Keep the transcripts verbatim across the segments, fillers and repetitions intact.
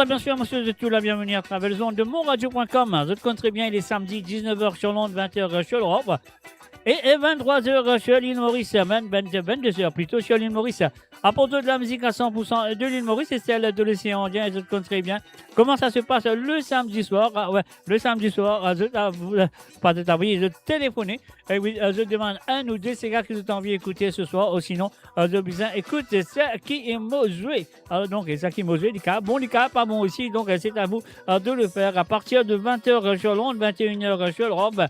Bien sûr, monsieur, vous êtes tous les bienvenus à travers les ondes de monradio point com. Zot konn tre bien, il est samedi, dix-neuf heures sur l'onde, vingt heures sur l'Europe. Et, et vingt-trois heures sur l'île Maurice, même vingt, vingt-deux heures plutôt sur l'île Maurice. Apporte de la musique à cent pour cent de l'île Maurice et celle de l'océan Indien, et zot konn tre bien comment ça se passe le samedi soir. Ah ouais, le samedi soir, ah, zot, ah, vous, euh, pas de tabouille, zot téléphone. Eh oui, euh, zot demann enn ou de sega ki zot anvi ekoute ce soir, ou sinon, euh, zot bizin ekout Seki Mozwe. Alors donc, Seki Mozwe, li ka bon, li ka pa bon aussi. Donc, euh, c'est à vous, euh, de le faire à partir de vingt heures sur l'onde, vingt et une heures sur l'Europe,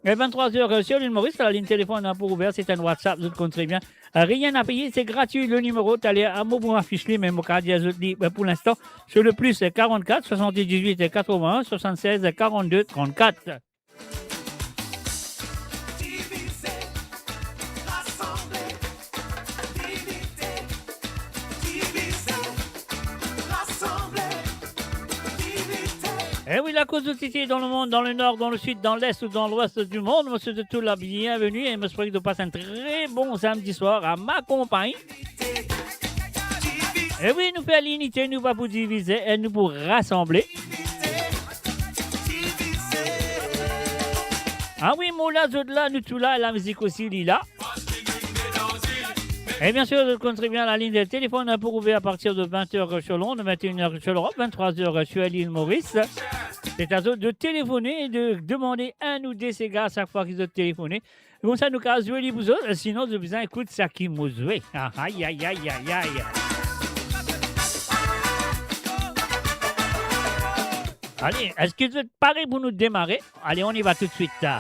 et vingt-trois heures sur l'île Maurice. La ligne téléphone, hein, pour ouvert, c'est un WhatsApp, zot konn tre bien. Euh, rien à payer, c'est gratuit. Le numéro, taler, ah, mo pou afish li, me mo kapav dir zot li, euh, pour l'instant, c'est le plus quarante-quatre soixante-dix-huit quatre-vingt-un soixante-seize quarante-deux trente-quatre. Divize, rasanble, inite, divize, rasanble, inite. Eh oui, la koz zot isi dan lemonn, dan lenor, dan lesid, dan les ou dan lwes di monn, mo swet zot tou la bienveni e mo espere ki zot pas enn tre bon samedi soir an ma konpagni. E wi, nou fer linite, nou pa pou divize, e nou pou rasanble. Ah wi, mo la, zot la, nou tou la, lamizik osi, li la. E bien sûr, zot konn tre bien, la ligne de téléphone pour ouvert à partir de vingt heures sur l'onde, vingt et une heures sur l'Europe, vingt-trois heures sur l'île Maurice. C'est à zot de téléphoner et de demander enn ou de sega sak fwa ki zot telefone. Koumsa nou kapav zwe li pou zot, sinon zot bizin ekout Seki Mozwe. Ah, ay, ay, ay, ay, ay. Ale, eski zot pare pou nou demare? Ale, on y va tout de suite.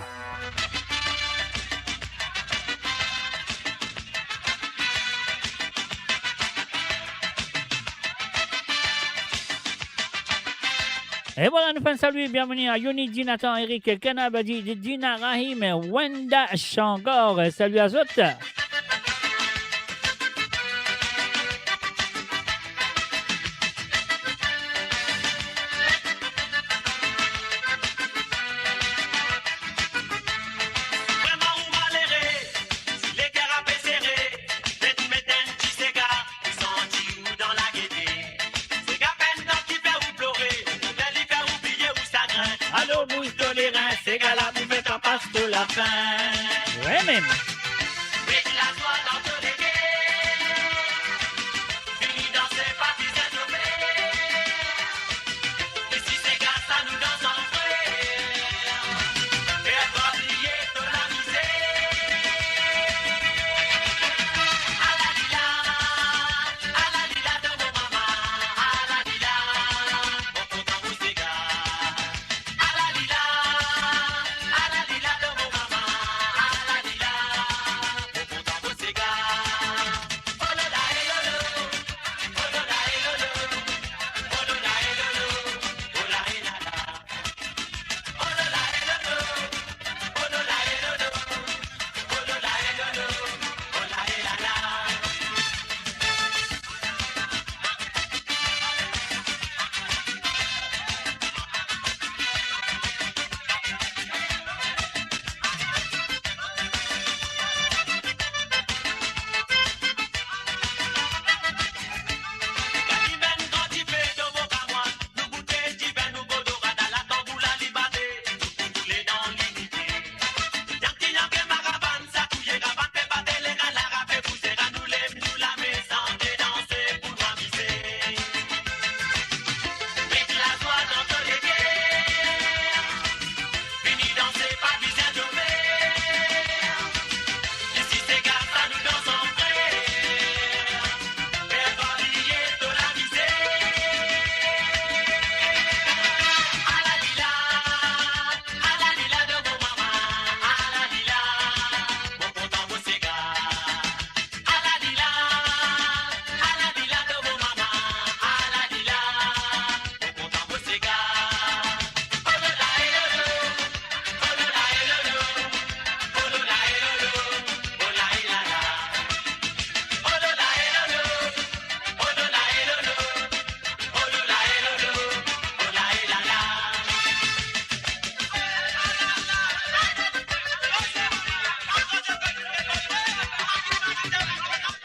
E vwala, nou fer enn sali, bienveni a Yoni, Dinathan, Eric, Kenab, Di-, Di-, Dina, Rahim, Wenda, Shangor. Sali a zot. Vreman ou malere, si leker ape sere, met, met enn ti sega, pou santi ou dan lagete. Sega pena ki fer ou plore, ler li fer ou bliye ou sagrin. Alor bous to lerin, sega la pou fer twa pas to lafin. Wi, mem. Met lazwa dan to leker. Vini danse, pa bizin dope. Isi sega sa nou dans an frer. Fer twa bliye to lamizer. Alalila, alalila, dan mo mama, alalila, mo kontan mo sega. Alalila, alalila, dan mo mama, alalila, mo kontan mo sega. Oh lola, eh lolo, oh lola, eh lolo, oh lola, eh lolo, oh la, eh lala.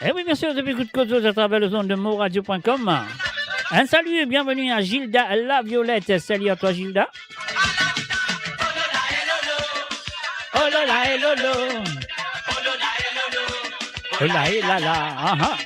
Eh oui, bien sûr, depuis Coup de Côte à travers les ondes de monradio point com. Un salut et bienvenue à Gilda La Violette. Salut à toi, Gilda. Oh là là, eh lolo. Oh là, eh là là. Ah, ah.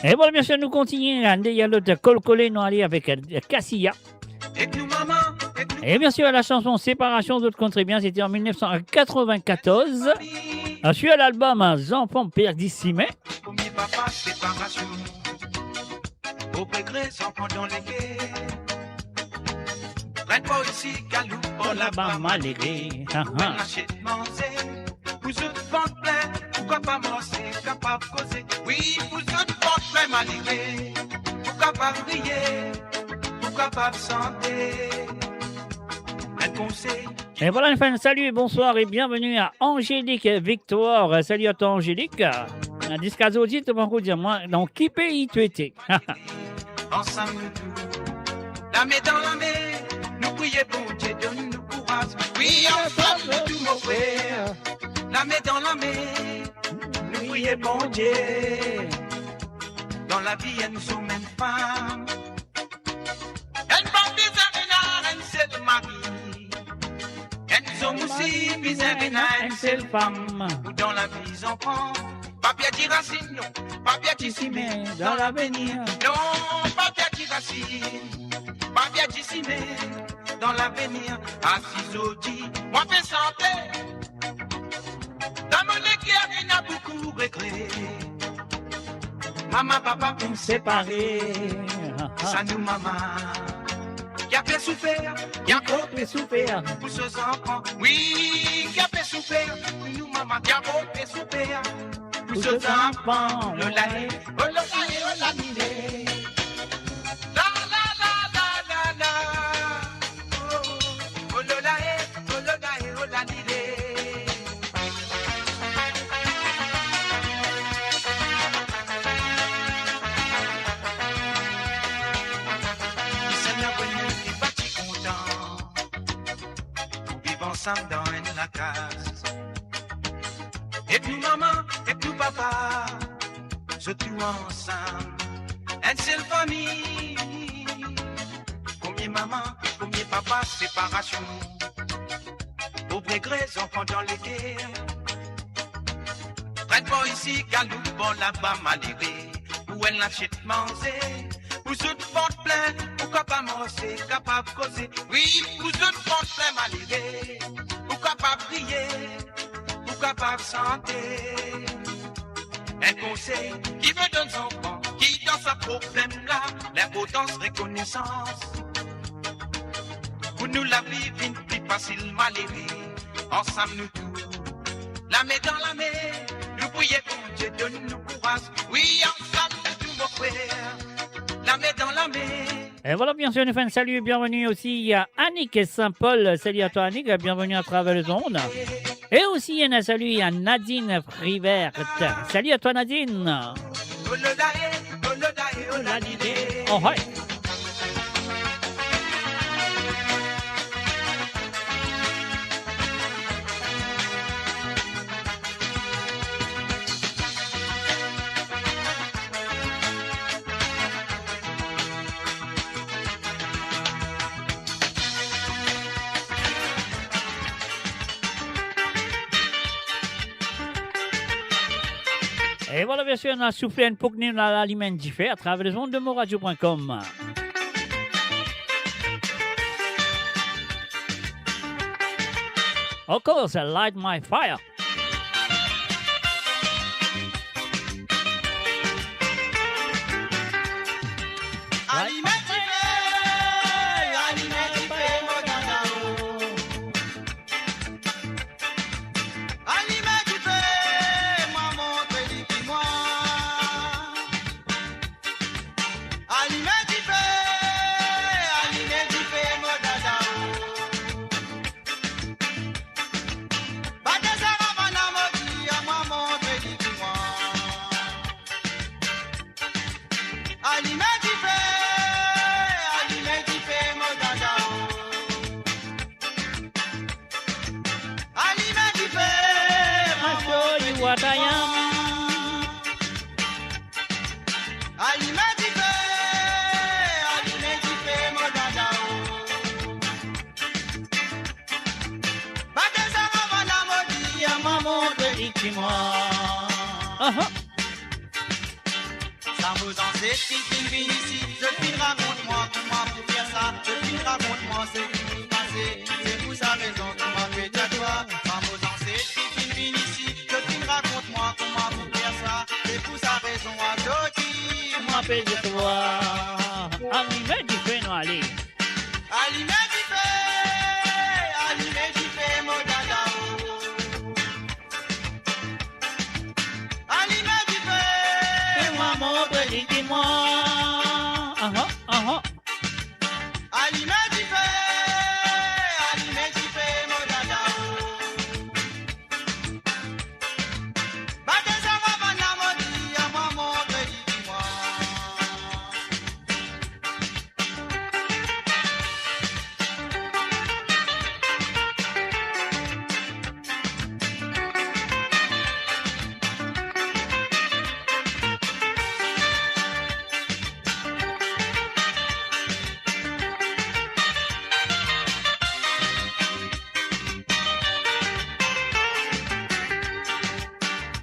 E bon, mesye, nou kontinie, ande, ena lot kolkole, nou ale avek, euh, Cassia. E bien sûr, la chanson Séparation, zot konn tre bien, c'était en mil neuf cent quatre-vingt-quatorze, euh, sur l'album, euh, Zanfan Perdi Simin. Premie papa, separasion. Au regret, zanfan dan leker. Rann pa isi, galoup pa laba, malere. Ah, ah. Rann asiet manze, pou zot vant plin, pou kapav marse, kapav koze. Wi, pou zot vant plin, malere, pou kapav riye, pou kapav sante. Enn konsey. E vwala, nou fer enn salut, bonsoir et bienvenue à Angélique Victoire. Salut à toi, Angélique. Ziska zordi, to pankor dir mwa, dan ki pei to ete? Ansam nou tou, lame dan lame, nou priye Bondie donn nou kouraz. Wi, ansam nou tou, mo frer, lame dan lame, nou priye Bondie. Dan lavi, enn zom, enn fam, enn fam bizin ena enn sel mari. Enn zom osi bizin ena enn sel fam. Pou dan lavi, zanfan, pa perdi rasinn, non, pa perdi simin dan lavenir. Non, pa perdi rasinn, pa perdi simin dan lavenir. Asiz odi, mwa pe sante. Dan mo leker, ena boukou regre. Mama, papa finn separe. Sa nou mama ki ape soufer, ki ankor pe soufer pou so zanfan. Wi, ki ape soufer, nou mama ki ankor pe soufer pou so zanfan. Lolae, oh lolae, oh lalile. La, la, la, la, la, la. Oh, oh, oh, lolae, oh lolae, oh lalile. Kisannla pou nou ki pa ti kontan pou viv ansam dan enn lakaz? Ek nou mama, ek nou papa, zot tou ansam, enn sel fami. Premie mama, premie papa, separasion. Pov regre, zanfan dan leker. Rann pa isi, galoup pa laba, malere. Pou enn lasiet manze, pou zot vant plin, pou kapav marse, kapav koze. Wi, pou zot vant plin, malere, pou kapav riye, pou kapav sante. Enn konsey ki mo donn zanfan ki dan sa problem la, linportans rekonesans. Pou nou lavi vinn pli fasil, malere, ansam nou tou, lame dan lame, nou priye Bondie donn nou kouraz. Wi, ansam nou tou, mo frer, lame dan lame. Et voilà, bien sûr, nous faisons un salut et bienvenue aussi à Annick Saint-Paul. Salut à toi, Annick, bienvenue à travers les ondes. Et aussi, un salut à Nadine Frivert. Salut à toi, Nadine. Oh, hi. Et voilà, bien sûr, nou al soufle enn pou ki nou al alim enn dife atraver lezond de moradio point com. Of course, light my fire. Alime dife, alime dife. Watayam. Alime dife, alime dife, mo dada o. Batez avan lamor, dir mwa, montre li ki mwa. Aha. Sa mo zanset ki finn vinn isi, zot finn rakont mwa kouma pou fer sa, zot finn rakont mwa seki finn pase. Se pou sa rezon ki mwa pe dir twa, sa mo zanset ki finn vinn isi, zot finn rakont mwa kouma pou fer sa. Se pou sa rezon azordi mwa pe dir twa. Alime dife, nou ale. Alime dife, alime dife, mo dada o. Alime dife, mwa montre li ki mwa. Aha, aha. Alime dife, alime dife, mo dada o. Batez avan lamor, dir mwa, montre li ki mwa.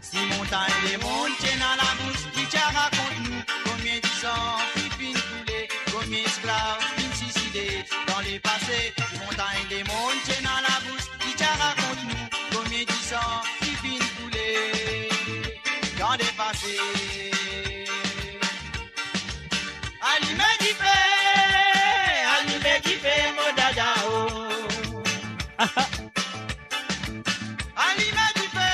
Si montagn lemond ti ena labous, li ti a rakont nou komie disan ki finn koule, komie esklav finn sizide dan lepase. Si montagn lemond ti ena labous, li ti a rakont nou komie disan ki finn koule dan lepase. Alime dife, alime dife, mo dada o. Alime dife,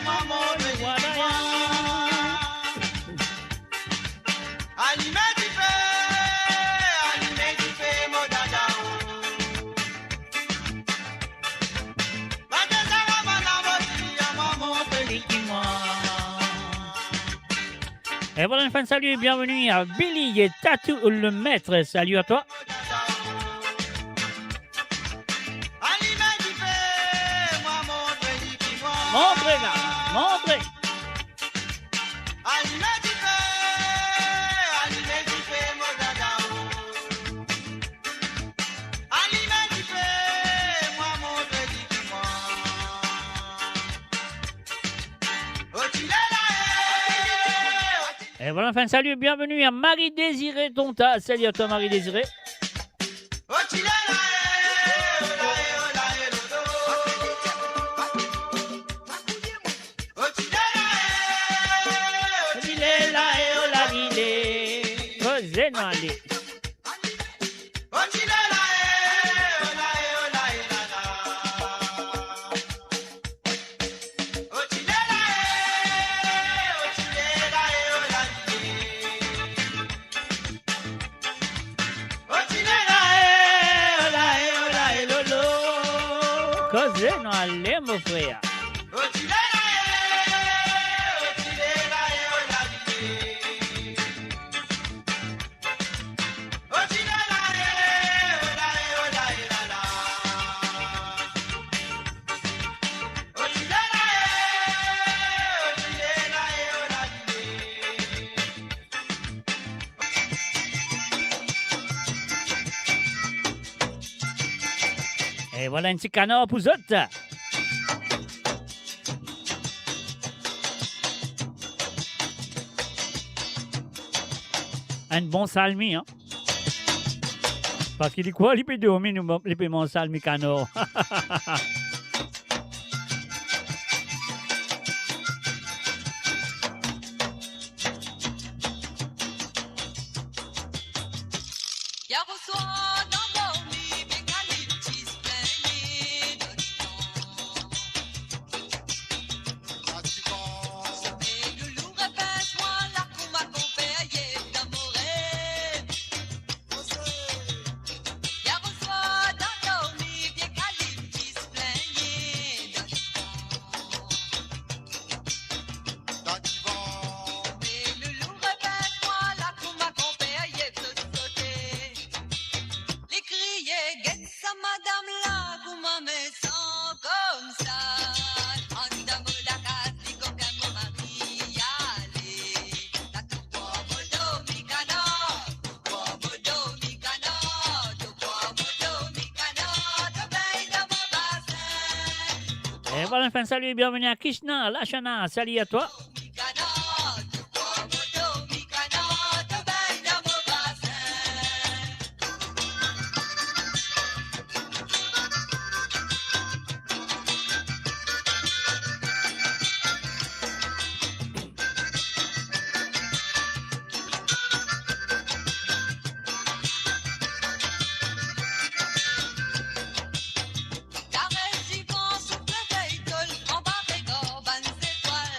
mwa montre li ki mwa. Alime dife, alime dife, mo dada o. Batez avan lamor, dir mwa, montre li ki mwa. Et voilà, une fois de salut et bienvenue à Billy et Tatou le maître. Salut à toi. Montre la, montre. Et voilà, enfin, salut et bienvenue à Marie-Désirée Tonta. Salut à toi, Marie-Désirée. Koze nou ale. Koze nou ale, mo frer. E vwala enn ti kanar pou zot. Enn bon salmi, an. Parski li krwar li pe dormi, nou, li pe manz salmi kanar. Enfin, salut, bienvenue à Krishna, Lashana, salut à toi. Kares divan, souf levey tol, anba regard bann zetwal,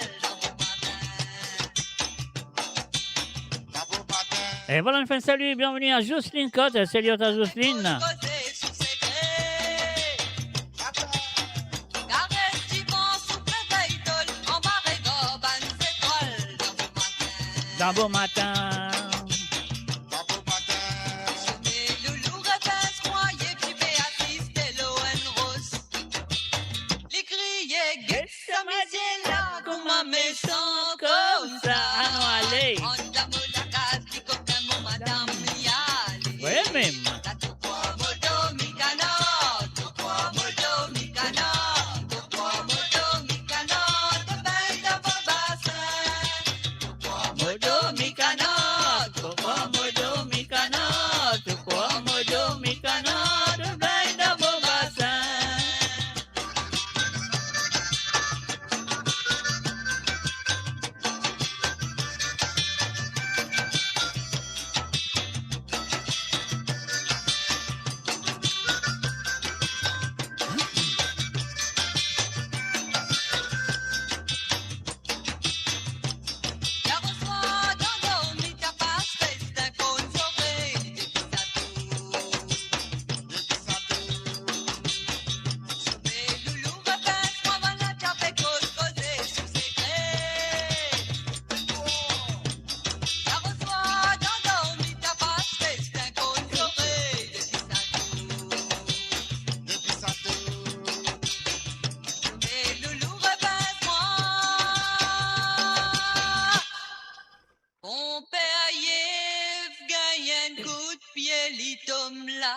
dan bomatin. E voilà, nou fer enn sali, bienvenue à Jocelyne Cotte, salut à Jocelyne. Koze sou sekre. Kares divan, souf levey tol, anba regard bann zetwal, dan bomatin. Dan bomatin. Some loulou, refin, krwaye, ti pe asiste lor enn ros. Li kriye, "Get sa misie la, kouma mesan koumsa." Anou ale. Andan mo lakaz, li kokin mo madam, li ale. Wi, mem. Mo dormi kanar, mo dormi kanar, mo dormi kanar, to bengn dan mo basin. Mo dormi kanar, mo dormi kanar, mo dormi kanar, to bengn dan mo basin. Konper Yev gagn enn kout pie, li tom la,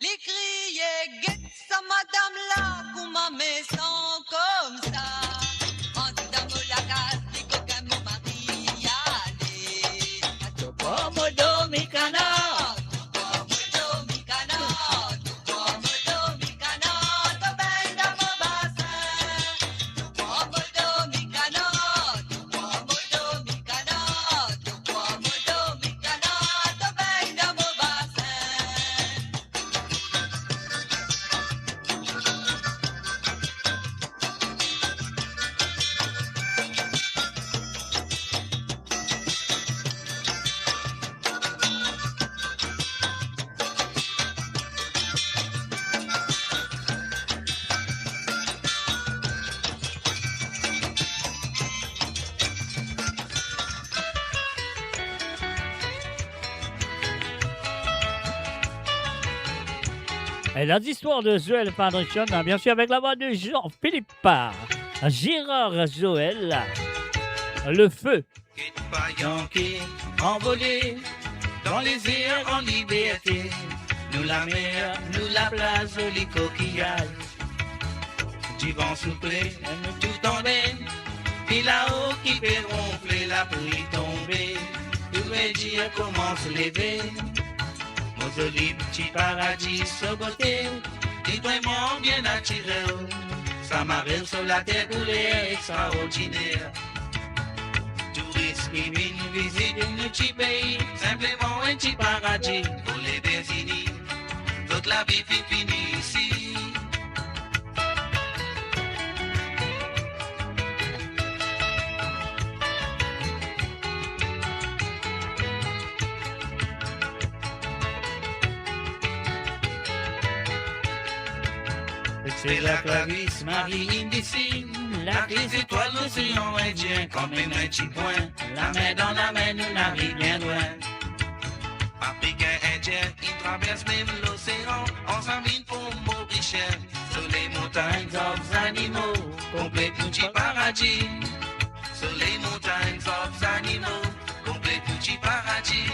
li kriye, "Get sa madam la, kouma mesan koumsa." Andan mo lakaz, li kokin mo mari ale. Mo dormi kanar. Et là, l'histoire de Joël Padricion, hein, bien sûr, avec la voix de Jean-Philippe. Gérard Joël, le feu. Get pa Yankee anvole dan lezer an liberte. Nou lamer, nou laplaz, zoli kokiyaz. Divan soufle, nou tou tande. Vilao ki pe ronfle, lapli tonbe. Nouvel dir koumans leve. Mo zoli ti paradi, so bote, li vreman bien natirel. Sa marev so later, kouler extraordiner. Touris ki vinn vizit nou ti pei, sinpleman enn ti paradi. Pou Levertini, zot lavi finn fini isi. Se la ki Clarisse Marie inn disin, la ki zetwal losean Indien, kanmem enn ti pwin, lame dan lame, nou ariv bien lwin. Afrikin, Indien, inn travers mem losean, ansam inn form Morisien. Soley, montagn, zab, zanimo, konplet nou ti paradi. Soley, montagn, zab, zanimo, konplet nou ti paradi.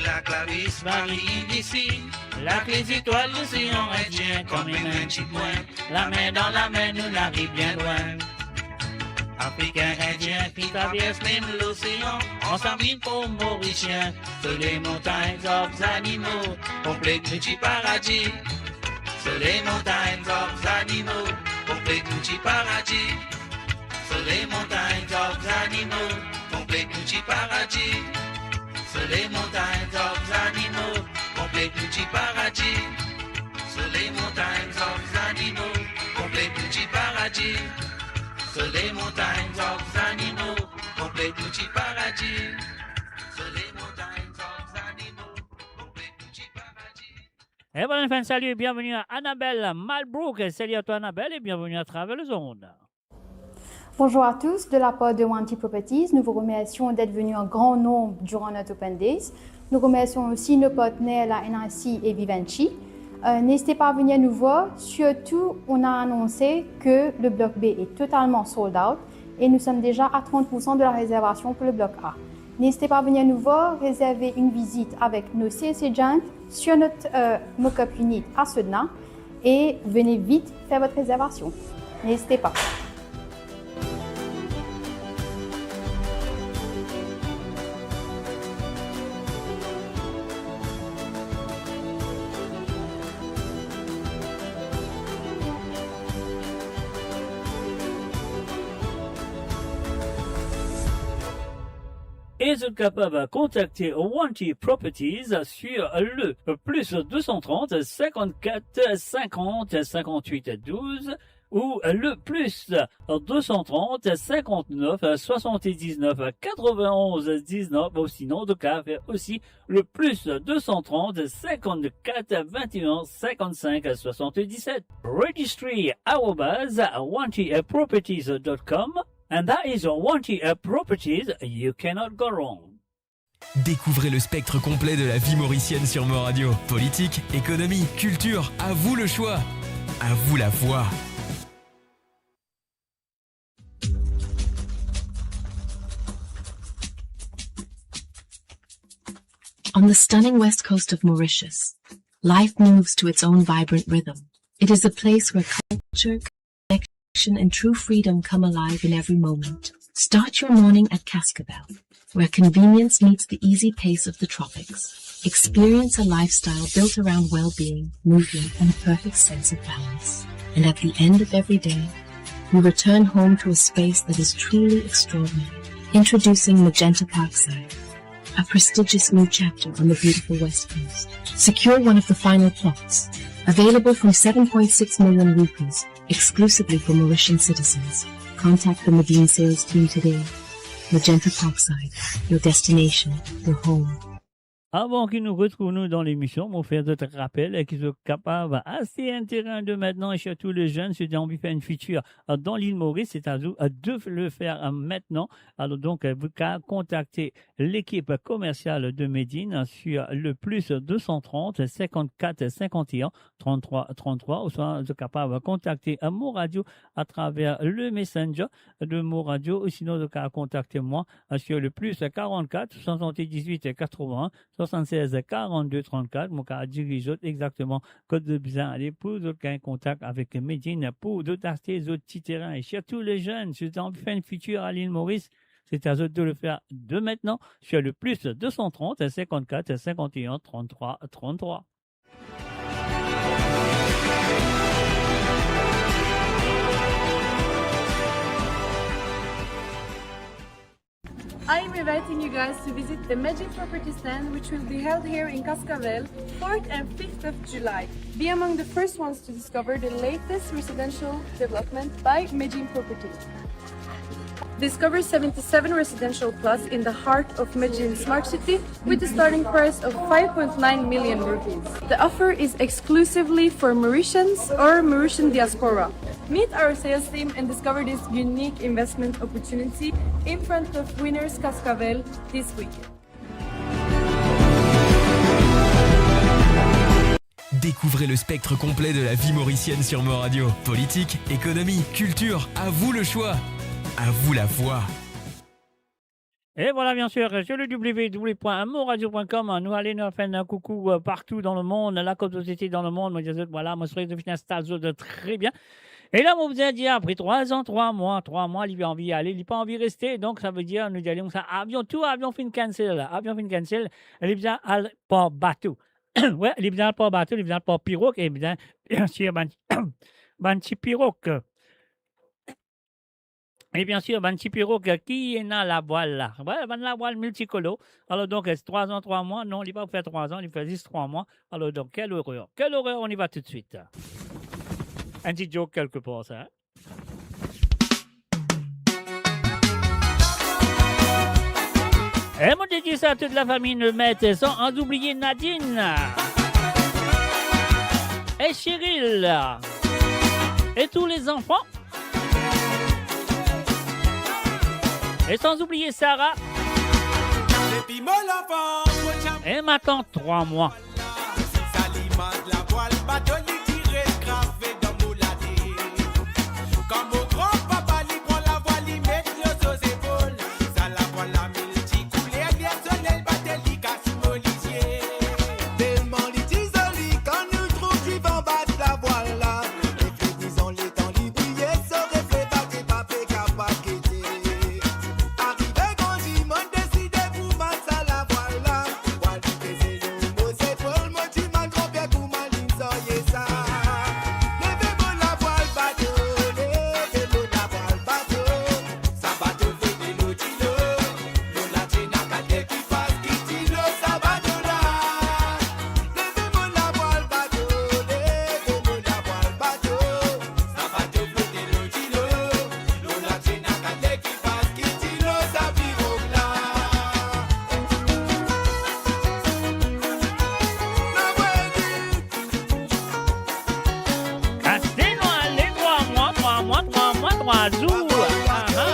Laklaris Marie isi, lakle zetwal losean Indien, kouma enn ti pwin, lame dan lame nou ariv bien lwin. Afrikin, Indien, ki travers mem losean, ansam vinn pou Morisien. Sou le montagn, zot zanimo, konplet nou ti paradi. Sou le montagn, zot zanimo, konplet nou ti paradi. Sou le montagn, zot zanimo, konplet nou ti paradi. Sou le montagn, zot zanimo, konplet nou ti paradi. Sou le montagn, zot zanimo, konplet nou ti paradi. Sou le montagn, zot zanimo, konplet nou ti paradi. Sou le montagn, zot zanimo, konplet nou ti paradi. Et voilà, enfin, salut et bienvenue à Annabelle Malbrook. Salut à toi, Annabelle, et bienvenue à travers les ondes. Bonjour à tous, de la part de Wanty Properties, nous vous remercions d'être venus en grand nombre durant notre Open Days. Nous remercions aussi nos partenaires, la N R C et Vivendi. Euh, n'hésitez pas à venir nous voir. Surtout, on a annoncé que le bloc B est totalement sold out et nous sommes déjà à trente pour cent de la réservation pour le bloc A. N'hésitez pas à venir nous voir, réserver une visite avec nos sales agents sur notre, euh, mock-up unit à Sedna et venez vite faire votre réservation. N'hésitez pas. E zot kapav kontakte Wanty Properties sur le plus deux cent trente, cinquante-quatre, cinquante, cinquante-huit, douze ou le plus deux cent trente, cinquante-neuf, soixante-dix-neuf, quatre-vingt-onze, dix-neuf, ou sinon, zot kapav fer osi le plus deux cent trente, cinquante-quatre, vingt et un, cinquante-cinq, soixante-dix-sept. Registry arobase wanty properties dot com. And that is Wanty Properties, you cannot go wrong. Découvrez le spectre complet de la vie mauricienne sur Mo Radio. Politique, économie, culture, à vous le choix. À vous la voix. On the stunning west coast of Mauritius, life moves to its own vibrant rhythm. It is a place where culture, connection, and true freedom come alive in every moment. Start your morning at Cascabel, where convenience meets the easy pace of the tropics. Experience a lifestyle built around well-being, movement, and a perfect sense of balance. And at the end of every day, you return home to a space that is truly extraordinary. Introducing Magenta Parkside, a prestigious new chapter on the beautiful West Coast. Secure one of the final plots, available from seven point six million rupees, exclusively for Mauritian citizens. Contact the Medin sales team today. Magenta Parkside, your destination, your home. Avan ki nou retrouv nou dan lemision, mo fer zot rapel ki zot kapav aste enn terin de mintnan, e sirtou le zenn, si zot anvi fer enn fitir dan lil Moris, se a zot de le fer mintnan. Alor donk, zot kapav kontakte l'équipe commerciale de Medin sur le plus deux cent trente, cinquante-quatre, cinquante et un, trente-trois, trente-trois, ouswa zot kapav kontakte Mo Radio atraver le Messenger de Mo Radio, ou sinon zot kapav kontakte mwa sur le plus quarante-quatre, soixante-dix-huit, quatre-vingts, soixante-seize, quarante-deux, trente-quatre. Mo kapav diriz zot exakteman kot zot bizin ale pou zot gagn kontak avek Medin pou zot aste zot ti terin. E sirtou le zenn, si zot anvi fer enn fitir a lil Moris, se a zot de le fer de mintnan sur le plus deux cent trente, cinquante-quatre, cinquante et un, trente-trois, trente-trois. I am inviting you guys to visit the Medin Property Stand, which will be held here in Cascavelle, fourth and fifth of July. Be among the first ones to discover the latest residential development by Medin Property. Discover seventy-seven residential plots in the heart of Medin Smart City with a starting price of five point nine million rupees. The offer is exclusively for Mauritians or Mauritian diaspora. Meet our sales team and discover this unique investment opportunity in front of Winners Cascavelle this weekend. Découvrez le spectre complet de la vie mauricienne sur Mo Radio. Politique, économie, culture, à vous le choix. À vous la voix. E vwala, bien sir, sur le w w w point mo radio point com, nou ale, nou fer enn koukou, euh, partou dan lemond, la kot zot ete dan lemond, mo dir zot, vwala, mo swete zot finn instal zot tre bien. E la, mo bizin dir, apre trwa zan, trwa mwa, trwa mwa, li anvi ale, li pa anvi reste, donk sa ve dir, nou dir li koumsa, avion, tou avion finn cancel, avion finn cancel, li bizin al par bato. Wi, li bizin al par bato, li bizin al par pirog, e bizin, bien sir, bann, bann ti pirog. E bien sir, bann ti pirog ki ena lavwal la. Wi, bann lavwal miltikolor. Alor donk, trwa zan, trwa mwa, non, li pa fer trwa zan, li fer zis trwa mwa. Alor donk, quelle horreur. Quelle horreur, on y va tout de suite. Enn ti joke kelke par sa, hein. E mo dedikas a tout lafami Lemèt, san oubliye Nadine e Cyril e tou lezanfan. E san oubliye Sarah. Depi mo lanfans, mo ti e matant trwa mwa. Sa limaz lavwal bato, li ti res grave dan mo late. Kan mo gran papa li pran lavwal, li met lor so zepol. Sa lavwal la miltikouler, li soley bat li kas mo lizie. Telman li ti zoli, kan nou trouv divan bat lavwal la, refle dizon letan li briye, so refle pa ti pa pe kapav gete. Arive gran dimoun, deside pou mat sa lavwal la. Vwal ki peze lor mo zepol, mo dimann gran-pier kouma linn sarye sa. Leve mo lavwal bato, leve mo lavwal bato. Sa bato flote lor dilo, lor la ti ena kat lekipaz ki ti lor sa bato la. Leve mo lavwal bato, leve mo lavwal bato. Sa bato flote lor dilo, lor la ti ena kat lekipaz ki ti lor sa pirog la. Aste nou ale, trwa mwa, trwa mwa, trwa mwa, trwa zour. Aha.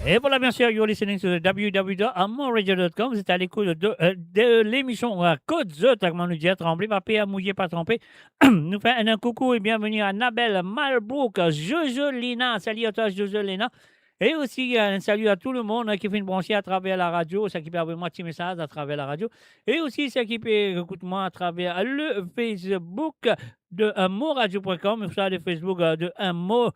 Et voilà, bien sûr, you're listening to the w w w dot amor radio dot com. Vous êtes à l'écoute de, euh, de l'émission, euh, Kot Zot, kouma nou dir, tranble pa per, mouye pa tranpe. Nou fer enn koukou e bienveni a Nabel Malbrook, Jojo Lina. Salut à toi, Jojo Lina. E osi, euh, enn salut a tou lemonn, euh, ki finn branche atraver la radio, seki pe avoy mwa ti mesaz atraver la radio. E osi, seki pe ekout mwa atraver le Facebook de, euh, mo radio point com, ouswa le Facebook, euh, de, euh, Mo,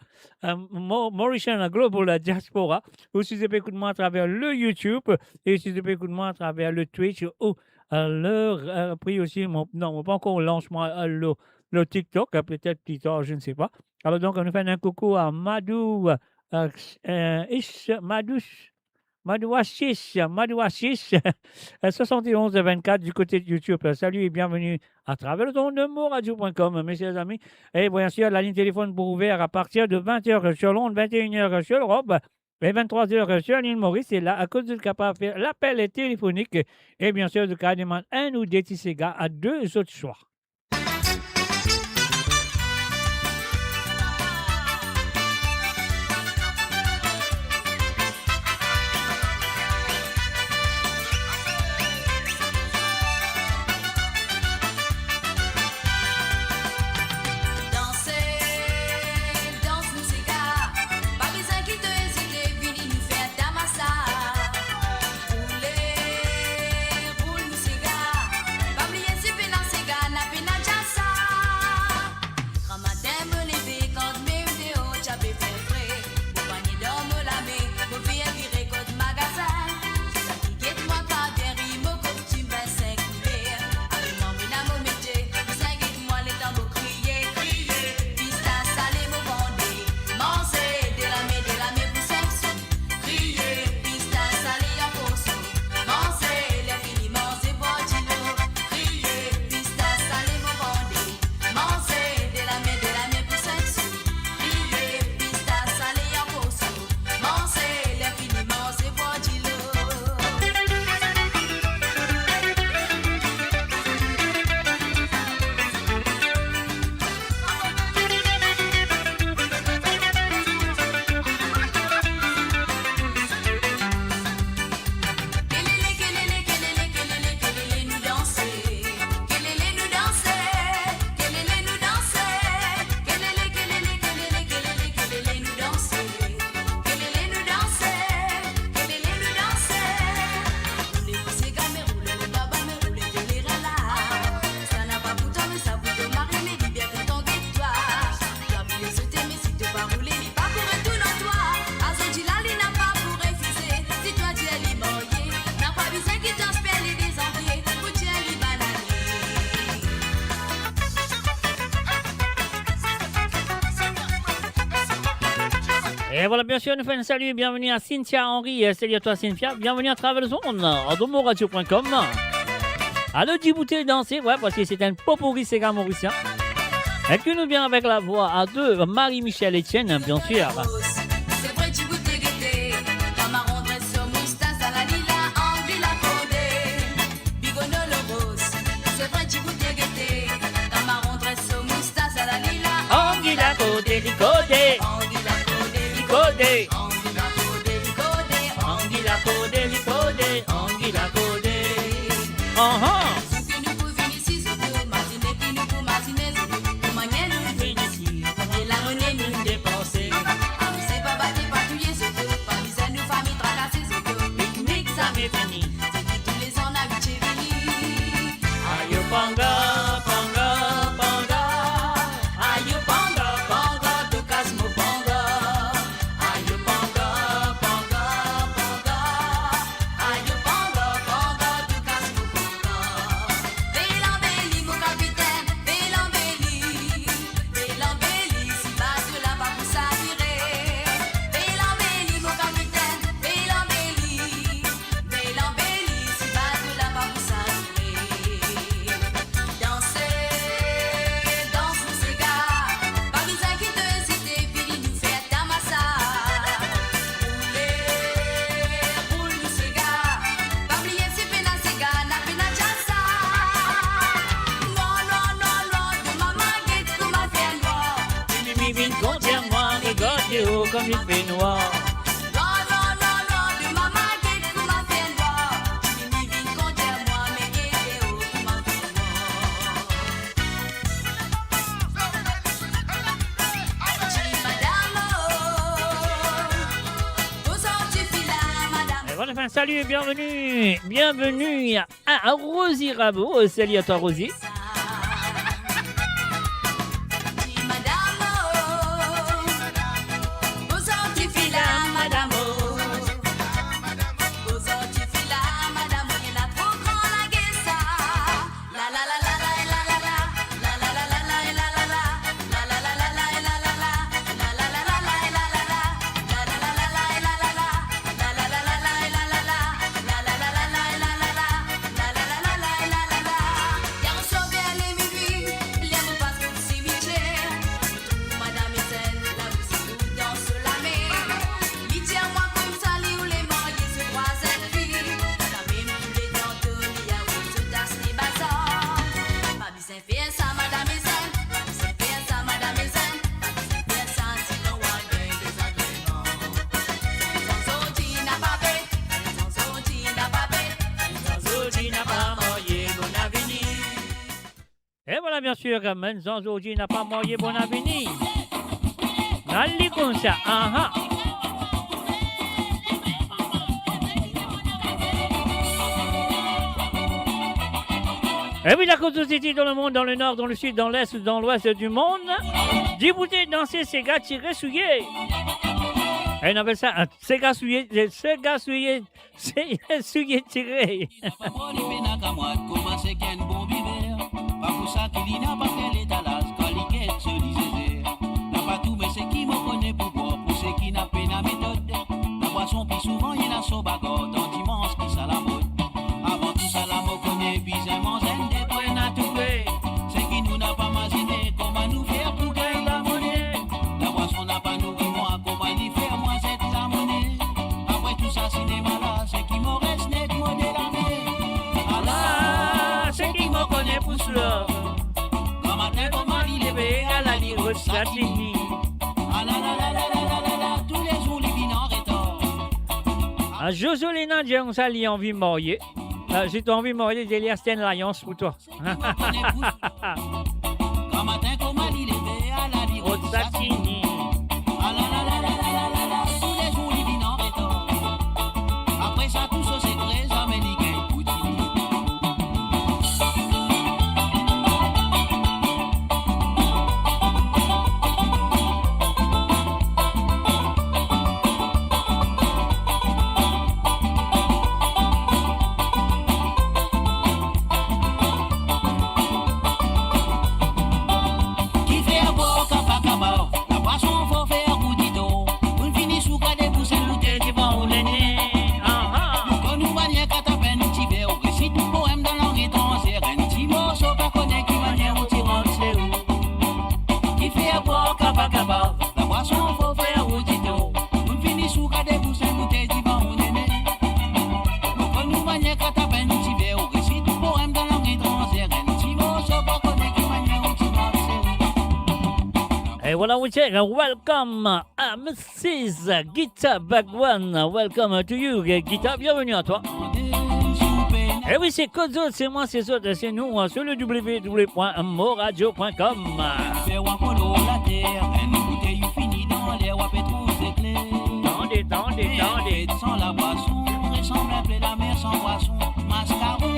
euh, Mo, Mauritian Global Diaspora. Ou si zot pe ekout mwa atraver le YouTube, e si zot pe ekout mwa atraver le Twitch, ou, euh, le, euh, apre osi, mo, non, mo pa ankor lans mwa, euh, le, le TikTok, euh, petet pli tar, je ne sais pas. Alor donk, nou fer enn koukou a Madou, euh, euh, euh, Ish Madouche, Madouachiche, Madouachiche, euh, soixante et onze vingt-quatre du côté de YouTube. Euh, salut et bienvenue à travers les ondes de moradio point com, mes chers amis. Et bien sûr, la ligne téléphone pour ouvert à partir de vingt heures sur Londres, vingt et une heures sur l'Europe et vingt-trois heures sur l'île Maurice. Et là, à cause de capable faire l'appel téléphonique, et bien sûr, de carrément un ou deux petits ségas à deux autres choix. Danse, dans nou sega, pa bizin ki to ezite, vini nou fer tamasa. Roule, roul nou sega, pa bliye si pena sega, na pena djasa. Gramatin mo leve, kan mem deor ti pe fer fre, mo panie dan mo lame, mo vire vire kot magazin. Zot la ki get mwa, kavieri mo kostim, vin-sink kouler. Abiman mo ena mo metie, bizin get mwa letan mo kriye, kriye. Pistas sale mo vande, manze, de lame, de lame pou sink sou. Kriye, pistas sale an porsion, manze, ler fini manze, bwar dilo. Kriye, pistas sale mo vande, manze, de lame, de lame pou sink sou. Kriye, pistas sale an porsion, manze, ler fini manze, bwar dilo. Kelele, kelele, kelele, kelele, kelele, nou danse. Kelele, nou danse. Kelele, nou danse. Kelele, kelele, kelele, kelele, kelele, nou danse. Kelele, nou danse. Kelele, nou danse. Roule pou sega, me roule pou baba, me roule pou lerela. Sa napa pou twa, me sa pou to mari, me li bien kontan get twa. Twa pou le sote, me si to pa roule, li pa pou retourn an twa. Azordi la, li napa pou refize. Si twa dir li marye, napa bizin ki to esper li dezanvie pou dir li bonn ane. Et voilà, bien sûr, nous faisons un salut et bienvenue à Cynthia Henry. Euh, salut à toi, Cynthia. Bienvenue à travers les ondes, euh, de moradio point com. Allô, Djibout et Dansez, ouais, parce que c'est un pot-pourri séga morisien. Et puis nous vient avec la voix à deux, Marie-Michel Etienne, bien sûr. Se vre, Djibout e gete, kan maron dres so moustas, ala li la anvi lakode. Bigolo Lobos, se vre, Djibout e gete, kan maron dres so moustas, ala li la anvi lakode, li kode. Anvi lakode, li kode. Anvi lakode, li kode. Anvi lakode, li kode. Anvi lakode. Ahan. Zour ki nou pou vinn isi, zour ki nou mazine, ki nou pou mazine, zour ki nou pou manier nou vinn isi. E lamone nou depanse. Amize pa bate, pa touye zot, pa bizin nou fami trakase zot. Piknik sa me fini. Se ki toulezan nou abitie vini. Ayo panga, panga, panga. Ayo panga, panga, to kas mo panga. Ayo panga, panga, panga. Ayo panga, panga, to kas mo panga. Veye lanbe li, mo kapitenn, veye lanbe li. Veye lanbe li, si bato la pa pou savire. Veye lanbe li, mo kapitenn, veye lanbe li. Veye lanbe li, si bato la pa pou savire. Danse, dans nou sega, pa bizin ki to ezite, vini nou fer tamasa. Roule, roul nou sega, pa bliye si pena sega, na pena djasa. Nwa, nwa, nwa, nwa, de mama get kouma fer nwar. Mimi vinn konter mwa, regarde deor kouma li fer nwar. Nwa, nwa, nwa, nwa, de mama get kouma fer nwar. Mimi vinn konter mwa, me get deor kouma fer nwar. Ti madam, oh, pou sorti fila, madam. Et voilà, enfin, salut et bienvenue, bienvenue à, à Rosie Rabot. Salut à toi, Rosie. Ti madam, oh, pou sorti fila, madam, oh. Pou sorti fila, madam, oh, ena tro gran lagesa. La la la la la la la la. La la la la la la la. La la la la la la la. La la la la la la la. La Bien sûr, mem si zordi napa marye, bon avini. Nali koumsa, aha. E wi, la koz zot isi dan lemond, dan lenor, dan lesid, dan les, dan lwes di mond, debout e danse, sega, tire, souye. E nou apel sa, eh, sega, souye, sega, souye, sega, souye, tire. Napa mor li pena kamwad, kouma seki enn bon biver. Pa pou sa ki li napa fer letalaz, kan li get zoli zezer. Napa tou, me seki mo kone pou bwar, pou seki napa pena metod. Labwason pli souvan ena so bagar, dan dimans ki sa lamod. Avan tou sa la, mo kone bizin manz enn de pou ena toufe. Seki nou napa mazine, kouma nou fer pou gagn lamone. Labwason napa nouri mwa, kouma li fer mwa zet lamone. Apre tou sa sinema la, seki mo res net mo de lame. Ala, seki mo kone pou swar. Gramatin kouma li leve, ala li rod satini. Ala la la la la la la la, toulezour li vinn an retar. Ah, Jojo Lina dir koumsa li anvi marye. Ah, si to anvi marye, dir li aste enn layans pou twa. Gramatin kouma li leve, ala li rod satini. Ala la la la la la la la, toulezour li vinn an retar. Apre sa, tou so sekre, zame li gagn pou tini. Kifer bwar kapa kapa, labwason fo fer ou dito. Pou fini souka de bous enn boutey divan ou nene. Aha. Mo konn ou manier katap enn ti ver, ou resit poem dan lang etranze, enn ti morso pa kone ki manier ou ti rant se ou. Kifer bwar kapa kapa, labwason fo fer ou dito. Pou fini souka de bous enn boutey divan ou nene. Mo konn ou manier katap enn ti ver, ou resit poem dan lang etranze, enn ti morso pa kone ki manier ou ti rant se ou. E vwala, we check, welcome. Ah, Missus Guitar Bhagwan, welcome to you, Guitar, bienvenue à toi. E wi, se kot zot, se mwa, se zot, se nou, hein, sur le w w w point moradio point com. Fer w apolo later, enn boutey ou fini dan ler, w ape trouv sekle. Tande, tande, tande. San labwason, resanble inpe lamer san bwason. Maskaron.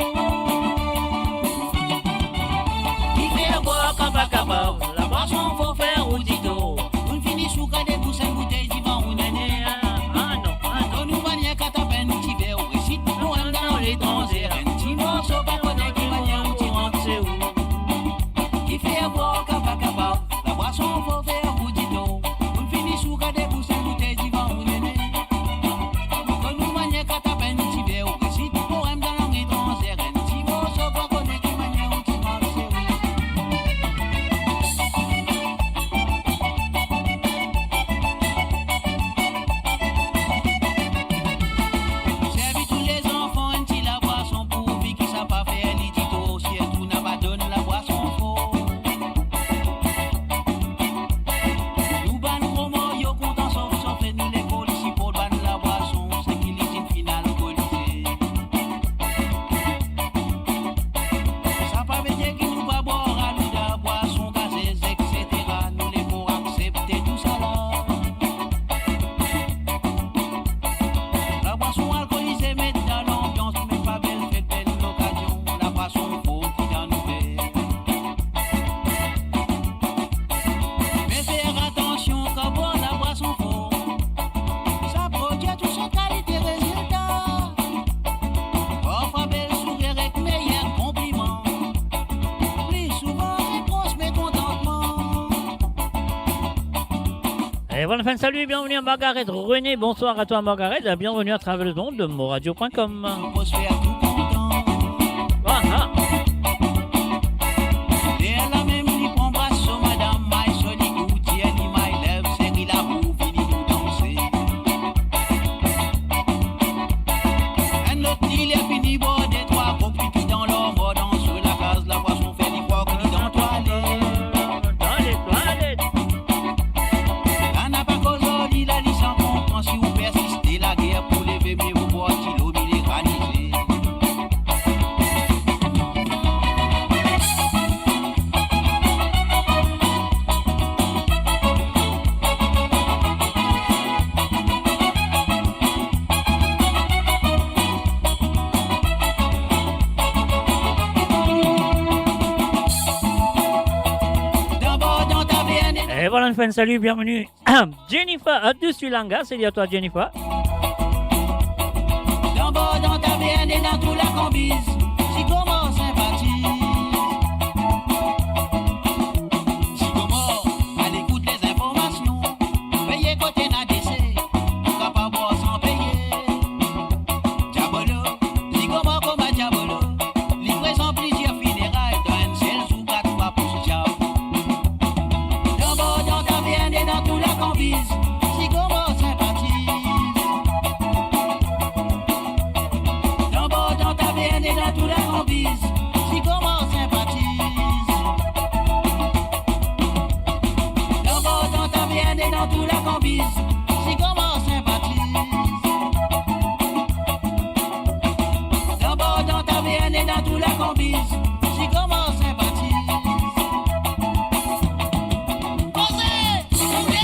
Kifer bwar kapa kapa, labwason fo fer ou dito. Pou fini souka de bous enn boutey divan ou nene. Ah, ah, non, ah, non. Konn ou manier katap enn ti ver, ou resit poem dan lang etranze, enn ti morso pa kone ki manier ou ti rant se ou. Kifer bwar kapa kapa, labwason fo fer ou dito. Pou fini souka de bous enn boutey divan ou nene. Konn ou manier katap enn ti ver, ou resit poem dan lang etranze, enn ti morso pa kone ki manier ou ti rant se ou. Servi tou lezanfan enn ti labwason pou vi ki sa pa fer li dito, sirtou napa donn labwason for. Nou bann gro moryo kontan sof sofe, nou lekor li siport bann labwason, seki li finn alkolize. Sa pa vedir ki nou pa bwar alouda, bwason gaze, et cetera. Nou lekor aksepte tousala. Labwason alkolize met dan lanbians, me pa bel fet, bel lokazion. Labwason for ki dan nou ver. Me fer atansion kan bwar labwason for, sa prodwir tou sort kalite rezilta. Parfwa bel sourir ek meyer konpliman, pli souvan repros, mekontantman. E vwala, finn salie, bienvenue à Margaret René. Bonsoir à toi, Margaret. Bienvenue à travers le monde de moradio point com. Atmosfer tou kontan. Ah, ah. Lerla mem li pran bras so madam, my sweetie, ou dir li my love, seri lamour, vini nou danse. Enn lot li, li fini bwar de trwa kok, pipi dan larmwar, dan so lakaz, labwason fer li krwar ki li dan twalet. Twalet, twalet. La napa koz ar li, la li san konpran, si ou persiste, lager pou leve, mie vo bwar dilo milekanize. Finn salut, bienvenue. Jennifer, euh, de Sri Lanka, salut à toi, Jennifer. Dan bor, dan tavern e dan trou lakonbiz, Sigomar sinpatiz. Sigomar, al ekout lezinformasion. Peye kot ena dese, ou kapav bwar san peye. Diabolo, Sigomar konba Diabolo, li prezan plizier fineray dan enn sel zour, kat fwa plis diab. Dan bor, dan tavern e dan trou lakonbiz, Sigomar sinpatiz. Dan bor, dan tavern e dan trou lakonbiz, Sigomar sinpatiz. Dan bor, dan tavern e dan trou lakonbiz, Sigomar sinpatiz. Dan bor, dan tavern e dan trou lakonbiz, Sigomar sinpatiz. Koze! Koze!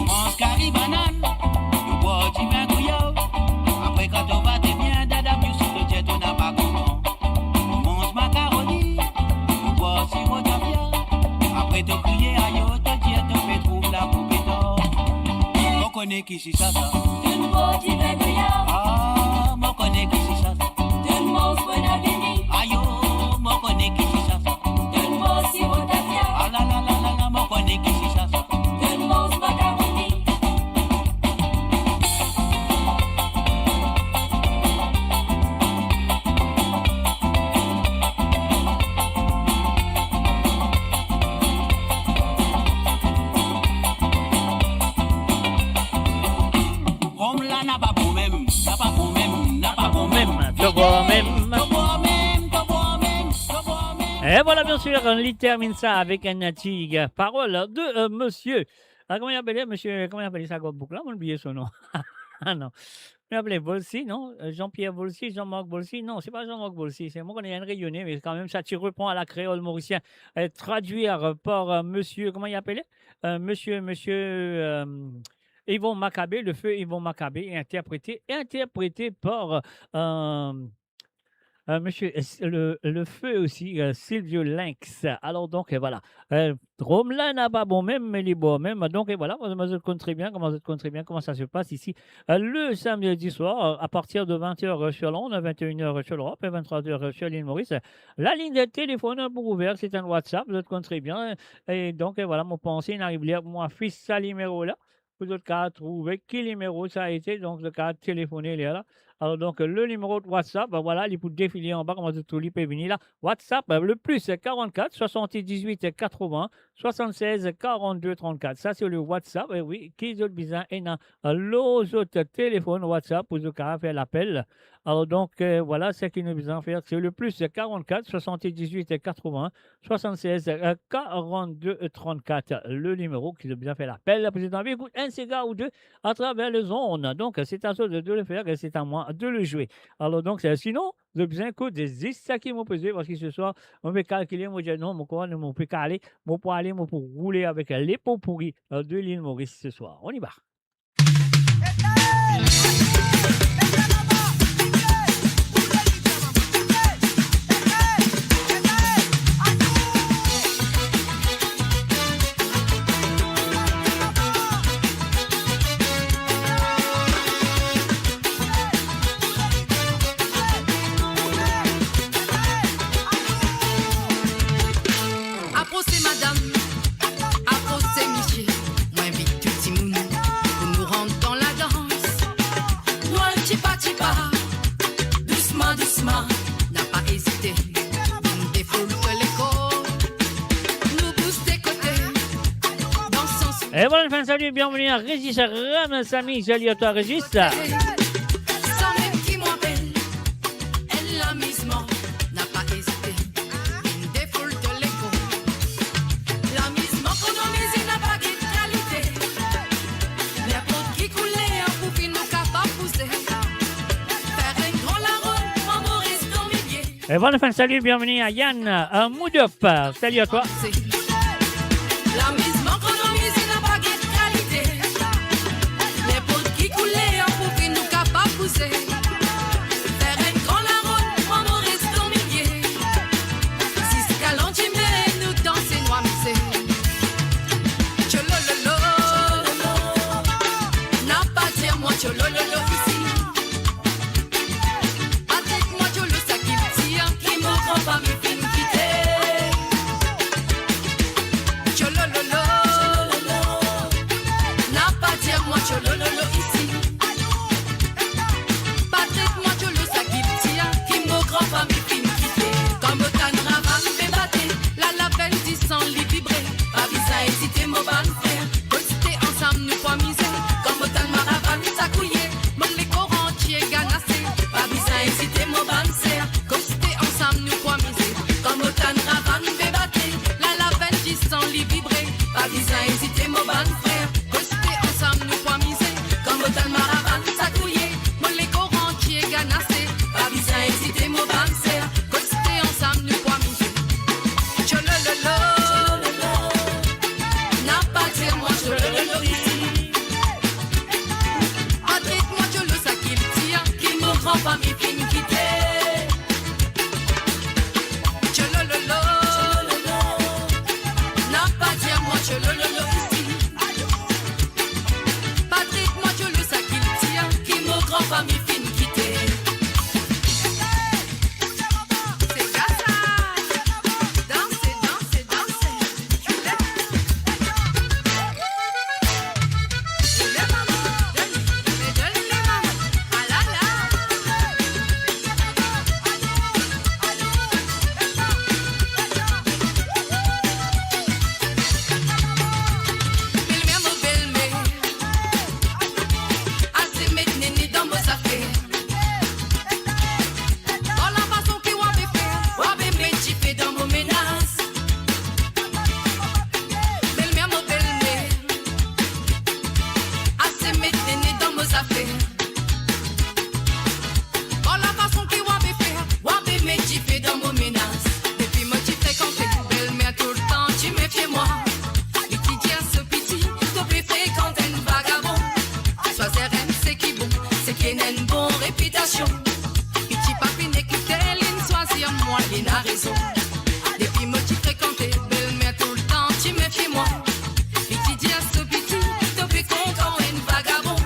Manz kari banann, nou bwar divin gouya. Apre kan to vant bien, dada, bien si to tir, to napa kontan. Nou manz makaroni, nou bwar siro tafia. Apre to kriye ayo, to dir to pe trouv lakou petar. Mo kone ki sisa sa. Donn mo divin gouya. Ah, mo kone ki sisa sa. Donn mo bon avini. Ayo, mo kone ki sisa sa. Donn mo siro tafia. Ah la la la la la, mo kone ki sisa sa. Donn mo makaroni. Rom la napa bon mem, napa bon mem, napa bon mem. Mem, to bwar mem. To bwar mem, to bwar mem, to bwar mem. Et voilà, bien sûr, on termine ça avec un tig parole de, euh, monsieur Ah, kouma li apele, misie, kouma li apele sa, gro boug la? Mo bliye so nom. Ah, non. Li apele Volcy, non? Euh, Jean-Pierre Volcy, Jean-Marc Volcy? Non, se pa Jean-Marc Volcy, se, mo kone enn Reyone, me kanmem, sa ti repran à la créole mauricienne, euh, traduit par, euh, monsieur, kouma li apele? Euh, monsieur, monsieur, euh, Yvon Macabé, le feu Yvon Macabé, et interprété, interprété par, euh, Euh, monsieur, euh, le, le feu aussi, euh, Silvio Lynx. Alors donc, euh, voilà. Euh, rom la napa bon mem, me li bwar mem. Donc, euh, voilà, mo, mo, zot konn tre bien kouma, zot konn tre bien kouma sa se pas isi. Euh, le samedi soir, euh, à partir de vingt heures, euh, sur l'onde, vingt et une heures sur l'Europe et vingt-trois heures, euh, sur l'île Maurice, euh, la ligne de téléphone pour ouvert, c'est un WhatsApp, zot konn tre bien. Et donc, euh, voilà, mo panse, inn ariv ler pou mo afish sa nimero la. Pou zot kapav trouve ki nimero sa ete, donk zot kapav telefone lerla. Alor donk, le nimero WhatsApp, ben vwala, li pou defile anba, kouma zot trouv li pe vini la. WhatsApp, le plus quarante-quatre soixante-dix-huit quatre-vingts soixante-seize quarante-deux trente-quatre. Sa se le WhatsApp, e wi, ki zot bizin ena lor zot telefonn WhatsApp pou zot kapav fer lapel. Alor donk, euh, vwala, seki nou bizin fer, se le plus quarante-quatre soixante-dix-huit quatre-vingts soixante-seize quarante-deux trente-quatre, le nimero ki zot bizin fer lapel, pou zot anvi ekout enn siga ou de atraver lezonn. Donk, se a zot de le fer, se a mwa de le zwe. Alor donk, euh, sinon, zot bizin ekout zis seki mo pe zwe, parski se swar, mo pe kalkile, mo dir, non, mo krwar, non, mo pe kale, mo pou ale, mo pou roule avek le potpourri, euh, de l'île Maurice se swar. On y va. Apros madam, apros misie, mo invit tou dimoun pou nou rant dan ladans. Nou al tipa tipa, dousman dousman, napa ezite, vinn defoul to lekor. Nou bouz de kote, dans ansanm. Et voilà, enfin, salut, bienvenue à Régis Ram, Samy, salut à toi, Régis. Sa mem ki mo apel, enn lamizman, napa ezite, vinn defoul to lekor. Lamizman, kono mizik, napa de kalite. Et voilà, enfin, salut, bienvenue à Yann, euh, Moudop. Salut à toi. Lamizman kono mizik napa gagn kalite. Ninport ki kouler pou ki nou kapav bouze. Fer enn gran laronn, mwa mo res dan milie. Ziska landime nou danse nou amize. Tcholololo. Napa dir mwa tcholololo isi. Pa tret mwa diolo sa kiltir ki mo gran fami finn kite. Tcholololo. Napa dir mwa tcholololo isi. Pa tret mwa diolo sa kiltir ki mo gran fami finn kite. Kan mo tann ravann pe bate, lalavenn disan li vibre. Pa bizin ezite mo bann frer, koste ansam nou pou amize. Kan mo tann maravann sakouye, mo lekor antie ganase. Pa bizin ezite mo bann ser, koste ansam nou pou amize. Kan mo tann ravann pe bate, lalavenn disan li vibre. Pa bizin ezite mo bann frer, koste ansam nou pou amize. Kan mo tann maravann sakouye, mo lekor antie ganase. Pa bizin ezite mo bann ser, koste ansam nou pou amize. Tcholololo. Napa dir mwa tcholololo isi. Pa tret mwa diolo sa kiltir ki mo gran fami finn kite. Tcholololo. Napa dir mwa tcholololo isi. Pa tret mwa diolo sa kiltir ki mo gran fami finn kite. Sega sa. Danse, danse, danse. Belmer mo belmer, ase met nene dan mo zafer. Par lafason ki wa pe fer, wa pe met dife dan mo menaz. Belmer mo belmer, ase met nene dan mo zafer. Par lafason ki wa pe fer, wa pe met dife dan mo menaz. Depi mo ti frekante belmer, toultan ti mefie mwa. Li ti dir so piti, to pe frekant enn vagabon. Swazir enn seki bon, seki ena enn bon repitasion. Li ti pa finn ekoute, linn swazir mwa, linn a rezon. Depi mo ti frekante belmer, toultan ti mefie mwa. Li ti dir so piti, to pe kontan enn vagabon.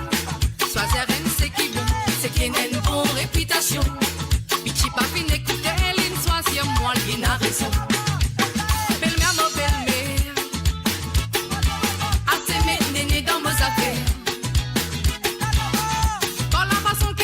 Swazir enn seki bon, seki ena enn bon repitasion. Li ti pa finn ekoute, linn swazir mwa, linn a rezon. Belmer mo belmer, ase met nene dan mo zafer. Par lafason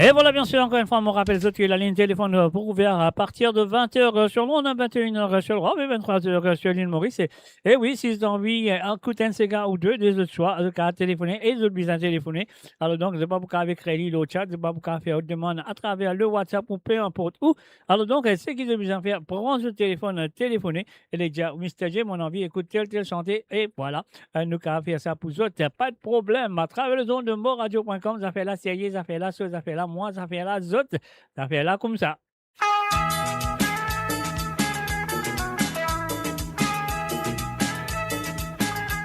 E vwala, byen sir, ankor enn fwa, mo rapel zot ki laliny telefon, euh, pou ouver a partir de vin ter, euh, sur l'onde, vin ter sur le web e vin trwa ter, euh, sur l'il Maurice. E, e wi, si zot anvi, euh, ekout enn sega ou de, de zot swa, zot kav telefone e zot bizin telefone. Alor donk, zot pa pou kav ekrir li lor chat, zot pa pou kav fer zot demann atraver le WhatsApp ou pe inport ou. Alor donk, euh, seki zot bizin fer, pran zot telefon, euh, telefone, e dir, Mister J, mo anvi ekout tel, tel sante, e vwala, euh, nou kav fer sa pou zot, pa de problem. Atraver lezond de moradio pwin kom, zafer la serye, zafer la so, zafer la mwa, zafer la zot, zafer la koumsa.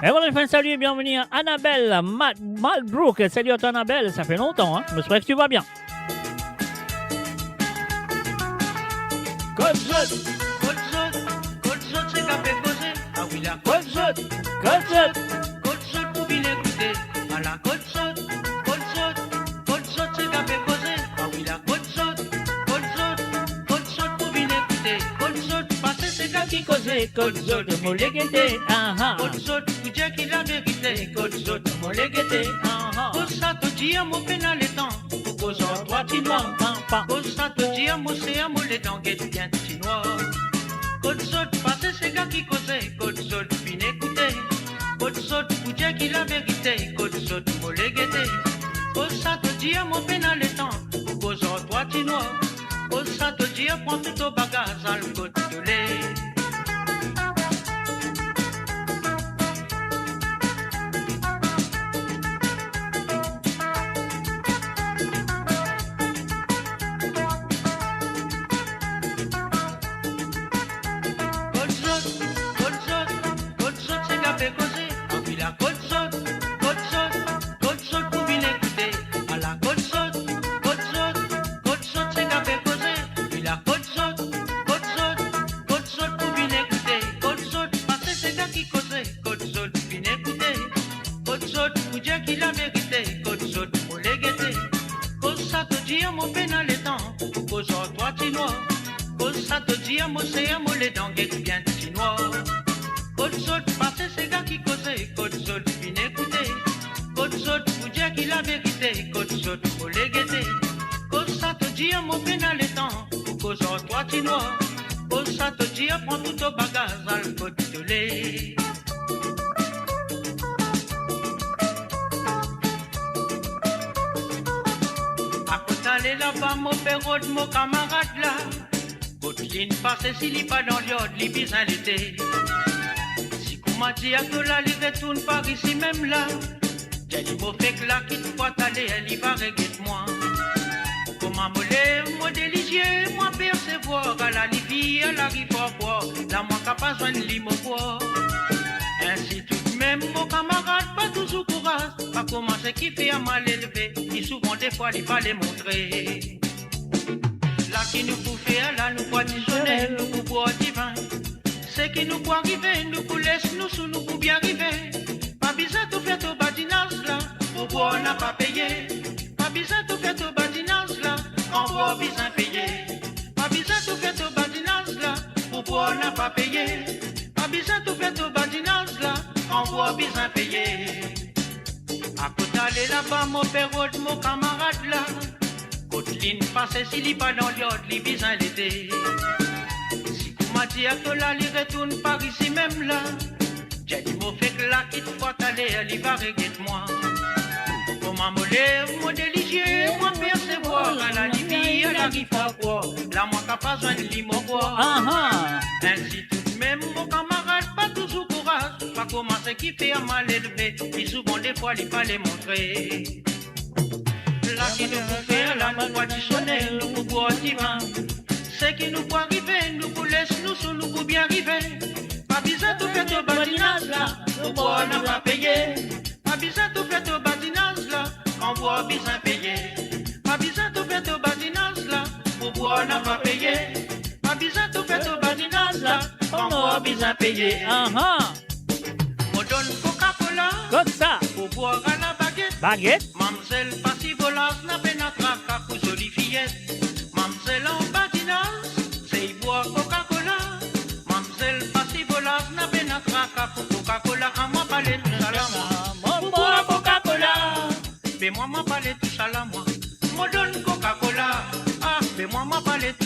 E vwala, nou fer enn sali, byenvini a Annabelle Ma-, Malbrook. Sali a twa, Annabelle, sa fer lontan, hein? Mo espere ki ou va byen. Kot zot, kot zot, kot zot, sega pe koze. Ah wi la, kot zot, kot zot, kot zot pou vinn ekoute. Ala kot zot, kot zot, kot zot, sega pe koze. Ah wi la, kot zot, kot zot, kot zot pou vinn ekoute. Kot zot, pase sega ki koze. Kot zot, mo le gete, aha. Kot zot, pou dir ki laverite. Kot zot, mo le gete, aha. Koz sa to dir, mo pena letan pou koz ar twa ti nwar. Pa, pa. Koz sa to dir, mo se a mo ledan get byen ti nwar. Kot zot, pase sega ki koze. Kot zot, vinn ekoute. Kot zot, pou dir ki laverite. Kot zot, mo le gete. Koz sa to dir, mo pena letan pou koz ar twa ti nwar. Koz sa to dir, pran tou to bagaz, al kot to le. Kot zot, kot zot, kot zot, sega pe koze. Anvi la kot zot, kot zot, kot zot pou vinn ekoute. Ala kot zot, kot zot, kot zot, sega pe koze. Anvi la kot zot, kot zot, kot zot pou vinn ekoute. Kot zot, pase sega ki koze. Kot zot, vinn ekoute. Kot zot, pou dir ki laverite. Kot zot, mo le gete. Koz sa to dir, mo pena letan pou koz ar twa ti nwar. Koz sa to dir, mo se a mo ledan get byen ti nwar. Kot zot, pase sega ki koze. Kot zot, vinn ekoute. Kot zot, pou dir ki laverite. Kot zot, mo le gete. Koz sa to dir, mo pena letan pou koz ar twa ti nwar. Koz sa to dir, pran tou to bagaz, al kot to le. Kot ale laba, mo pe rod mo kamarad la. Kot linn pase, si li pa dan li ord, li bizin lete. Si kouma dir a to la, li retourn par isi mem la, dir li mo fek la, ki fwa tale li va reget mwa. Kouma mo lev mo de lizie, mo apersevwar, ala li vini, ala li vini, la mwa kapav zwenn li mo krwar. Ensi toudmem, mo kamarad, pa touzour kouraz, pa kouma seki fer a malelve, li souvan defwa li pa le montre. La ki nou pou fer la, nou pou adisone, nou pou bwar divin. Seki nou pou arive, nou pou les nou sou, nou pou byen rive. Pa bizin to fer to badinaz la, pou bwar napa peye. Pa bizin to fer to badinaz la, kan bwar bizin peye. Pa bizin to fer to badinaz la, pou bwar napa peye. Pa bizin to fer to badinaz la, kan bwar bizin peye. Kot ale laba, mo pe rod mo kamarad la. Kot linn pase, si li pa dan li ord, li bizin lete. Si kouma dir a to la, li retourn par isi mem la, dir li mo fek la, ki fwa tale li va reget mwa. Kouma mo lev mo de lizie, mo apersevwar, ala li vini, ala li vini, la mwa kapav zwenn li mo krwar. Aha. Ensi toudmem, mo kamarad, pa touzour kouraz, pa kouma seki fer a malelve, li souvan defwa li pa le montre. La ki nou pou fer la, nou pou adisone, nou pou bwar divin. Seki nou pou arive, nou pou les nou sou, nou pou byen rive. Pa bizin to fer to badinaz la, pou bwar napa peye. Pa bizin to fer to badinaz la, kan bwar bizin peye. Pa bizin to fer to badinaz la, pou bwar napa peye. Pa bizin to fer to badinaz la, kan bwar bizin peye. Aha. Mo donn Coca-Cola. Kot sa? Pou bwar a la baget. Baget? Mamzel pa ti volas, na pena traka pou zoli fiyet. Mamzel an badinaz, sey bwar Coca-Cola. Mamzel pa ti volas, na pena traka pou Coca-Cola. A mwa pale tousala mwa. Pou bwar Coca-Cola. Be mwa, mwa pale tousala mwa. Mo donn Coca-Cola.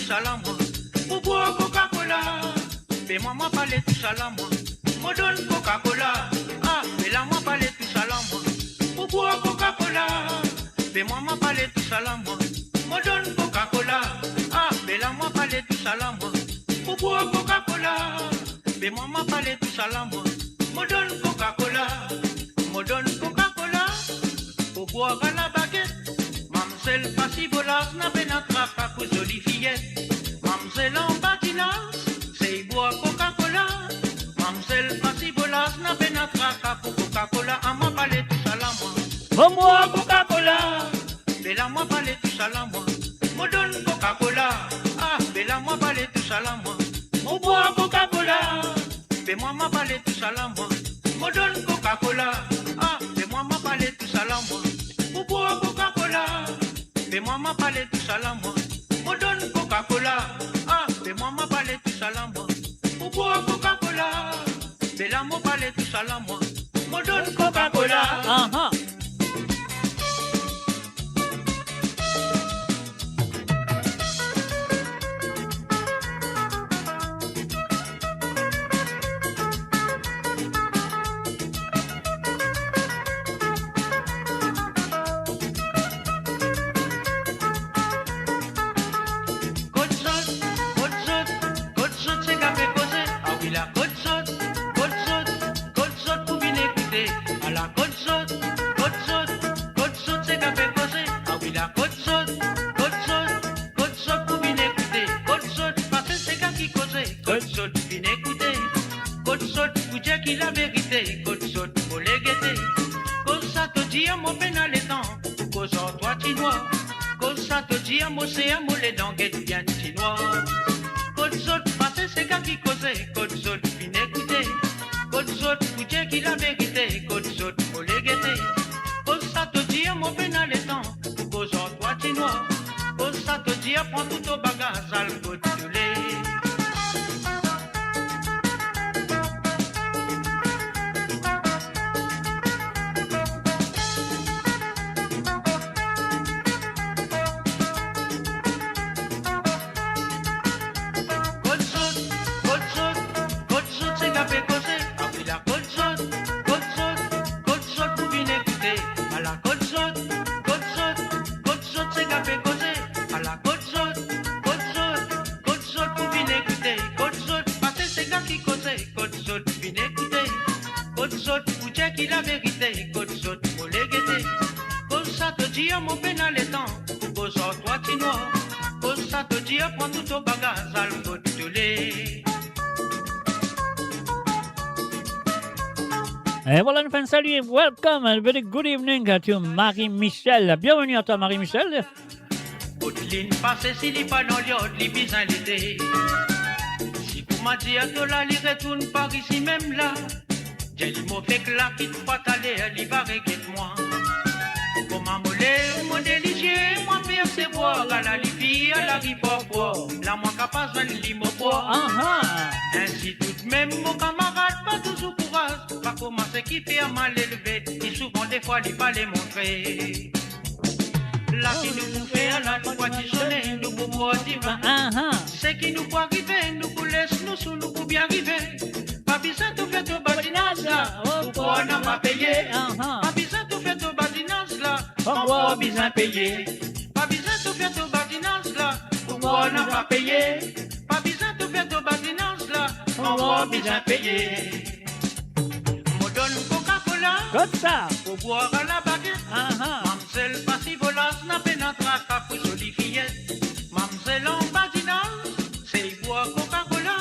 Salam, mwa, pou bwar Coca-Cola. Be mwa, mwa pale tou salam, mwa, mo donn Coca-Cola. Ah, be la, mwa pale tou salam, mwa, pou bwar Coca-Cola. Be mwa, mwa pale tou salam, mwa, mo donn Coca-Cola. Ah, be la, mwa pale tou salam, mwa, pou bwar Coca-Cola. Be mwa, mwa pale tou salam, mwa, mo donn Coca-Cola. Mo donn Coca-Cola pou bwar a la baget. Mamzel pa si volas, na pena traka pou zoli fiyet. Mamzel anba dinaz, sey bwar Coca-Cola. Mamzel pa si volas, na pena traka pou Coca-Cola. Ah, mwa pale tou salam, mwa, pou bwar Coca-Cola. Be la, mwa pale tou salam, mwa, mo donn Coca-Cola. Ah, be la, mwa pale tou salam, mwa, pou bwar Coca-Cola. Be mwa, mwa pale tou salam, mwa, mo donn Coca-Cola. Ah, be mwa, mwa pale tou salam, mwa, pou bwar Coca-Cola. Be mwa, mwa pale tou salam, mwa, mo donn Coca-Cola. Ah, be mwa, mwa pale tou salam, mwa, pou bwar Coca-Cola. Be la, mo pale tou salam, mwa, mo donn Coca-Cola. Aha. Kot zot, kot zot, kot zot, seka pe koze. Ah wi la, kot zot, kot zot, kot zot pou vinn ekoute. Ala kot zot, kot zot, kot zot, seka pe koze. Ah wi la, kot zot, kot zot, kot zot pou vinn ekoute. Kot zot, pase seka ki koze. Kot zot, vinn ekoute. Kot zot, pou dir ki laverite. Kot zot, mo le gete. Kosa to dir, mo pena letan pou koz ar twa ti nwar. Kosa to dir, mo se a mo ledan get bien ti nwar. Kot zot, pase seka ki koze. Kot zot, vinn ekoute. Kot zot, pou dir ki laverite. Kot zot, mo le gete. Kosa to dir, mo pena letan pou koz ar twa ti nwar. Kosa to dir, pran tou to bagaz, al kot to le. Kot zot, kot zot, kot zot, seka pe koze. Ah wi la, kot zot, kot zot, kot zot pou vinn ekoute. Ala kot zot, kot zot, kot zot, seka pe koze. Ala kot zot, kot zot, kot zot pou vinn ekoute. Kot zot, pase seka ki koze. Kot zot, vinn ekoute. Kot zot, pou dir ki laverite. Kot zot, mo le gete. Kosa to dir, mo pena letan pou koz ar twa ti nwar. Kosa to dir, pran tou to bagaz, al kot to le. Et voilà, nou finn salie. Welcome and very good evening to Marie-Michelle. Bienvenue à toi, Marie-Michelle. Kot linn pase, si li pa dan liard, li bizin lete. Si kouma dir to la, li retourn par isi mem la. Dir li mo fek la, ki twa taler li va regret mwa. Kouma mo lev mo de lizie, mo apersevwar ala li fini, ala li parpwar. La mwa kapav zwenn li mo krwar. Aha. Insi toudmem mo kamarad pa touzour kouraz. Pa kouma seki fer mal elve, ki souvan defwa li pa le montre. La ki nou pou fer la, nou pou adisone, nou pou pran divin. Aha. Seki nou pou arive, nou pou les nou sou, nou pou bien rive. Pa bizin to fer to badinaz la, pou krwar napa peye. Aha. Pa bizin to fer to badinaz la, pa krwar bizin peye. Pa bizin to fer to badinaz la, pou krwar napa peye. Pa bizin to fer to badinaz la, pa krwar bizin peye. Mo donn Coca-Cola. Kot sa? Pou bwar a la baget. Aha. Mamzel pa si volas, na pena traka pou zoli fiyet. Mamzel anba dinaz, sey bwar Coca-Cola.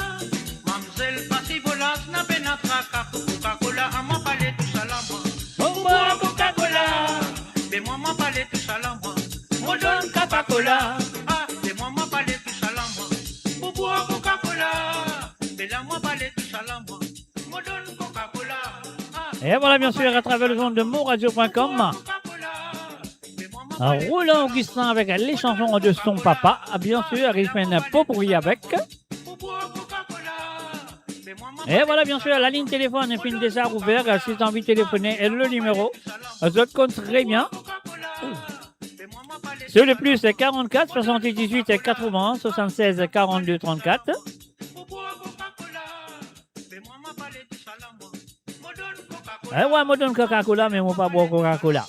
Mamzel pa si volas, na pena traka pou Coca-Cola. Ah, mwa pale tou salam, mwa, pou bwar Coca-Cola. Be mwa, mwa pale tou salam, mwa, mo donn Coca-Cola. Ah, be mwa, mwa pale tou salam, mwa, pou bwar Coca-Cola. Be la, mwa pale tou salam, mwa, mo donn Coca-Cola. Ah, et voilà, bien sûr, à travers les ondes de moradio point com. Roland Augustin avec les chansons de son papa, bien sûr, il fait un pot pourri avec. Et voilà, bien sûr, la ligne téléphone est déjà ouverte. Si tu as envie de téléphoner, le numéro, zot konn très bien. Sur le plus quarante-quatre soixante-dix-huit quatre-vingts soixante-seize quarante-deux trente-quatre. Eh ouais, mo donn Coca-Cola, me mo pa bwar Coca-Cola.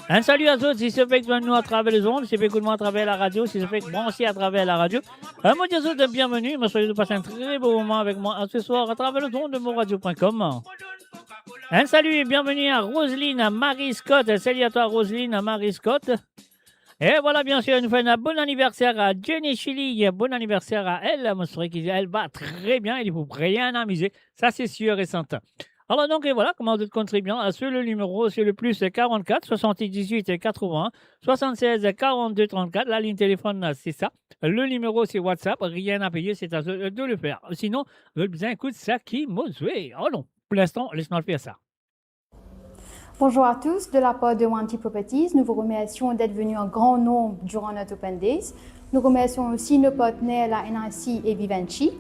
Enn sali a zot, si zot fek zwenn nou atraver lezond, si zot fek ekout mwa atraver laradio, si zot fek branse atraver laradio. Eh, mo dir zot bienveni, mo swete zot pas enn tre bon moman avek mwa, a, se swar atraver lezond de moradio point com. Enn sali, bienveni a Roseline, a Marie Scott. Sali a twa, Roseline, a Marie Scott. E vwala, bien sir, nou fer enn bon aniverser a Jenny Chili. Bon aniverser a elle. Mo swete ki elle va très bien, elle pou bien amize. Sa, se sir e serten. Alor, donk, e vwala, kouma zot konn tre bien, a, sur le nimero, se le plus quarante-quatre soixante-dix-huit quatre-vingts soixante-seize quarante-deux trente-quatre. Lalinn telefonn la, se sa. Le nimero, se WhatsApp, rien à payer, se a zot de le fer. Sinon, zot bizin ekout sa ki mo zwe. Alon, pou linstan, les mwa fer sa. Bonjour à tous, de la part de Wanty Properties, nous vous remercions d'être venus en grand nombre durant notre Open Days. Nous remercions aussi nos partenaires, la N I C et Vivendi.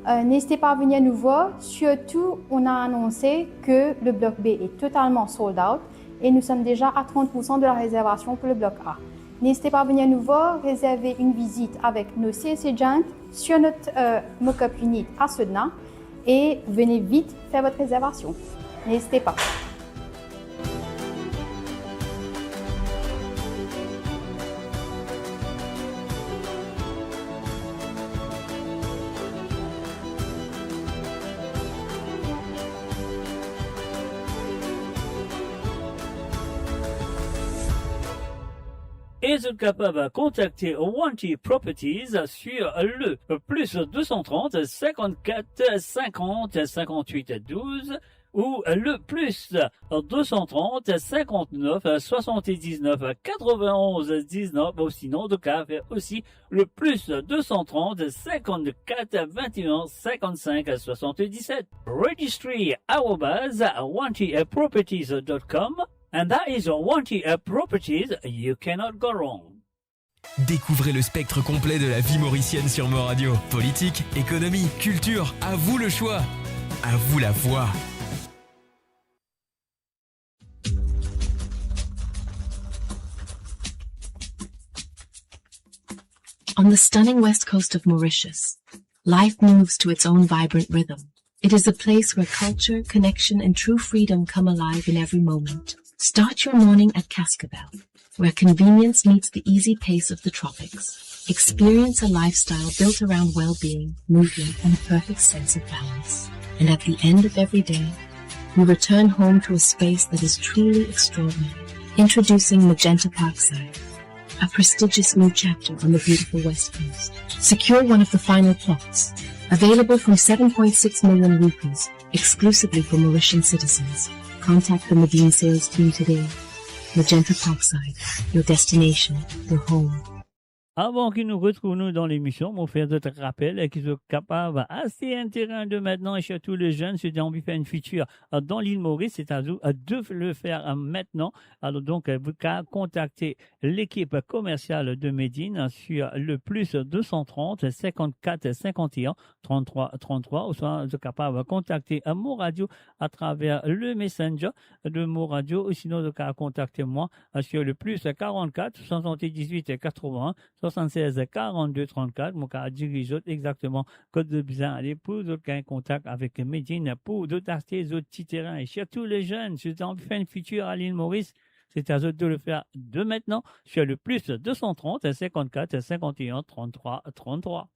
Euh, n'hésitez pas à venir nous voir. Surtout, on a annoncé que le bloc B est totalement sold out et nous sommes déjà à trente pour cent de la réservation pour le bloc A. N'hésitez pas à venir nous voir, réserver une visite avec nos sales agents sur notre, euh, mock-up unit à Sedna et venez vite faire votre réservation. N'hésitez pas. E zot kapav kontakte Wanty Properties sur le plus deux cent trente cinquante-quatre cinquante cinquante-huit douze ou le plus deux cent trente cinquante-neuf soixante-dix-neuf quatre-vingt-onze dix-neuf, ou sinon, zot kapav fer osi le plus deux cent trente cinquante-quatre vingt et un cinquante-cinq soixante-dix-sept. Registry arobase wanty properties dot com, and that is Wanty Properties, you cannot go wrong. Découvrez le spectre complet de la vie mauricienne sur Mo Radio. Politique, économie, culture, à vous le choix. À vous la voix. On the stunning west coast of Mauritius, life moves to its own vibrant rhythm. It is a place where culture, connection, and true freedom come alive in every moment. Start your morning at Cascabel, where convenience meets the easy pace of the tropics. Experience a lifestyle built around well-being, movement, and a perfect sense of balance. And at the end of every day, you return home to a space that is truly extraordinary. Introducing Magenta Parkside, a prestigious new chapter on the beautiful West Coast. Secure one of the final plots, available from seven point six million rupees, exclusively for Mauritian citizens. Contact the Medin sales team today. Magenta Parkside, your destination, your home. Avan ki nou retrouv nou dan lemision, mo fer zot rapel ki zot kapav aste enn terin de mintnan, e sirtou le zenn, si zot anvi fer enn fitir dan Lil Moris, se a zot de le fer mintnan. Alor donk, zot kapav kontakte lekip komersial de Medin sur le plus deux cent trente cinquante-quatre cinquante et un trente-trois trente-trois, ouswa zot kapav kontakte Mo Radio atraver le Messenger de Mo Radio, ou sinon zot kapav kontakte mwa sur le plus quarante-quatre soixante-dix-huit quatre-vingts soixante-seize quarante-deux trente-quatre. Mo kapav diriz zot exakteman kot zot bizin ale pou zot gagn kontak avek Medin, pou zot aste zot ti terin. E sirtou le zenn, si zot anvi fer enn fitir a Lil Moris, se a zot de le fer de mintnan sur le plus deux cent trente cinquante-quatre cinquante et un trente-trois trente-trois.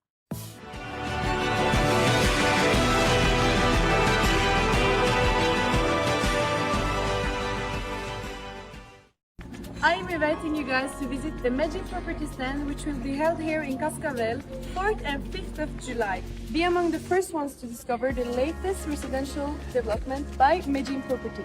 I am inviting you guys to visit the Magin Property Stand, which will be held here in Cascavelle, fourth and fifth of July. Be among the first ones to discover the latest residential development by Magin Property.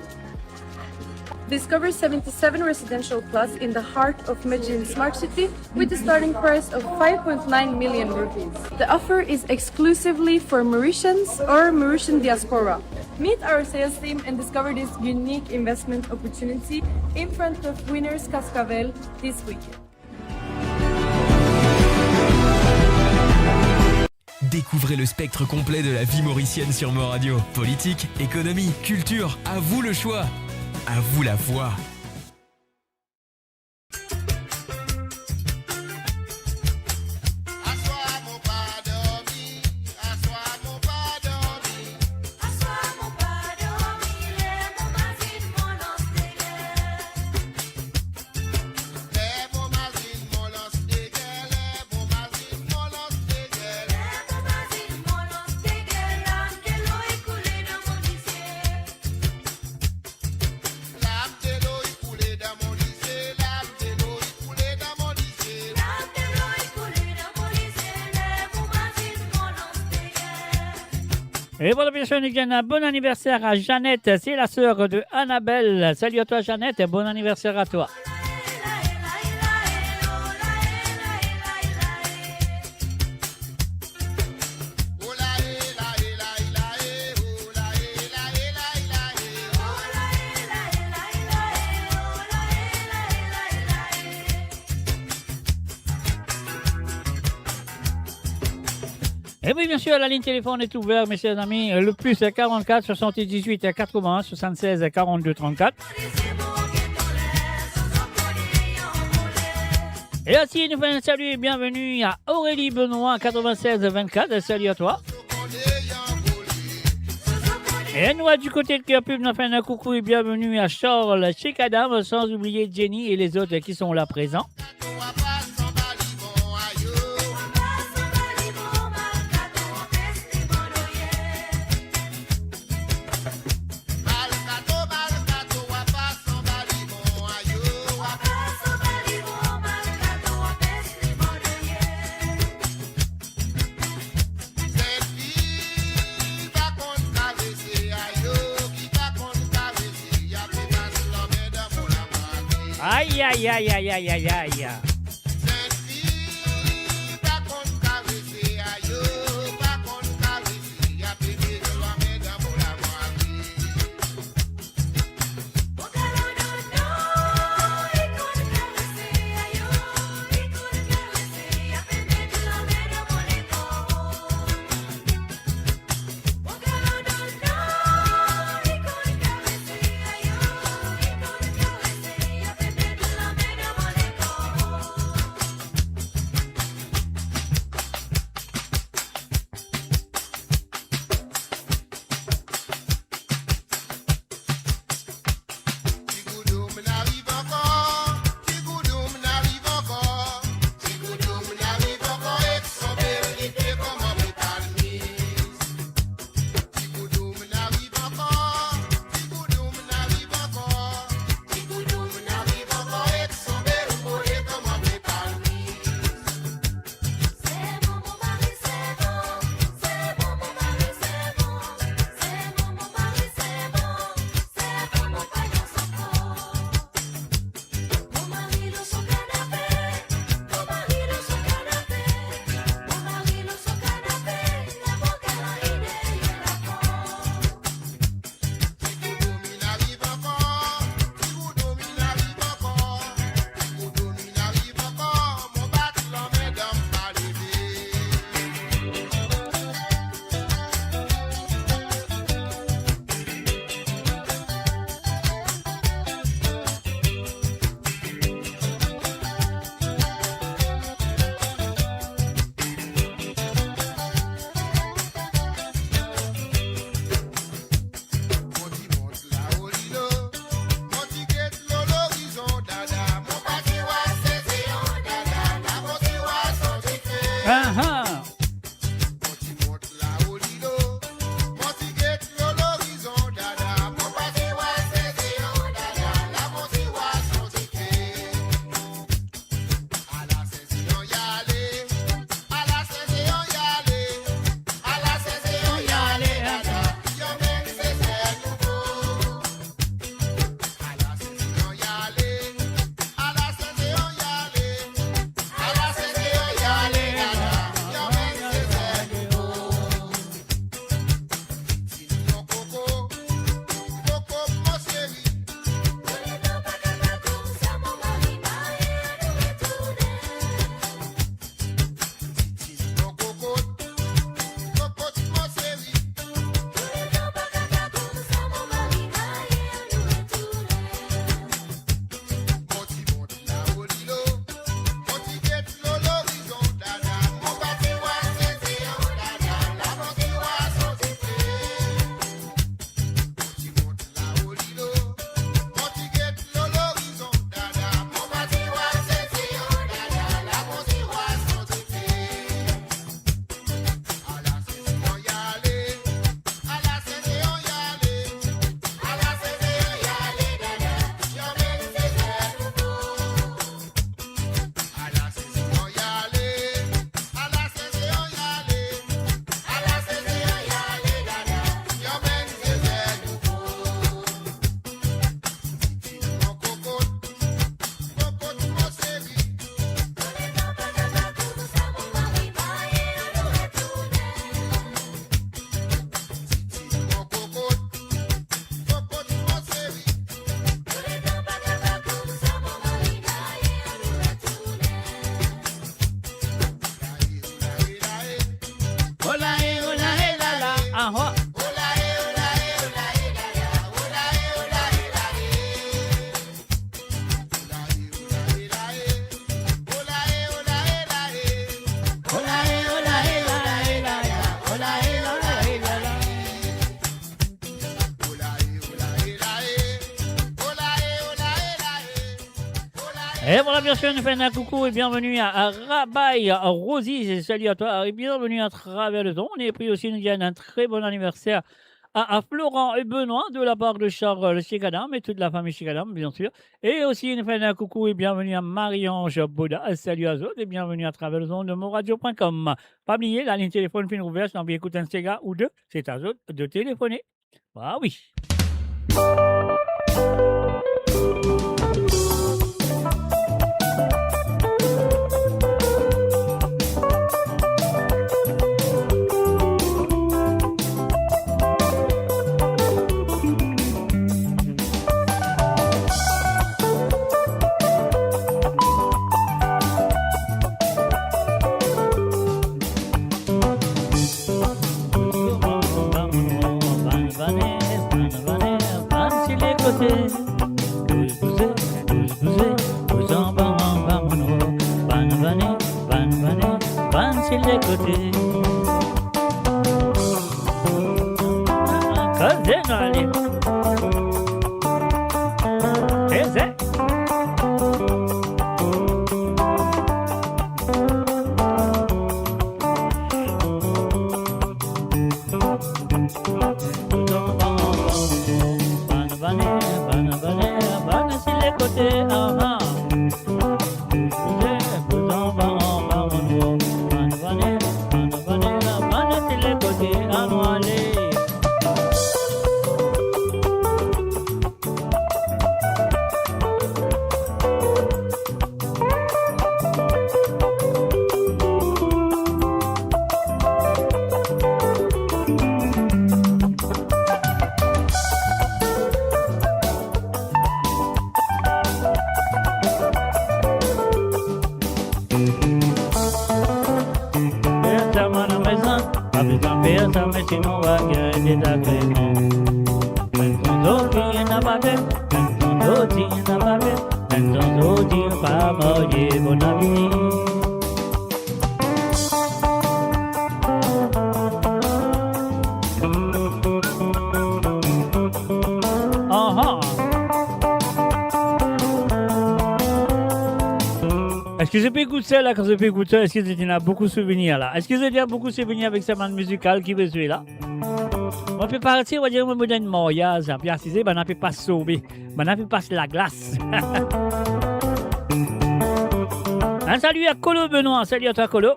Discover seventy-seven residential plots in the heart of Magin smart city with a starting price of five point nine million rupees. The offer is exclusively for Mauritians or Mauritian diaspora. Meet our sales team and discover this unique investment opportunity in front of Winners Cascavelle this weekend. Découvrez le spectre complet de la vie mauricienne sur Mo Radio. Politique, économie, culture, à vous le choix. À vous la voix. Et voilà, bien sûr, nous disons un bon anniversaire à Jeannette, c'est la sœur de Annabelle. Salut à toi, Jeannette, et bon anniversaire à toi. Et oui, bien sûr, la ligne téléphone est ouverte, mes chers amis. Le plus quarante-quatre soixante-dix-huit quatre-vingts soixante-seize quarante-deux trente-quatre. Et ainsi, nous faisons un salut et bienvenue à Aurélie Benoît, quatre-vingt-seize vingt-quatre. Salut à toi. Et nous, du côté de Kerpub, nous faisons un coucou et bienvenue à Charles, Chick Adam, sans oublier Jenny et les autres qui sont là présents. Aïe, aïe, aïe, aïe, aïe, aïe, aïe. Aha. Et voilà, bien sûr, nous faisons un coucou et bienvenue à, à Rabail, à Rosie, salut à toi et bienvenue à travers le temps. Et puis aussi, nous disons un très bon anniversaire à, à Florent et Benoît de la part de Charles Chikadam et toute la famille Chikadam, bien sûr. Et aussi, nous faisons un coucou et bienvenue à Marie-Ange Baudat. Salut à zot et bienvenue à travers le temps de moradio point com. Pa bliye, laligne telefon finn ouver, si ou anvi ekout enn sega ou de, se a zot de telefone. Ah wi. Bann, bann, bann, bann, bann, bann, bann, si lekote. Bouz, bouze, bouz, bouze, bouz anba, anba mo nwo. Bann, bann, bann, bann, bann, si lekote. Koze nou ale. Eze. Bann, bann, bann, bann, bann, si lekote, aha. Bouz anba, anba mo nwo. Bann, bann, bann, bann, bann, si lekote, anou ale. Personn mo lamezon, pa bizin personn, me si mo va gagn dezagreman. Mem kan zordi ena babe, mem kan zordi ena babe, mem kan zordi pa marye, mon ami. Aha. Eski zot pe ekout sa la, kan zot pe ekout sa, eski zot ena boukou souvenir la? Eski zot ena boukou souvenir avek sa bann mizikal ki pe zwe la? Mo pe parti, on va dir, mo dan enn maryaz, pe asize, bann-la pe pas sobe, bann-la pe pas laglas. Un salut à Colo Benoît, salut à toi Colo.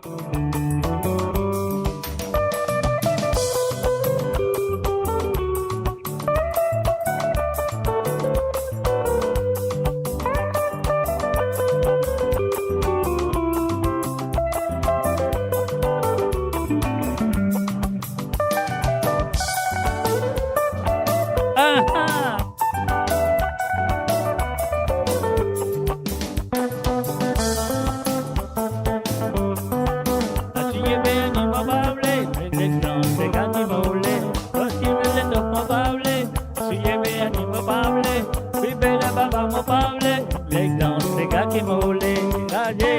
Ah, ah. Asiye beni mo pa vle, me dan se gati mo vle. Asiye beni mo pa vle, asiye beni mo pa vle, asiye beni baba mo pa vle, me dan se gati mo vle. Aye.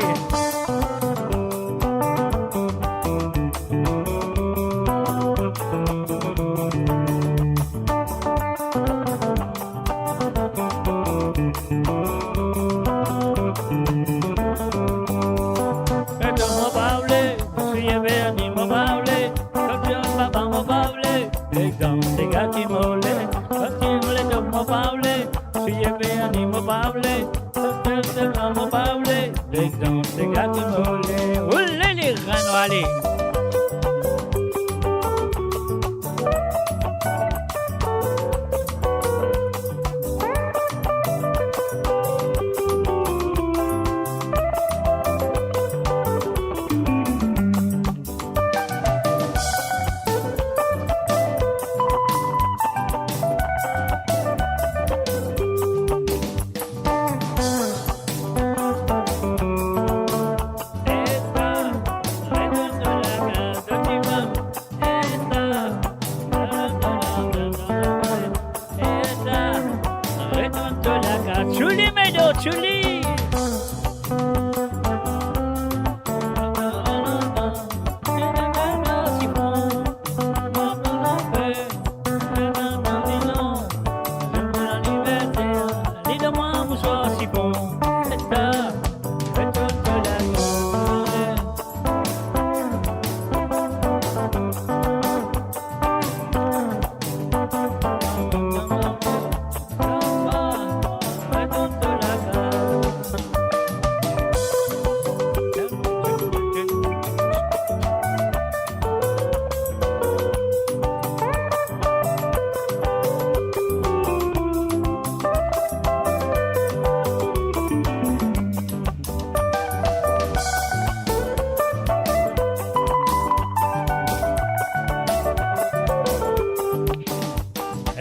Etan mo pa vle, siye verni mo pa vle, konfians papa mo pa vle, etan se gati mo vle, konfians letan mo pa vle, siye verni mo pa vle, konfians letan mo pa vle, etan se gati mo vle. Oule, le rann ale. Tchouli Medo, tchouli. Li dan mwa mouswar sifon.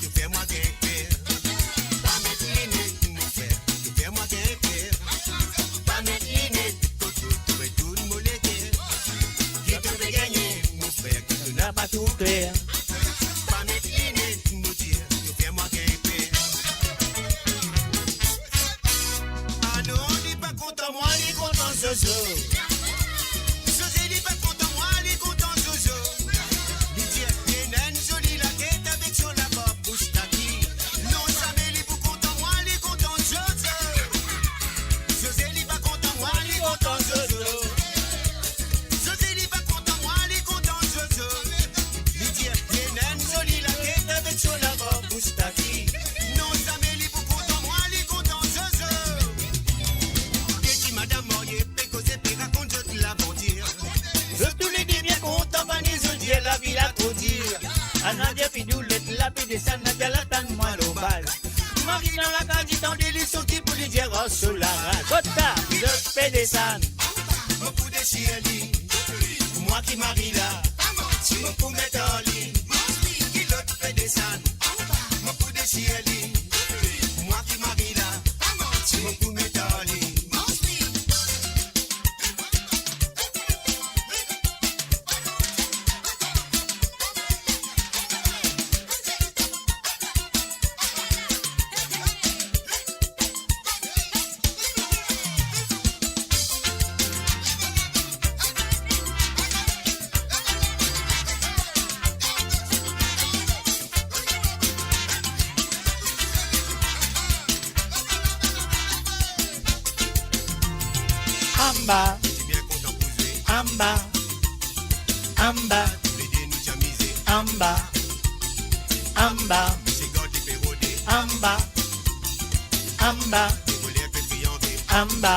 to fer mwa gagn per. Pa met linet, mo frer, to fer mwa gagn per. Pa met linet, kot to retourn mo leker. Ki to pe gagne, mo frer, ki to napa tou kler. Pa met linet, mo dir, to fer mwa gagn per. Alor, li pa kontan mwa, li kontan Zozo. Zozo, li pa kontan mwa, li kontan Zozo. Li dir, li ena enn zoli latet avek so labarb moustaki. Non, zame li pou kontan mwa, li kontan Zozo. Zozo, li pa kontan mwa, li kontan Zozo. Zozo, li pa kontan mwa, li kontan Zozo. Li dir, li ena enn zoli latet avek so labarb moustaki. Non, zame li pou kontan mwa, li kontan Zozo. De ti madam marye pe koze, pe rakont zot lavantir. Zot toule de bien kontan, bann zot dir lavi la tro dir. Ann dir fidoulet la pe desann, Nadia la tann mwa lor baz. Mari dan lakaz, li tande, li sorti pou li dir ar so laraz. Kot sa, zot pe desann. Mo pou desir li, mwa ki mari la. Mo pou met ar li, kilot pe desann. Mo pou desir li, mwa ki mari la. Mo pou met ar Anba. Nou ti bien kontan pou zwe. Anba. Anba. Toulede nou ti amize. Anba. Anba. Misie Gard li pe rode. Anba. Anba. Devoler pe triangle. Anba.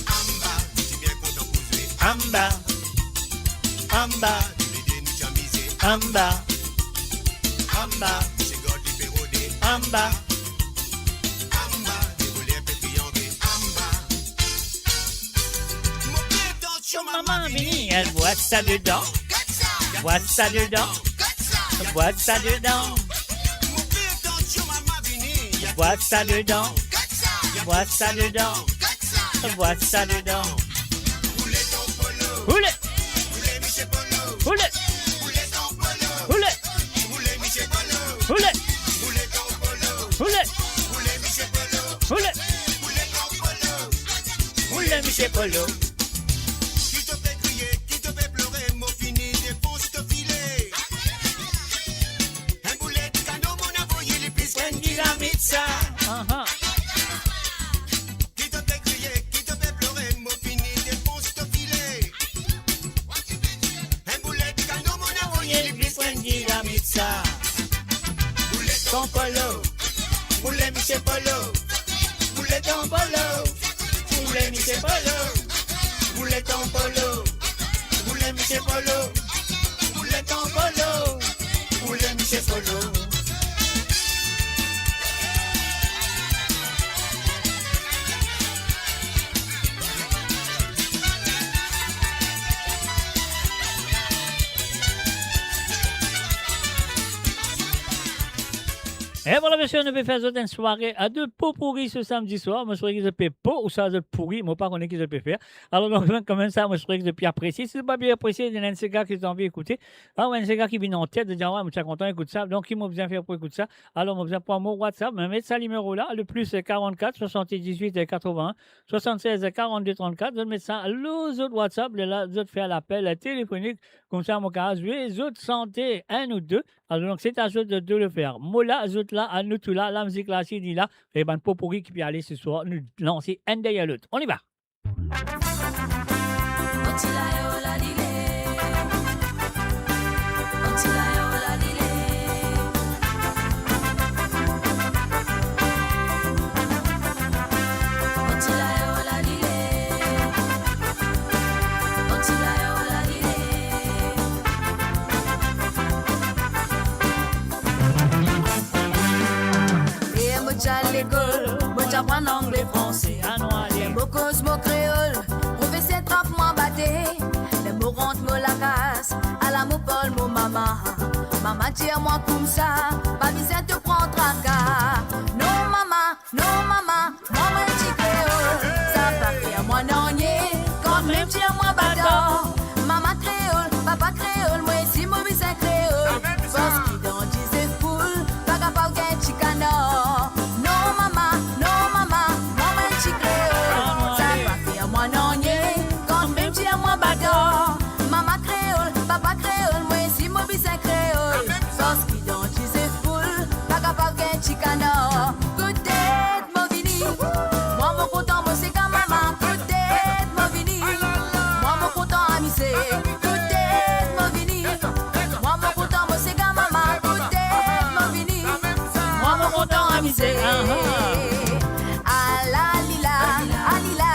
Anba. Nou ti bien kontan pou zwe. Anba. Anba. Toulede nou ti amize. Anba. Anba. Misie Gard li pe rode. Anba. Anba. Devoler pe triangle. Anba. Mo pe atansion mama vini. Vini, bwat sa dedan. Bwat sa dedan. Bwat sa dedan. Bwat sa dedan. Bwat sa dedan. Bwat sa dedan. Oule. Oule. Oule. Oule. Oule. Oule. Oule, misie Polo. Ki to pe kriye, ki to pe plore, mo fini defons to file. Enn boulet kanon mo'nn avoye li plis ki enn dinamit sa. Aha. Ki to pe kriye, ki to pe plore, mo fini defons to file. Enn boulet kanon mo'nn avoye li plis ki enn dinamit sa. Boulet ton Polo, boulet misie Polo, boulet ton Polo, boulet misie Polo, boulet ton Polo, boulet misie Polo, boulet ton Polo, boulet misie Polo. E vwala, mesie, nou pe fer zot enn sware a de popouri so samdi swar. Mo swete ki zot pe po, ouswa zot pouri, mo pa kone ki zot pe fer. Alor, donk, kanmem sa, mo swete ki zot pe apresie. Si zot pa pe apresie, ena enn sega ki zot anvi ekoute. Ah, enn sega ki vinn antet, zot dir, ah, wa, mo ti a kontan ekout sa. Donk, ki mo bizin fer pou ekout sa? Alor, mo bizin pran mo WhatsApp, mo met sa nimero la, le plus, euh, quarante-quatre soixante-dix-huit quatre-vingts soixante-seize quarante-deux trente-quatre, zot met sa lor zot WhatsApp, lerla zot fer lapel telefonik, koumsa mo kapav zwe zot sante enn ou de. Alor, donk, se a zot de le fer. Mo la, zot la, anou tou la, lamizik la, si li la, e bann popouri ki pe ale se swar, nou lanse enn deryer lot. On y va. Ler mo ti al lekol, mo ti aprann angle, franse, anwale. Ler mo koz mo kreol, profeser trap mwa bate. Ler mo rant mo lakaz, ala mo parl mo mama. Mama dir mwa koumsa, pa bizin to pran traka. Non mama, non mama, mwa mo enn ti kreol, sa pa fer mwa nanye, kanmem dir mwa batar. Mama kreol, papa kreol, mwa osi mo bizin kreol. Parski dan dizef poul, pa kapav gagn ti kanar. Non mama, non mama, mwa mo enn ti kreol, sa pa fer mwa nanye, kanmem dir mwa batar. Mama kreol, papa kreol, mwa osi mo bizin kreol. Parski dan dizef poul, pa kapav gagn ti kanar. Kout tet mo vini, mwa mo kontan mo sega mama. Kout tet mo vini, mwa mo kontan amize. Kout tet mo vini, mwa mo kontan mo sega mama. Kout tet mo vini, mwa mo kontan amize. Aha. Ala lila, alila,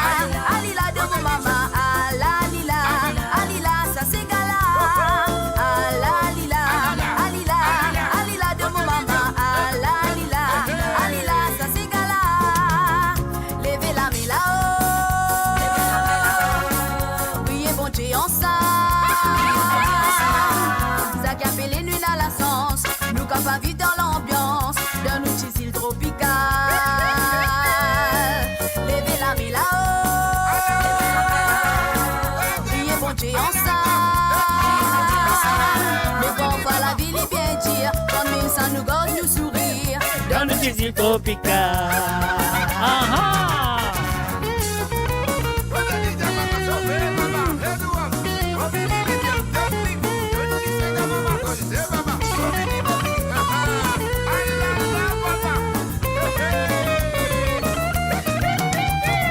alila de mo mama. Ala lila, alila sa sega la. Ala lila, alila, alila de mo mama. Ala lila, alila sa sega la. Leve lame lao, priye Bondie ansam. Sa ki apele nou ena lasans, nou kapav viv dan lanbians, dan nou ti zil tropikal. Leve lame lao, priye Bondie ansam. Me parfwa lavi li bien dir, kanmem sa nou gard nou sourir. Dan nou ti zil tropikal. Aha!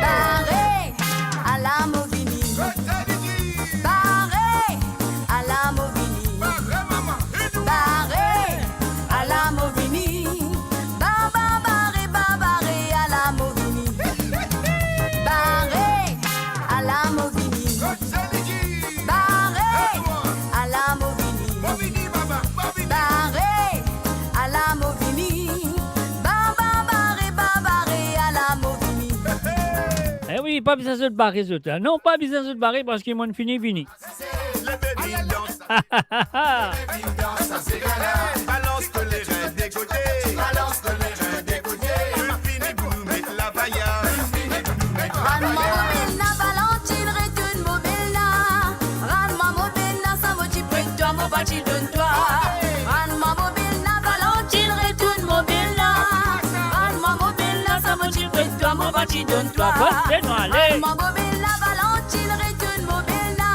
Bare! pa bizin zot bare zot, hein. Non, pa bizin zot bare parski mo'nn fini vini. Balance to les reins des côtés. Balance to les reins des côtés. Fini pou nou met lavaya. Rann mwa mo bel la, Valentine, retourn mo bel la. Rann mwa mo bel la, sa mo ti pret twa, mo pa ti donn twa. Rann mwa mo bel la, Valentine, retourn mo bel la. Rann mwa mo bel la, sa mo ti pret twa, mo pa ti donn twa. Rann mwa mo bel la, Valentine, retourn mo bel la.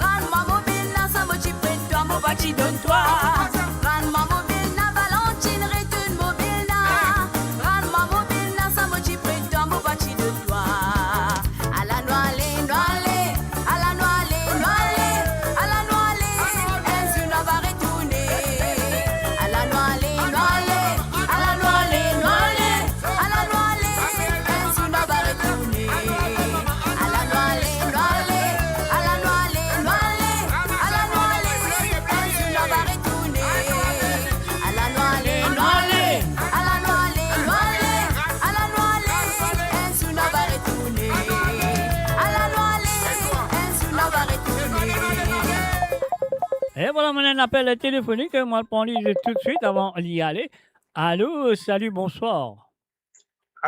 Rann mwa mo bel la, sa mo ti pret twa, mo pa ti donn twa. Rann mwa mo bel la, Valentine, retourn mo bel la. Rann mwa mo bel la, sa mo ti pret twa, mo pa ti donn twa. Ala nou ale, nou ale, ala nou ale, nou ale, ala nou ale, enn zour nou va retourne. Ala nou ale, nou ale, ala nou ale, nou ale, ala nou ale, enn zour nou va retourne. Ala nou ale, nou ale, ala nou ale, nou ale, ala nou ale, enn zour nou va retourne. Ala nou ale, nou ale, ala nou ale, nou ale, ala nou ale, enn zour nou va retourne. Ala nou ale, enn zour nou va retourne. E vwala, mo'nn ena enn apel telefonik, mo al pran li toutswit avan li ale. Alo, sali, bonswar.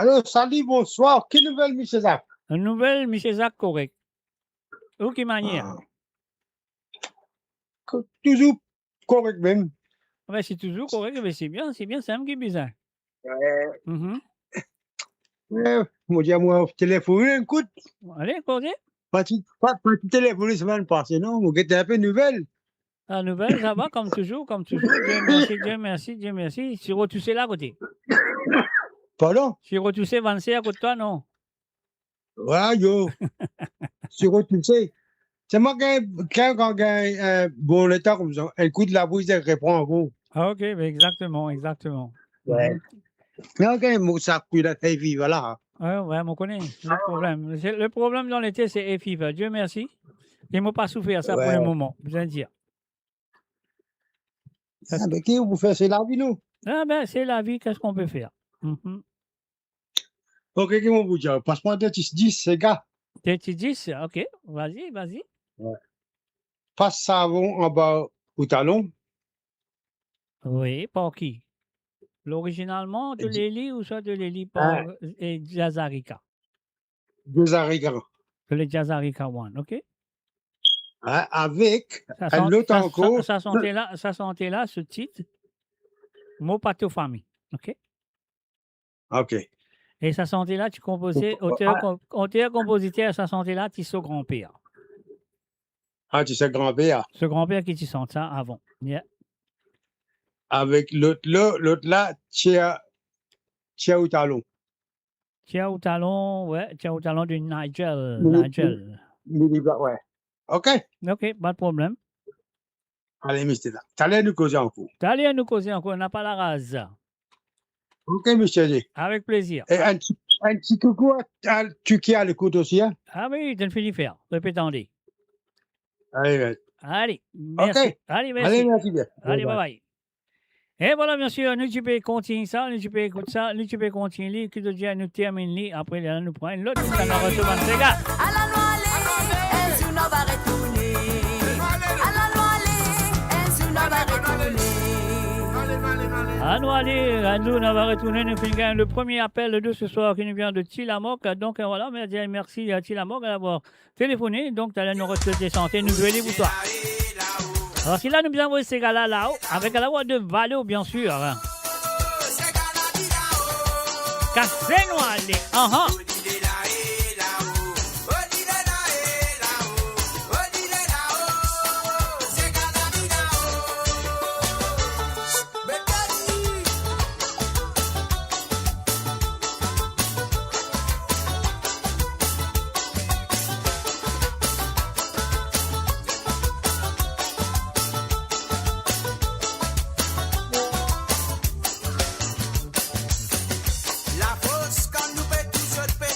Alo, sali, bonswar. Ki nouvel, misie Zak? Nouvel, misie Zak, korek. Ou ki manier? Ah. Ko-, touzour korek mem. Be, si touzour korek, be, se bien, se bien, samem ki bizin. Eh. Mhm. Eh, mo dir, mo telefone enn kout. Ale, koze. Pa ti, pa, pa ti telefone semenn pase, non, mo get enn pe nouvel. Ah, nouvel, sa va, kom touzour, kom touzour. Die mersi, Die mersi, Die mersi. Ti retouse la kote? Pardon? Ti retouse, vann se akote twa, non? Wi, yo. Ti retouse. Selman kan, kan, kan gagn, eh, bon letan koumsa, enn kout lapli, li repran ankor. Ah, ok, be exakteman, exakteman. Wi. Mhm. Non, kan mo sa pli la, sa viv la. Wi, wi, mo kone. Le problem. Se, le problem dan lete, se hay fever. Die mersi. E mo pa soufer sa pou le moman, bizin dir. Ah, be, ki ou pou fer, se lavi, non? Ah, be, se lavi, qu'est-ce qu'on peut faire? Mhm. Ok, ki mo pou dir? Pas mwa de ti dis, sega. De ti dis, ok. Vas-y, vas-y. Wi. Pas savon anba ou talon. Wi, par ki? Orizinalman, to le li ouswa to le li par, eh, Jazz Arica? Jazz Arica. To le Jazz Arica One, ok. Hein, avek enn lot ankor. Sa sante la, sa sante la, so tit, Mo pa to fami, ok? Ok. E sa sante la, ti konpoze, oter, ah, oter, konpoziter sa sante la, ti so granper. Ah, ti so granper. So granper ki ti sant sa avan. Yeah. Avek lot, lo-, lot la, Tir, Tir ou talon. Tir ou talon, wi, Tir ou talon de Nigel, Nigel. Wi. Ok. Ok, pa de problem. Ale, misie Zak. Taler nou koze ankor. Taler nou koze ankor, napa laraz. Ok, misie Zak. Avek plezir. E enn ti, enn ti koukou a, a tou ki a lekout osi, hein? Ah wi, to'nn fini fer. Repet ande. Ale, ale. Ale, mersi. Ok. Ale, mersi. Ale, mersi bien. Ale, bye bye. E vwala, biensir, nou ti pe kontign sa, nou ti pe ekout sa, nou ti pe kontign li, ki zot dir, nou terminn li, apre lerla nou pran enn lot, sa nou resevwar enn sega. Ala nou ale, enn zour nou va retourne. Ala nou ale, enn zour nou va retourne. Ala nou ale, enn zour nou va retourne. Nou finn gagn le premie apel de ce soir ki nou vien de Tilamok. Donk, euh, vwala, mersi, mersi a Tilamok d'avoir telefone, donk taler nou retrouv desante, nou zwe li pou twa. Alor, si la nou bizin avoy sega la, lao, avek lavwa de Valo, biensir. Kase nou ale, anhan. Lafors kan nou pe touzour pe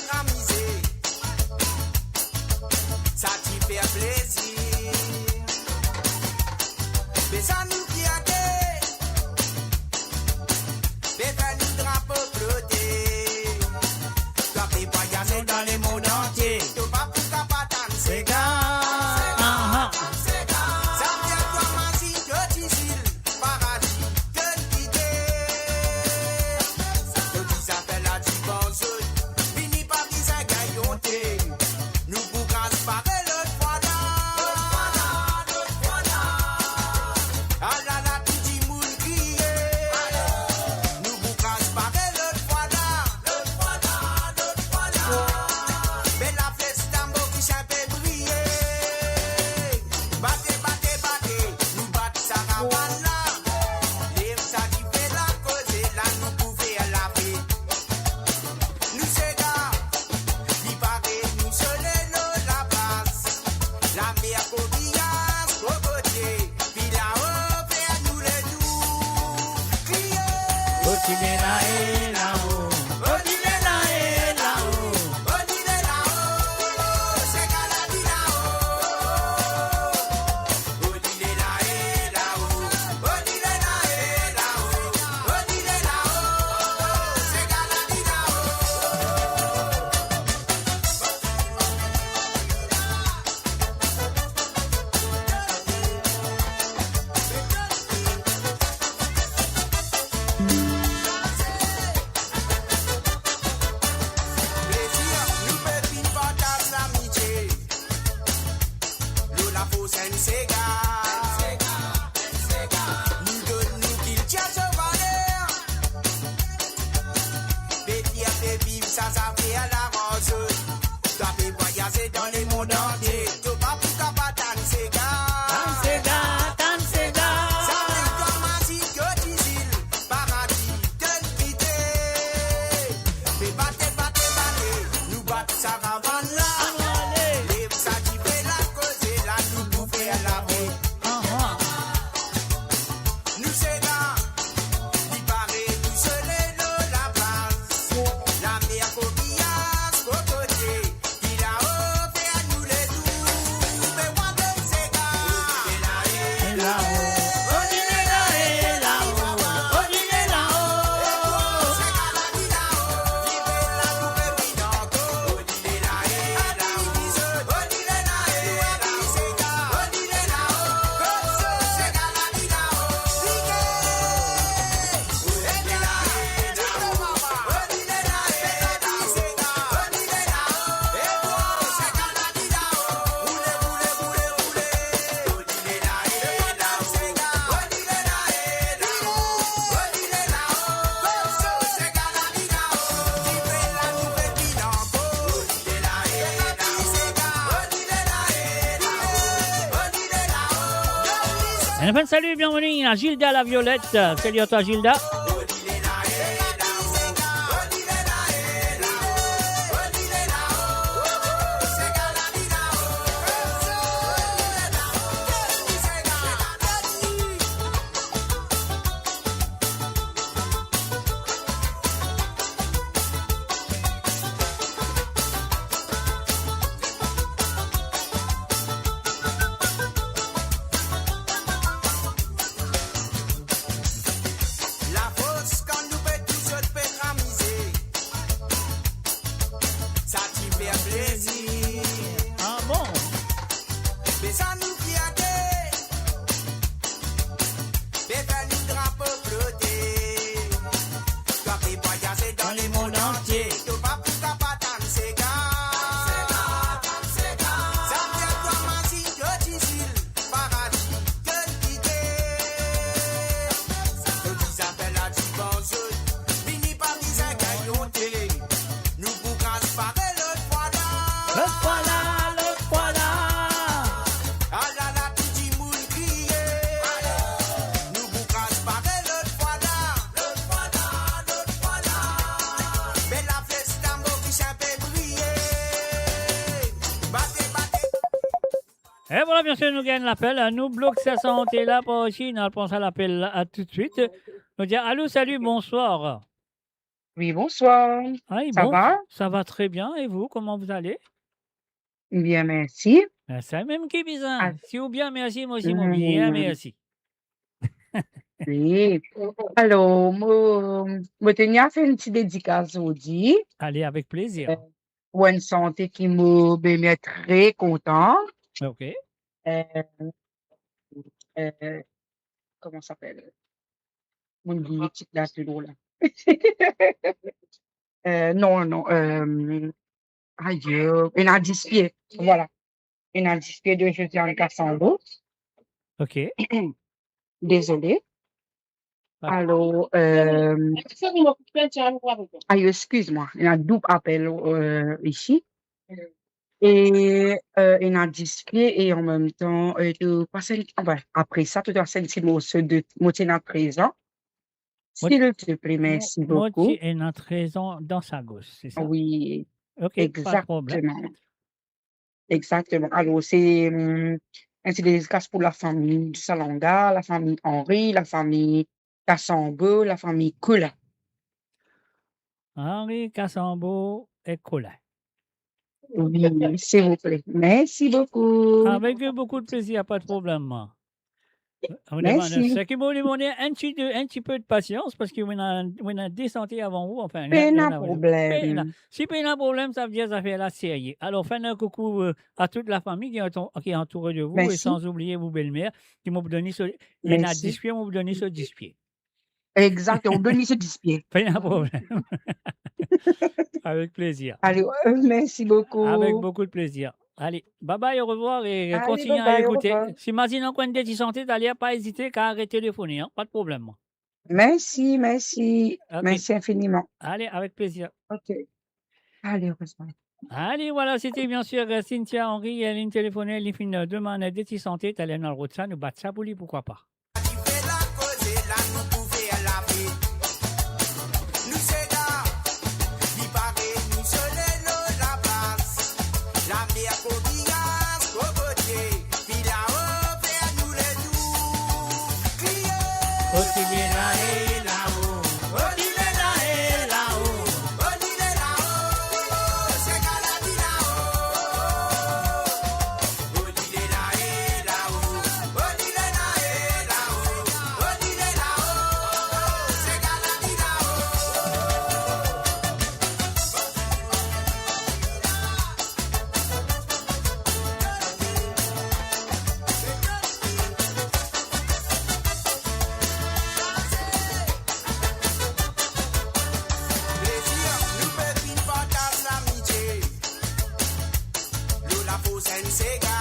Plezir nou pe vinn partaz lamitie. Lor lafors enn sega. Nou donn nou kiltir so valer. Pe fier pe viv sa zafer la ranson. Twa pe vwayaze dan lemond antie. To pa pou kapav tann sega. Tann sega, tann sega. Sa fer twa mazik, to dizil, paradi, tonn kite. Pe bate, bate, bate, nou bat sa ravann la. Lev sa dife la, koze la, nou pou fer lafet. Nou sega, li pare nou sole lor laplas. Lamer, kokiaz, kokotie, ki lao fer nou letour. Me mwa donn sega. Enn salu, bienveni a Gilda Laviolette. Salu a twa, Gilda. Lafors kan nou pe touzour pe amize, sa ti fer plezir. Ah bon? Be sa nou fierte. Be fer nou drapo flote. Twa pe vwayaze dan lemond antie. To pa pou kapav tann sega. Sa fer twa mazik, to dizil, paradi, tonn kite. To ti zafer la divan zot, vini pa bizin gagn onte. Nou pou kraz pare lot fwa la. Lot fwa la, lot fwa la. Alala, tou dimoun kriye. Nou pou kraz pare lot fwa la. Lot fwa la, lot fwa la. Be lafesta Moris pe briye. Bate, bate. E vwala, biensir, nou gagn lapel. Nou blok sa sante la par isi, nou al pran sa lapel la toutswit. Nou dir, alo, salut, bonsoir. Oui, bonsoir. Aïe, ça va ? Ça va très bien. Et vous, comment vous allez ? Bien, merci. Ben, sa mem ki bizin. Ah. Si ou bien, mersi, mwa osi, mo bien, hmm, mersi. Oui. Alors, mo, mo teni a fer enn ti dedikas zordi. Allez, avec plaisir. Euh, pour une santé qui me, me met très content. Ok. Euh, euh, comment ça s'appelle ? Mo bliye tit la, tou drol la. Euh, non, non, euh, ayo, ena Dispie, voilà. Ena Dispie de Josiane Cassango. Ok. Désolé. Ah. Alors, euh, ayo, excuse-moi, ena doub apel, euh, isi. E, euh, ena Dispie e an mem tan, euh, to pas enn, anfin, apre sa, to pas enn ti morso de, mo ti ena trez an. S'il te plaît, merci beaucoup. Mo ti ena trez an dan sa gos, c'est ça ? Oui, exactement. Ok, pas de problème. Exactement. Alors, c'est, hum, enn ti dedikas pour la famille Salanga, la famille Henry, la famille Cassango, la famille Kula. Henri, Casambo ek Colin. Wi, silvouple. Mersi boukou. Avek boukou de plezir, pa de problem, mwa. Mersi. Seki mo demann enn ti, enn tipe de pasians, parski nou ena, nou ena de sante avan ou, anfin, pena problem. Si pena problem, savedir zafer la serye. Alor, fer enn koukou, euh, a tout lafami ki antour, ki antour de vou, e san oubliye ou belmer, ki mo pou donn li so, ena dis pie, mo pou donn li so dis pie. Exakteman, ou donn li so dis pie. Pena problem. Avek plezir. Ale, euh, mersi boukou. Avek boukou de plezir. Ale, bye bye, orevwar e kontign ekoute. Si mazinn ankor enn de ti sante, taler pa ezite, kapav retelefone, an, pa de problem. Mersi, mersi. Ok. Mersi infiniman. Ale, avek plezir. Ok. Ale, orevwar. Ale, vwala, sete biensir, euh, Cynthia Henry, euh, linn telefone, li finn, euh, demann, euh, de ti sante, taler nou al rod sa, nou bat sa pou li, poukwa pa. Dife la koze la, nou pou fer lape. Nou sega, li pare, nou sole lor laplas. Lamer, kokias, kokotie, pi lao fer nou letour. Kriye. Oti be la e lao. Oti be la e lao. Oti be lao. Sega la di lao. Plezir, nou pe vinn partaz lamitie. Lor lafors enn sega.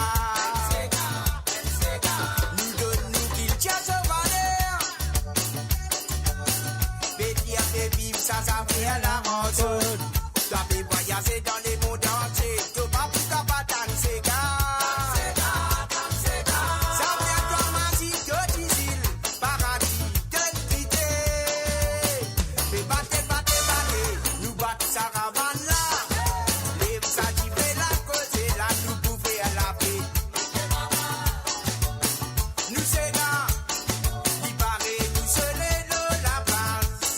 Nou donn nou kiltir so valer. Pe dir, pe viv sa, sa fer laranson. Twa pe vwayaze dan lemond antie, to pa pou kapav tann sega. Sa fer twa mazinn to ti zil, paradi, to enn kite. Pe bate, bate, bate, nou bat sa ravann la. Lev sa dife la, koze la, nou pou fer lape. Nou sega, li pare, nou sole lor laplas.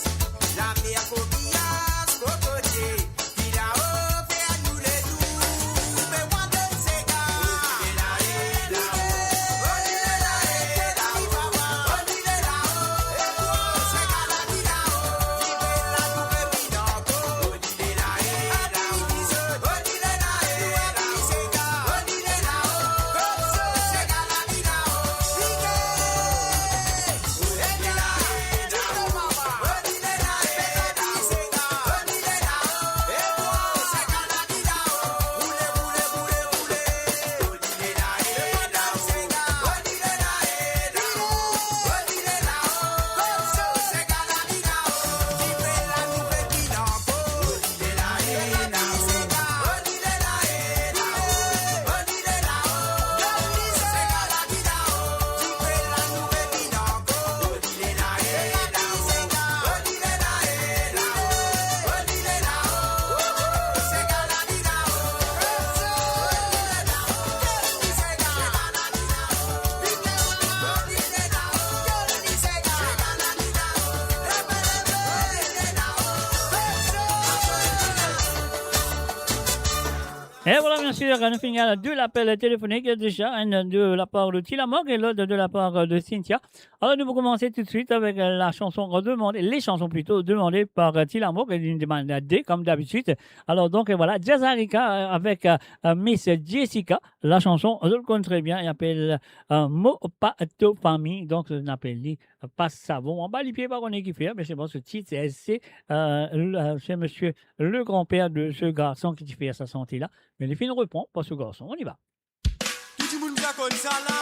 Lamer, kokias, kokotie, pi lao fer nou letour. Be wan de sega. E vwala, biensir, nou finn gagn de lapel telefonik deza, enn de lapar de Ti Lamok e lot de lapar de Cynthia. Alor, nou pou koumanse toutswit avek, euh, la chanson demandée, les chansons plutôt demandées par, euh, Ti Lamok, e li demann de, kom dabitid. Alor, donk, euh, vwala, Jazz Harika, euh, avek, euh, euh, Miss Jessica, la chanson, zot konn tre bien, li apel, euh, Mo pa to fami, donk, euh, nou apel li, euh, Pas Savon. Anba lipie, pa kone ki fer, me se bon, se tit, se, se, euh, le, euh, se misie le granper de se garson ki ti fer sa sante la, me li finn repran par se garson. On y va. Tou dimoun bizin konn sa la.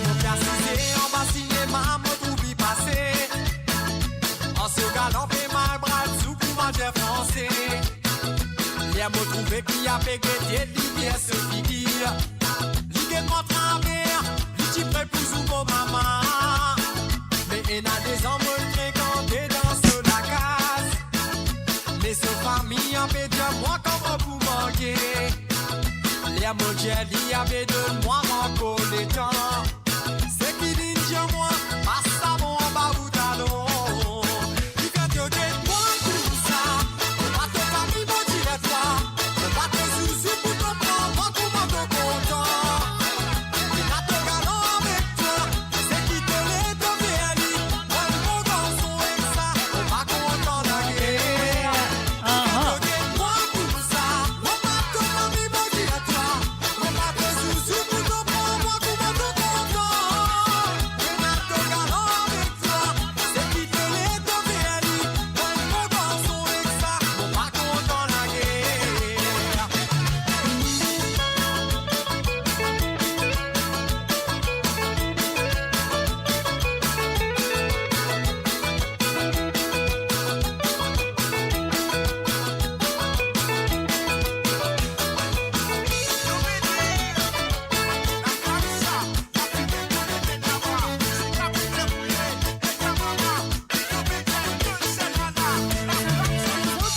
Mo pe asize anba sinema, mo trouv li pase. An so galan pe mal bral sou kou manzer franse. Ler mo trouve ki ape gete li bien so figir. Li get mwa traver, li ti pre pou zour mo mama. Me ena dezan mo frekante dan so lakaz. Li ave donn mwa ankor letan. Seki vinn dir mwa, pas savon anba ou talon. Kifer to get mwa koumsa? Mo pa to fami, mo dir twa. Mo pa to zouzou pou to pran mwa kouma to kontan. Ena to galan avek twa. Seki to le to fer li. Mwa enn bon garson ek sa, mo pa kontan lager. Aha. Kifer to get mwa koumsa? Mo pa to fami, mo dir twa. Mo pa to zouzou pou to pran mwa kouma to kontan. Ena to galan avek twa. Seki to le to fer li. Mwa enn bon garson ek sa, mo pa kontan lager.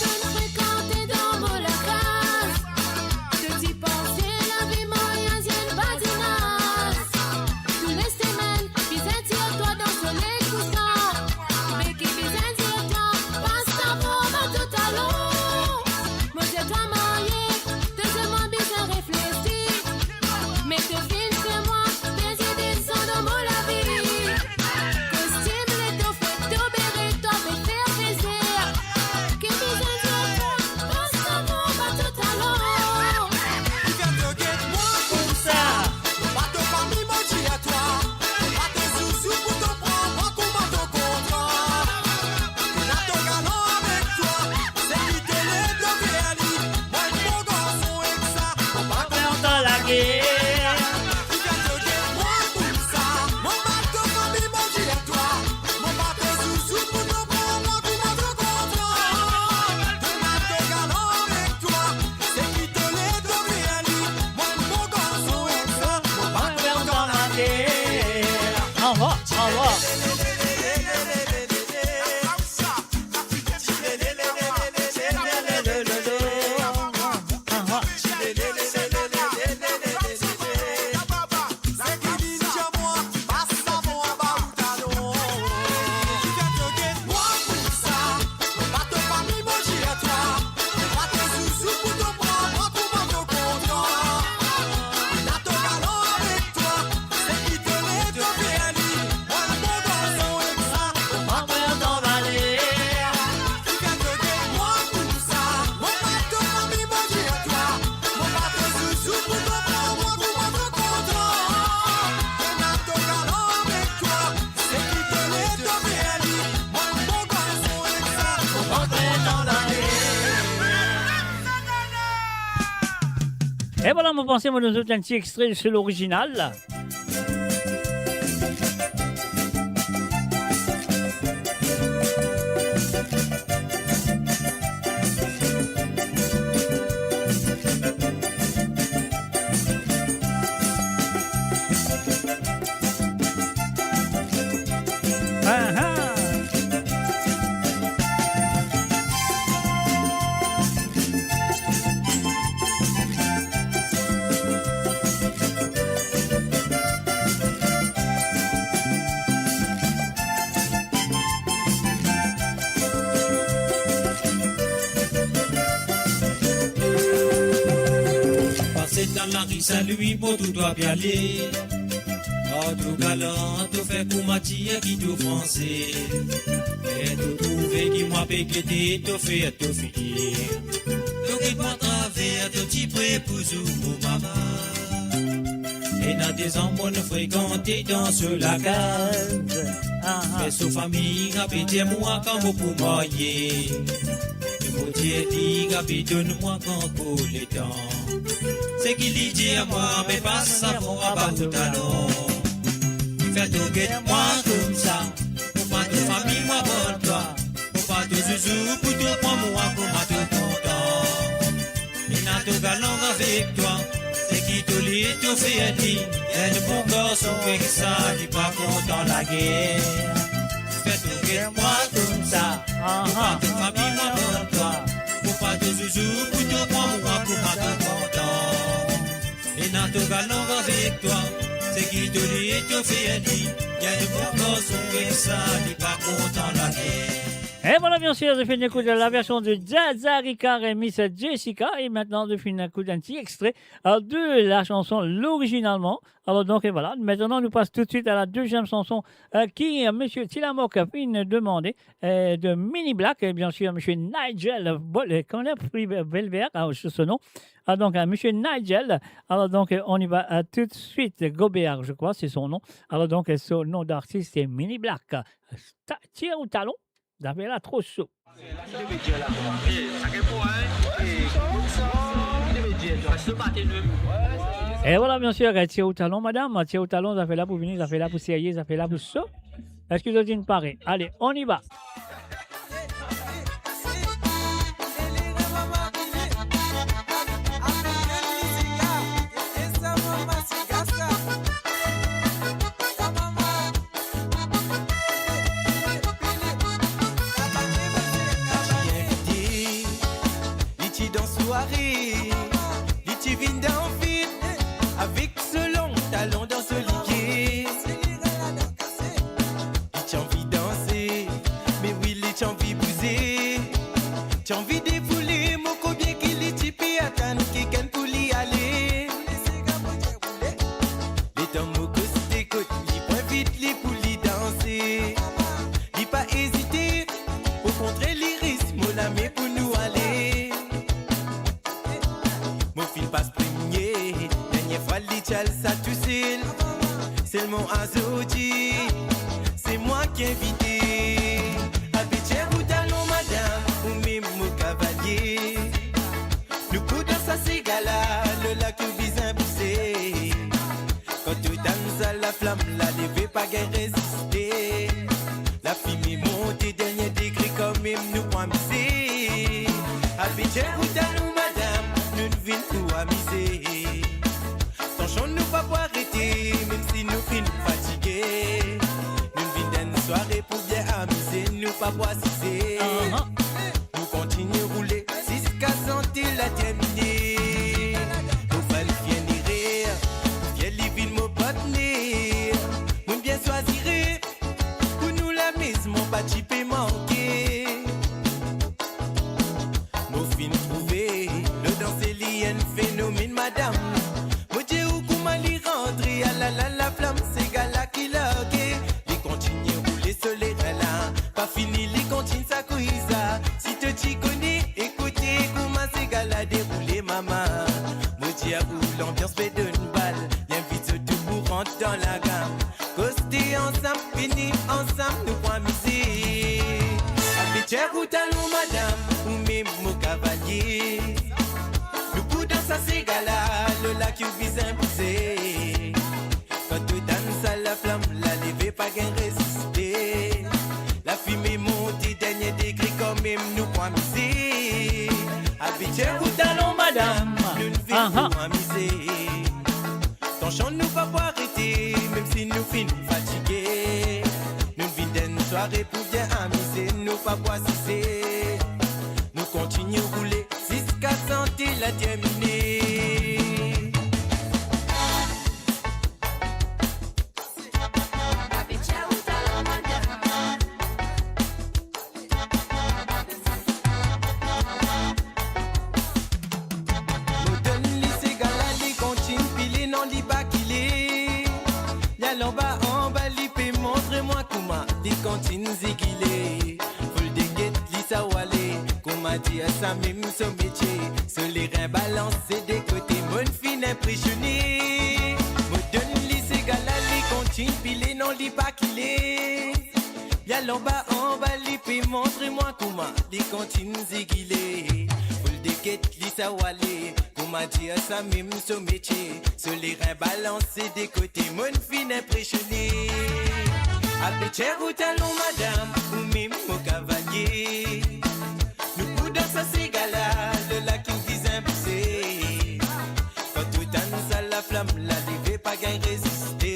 Zot frekante dan mo lakaz. To ti panse lavi mwayin enn badinaz. Tou le semenn, bizin tir twa dan soley kousan. Me ki bizin dir twa, pas savon anba to talon. Mo dir twa marye, to dir mwa bizin reflesi. Me to finn fer mwa pez desann dan mo lavi. Kostim, leto, fete, to bere, to pe fer plazi. Ki bizin dir twa, pas savon anba to talon. Kifer to get mwa koumsa? Mo pa to fami, mo dir twa. Mo pa to zouzou pou to pran mwa kouma to kontan. Ena to galan avek twa. Seki to le to fer li. Mwa enn bon garson ek sa, mo pa kontan lager. Kifer to get mwa koumsa? Mo pa to fami, mo dir twa. Mo pa to zouzou pou to pran mwa kouma to kontan. Ena to galan avek twa. Seki to le to fer li. Mwa enn bon garson ek sa, mo pa kontan lager. Anvan, anvan. E vwala, mo panse mo donn zot enn ti extre de so lorizinal la. Pase dan lari Sin Lwi, mo trouv twa pe ale. Ar to galan, to fer kouma tir ki to franse. E to trouve ki mwa pe gete, to fer to figir. To get mwa atraver to ti pre pou zour mo mama. Ena dezan monn frekante dan so lakaz. Me so fami ape dir mwa kan mo pou marye. E mo dir li ape donn mwa ankor letan. Seki li dir mwa, met pa savon anba to talon. Kifer to get mwa koumsa? Mo pa to fami, mo pa twa. Mo pa to zouzou pou to pran mwa kouma to kontan. Ena to galan avek twa, seki to le to fer li. Enn bon garson ek sa, li pa kontan lager. Kifer to get mwa koumsa? Mo pa to fami, mo pa twa. Mo pa to zouzou pou to pran mwa kouma to kontan. Ena To galann avek twa, seki to li, to fer li, gagn enn bon garson koumsa, li pa kontan lage. Et voilà, bien sûr, je finis d'écouter la version de Zaza Ricard et Miss Jessica. Et maintenant, je finis d'écouter un petit extrait, euh, de la chanson, l'original. Alors donc, et voilà. Maintenant, nous passons tout de suite à la deuxième chanson, euh, qui, euh, monsieur Tilamok a fini demandé, euh, de Mini Black, et bien sûr, monsieur Nigel Bol-, euh, comment on appelle, Belver, ah, c'est son nom. Ah, donc, euh, monsieur Nigel. Alors donc, euh, on y va, euh, tout de suite. Gobert, je crois, c'est son nom. Alors donc, euh, son nom d'artiste, c'est Mini Black. Ta-, tir ou talon, zafè la tro so. Et voilà, bien sûr, tir ou talon, madame, tir ou talon, zafè la pou vini, zafè la pou serye, zafè la pou so. Eski zot inn pare? Allez, on y va. Ti invite, li ti dan sware, li ti vinn dan fil, avek so long talon dan so lipie. Li ti anvi danse, me wi, li ti anvi bouze. Ti anvi defoule, mo krwar bien ki li ti pe atann kikenn pou li ale. Letan mo koste kot li, pran vit li pou li danse. Li pa ezite, okontre li ris mo lame pou nou ale. Mo finn pas premie, dernie fwa li ti al sa tousel. Selman azordi, se mwa ki invite. Abitie ou talon, madam, ou mem mo kavalie. Nou pou dans sa sega la, lor la ki ou bizin bouse. Kan to tann sa, laflam la leve, pa gagn reziste. Lafime monte dernie degre, kanmem nou pou amize. Abitie ou talon, madam, nou vinn pou amize. Tansion nou pa pou arete, mem si nou finn fatige. Nou vinn dan enn sware pou bien amize, nou pa pou asize. Ahan. Nou kontinie roule ziska santi la termine. Mo pa finn erer, pou fer li vinn mo partner. Mo'nn bien swazire, pou nou lamezman pa ti pe manke. Mo finn trouve, lor danse li enn fenomenn, madam. Mo dir ou kouma li rantre, alala, laflam sega la ki large. Li kontinie roule so lerin la, pa fini li kontinie sakouy sa. Si to ti kone, ekoute kouma sega la deroule, mama. Mo dir ou, lanbians pe donn bal, li invit zot tou pou rant dan lagam. Koste ansam, vini ansam, nou pou amize. Abitie ou talon, madam, ou mem mo kavalie. Nou pou dans sa sega la, lor la ki ou bizin bouze. Kan to tann sa, laflam la leve, pa gagn reziste. Lafime monte dernie degre, kanmem nou pou amize. Abitie ou talon, madam, nou vinn pou amize. Tansion nou pa pou arete, mem si nou finn fatige. Nou vinn dan enn sware pou bien amize, nou pa pou asize. Nou kontinie roule ziska santi la termine. Mo donn li sega la, li kontinie pile, non li pa kile. Li al anba, anba, li pe montre mwa kouma li kontinie zigile. Foul de get li sa ou ale, kouma dir sa mem so metie. So lerin balanse de kote, mo'nn finn inpresione. Mo donn li sega la, li kontinie pile, non li pa kile. Li al anba, anba, li pe montre mwa kouma li kontinie zigile. Foul de get li sa ou ale, kouma dir sa mem so metie. So lerin balanse de kote, mo'nn finn inpresione. Abitie ou talon, madam, ou mem mo kavalie. Nou pou dans sa sega la, lor la ki ou bizin bouze. Kan to tann sa, laflam la leve, pa gagn reziste.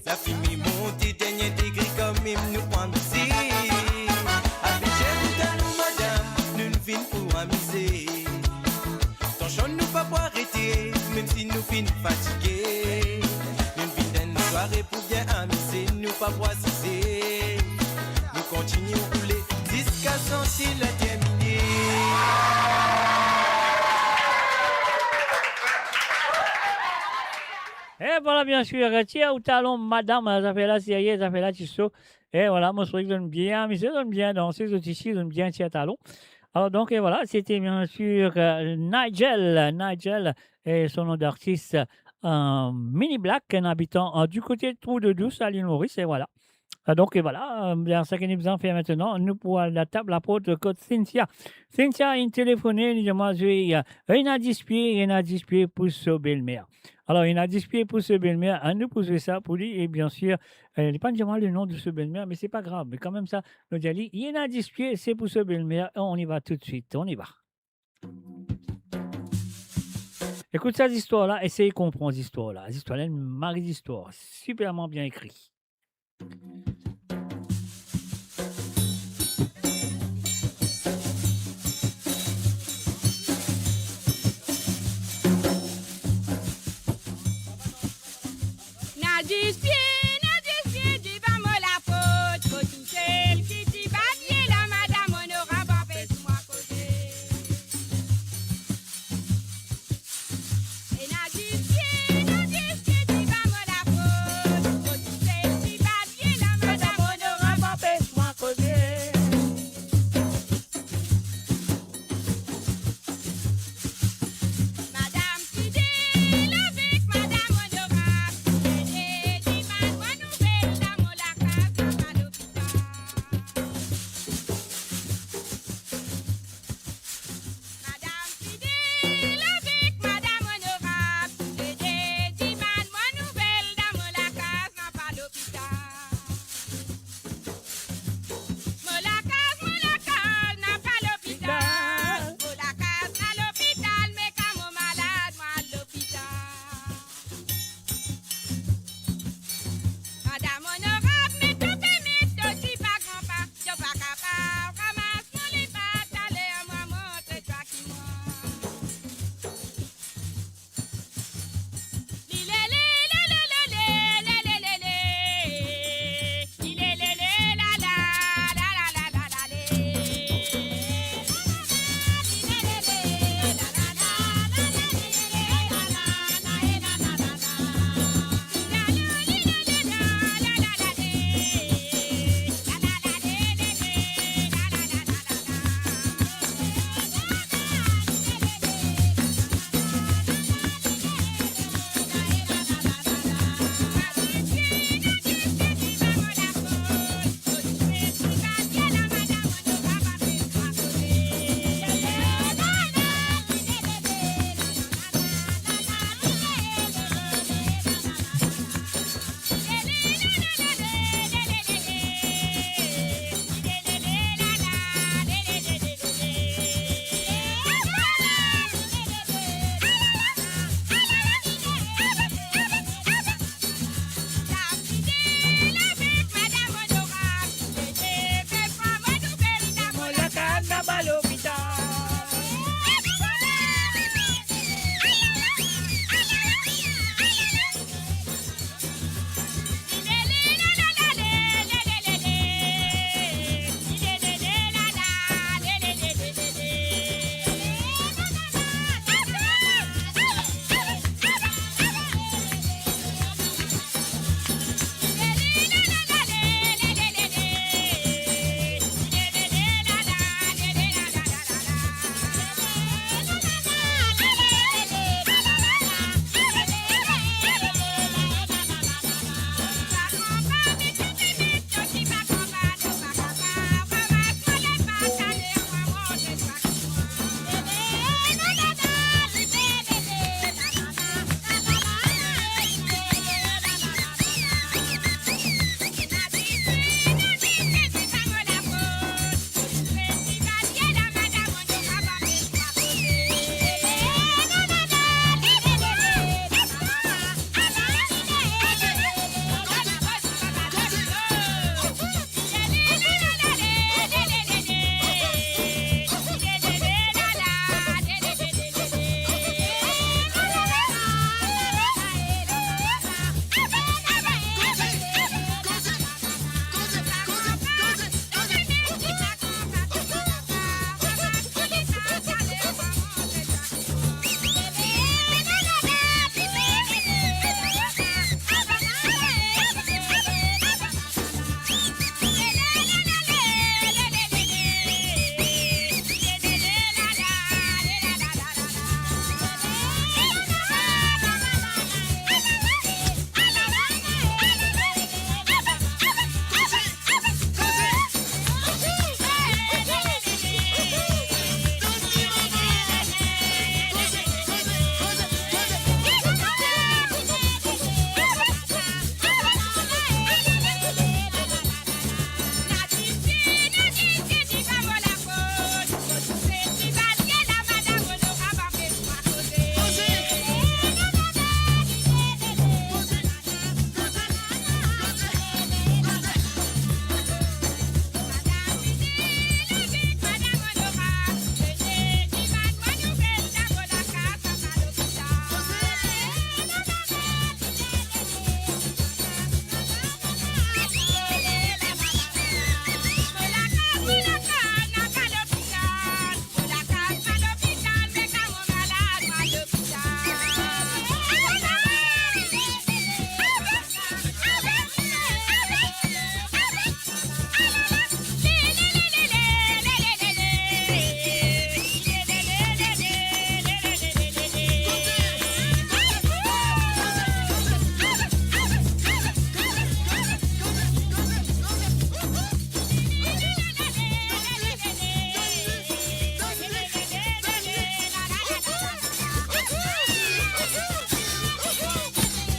Lafime monte dernie degre, kanmem nou pou amize. Abitie ou talon, madam, nou vinn pou amize. Tansion nou pa pou arete, mem si nou finn Vwala, bien sir, tir ou talon, madam, zafer la serye, zafer la ti so. E vwala, mo swete zot bien amize, zot bien danse, zot isi, zot bien tir talon. Alors donc, et voilà, c'était bien sûr, euh, Nigel, Nigel, et son nom d'artiste, euh, Mini Black, un habitant, euh, du côté de Trou de Douce à l'île Maurice, et voilà. Ah, donc, et voilà, euh, sa ki nou bizin fer aster, nou pou al latab laport kot Cynthia. Cynthia inn telefone, li dir mwa, zwe, euh, ena dis pie, ena dis pie pou so belmer. Alor, ena dis pie pou so belmer, anou pou zwe sa pou li, e bien sir, euh, li pa dir mwa le nom de so belmer, me se pa grav, me kanmem sa, nou dir li, ena dis pie, se pou so belmer, on y va tout de suite, on y va. Ekout sa zistwar la, esey konpran zistwar la. Zistwar la, enn mari zistwar, siperman bien ekri. Ena dis pie, ena dis pie divan mo laport, mo tousel ki ti bat pie la, madam onorab, anpes mwa koze. Ena dis pie, ena dis pie divan mo laport, mo tousel ki bat pie la, madam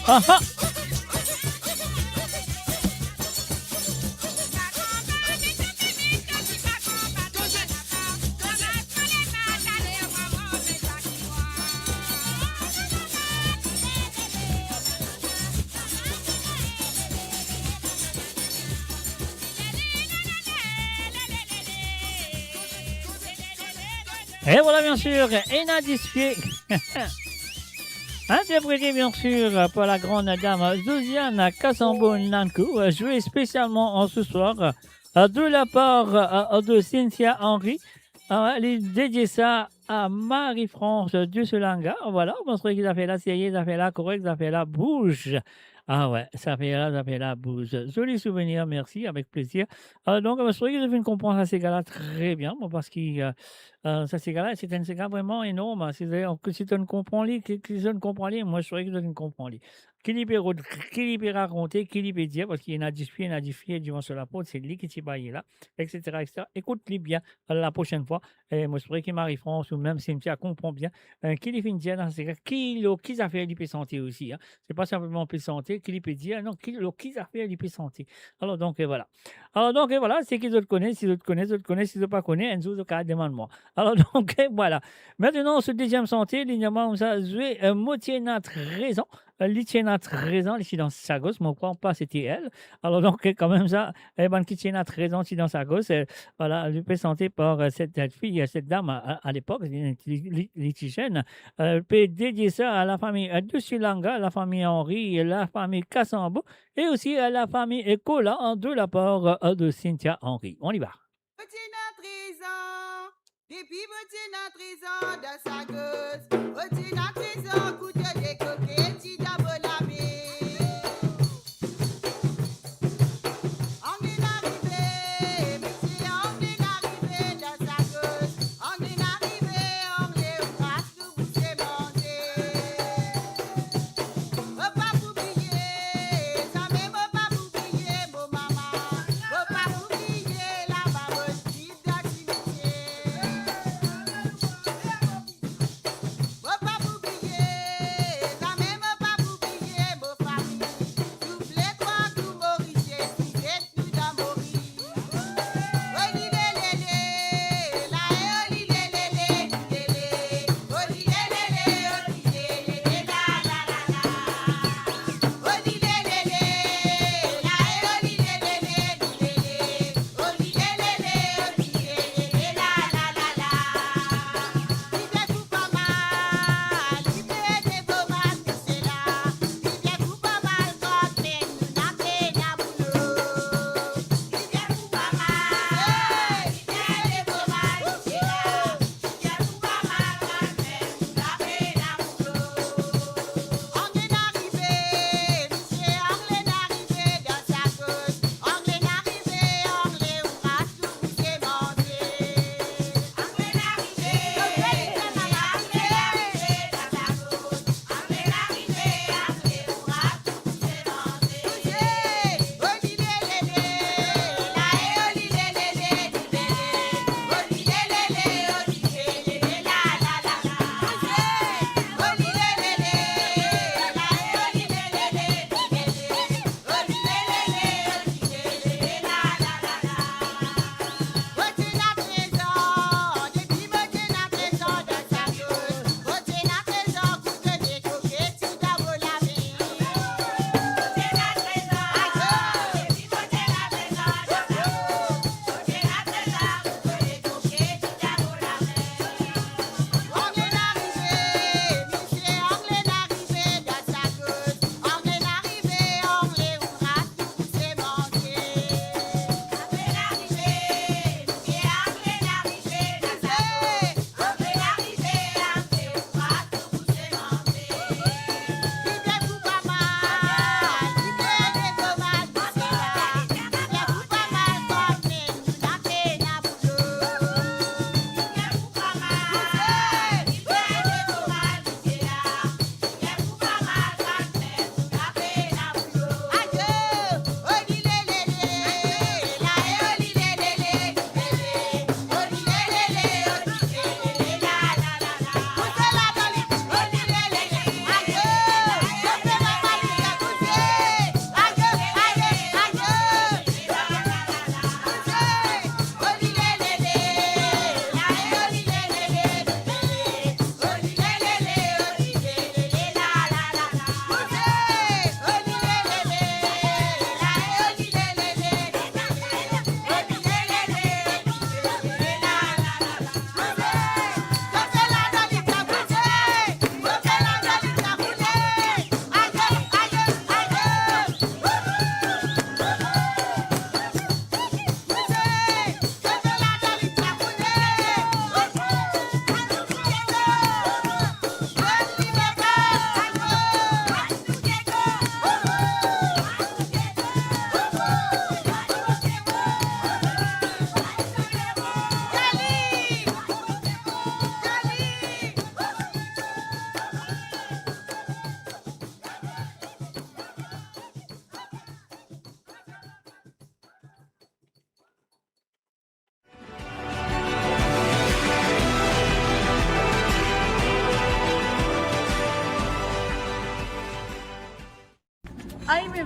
Aha! Et voilà, bien sûr, Ena Dispie. Interprété, bien sûr, par la grande dame Josiane Casambo Nankou, joué spécialement en ce soir, euh, de la part, euh, de Cynthia Henry. Ah ouais, li dedie sa a Marie-France Dusselanga. Voilà, mo trouve ki zafer la serye, zafer la korek, zafer la bouz. Ah ouais, zafer la, zafer la bouz. Zoli souvenir, mersi, avek plezir. Alor, donk, mo trouve ki zot finn konpran sa sega la tre bien, bon, parski, euh, euh, sa sega la, se enn sega vreman enorm, hein. Setadir, si zot konpran li, ki, ki zot konpran li, mo trouve ki zot konpran li. Ki li pe rod-, ki li pe rakonte, ki li pe dir, parski Ena Dispie, Ena Dispie, divan so laport, se li ki ti baye la, et cetera, et cetera. Ekout li bien, euh, la prochaine fois. E mo espere ki Marie-France ou mem Cynthia konpran bien, euh, ki li finn dir dan sa sega, ki, lor ki zafer li pe sante osi, hein. Se pa sinpleman pe sante, ki li pe dir, non, ki, lor ki zafer li pe sante. Alor, donk, euh, voilà. Alor, donk, euh, voilà, seki zot kone, si zot kone, zot kone, si zot pa kone, enn zour, zot kapav demann mwa. Alor, donk, euh, voilà. Aster, so deziem sante, li dir mwa koumsa, zwe, euh, Mo ti ena trez an, euh, li ti ena trez an, li ti dan sa gos, mo krwar pa se ti el. Alor, donk, euh, kanmem sa, eh, bann ki ti ena trez an, ti dan sa gos, euh, voilà, li pe sante par, euh, cette, cette fille, euh, cette dame à, à, à l'époque, li, li, li, li ti zenn, euh, pe dedie sa a la fami, euh, Dusselanga, la fami Henry, la fami Casambo, e osi a la fami, euh, Kola, hein, de la part, euh, de Cynthia Henry. On y va. Mo ti ena trez an, depi mo ti ena trez an, dan sa gos. Mo ti ena trez an, kout de koke, ti dan mo lame. Anglin arive, misie, anglin arive dan sa gos. Anglin arive, anglin ou kras nou bouse manze. Mo pa pou bliye, zame mo pa pou bliye mo mama. Mo pa pou bliye laba mo ti dan simitie. Mo pa pou bliye, zame mo pa pou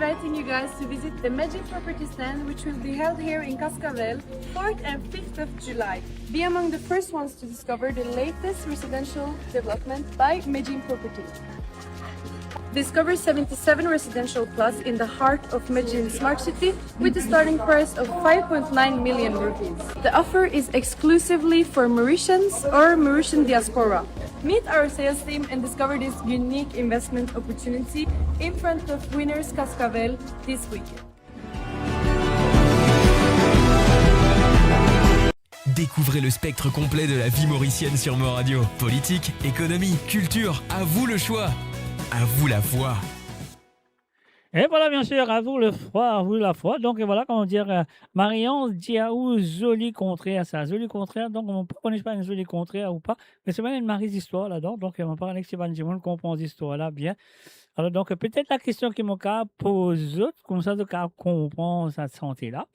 Inviting you guys to visit the Medjim Property Stand, which will be held here in Cascavelle, fourth and fifth of July. Be among the first ones to discover the latest residential development by Medjim Property. Discover seventy-seven residential plots in the heart of Medjim Smart City with a starting price of five point nine million rupees. The offer is exclusively for Mauritians or Mauritian diaspora. Meet our sales team and discover this unique investment opportunity in front of Winners Cascavelle this weekend. Découvrez le spectre complet de la vie mauricienne sur Mo Radio. Politique, économie, culture, à vous le choix. À vous la voix. Et voilà, bien sûr, à vous le froid, à vous la foi. Donc, et voilà, comment dire, euh, Marie-Ange Diaou, zoli kontrè sa, zoli kontrè. Donk, nou pa kone si se pa enn zoli kontrè ou pa, me se pa enn mari zistwar ladan. Donk, nou pa kone si bann dimoun konpran zistwar la bien. Alor, donk, petet lakestion ki mo kav poz zot, koumsa zot kav konpran sa sante la.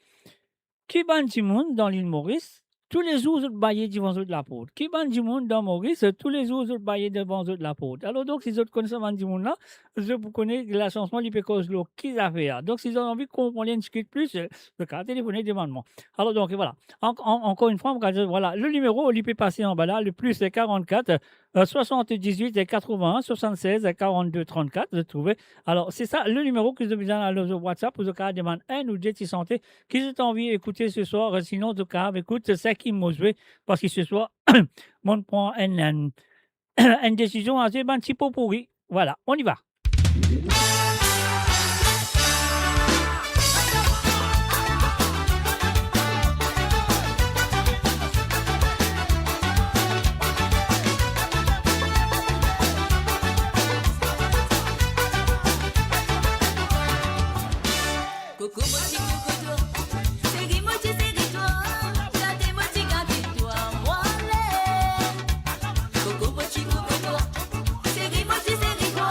Ki bann dimoun dan lil Moris, toulezour zot baye devan zot laport? Ki bann dimoun dan Moris, toulezour zot baye devan zot laport? Alor, donk, si zot kone sa bann dimoun la, zot pou kone lasansman li pe koz lor ki zafer. Donk, si zot anvi konpran li enn tigit plis, zot kav telefone demann mwa. Alor, donk, vwala. An-, an-, ankor enn fwa, mo kav dir, vwala, le nimero, li pe pase anba la, le plis karant-kat, euh, soixante-dix-huit quatre-vingts soixante-seize quarante-deux trente-quatre, zot trouve. Alor, se sa le nimero ki zot bizin al lor WhatsApp pou zot kav demann enn ou de ti sante ki zot anvi ekoute se swar, sinon zot kav ekout seki mo zwe, parski se swar, mo pran enn, enn, enn desizion aze bann ti popouri. Vwala, on y va. Koko mo ti koko twa, seri mo ti seri twa, gate mo ti gate twa, mo ale. Koko mo ti koko twa, seri mo ti seri twa,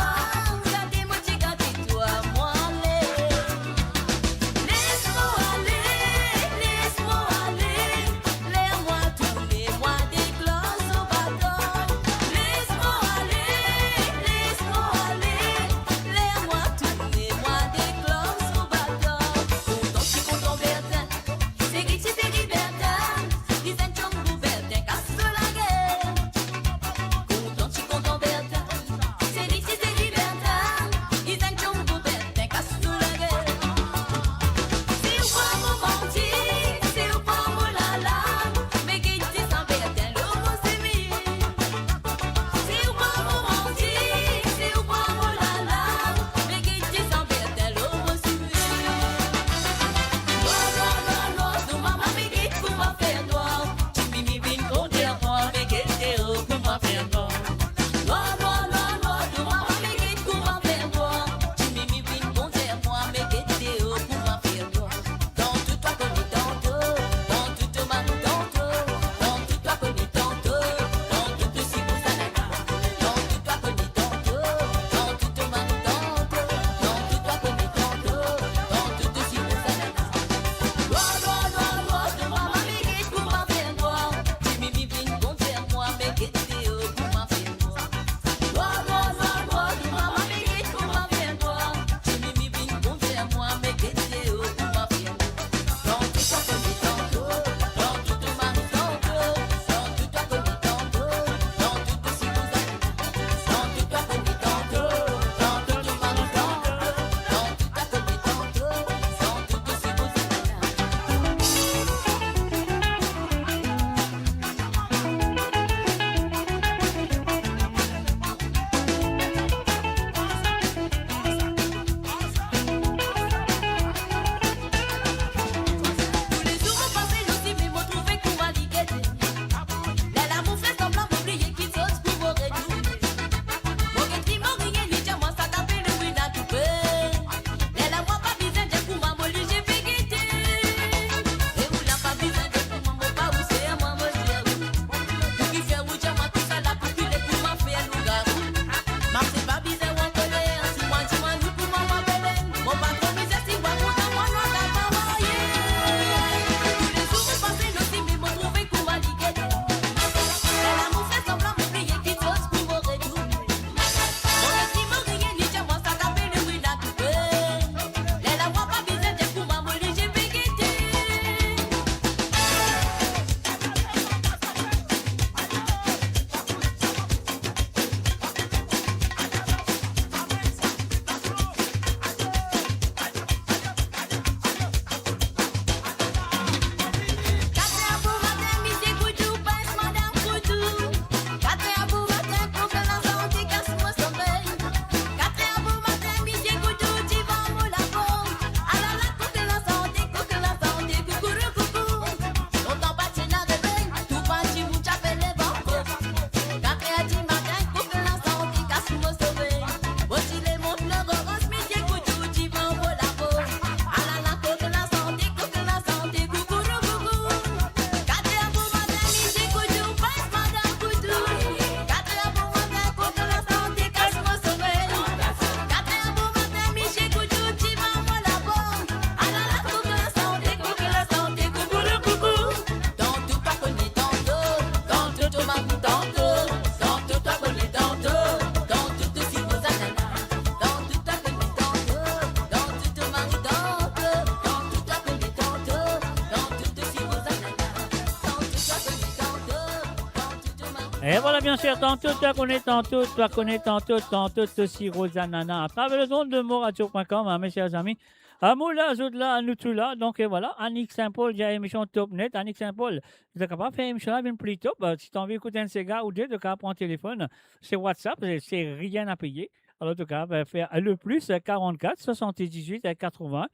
E vwala, bien sir, tanto twa kone, tanto twa kone, tanto, tanto to si Rosanana. Atraver lezond de moradio point com, hein, mes chers amis. Amour la, zot la, nou tou la. Donk, e vwala, Annick Saint-Paul, dir emision top net. Annick Saint-Paul, to kapav fer emision la vinn pli top. Euh, si to anvi ekout enn sega ou de, to kapav pran telefonn. Se WhatsApp, se, se rien à payer. Alors, to kapav fer le plus, euh, quarante-quatre soixante-dix-huit quatre-vingts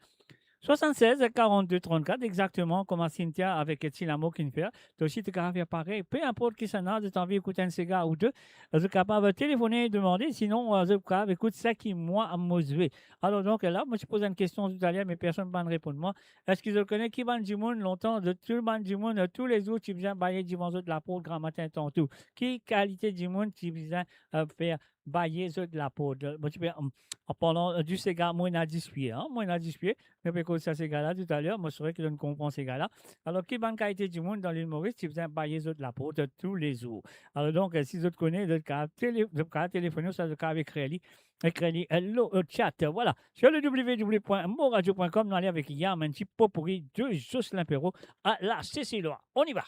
soixante-seize quarante-deux trente-quatre, exactement, kouma Cynthia avek Ti Lamour ki finn fer. To osi, to kapav fer parey. Pe inport kisannla zot anvi ekout enn sega ou de, zot kapav telefone, demande, sinon, euh, zot kapav ekout seki mwa mo zwe. Alor, donk, la, mo ti poz enn kestion toutaler, me personn pa'nn reponn mwa. Eski zot kone ki bann dimoun lontan, zot tou bann dimoun, euh, toulezour, ti bizin baye divan zot laport gramatin tanto? Ki kalite dimoun ti bizin, euh, fer baye zot laport. Mo ti pe, an, an parlan, euh, di sega, mo ena dis pie, hein, mo ena dis pie. Nou pe koz sa sega la toutaler, mo swete ki zot konpran sega la. Alor, ki bann kalite dimoun dan Lil Moris ti bizin baye zot laport toulezour? Alor, donk, euh, si zot kone, zot kapav tele-, zot kapav telefone, sa zot kapav ekrir li, ekrir li, euh, lor, euh, chat. Vwala. Sur le w w w point moradio point com, nou ale avek Yam, enn ti potpourri de Jocelyn Perrot à la Seselwa. On y va.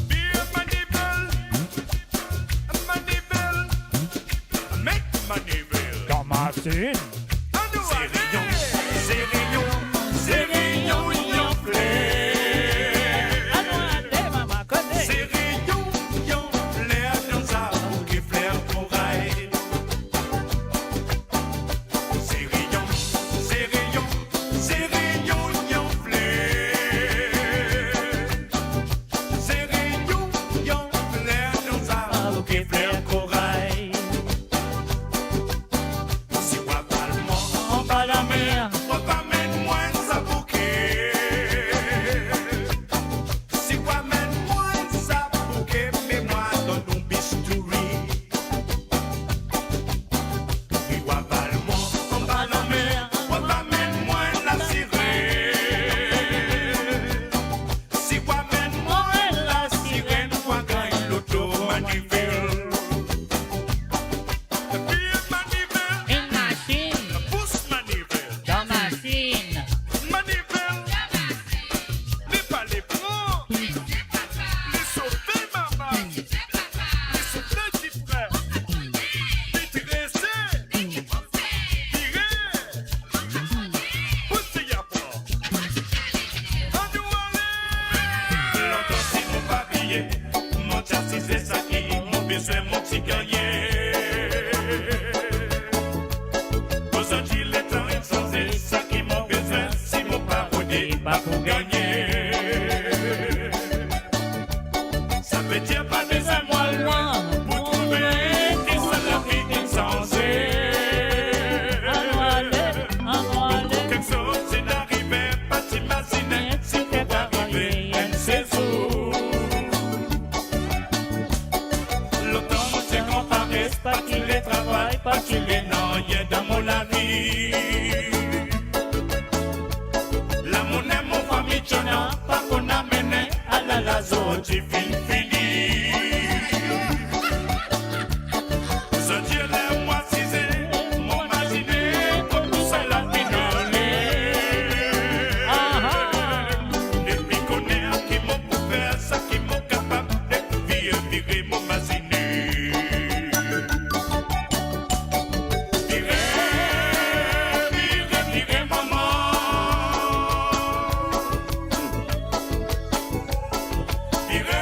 Be a Manivel, Manivel, make Manivel. Dans ma tune. Anou ale. Se reyon, se reyon, se reyon, yon fler. Anou ale, mama, kote? Se reyon, yon fler, dan sa bouke fler koray. Se reyon, se reyon, se reyon, yon fler. Se reyon, yon fler, dan sa bouke fler koray. Si ou al bal mwa anba lamer, ou pa amenn mwa sa bouke. Si ou amenn mwa sa bouke, me mwa donn ou bistouri. Ou al bal mwa anba lamer, ou pa amenn mwa lasiren. Si ou amenn mwa lasiren, ou gagn loto Manivel. Be a Manivel. Enn masinn. Pous Manivel. Dan masinn. Manivel. Li pa le pran. Li sove mama. Li sove difre. Li trese. Li re. Pou ti apran. Anou ale. Lontan si mo pa biye, mo ti asize sa ki mo bizin, mo ti gagne. Ozordi letan inn sanze, sa ki mo bizin, si mo pa rode, pa pou gagne. Savedir pa bizin mwa lwin pou trouve ki sa lavi inn sanze. Anou ale, anou ale. Pou kiksoz inn arive, pa ti imazine si pou arive enn sezour. Lontan mo ti gran pares, pa ti le travay, pa ti le nanye dan mo lavi. Lamone mo fami ti ena, pa konn amene, alala zordi finn fini. Zordi ler mo asize, mo imazine kot tousala finn ale. Epi kone a ki mo pou fer, sa ki mo kapab, epi vire, vire mo imazine. Vire, vire, vire mama. Vire,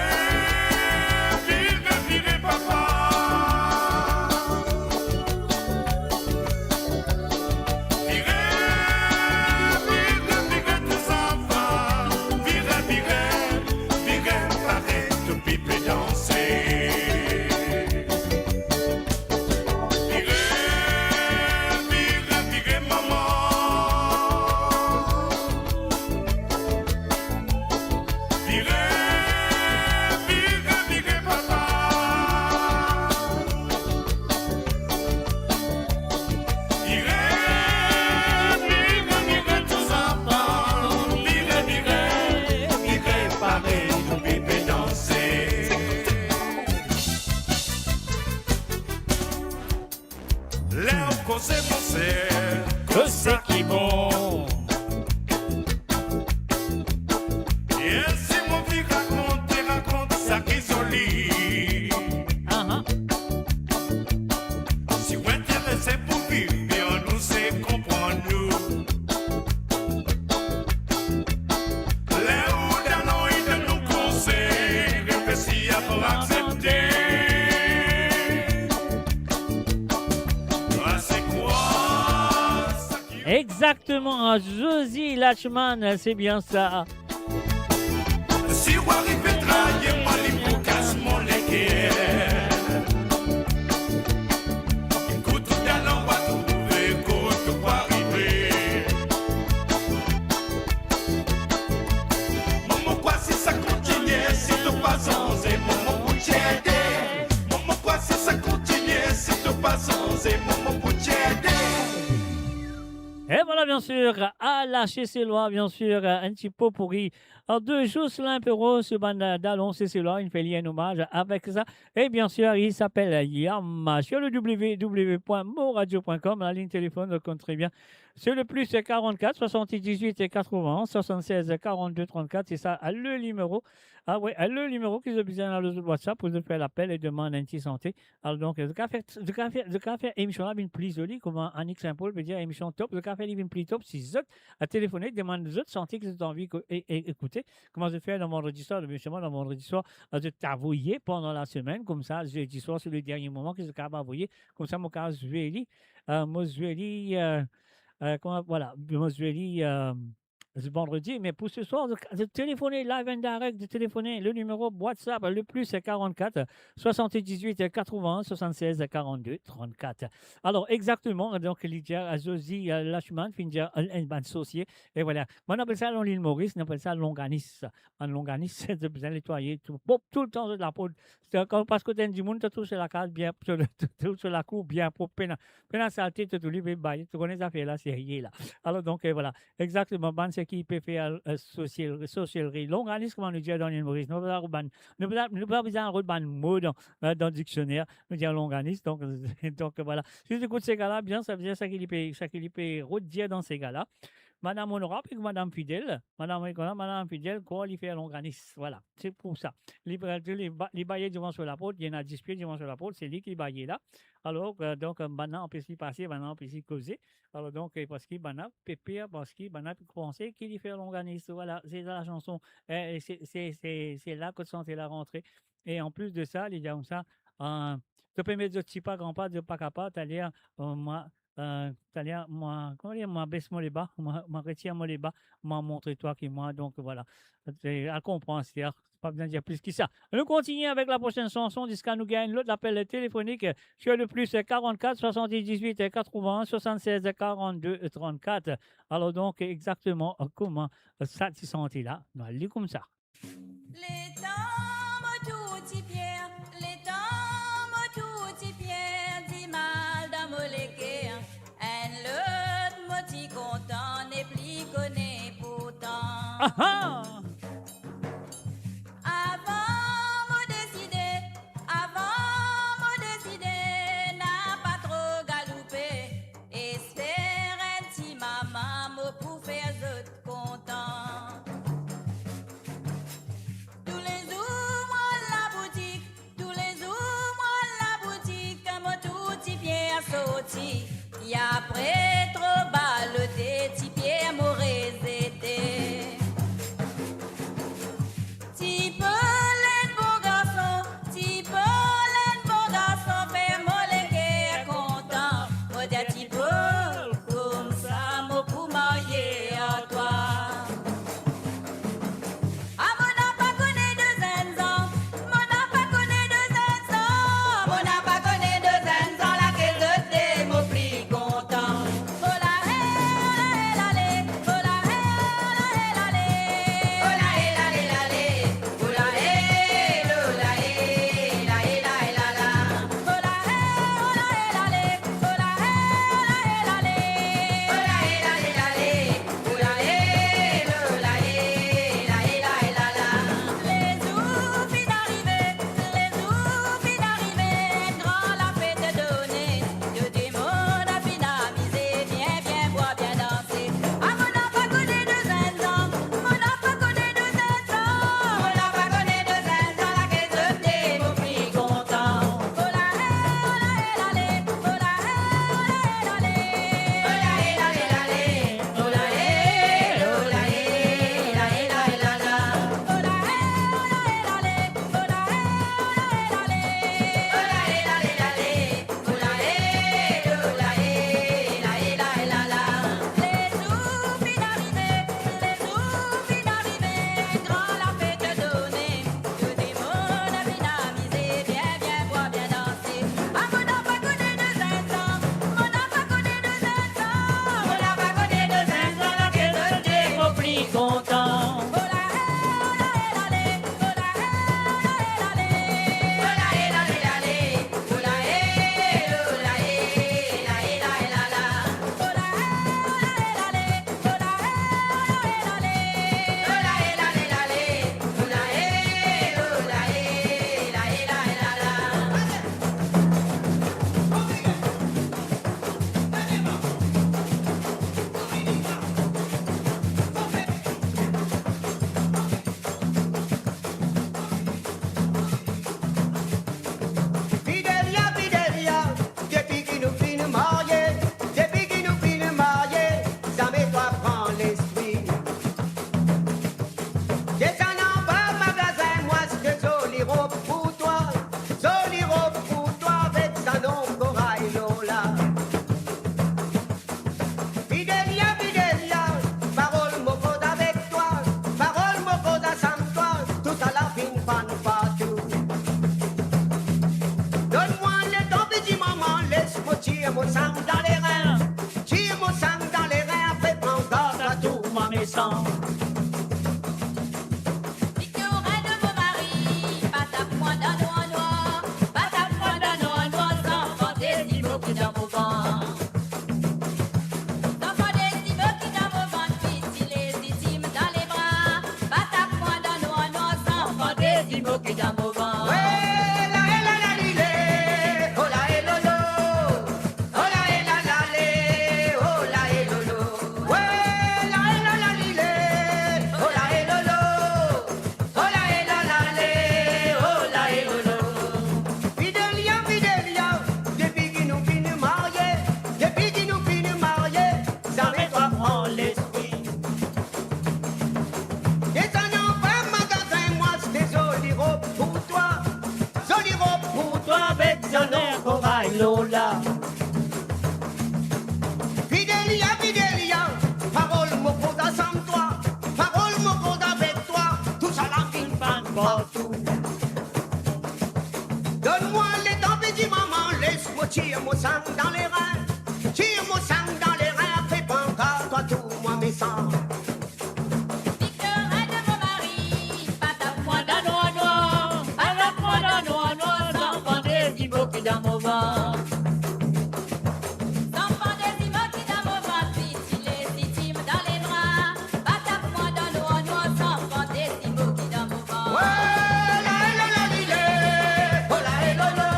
Exactement, Josie Lachman, c'est bien ça. Si ou arive trayi mwa, li pou kas mo leker. Ekout, dan lanwa trouve kot ou arive. Mo, mo krwar si sa kontinie, si to pa sanze, mo, mo pou ete. Mo, mo krwar si sa kontinie, si to pa sanze, mo, mo pou ete. Et voilà, bien sûr, à la Seselwa, bien sûr, un petit pot pourri. Alors, de Jocelyn Perrault, ce bann dalon Seselwa, il fait un hommage avec ça. Et bien sûr, il s'appelle Yam. Sur le w w w point moradio point com, la ligne téléphone, on compte très bien. C'est le plus quarante-quatre soixante-dix-huit quatre-vingts soixante-seize quarante-deux trente-quatre. C'est ça, le numéro. Ah ouais, le numéro ki zot bizin, le WhatsApp pou zot fer lapel e demann enn ti sante. Alors donc, zot kapav fer, zot kapav fer, zot kapav fer émission la vinn pli zoli, kouma Annick Saint-Paul pe dir, émission top, zot kapav fer li vinn pli top si zot al telefone, demann zot sante ki zot anvi eko-, e-, e-, ekoute. Kouma zot fer dan Vandredi Swar, justement, dan Vandredi Swar, zot avoye pandan la semenn, koumsa, zedi swar, se le dernie moman ki zot kapav avoye, koumsa, mo kapav zwe li, euh, mo zwe li, euh, euh, kouma, voilà, mo zwe li, euh, vandredi, me pou se swar, zot, zot telefone live and direct, zot telefone, le numéro WhatsApp, le plus quarante-quatre soixante-dix-huit quatre-vingts soixante-seize quarante-deux trente-quatre. Alors, exactement, donc, li dir, euh, Josie, euh, Lachman, finn dir, euh, enn bann sorsie, e voilà. Mwa, nou apel sa, dan Lil Moris, nou apel sa longanis. Bann longanis, zot bizin netwaye tou, pwop toultan zot lapo. Se kan ou pas kot enn dimoun, to trouv so lakaz bien, to, to, to, so lakour bien pwop, pena, pena salte, to trouv li pe baye, to kone zafer la, serye la. Alors donc, euh, voilà. Exactement, bann seki pe fer, euh, sorsiel-, sorsielri. Longanis, kouma nou dir dan Lil Moris. Nou pa bizin rod bann, nou pa, nou pa bizin rod bann mo dan, euh, dan diksioner. Nou dir longanis, donk, donk, voilà. Si zot ekout sega la bien, sa ve dir seki li pe, seki li pe rod dir dan sega la. Madam Onorab ek Madam Fidel, Madam, madam Fidel, krwar li fer longanis. Voilà, se pou sa. Li, li ba-, li baye devan so laport, li ena dis pie devan so laport, se li ki baye la. Alors, euh, donk, euh, bann la anpes li pase, bann la anpes li koze. Alors donc, euh, parski bann la pe per, parski bann la pe panse ki li fer longanis. Voilà, se sa lasanson. Eh, se, se, se, se la kot sante la rantre. E an plis de sa, li dir koumsa, euh, to pe met zot tipa, granpa, zot pa kapav, taler, euh, mwa, euh, taler, mwa, kouma dir, mwa bes mo leba, mwa, mwa retir mo leba, mwa montre twa ki mwa, donk, voilà. Al konpran, se, pa bizin dir plis ki sa. Nou kontigne avek la prosenn sanson ziska nou gagn lot lapel telefonik, euh, sur le plus quarante-quatre soixante-dix-huit quatre-vingts soixante-seize quarante-deux trente-quatre. Alors donc, exactement, euh, kouma, euh, sa ti sante la, nou al li koumsa. Letan mo tou ti pier, letan mo tou ti pier, dimal dan mo leker, enn lot mo ti kontan, nepli kone pourtan. Aha! Avan mo deside, avan mo deside, napa tro galoupe, esper enn ti moman mo pou fer zot kontan. Toulezour mo al laboutik, toulezour mo al laboutik, mo tou ti pier sorti, e apre tro balote, ti pier mo rezete. Lola. Fidelia, Fidelia, parol mo koz ansam twa, parol mo koz avek twa, tousala finn bann partou. Donn mwa letan, peti mama, les mo tir mo sang dan lerin, tir mo sang dan lerin, apre panka twa tou mwa mesan. Victorin de mo mari, pa tap mwa dan nwar nwar, pa tap mwa dan nwar nwar, san fantezi mo ki dan mo vant. San fantezi mo ki dan mo vant, piti legitim dan lebra, pa tap mwa dan nwar nwar, san fantezi mo ki dan mo vant. Ola e lala lile, ola e lolo.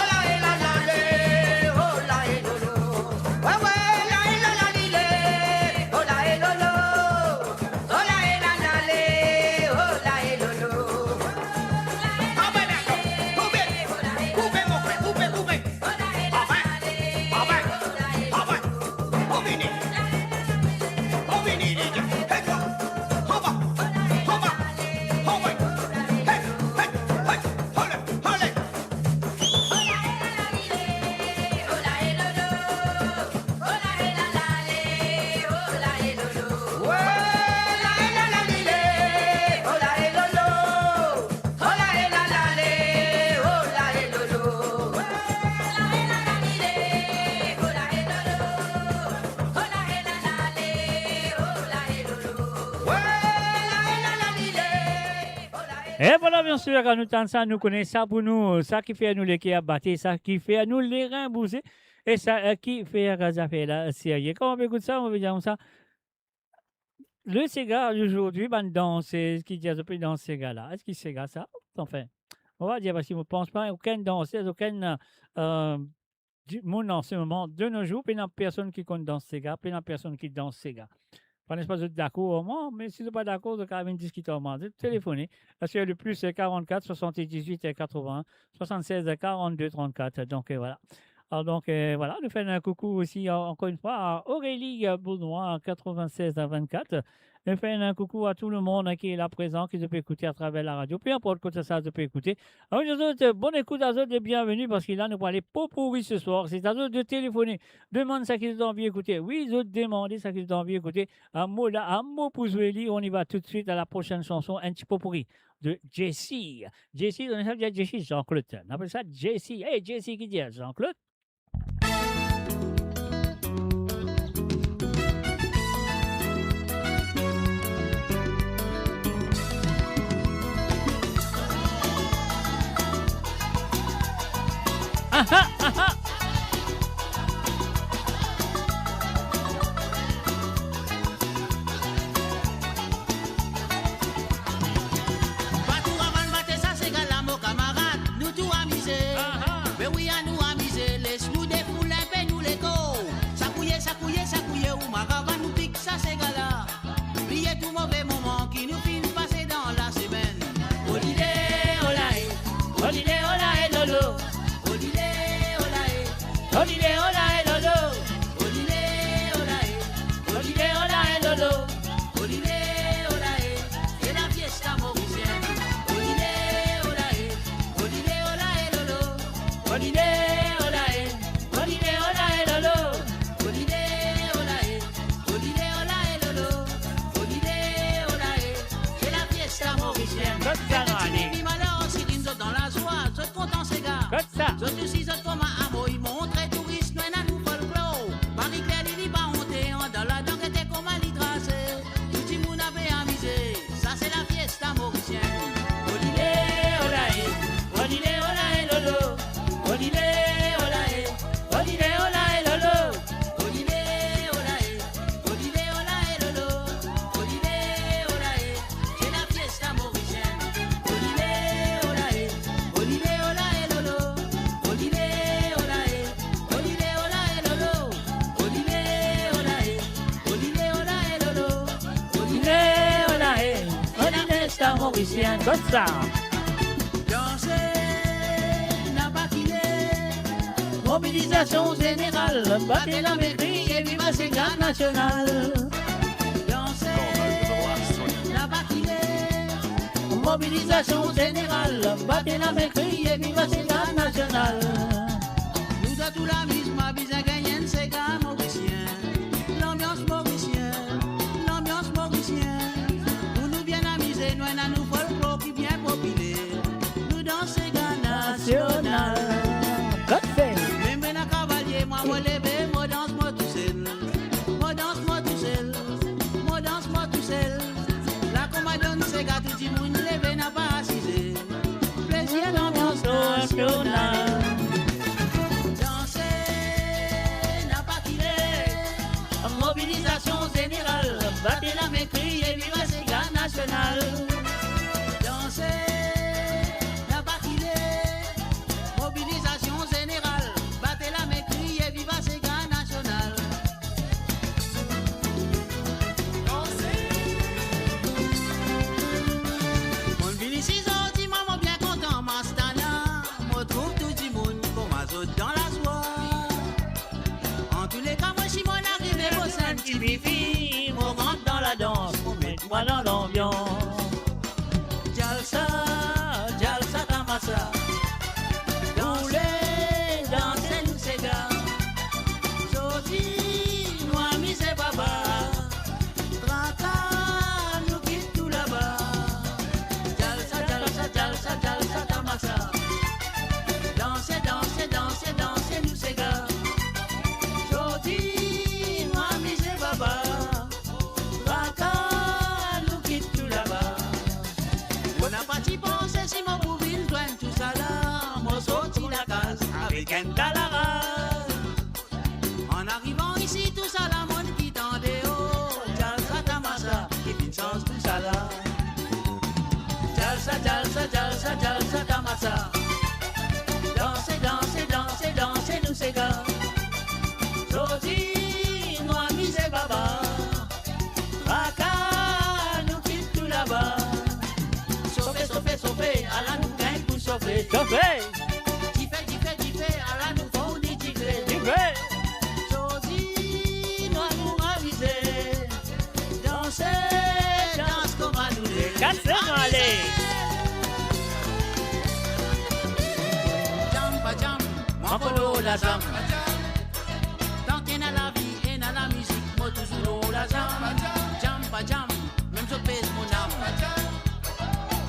Ola e lala le, ola e lolo. Ola e lala lile, ola e lolo. Ola e lala le, ola e lolo. Koupe, koupe, koupe, mon frer, koupe, koupe. Anfin, anfin, anfin. Pou vini. Pou vini, li dir. Hey, twa. Anba, anba, anba. Hey, hey, hey. Ale, ale. E vwala, biensir, kan nou tann sa, nou kone sa pou nou, sa ki fer nou leker bate, sa ki fer nou lerin bouze, e sa, eh, ki fer zafer la serye. Kan mo pe ekout sa, mo pe dir koumsa, le sega, zordi, bann dansez ki dir zot pe dans sega la, eski sega sa? Anfin, mo va dir, parski mo pans pa okenn dansez, okenn, eh, dimoun an se moman, de no zour, pena personn ki konn dans sega, pena personn ki dans sega. Pa nespa zot dakor ar mwa, me si zot pa dakor, zot kapav vinn diskit ar mwa. Zot telefone, asir le plus, eh, quarante-quatre soixante-dix-huit quatre-vingts soixante-seize quarante-deux trente-quatre. Donk, eh, vwala. Alor, donk, eh, vwala, nou fer enn koukou osi, an-, ankor enn fwa, a Aurélie, eh, Bournois, quatre-vingt-seize vingt-quatre. Nou fer enn koukou a tou lemonn ki la prezan, ki zot pe ekoute atraver laradio, pe inport kot sa zot pe ekoute. Alor, nou dir zot, eh, bonn ekout a zot e bienveni, parski la, nou pou ale potpourri se swar. Se a zot de telefone, demann seki zot anvi ekoute. Wi, zot demande seki zot anvi ekoute. Ah, mo la, ah, mo pou zwe li, on y va tout de suite à la prochaine chanson, enn ti potpourri de Jesse. Jesse, nou apel sa Jesse, Jean-Claude. Nou apel sa Jesse. Hey, Jesse ki dir Jean-Claude. Aha, aha. Pa tou avan bate sa sega la, mo kamarad, nou tou amize. Aha. Me wi, anou amize, les nou defoul inpe nou lekor. Sakouye, sakouye, sakouye ou marav, anou pik sa sega la. Bliye tou move moman ki nou finn pase dan lasemenn. Olile, olae, olile, olae, lolo. Olile, olae, olile, olae, lolo. Olile, olae, olile, olae, lolo. Olile, olae, se la fiesta morisienn. Olile, olae, olile, olae, lolo. Olile, olae, olile, olae, lolo. Olile, olae, olile, olae, lolo. Olile, olae, se la fiesta morisienn. Kot sa, nou ale? Alor, si vinn zot dan lazwa, zot kontan sega. Kot sa? Zot osi, zot kouma amoy, montre touris nou ena nou folklor. Marie-Claire, li, li pa onte, andan ladan gete kouma li trase. Tou dimoun ave amize, sa se la fiesta morisienn. Olile, olae, olile, olae, lolo. Olile, olae, olile, olae, lolo. Olile, olae, olile, olae, lolo. Olile, olae, se la fiesta morisienn. Olile, olae, olile, olae, lolo. Olile, olae, olile, olae, lolo. Olile, olae, olile, olae, lolo. Olile, olae, olile, fiesta morisienn. Kot sa? Danse, napa kile. Mobilizasion zeneral, bate lame, kriye viva sega nasional. Danse, napa kile. Mobilizasion zeneral, bate lame, kriye viva sega nasional. Tou lamizman bizin gagn enn sega morisien. Lanbians morisien, lanbians morisien. Pou nou bien amize, nou ena nou folklor ki bien popiler. Nou dans sega nasional. Nasional. Mem ena kavalie, mwa mo leve, mo dans mo tousel. Mo dans mo tousel, mo dans mo tousel. La kouma donn sega, tou dimoun leve, napa asize. Plezir, lanbians nasional. Danse, napa kile. Mobilizasion zeneral, bat lame, kriye viva sega nasional. Danse, napa kile. Mobilizasion zeneral, bat lame, kriye viva sega nasional. Monn vinn isi zordi, mwa mo bien kontan, mastana. Mo trouv tou dimoun kouma zot dan lazwa. Antouleka, mwa si monn arive Bosenn, ti fifi, mo rant dan ladans, mo met mwa dan lanbians. Djalsa, djalsa, tamasa. Danse, danse, nou sega. Sorti, nou amize baba. Traka, nou kit tou laba. Djalsa, djalsa, djalsa, djalsa, tamasa. Danse, danse, danse, danse, nou sega. Sorti, nou amize baba. Traka, nou kit tou laba. Mo napa ti panse si mo pou vinn zwenn tousala. Mo sorti lakaz avek enn talaraz. An arivan isi, tousala monn kit andeor. Djalsa, tamasa, ki finn sanz tousala. Djalsa, djalsa, djalsa, djalsa, tamasa. Danse, danse, danse, danse, nou sega. Sorti, nou amize baba. Traka, nou kit tou laba. Sofe, sofe, sofe, ala nou gagn pou sofe. Sofe! Dife, dife, dife, ala nou fourni dife. Dife! Sorti, nou amour amize. Danse, dans kouma nou le. Kase nou ale. Zam pa zam, mwa folor lazam. Tanki ena lavi, ena lamizik, mo touzour lor lazam. Zam pa zam, mem zot pez mo nam.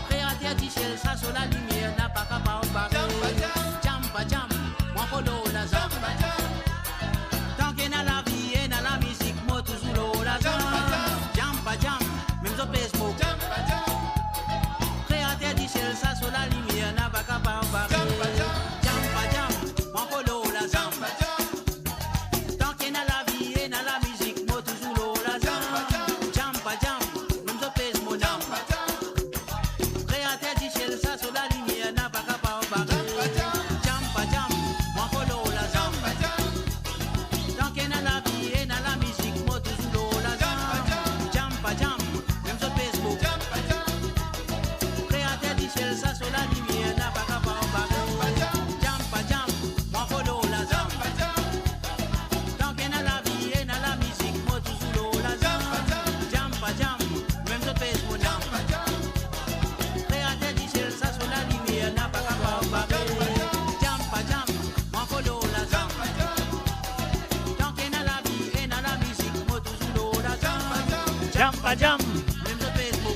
Kreater disiel, sa so lalimier, napa kapav bare. Zam pa zam, mwa folor lazam. Tanki ena lavi, ena lamizik, mo touzour lor lazam. Zam pa zam, mem zot pez mo. Kreater disiel, sa so lalimier, napa kapav bare. Zam pa zam, mwa folor lazam. Tanki ena lavi, ena lamizik, mo touzour lor lazam. Zam pa zam, mem zot pez mo nam. Kreater disiel, sa so lalimier, napa kapav bare. Zam pa zam, mwa folor lazam. Tanki ena lavi, ena lamizik, mo touzour lor lazam. Zam pa zam, mem zot pez mo. Kreater disiel, sa so lalimier, napa kapav bare. Zam pa zam, mwa folor lazam. Tanki ena lavi, ena lamizik, mo touzour lor lazam. Zam pa zam, mem zot pez mo nam. Kreater disiel, sa so lalimier, napa kapav bare. Zam pa zam, mwa folor lazam. Tanki ena lavi, ena lamizik, mo touzour lor lazam. Zam pa zam, mem zot pez mo.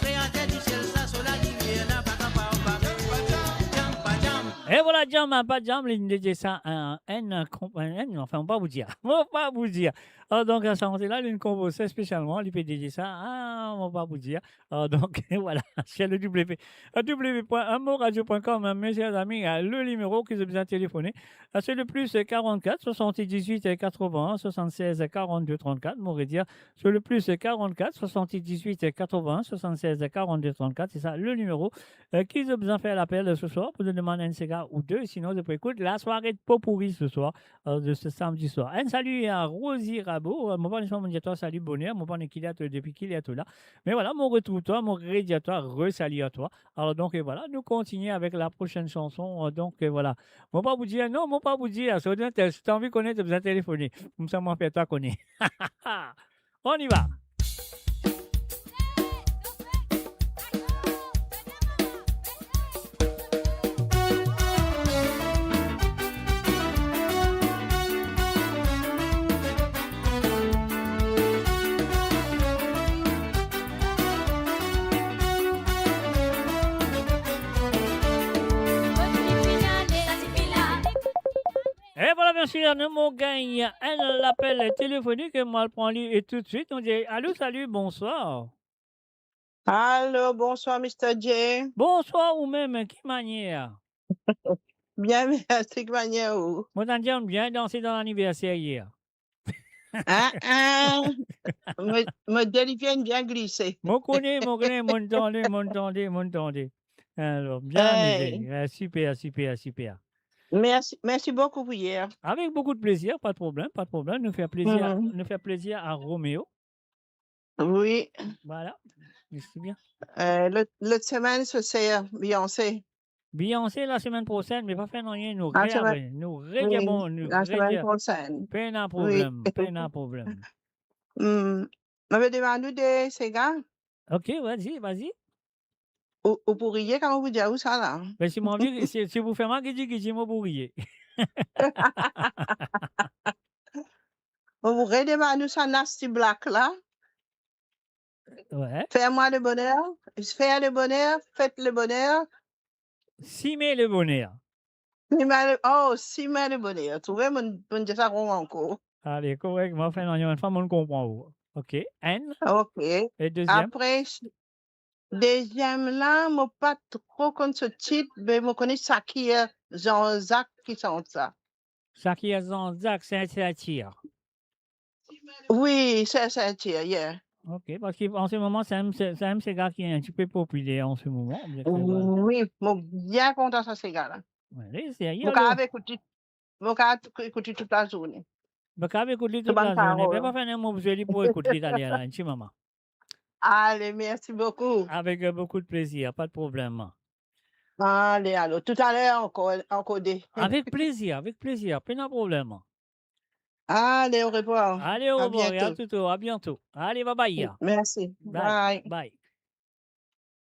Kreater disiel, sa so lalimier, napa kapav bare. Zam pa zam. E vwala, zam pa zam, li dedie sa a enn konp-, enn, anfin, mo pa pou dir. Mo pa pou dir. Ah, donk, sa, la, li konpoze spesialman, li pe dedie sa a, mo pa pou dir. Ah, donk, vwala, sur le W W W point un mot radio point com, hein, mes chers amis, euh, le numéro ki zot bizin telefone, euh, c'est le plus quarante-quatre soixante-dix-huit quatre-vingts soixante-seize quarante-deux trente-quatre, mo redir, sur le plus quarante-quatre soixante-dix-huit quatre-vingts soixante-seize quarante-deux trente-quatre, se sa le nimero, euh, ki zot bizin fer lapel se swar pou zot demann enn sega ou de, sinon zot pou ekout la sware de Popouri se swar, euh, de se samdi swar. Enn sali a Rosie Rabo, euh, mo pa kone si mo dir twa sali boner, mo pa kone ki ler to, depi ki ler to la. Me vwala, mo retrouv twa, mo redir twa, resali a twa. Alor donk, e vwala, nou kontinie avek la prosenn sanson, euh, donk, e vwala. Mo pa pou dir, non, mo pa pou dir, si to anvi kone, to bizin telefone. Koumsa, mo fer twa kone. On y va. Si la nou mo gagn enn lapel telefonik, mo al pran li e toutswit nou dir, "Alo, salut, bonsoir." Alo, bonsoir, Mister J. Bonsoir ou mem, ki manier? Bien, mersi, ki manier ou? Mo tann dir ou bien danse dan laniverser yer. Ah, ah. Mo, mo deliver bien glise. Mo kone, mo kone, mo tande, mo tande, mo tande. Alor, bien amize. Hey. Ah, super, super, super. Mersi, mersi boukou pou yer. Avek boukou de plezir, pa de problem, pa de problem. Nou fer plezir, nou fer plezir a Romeo. Wi. Vwala. Mersi bien. Eh, lot, lot semenn, se, se Beyoncé. Beyoncé lasemenn prosenn, me pa fer nanye, nou... Lasemenn, re-, nou re-, wi, bon, nou lasemenn prosenn. Pena problem, pena problem. Hmm. Mo pe demann ou de sega. Ok, vas-y, vas-y. Ou, ou pou riye kan mo pou dir ou sa la. Me si mo anvi, si, si ou fer mwa gidi gidi, mo pou riye. Mo pou redemann ou sa Nasty Black la. Wi. Fais-moi le bonheur, fais le bonheur, faites le bonheur. Simer le bonheur. Simer le, oh, simer le bonheur. Trouve, mo, mo dir sa kouma ankor. Ale, korek, mo fer enn fwa, mo konpran ou. Ok, enn. Ok. E deziem? Apre, deziem la, mo pa tro konn so tit, me mo kone Shakira Jean-Jacques ki sant sa. Shakira Jean-Jacques, se, se tir. Wi, se, se tir, yeah. Ok, parski an se moman, se enn, se, se enn sega ki enn tipe popiler an se moman. Wi, mo bien kontan sa sega la. Wi, serye. Mo kapav ekout li, mo kapav ekout li tout lazourne. Mo kapav ekout li tout lazourne. Mo pa fer enn mo pou zwe li pou ekout li taler la, enn ti moman. Ale, mersi boukou. Avek, euh, boukou de plezir, pa de problem. Ale, alor, toutaler ankor, ankor de. Avek plezir, avek plezir, pena problem. Ale, orevwar. Ale, orevwar, e a biento. A tout, a biento. Ale, bye bye. Mersi. Bye. Bye. Bye.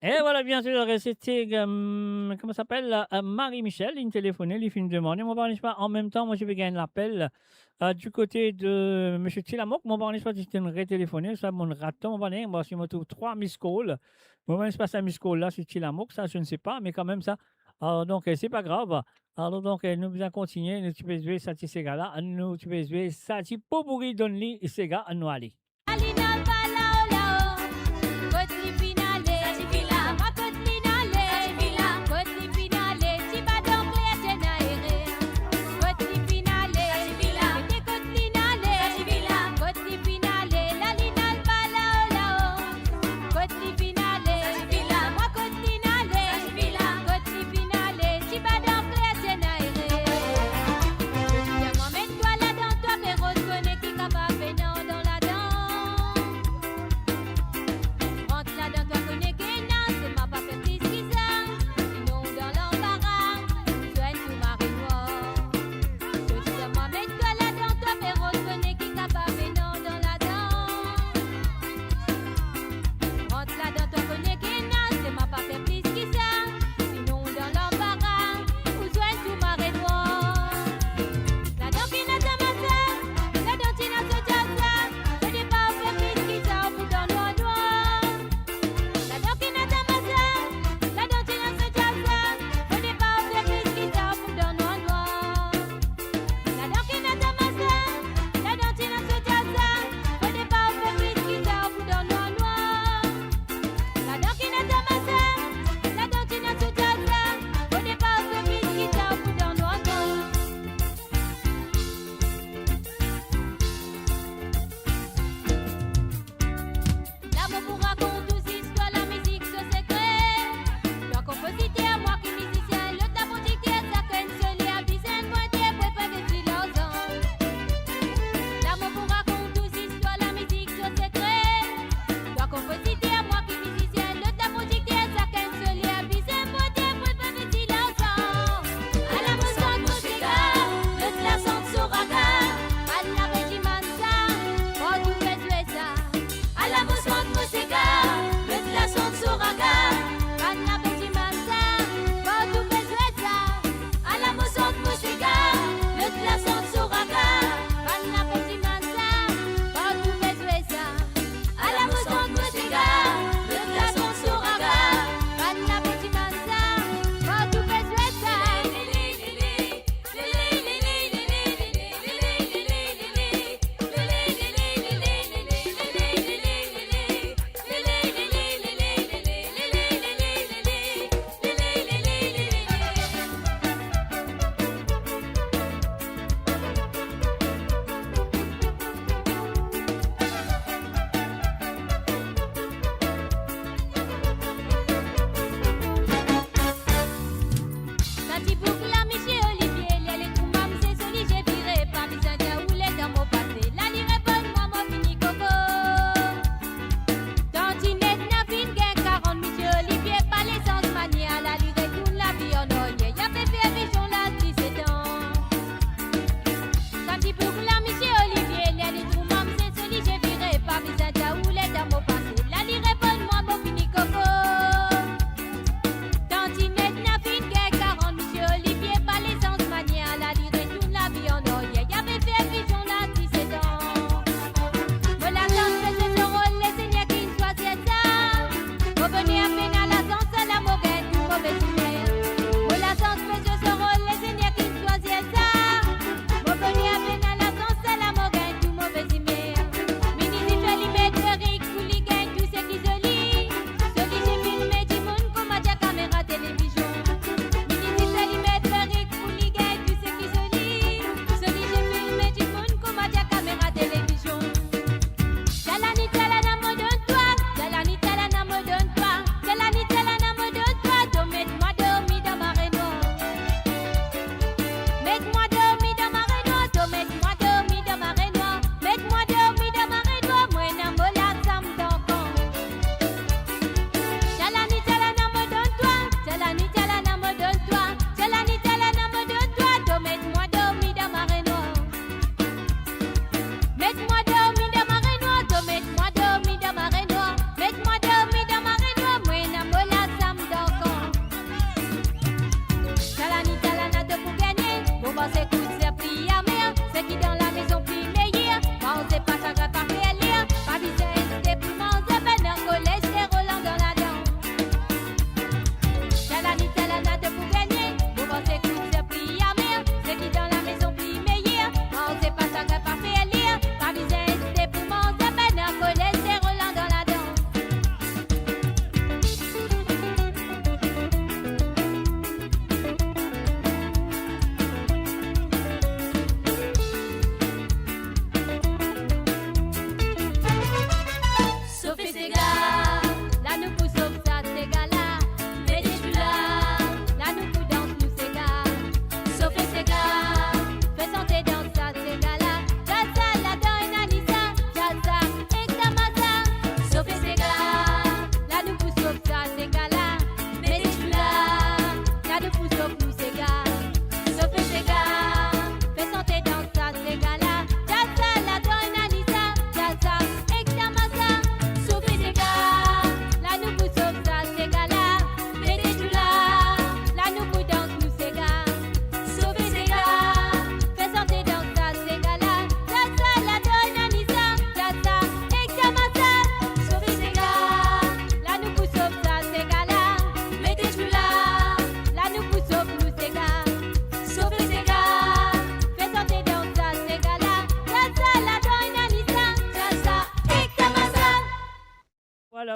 E vwala, biensir, sete, euh, kouma sa apel, euh, Marie Michel, linn telefone, li finn demande, mo pa kone si an mem tan, mo ti pe gagn lapel, euh, du kote de Misie Tilamok, mo pa kone si li finn retelefone, sa mo rat tan, mo pa kone, mo, si mo trouv trwa miss call, mo pa kone si se miss call la, se Tilamok, sa, je ne sais pas, me kanmem sa, euh, donk, euh, se pa grav. Alor, donk, euh, nou bizin kontigne, nou ti pe zwe sa ti sega la, nou ti pe zwe sa ti popouri donn li sega, nou ale. Alina al pa lao lao, kot li finn ale, sa ti finn la. Mwa kot li finn ale, sa ti finn la. Kot li finn ale, ti badon kler ti ena ere. Kot li finn ale, sa ti finn la. Kot li finn ale, sa ti finn la. Kot li finn ale, Lalina al pa lao lao. Kot li finn ale, sa ti finn la. Mwa kot li finn ale, sa ti finn la. Kot li finn ale, ti badon kler ti ena ere. Zodi a mwa met twa ladan twa, Perot kone ki kapav pena dan ladan.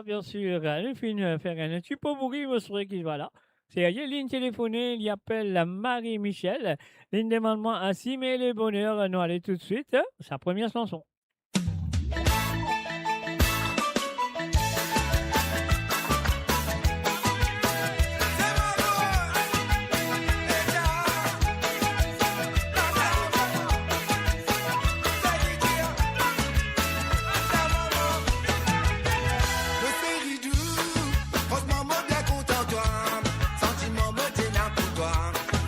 Bien sir, nou finn, euh, fer enn ti po bouri, mo swete ki vwala. Se, euh, linn telefone, li apel Marie Michel. Linn demann mwa si me le boner, nou ale toutswit, euh, sa premie sanson. Mo seri dou, fransman mo bien kontan twa. Santiman mo ti ena pou twa.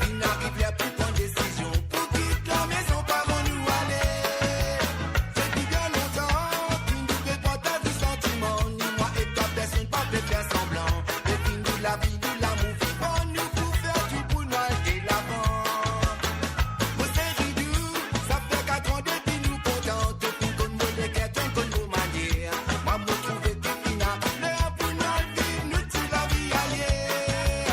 Finn ariv ler pou pran desizion pou kit lamezon, paran nou ale. Depi bien lontan, finn nou pe partaz nou santiman. Ni mwa ek twa, personn pa pe fer sanblan. Depi nou lavi, nou lamour vivan, nou pou fer tou pou nou al de lavan. Mo seri dou, sa fer katran depi nou kontan. To finn konn mo leker, to finn konn mo manier. Mwa mo trouve ki finn ariv ler pou nou al viv nou ti lavi ayer.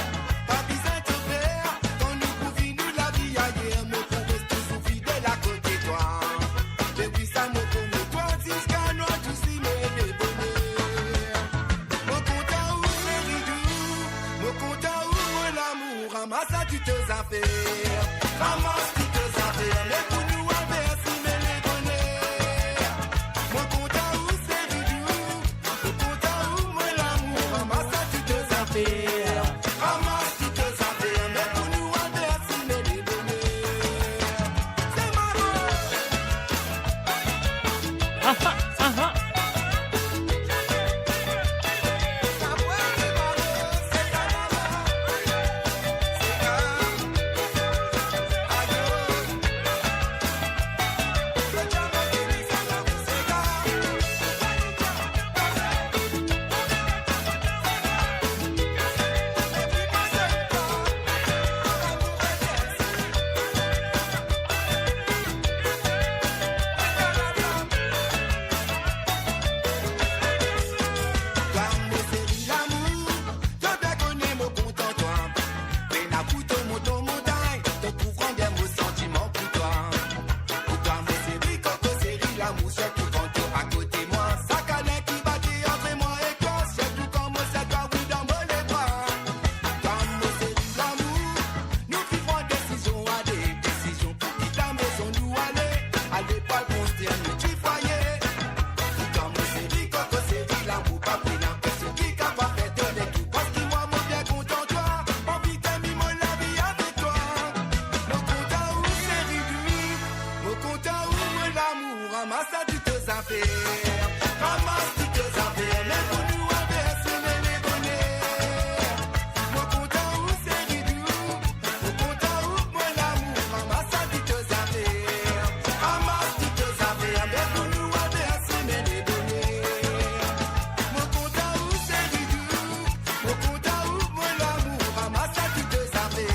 Pa bizin to per, kan nou pou viv nou lavi ayer, mo pou res touzour fidel akote twa. Depi sa mo konnen twa, ziska nou tou si me le boner. Mo kontan ou, seri dou, mo kontan ou, mo lamour. Ramas tout to zafer, ramas tout to zafer, me pou nou al fer si me le boner. Mo kontan ou, seri dou, mo kontan ou, mo lamour. Ramas tout to zafer, ramas tout to zafer, me pou nou al fer si me le boner. Se mama. Aha, aha. Twa mo seri lamour, to bien kone mo kontan twa. Pena pou to mont to montagn, to pou pran bien mo santiman pou twa. Pou twa mo seri koko, seri lamour, sirtou kan to akote mwa. Sa kalin ki bati ant mwa ek twa, sirtou kan mo ser twa, wi, dan mo lebra. Twa mo seri lamour, nou finn pran desizion ale, desizion pou kit lamezon nou ale, ale pou al konstrir nou ti fwaye. Pou twa mo seri koko, seri lamour, pa pena personn ki kapav fer to letou, parski mwa mo bien kontan twa, anvi terminn mo lavi avek twa. Mo kontan ou seri dou, mo kontan ou mo lamour, ramas tout to zafer, ramas tout to zafer, me pou nou al fer si me le boner. Mo kontan ou seri dou, mo kontan ou mo lamour, ramas tout to zafer, ramas tout to zafer, me pou nou al fer si me le boner. Mo kontan ou seri dou, mo kontan ou mo lamour, ramas tout to zafer,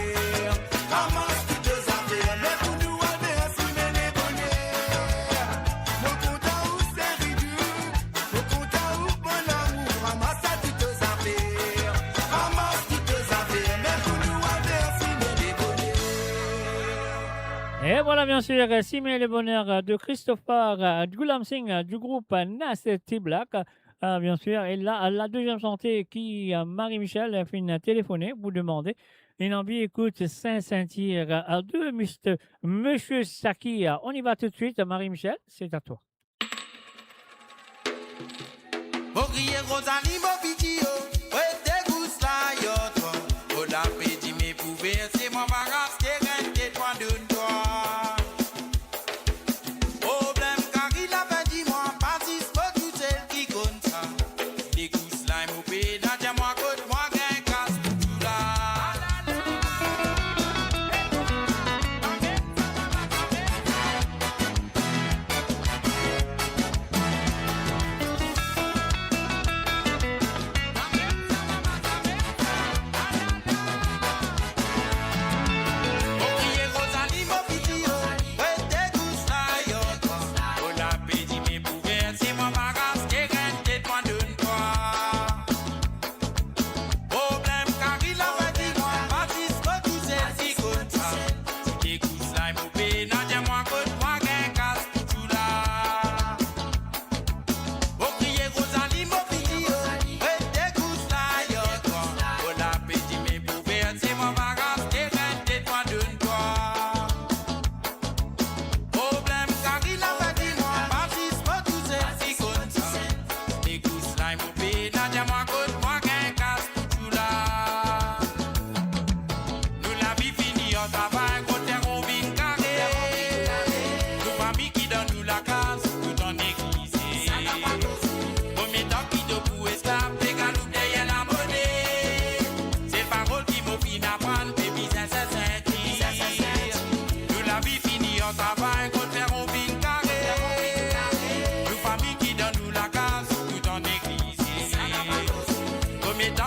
ramas tout to zafer, me pou nou al fer si me le boner. Mo kontan ou seri dou, mo kontan ou mo lamour, ramas tout to zafer, ramas tout to zafer, me pou nou al fer si me le boner. Et voilà, bien sûr, euh, Si me le boner de Christopher, euh, Ghulam Singh, euh, du groupe, euh, Nasty Black, euh, bien sûr. Et là, la deuxième santé ki, euh, Marie Michel, euh, finn telefone pou demande. Li anvi ekout Saint Ceinture, euh, de Mister Monsieur Saki. On y va tout de suite, Marie Michel, c'est à toi. Mo kriye Rozali, mo piti yo, rete gous la, yo twa. Mo lape dime pou verse, mo pa ras terenn ke twa donn twa. Problem kari lafen di mwa, pa zis mo tousel ki konn sa. Degous la, mo pena dir mwa kot mwa gagn kas pou tou la.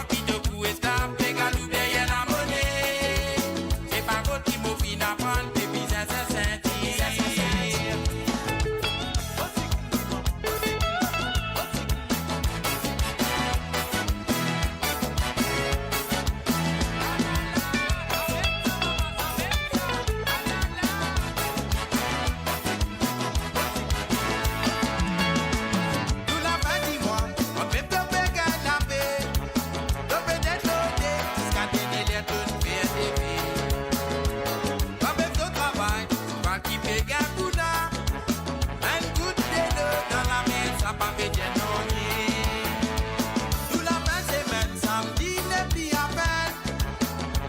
Ki to pou eskape galou deryer lamone. Se parol ki mo finn aprann, pe bizin se sentir. Tou lafin di mwa, mo pe pe pe gagn lape. To pe delote, ziska dernie ler to'nn fer defi. Pa bezwen travay, pa ki pe gagn kouna. Enn gout delo dan lamer, sa pa pe dir nanye. Tou lafin semenn, samdi nepli apel.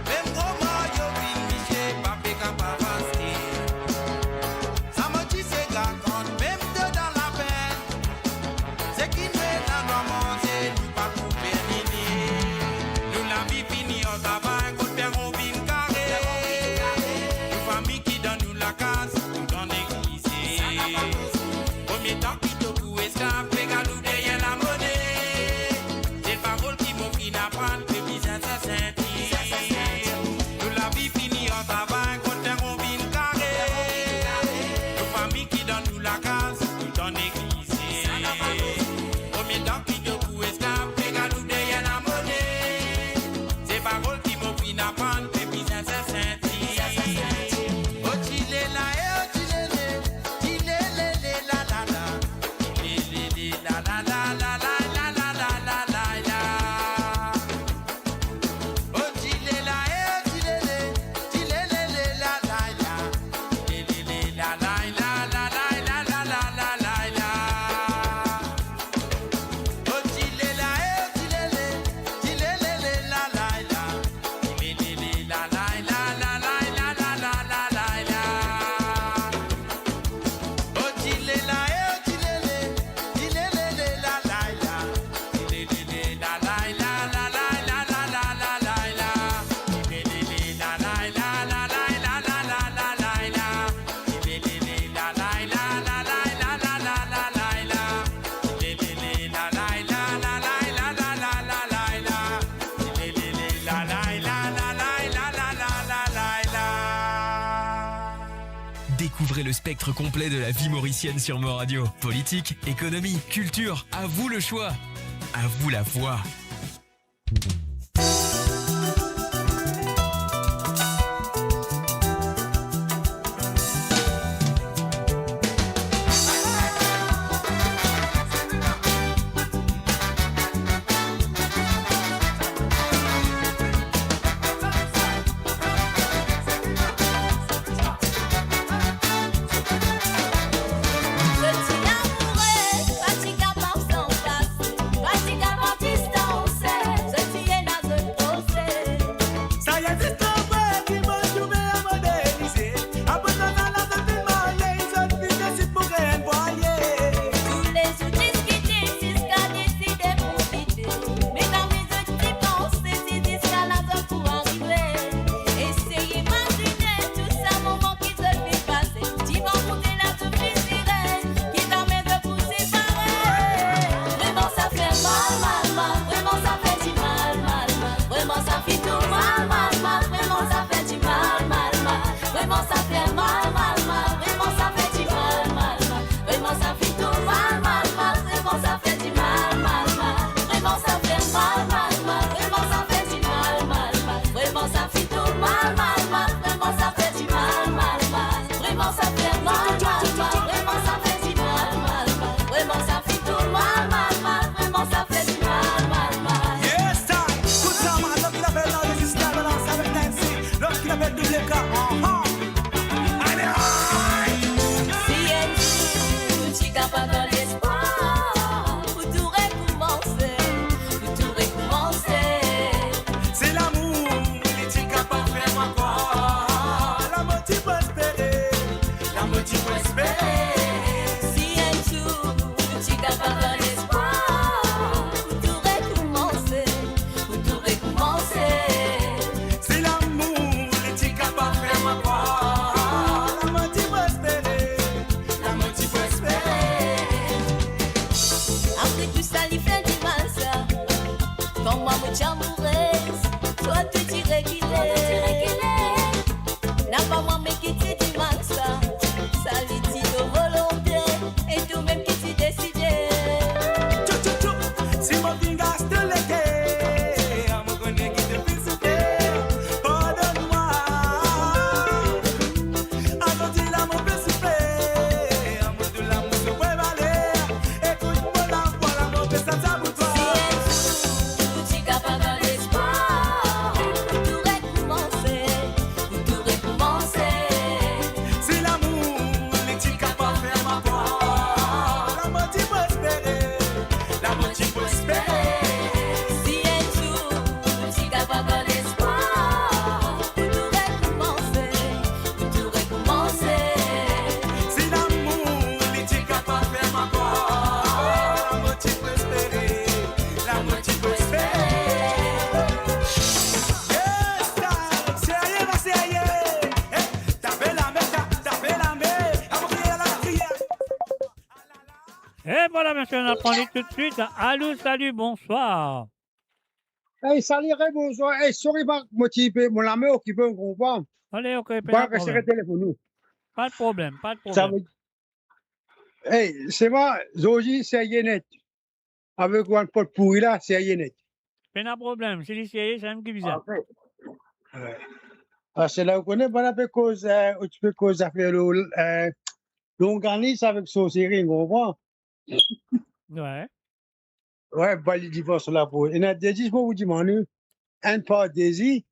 Mem gro maryo vinn, misie pa pe kapav aste. Sa mo ti sega kan mem to dan lapenn. Seki nou ena nou manze, nou pa pou fer nini. Nou lavi fini ar travay, kot fer nou vinn kare. Nou fami ki dan nou lakaz, tou dan neglize. Premie tan ki to pou eskape galou deryer lamone. Se parol ki mo finn aprann, pe bizin se sentir. Nou lavi fini ar travay, kot fer nou vinn kare. Nou fami ki dan nou lakaz, tou dan neglize. Premie tan ki to pou eskape galou deryer lamone. Se parol ki mo finn aprann, pe bizin se sentir. O ti le la, e o ti le le, ti le le le la la la. Ti le le le la la la la la la la la la la. O ti le la, e o ti le le, ti le le le la la la. Ti le le le la la la la la la la la la la. O ti le la, e o ti le le, ti le le le la la la. Ti le le le la la la la la la la la la la. O ti le la, e o ti le le, ti le le le la la la. Ti le le le la la la la la la la la la la. Ti le le le la la la la la la la la la la la. Ti le le le la la la la la la la la la la la. Ti le le le la la la la la la la la la la la. Ti le le le la la la la la la la la la la. Découvrez le spectre complet de la vie mauricienne sur Mo Radio. Politique, économie, culture, à vous le choix. À vous la voix. Ti amoure, pa ti kapav sanz plas, pa ti kapav distans. Kan mwa mo ti amourez, twa to ti regile. Napa mwa me ki ti dimann sa, sa li ti to volonte, e to mem ki ti deside. Tchou, tchou, tchou. Si mo finn gas to leker, mo kone ki to finn soufer. Pardonn mwa. Azordi la mo pe soufer, mo tou lamour so pe vale. Ekout mo lavwa, lamour pe sa sa pou twa. Si enn zour ti kapav gard lespwar, pou tou rekoumanse, pou tou rekoumanse. Si lamour li ti kapav fer mwa krwar, lamour ti pou espere, lamour ti pou espere. Si enn zour ti kapav gard lespwar, pou tou rekoumanse, pou tou rekoumanse. Si lamour li ti kapav fer mwa krwar, lamour ti pou espere, lamour ti pou espere. Hey, star, serye, pa serye. Hey, tape lame, ta-, tape lame. Amour kriye la kriye. E vwala, misie, nou pran li toutswit. Alo, sali, bonswar. Hey, sali, re, bonswar. Hey, sorry, pa, mo ti pe, mo lame okipe, ou konpran? Ale, ok, pena problem. Telefonn ou. Pa de problem, pa de problem. Sa ve, hey, se mwa, zordi, serye net. Avek ou bann potpourri la, serye net. Pena problem, si li serye, samem ki bizin. Apre. Wi. Parski la, ou kone, bann la pe koz, eh, ou ti pe koz zafer lo, eh, longanis avek sorseri, ou konpran? Wi. Wi, ba li divors la pou. Ena de, zis mo pou dimann ou, enn par Dezi,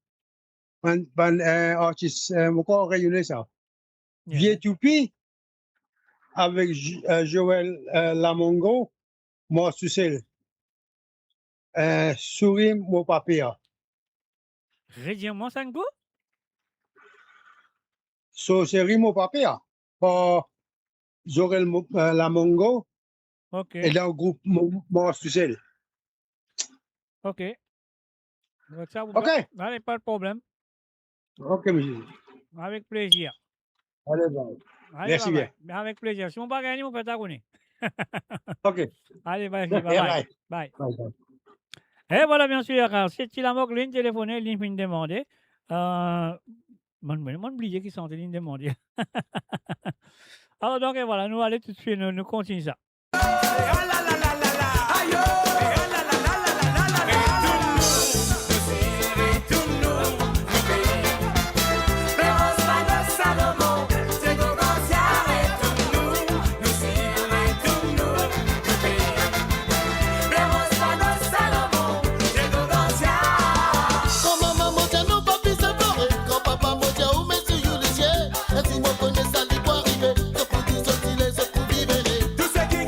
bann, bann, eh, artis, eh, mo krwar reyone sa. Wi. Vie Toupi avek Jo-, eh, Joel, eh, Lamongo, Mars Tousel. Eh, Souri Mo Pa Per. Redir mwa sa enn kou? Sorseri Mo Pa Per, par Joel Mo-, eh, Lamongo. Ok. E dan group Mo-, Mars Tousel. Ok. Donk sa, ou... Ok. Ale, pa de problem. Ok, misie. Avek plezir. Ale, bye. Ale, mersi bye bye. Bien. Avek plezir. Si mo pa gagne, mo fer twa kone. Ok. Ale, bye, bye, bye. Bye. Bye, bye. E vwala, misie, se ti Lamok, linn telefone, linn vinn demande. Eh, mo, mo, mo bliye ki sante linn demande. Alor, donk, e vwala, nou ale toutswit, nou, nou kontign sa. Kan mama mo dir nou pa bizin plore, kan papa mo dir ou met sou ou lizie, e si mo kone sa li pou arive, zot pou dir zot ile, zot pou libere. Tou seki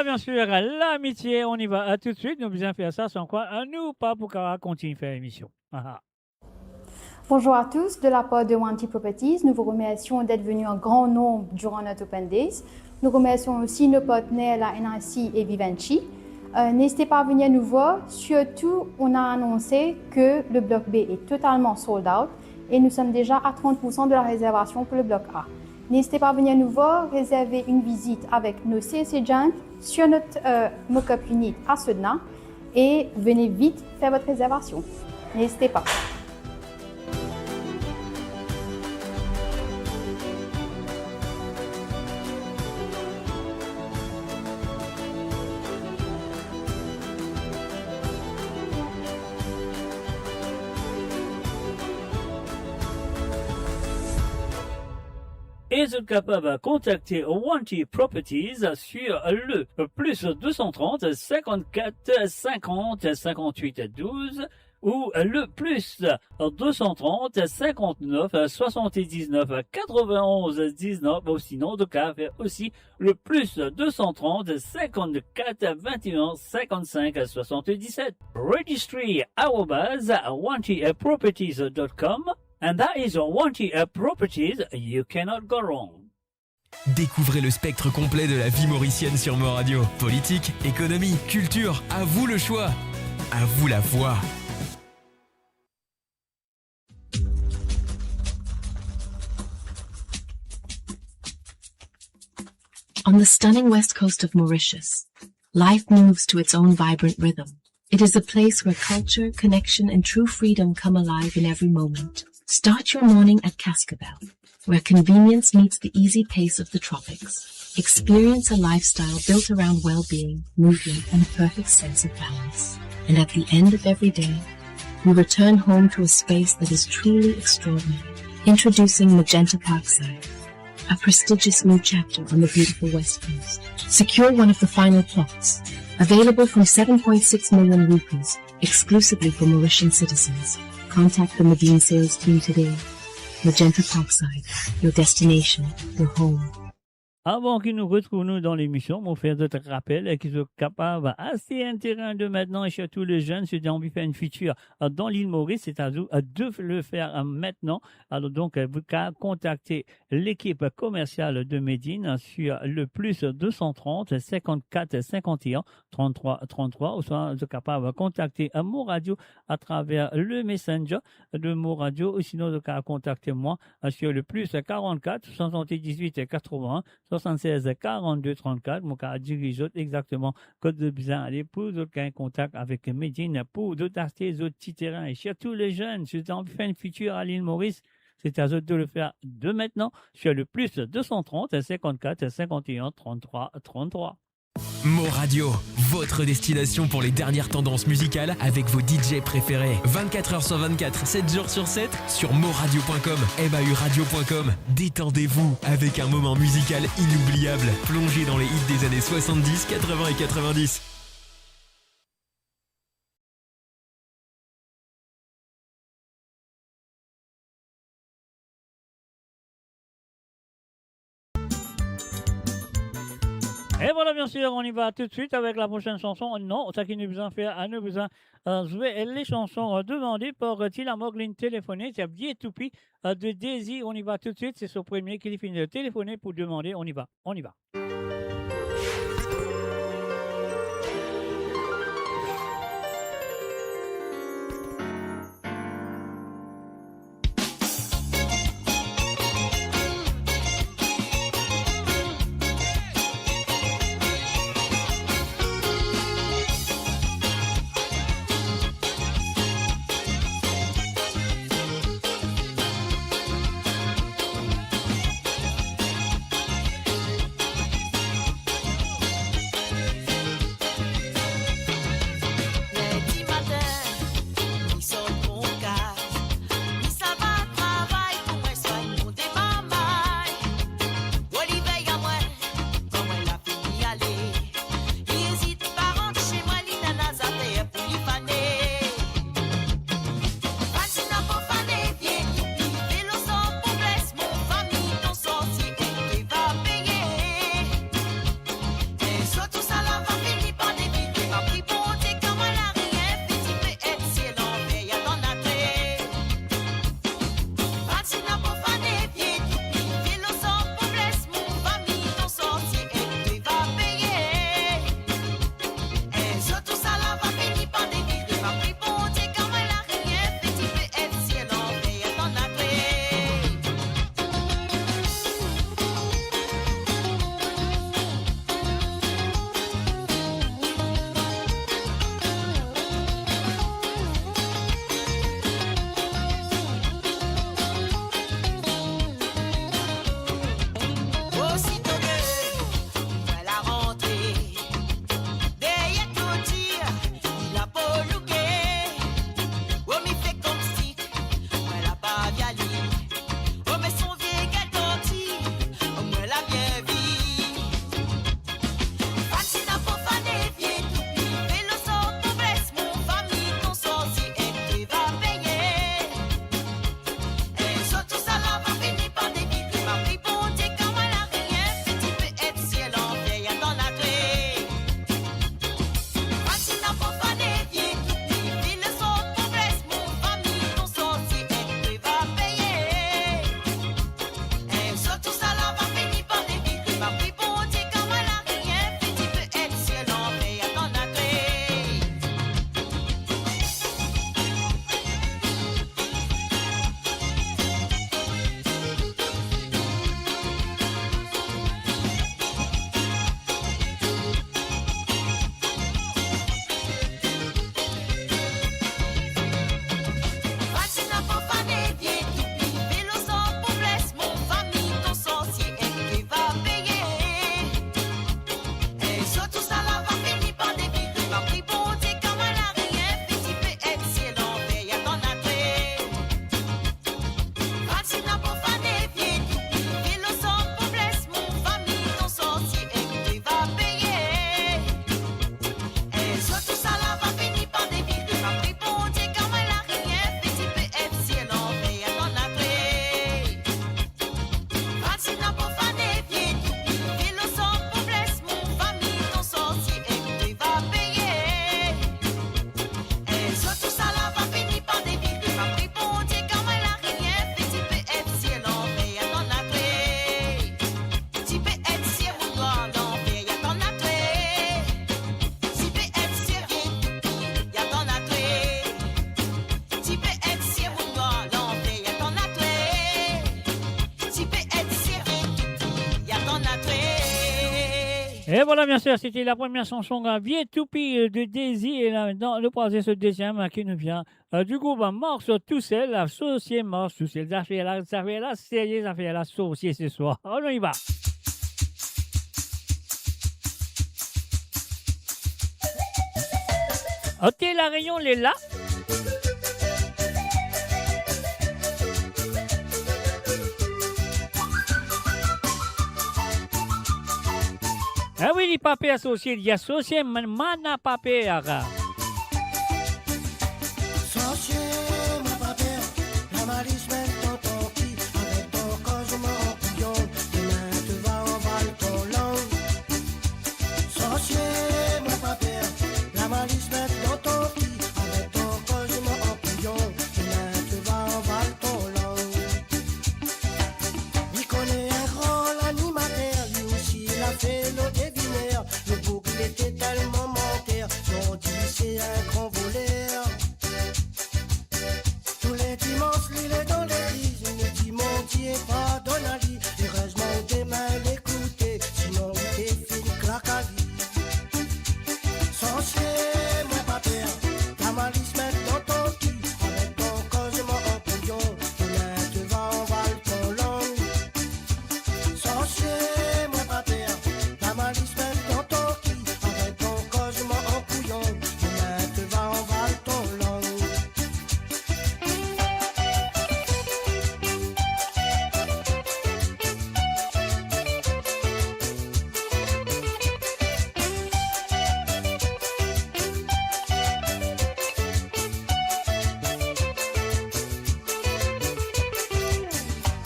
Bien sûr, l'amitié, on y va, euh, tout de suite. Nou bizin fer sa, san kwa, euh, nou pa pou kapav kontign fer emision. Ah, ah. Bonjour à tous, de la part de Wanty Properties, nous vous remercions d'être venus en grand nombre durant notre Open Days. Nous remercions aussi nos partenaires, la N I C et Vivendi. Euh, n'hésitez pas à venir nous voir. Surtout, on a annoncé que le bloc B est totalement sold out et nous sommes déjà à trente pour cent de la réservation pour le bloc A. N'hésitez pas à venir nous voir, réserver une visite avec nos sales agents sur notre, euh, mock-up unit à Sedna et venez vite faire votre réservation. N'hésitez pas. E zot kapav kontakte Wanty Properties sur le plus deux cent trente, cinquante-quatre, cinquante, cinquante-huit, douze ou le plus deux cent trente, cinquante-neuf, soixante-dix-neuf, quatre-vingt-onze, dix-neuf, ou sinon, zot kapav fer osi le plus deux cent trente, cinquante-quatre, vingt et un, cinquante-cinq, soixante-dix-sept. Registry arobase wanty properties dot com, and that is Wanty Properties, you cannot go wrong. Découvrez le spectre complet de la vie mauricienne sur Mo Radio. Politique, économie, culture, à vous le choix. À vous la voix. On the stunning west coast of Mauritius, life moves to its own vibrant rhythm. It is a place where culture, connection, and true freedom come alive in every moment. Start your morning at Cascabel, where convenience meets the easy pace of the tropics. Experience a lifestyle built around well-being, movement, and a perfect sense of balance. And at the end of every day, you return home to a space that is truly extraordinary. Introducing Magenta Parkside, a prestigious new chapter on the beautiful West Coast. Secure one of the final plots, available from seven point six million rupees, exclusively for Mauritian citizens. Contact the Medin sales team today. Magenta Parkside, your destination, your home. Avan ki nou retrouv nou dan lemision, mo fer zot rapel ki zot kapav aste enn terin de mintnan, e sirtou le zenn, si zot anvi fer enn fitir dan lil Moris, se a zot de le fer mintnan. Alor donk, zot kapav kontakte lekip komersial de Medin sur le plus deux cent trente, cinquante-quatre, cinquante et un, trente-trois, trente-trois, ouswa zot kapav kontakte Mo Radio atraver le Messenger de Mo Radio, ou sinon zot kapav kontakte mwa sur le plus quarante-quatre, soixante-dix-huit, quatre-vingts, soixante-seize, quarante-deux, trente-quatre. Mo kapav diriz zot exakteman kot zot bizin ale pou zot gagn kontak avek Medin, pou zot aste zot ti terin. E sirtou le zenn, si zot anvi fer enn fitir a lil Moris, se a zot de le fer de mintnan sur le plus deux cent trente, cinquante-quatre, cinquante et un, trente-trois, trente-trois. Mo Radio, votre destination pour les dernières tendances musicales avec vos D J préférés. Vingt-quatre heures sur vingt-quatre, sept jours sur sept, sur mo radio point com, M A U radio point com. Détendez-vous avec un moment musical inoubliable. Plongez dans les hits des années soixante-dix, quatre-vingts et quatre-vingt-dix. Et voilà, bien sûr, on y va tout de suite avec la prochaine chanson. Non, sa ki nou bizin fer, ah, nou bizin, euh, zwe le chanson, euh, demande par, euh, Ti Lamok, li telefone, se Vieux Toupie, euh, de Désir. On y va tout de suite, se so premie ki li finn telefone pou demande. On y va, on y va. E vwala, bien sir, sete lapremier sanson, euh, Vie Toupi, euh, de Dezi. E la, aster, nou pou al zis so deziem, euh, ki nou vinn, euh, di group, euh, Marche Tousel, la sorsier marche tousel. Zafer la, zafer la, serye, zafer la, sorsier se swar. Alon, nou i va. Oke, La Rényon, li la. Ah wi, li pa per sorsier, li a sorsier, man, man a pa per. Sorsier, mwa pa per, lamalis mem dan to ki, avek to koz mwa an kouyon, demin to va anval to lang. Sorsier, mwa pa per, lamalis mem dan to ki, avek to koz mwa an kouyon, demin to va anval to lang. Li kone enn gran lanimater, li osi la fer lo deviner, lo boug li ete telman manter, zot dir se enn gran voler. Tou le dimans, li le dan legliz, li dir Bondie pardonn a li. Erezman, demin li ekoute, sinon li pe finn klak a li. Sorsier, mwa pa per, lamalis mem dan to ki, avek to koz mwa an kouyon, demin to va anval to lang. Sorsier, mwa pa per, lamalis mem dan to ki, avek to koz mwa an kouyon, demin to va anval to lang.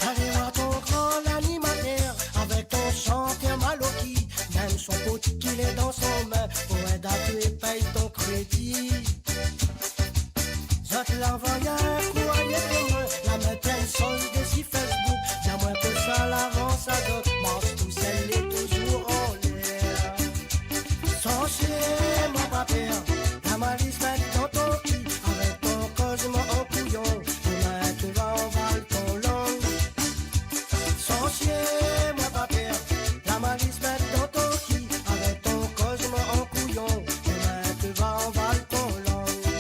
Ale war to gran lanimater avek to santer maloki, mem son pot ki le dan so min, pou ed a to pey to kredi. Zot la anvoy enn kourye pou mwa, la met enn soz desi Facebook, dir mwa kosa la rans a zot, Marche Tousel li touzour anler. Sorsier, mwa pa per, lamalis mem dan to ki, avek to koz mwa an kouyon, demin to va anval to lang. Sorsier, mwa pa per, lamalis mem dan to ki, avek to koz mwa an kouyon, demin to va anval to lang. Sorsier,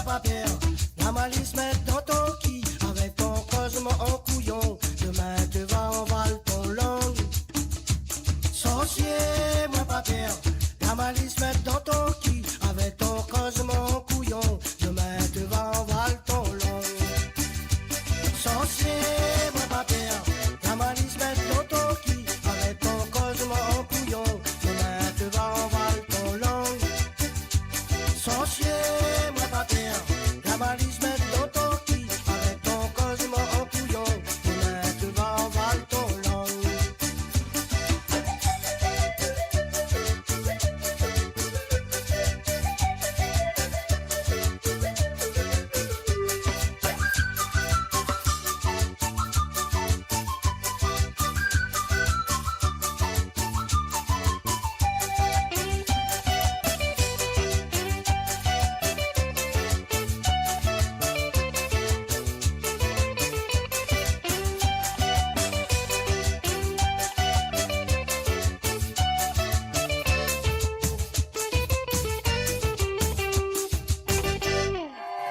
mwa pa per, lamalis mem dan to ki, avek to koz mwa an kouyon, demin to va anval to lang. Sorsier, mwa pa per, lamalis mem dan to ki, avek to koz mwa an kouyon, demin to va anval to lang. Sorsier, mwa pa per, lamalis mem dan to ki, avek to koz mwa an kouyon, demin to va anval to lang. Sorsier, mwa pa per, lamalis mem dan to ki, avek to koz mwa an kouyon, demin to va anval to lang.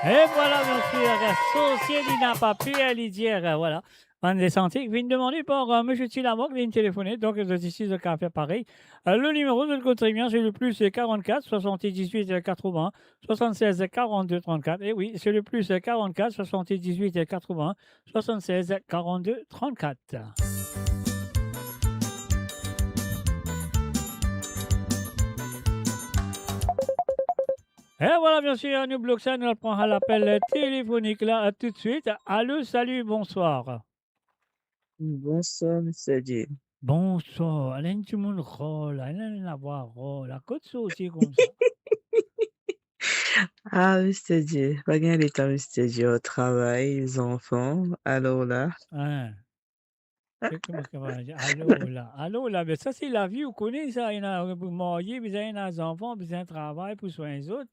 E vwala, mesi, sorsier li napa per, li dir, vwala. Bann lesanti vinn demande par, euh, Misier Ti Lamok, li telefone, donk zot isi, zot kapav fer parey. Euh, le nimero, zot konn tre bien, se le plus, euh, quarante-quatre, soixante-dix-huit, euh, quatre-vingts, soixante-seize, quarante-deux, trente-quatre. E wi, se le plus, euh, quarante-quatre, soixante-dix-huit, euh, quatre-vingts, soixante-seize, quarante-deux, trente-quatre. E vwala, bien sir, nou blok sa, nou pran lapel telefonik la, toutswit. Alo, salut, bonsoir. Bonsoir, Mister J. Bonsoir. Ala enn dimoun rar la, ena enn lavwa rar la. Kot sorti koumsa? Ah, Mister J, pa gagn letan, Mister J, travay, zanfan, alor la. Hein. Kouma, kouma, alor la, alor la, be sa se lavi, ou kone sa, ena pou marye, bizin ena zanfan, bizin travay pou swagn zot,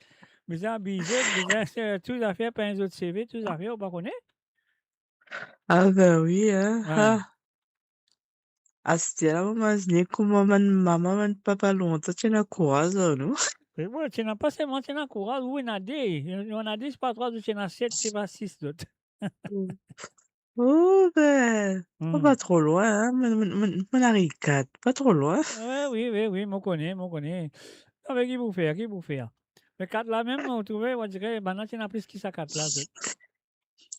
bizin abiy zot, bizin se tou zafer, pegn zot seve, tou zafer, ou pa kone? Ah, ben wi, hein. Hein. Ah. Aster la, mo imazine kouma bann mama, bann papa lontan ti ena kouraz, non? E bon, ti ena pa selman ti ena kouraz, ou ena de, ou ena de, se pa trwa, zot ti ena set, se pa sis zot. Oh, ben, oh, pa tro lwin, hein, mo, mo, mo, mo ariv kat, pa tro lwin. Wi, wi, wi, wi, mo kone, mo kone. Non, me ki pou fer, ki pou fer? Me kat la mem, mo trouve, on dirait, bann la ti ena plis ki sa kat la, zot.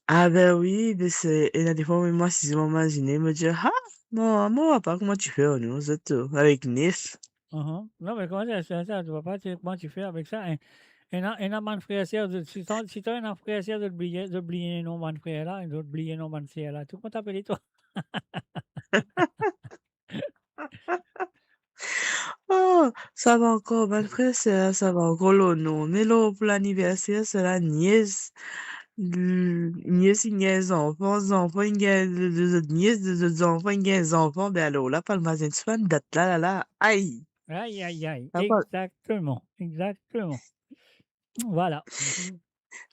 Ah, ben wi, be se, ena defwa, mem mwa, si mo imazine, mo dir, ah, mo, mo pa kouma ti fer, non, zot, avek nef. Ahan. Non, me kouma sa, sa, sa, to pa, ti, kouma ti fer avek sa, hein? Ena, ena bann frer ser, zot, si to, si to ena frer ser, zot bliye, zot bliye nom bann frer la, zot bliye nom bann ser la. Tou, kouma to apel twa? Oh, sa va ankor, bann frer ser, sa va ankor lor nom. Me lor pou laniverser, sa la, nies, l-, nies inn gagn zanfan, zanfan inn gagn de, de zot nies, de zot zanfan inn gagn zanfan, be alor la, palmazinn sa bann dat la, la, la, ay! Ay, ay, ay. Sa pa... Exactement, exactement. Voilà.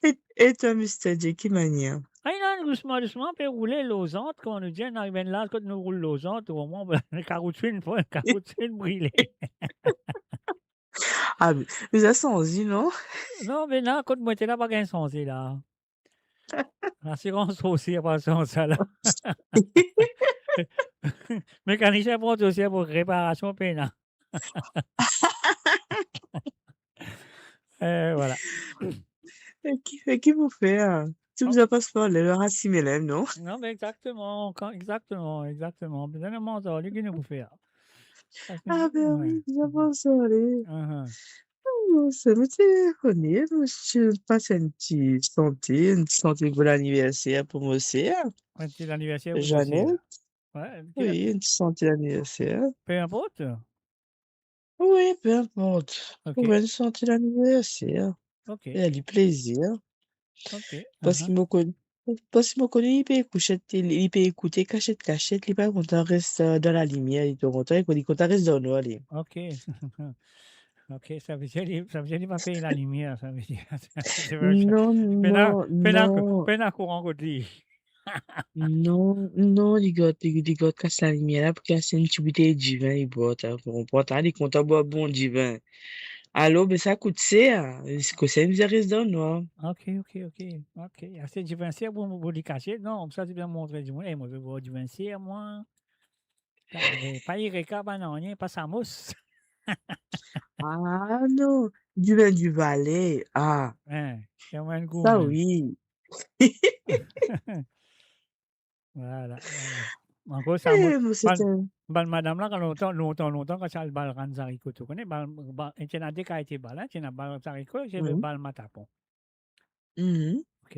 E, e twa, Mister J, ki manier? Ay, non, dousman, dousman, pe roule lor zant, kouma nou dir, nou ariv enn laz kot nou roul lor zant, omwin, karout finn, karout finn brile. Ah, me, me sa sanze, non? Non, me la, kot mo ete la, pa gagn sanze la. Lasirans osi, pa sanze sa la. Mekanisien pran osi pou reparasion, pena. Eh, voilà. E ki, e ki pou fer? Ti bizin pas par le, le rasi melem, non? Non, me exactement, kan, exactement, exactement. Bizin manz li, ki nou pou fer? Ah, ben wi, bizin manz li. Ahan. Oh, sa mo ti kone, mo ti pas enn ti sante, enn ti sante bon laniverser pou mo ser. Enn ti laniverser pou Jeannette. Wi, enn ti sante laniverser. Pe inport? Wi, pe inport. Ok. Ou enn ti sante laniverser. Ok. Fer li plezir. Ok. Parski mo kone, parski mo kone li pe ekoute, li pe ekoute kasiet, kasiet, li pa kontan res, eh, dan lalimier, li tro kontan, li kontan res dan nwar, li. Ok. Ok, savedir li, savedir li pa pey lalimier, savedir. Non, pena, non, pena, non. Pena kouran kot li. Non, non, li gard, li, li gard kas lalimier la, pou kas enn ti boutey divin, li bwar, to konpran, li kontan bwar bon divin. Alor, be sa kout ser, kosa bizin res dan nwar. Ok, ok, ok, ok. Aste divin ser pou, pou li kasiet, non, sa ti bizin montre dimoun, eh, mo pe bwar divin ser, mwa. Pa, eh, pa Eureka, pa nanye, pa Samos. Ah, non, divin Divalet, ah. Hein, sa wi. Voilà, voilà. Ankor sa, eh, mo, mo, se bann, bann madam la, kan lontan, lontan, lontan, kan ti al bal rann zariko, to kone, bal, bal, ti ena de kalite bal, hein, ti ena bal zariko, ti ena bal matapon. Ok.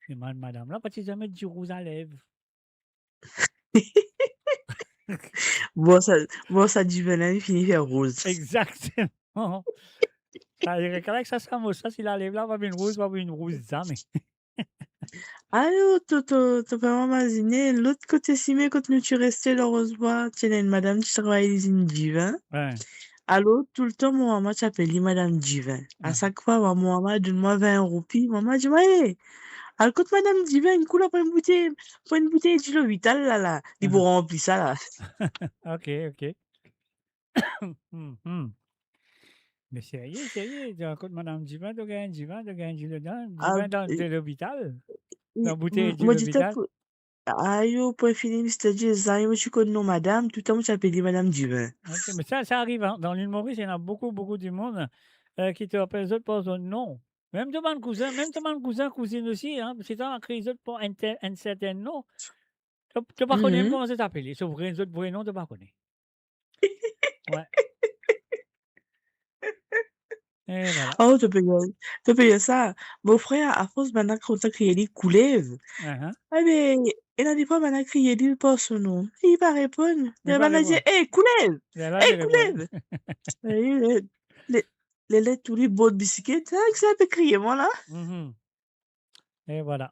Me bann madam la, pa ti zame dir rouz a lev. Bon, sa, bon, sa divin la, li fini fer rouz. Exactement. Sa, li rekalak sa, sa, mo, sa, si lalev la pa vinn rouz, pa vinn rouz zame. Alor, to, to, to pe imazine, lot kote sime kot nou ti reste, lor Rozbwa, ti ena enn madam ti travay lizinn divin. Wi. Alor, toultan mo mama ti apel li Madam Divin. A sak fwa, mo mama donn mwa vin roupi, mo mama dir mwa, "Eh, al kot Madam Divin, kour la pran enn boutey, pran enn boutey dilo vital la, la. Li pou ranpli sa la." Ok, ok. Hmm, hmm. Me serye, serye, dan kot Madam Divin, to gagn divin, to gagn dilo dan, divin dan dilo vital, dan boutey dilo vital. Ayo, pou fini, Mister J, zame mo ti konn nom madam, toultan mo ti apel li Madam Divin. Ok, me sa, sa ariv, hein. Dan Lil Moris, ena boukou, boukou dimoun, eh, ki ti apel zot par zot nom. Mem to bann kouzin, mem to bann kouzin, kouzinn osi, hein, si to al kriy zot par enn ter-, enn serten nom, to, to pa kone mem kouma zot apele, so vre, zot vre nom, to pa kone. Wi. E vwala. Oh, to pe gagn, to pe gagn sa. Mo frer, afors bann la kontan kriye li Koulev. Ahan. Ebe, ena defwa bann la kriye li par so nom. Li pa reponn. Li pa reponn. Bann la dir, "Eh, Koulev! Eh, Koulev!" Wi, le, le, lerla tou li bord bisiklet, hein, ki sa pe kriye mwa la. Mhm. E vwala.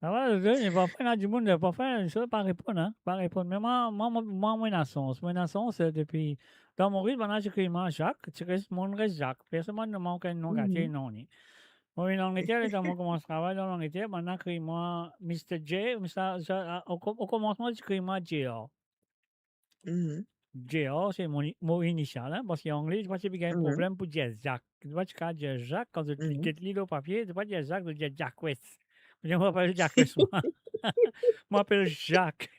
Sa va, e, e parfwa ena dimoun, e parfwa, zot pa reponn, hein, pa reponn. Me mwa, mwa, mwa, mwa, mo ena sans. Mo ena sans, e, depi dan Moris, bann-la ti kriy mwa Zak, ti res, mo res Zak. Personn pa donn mwa okenn nom gate, non, ni. Mo vinn Langleter, letan mo koumans travay dan Langleter, bann-la kriy mwa Mister J, Mister J, a, o ko-, o komansman, ti kriy mwa J R. Mhm. J R, se mo, mo inisial, hein, parski angle, zot pa ti pe gagn problem pou dir Zak. Zot pa ti kapav dir Zak, kan zot get li lor papie, zot pa dir Zak, zot dir Jacques. Mo dir, mo apel Jacques, mwa. Mo apel Zak.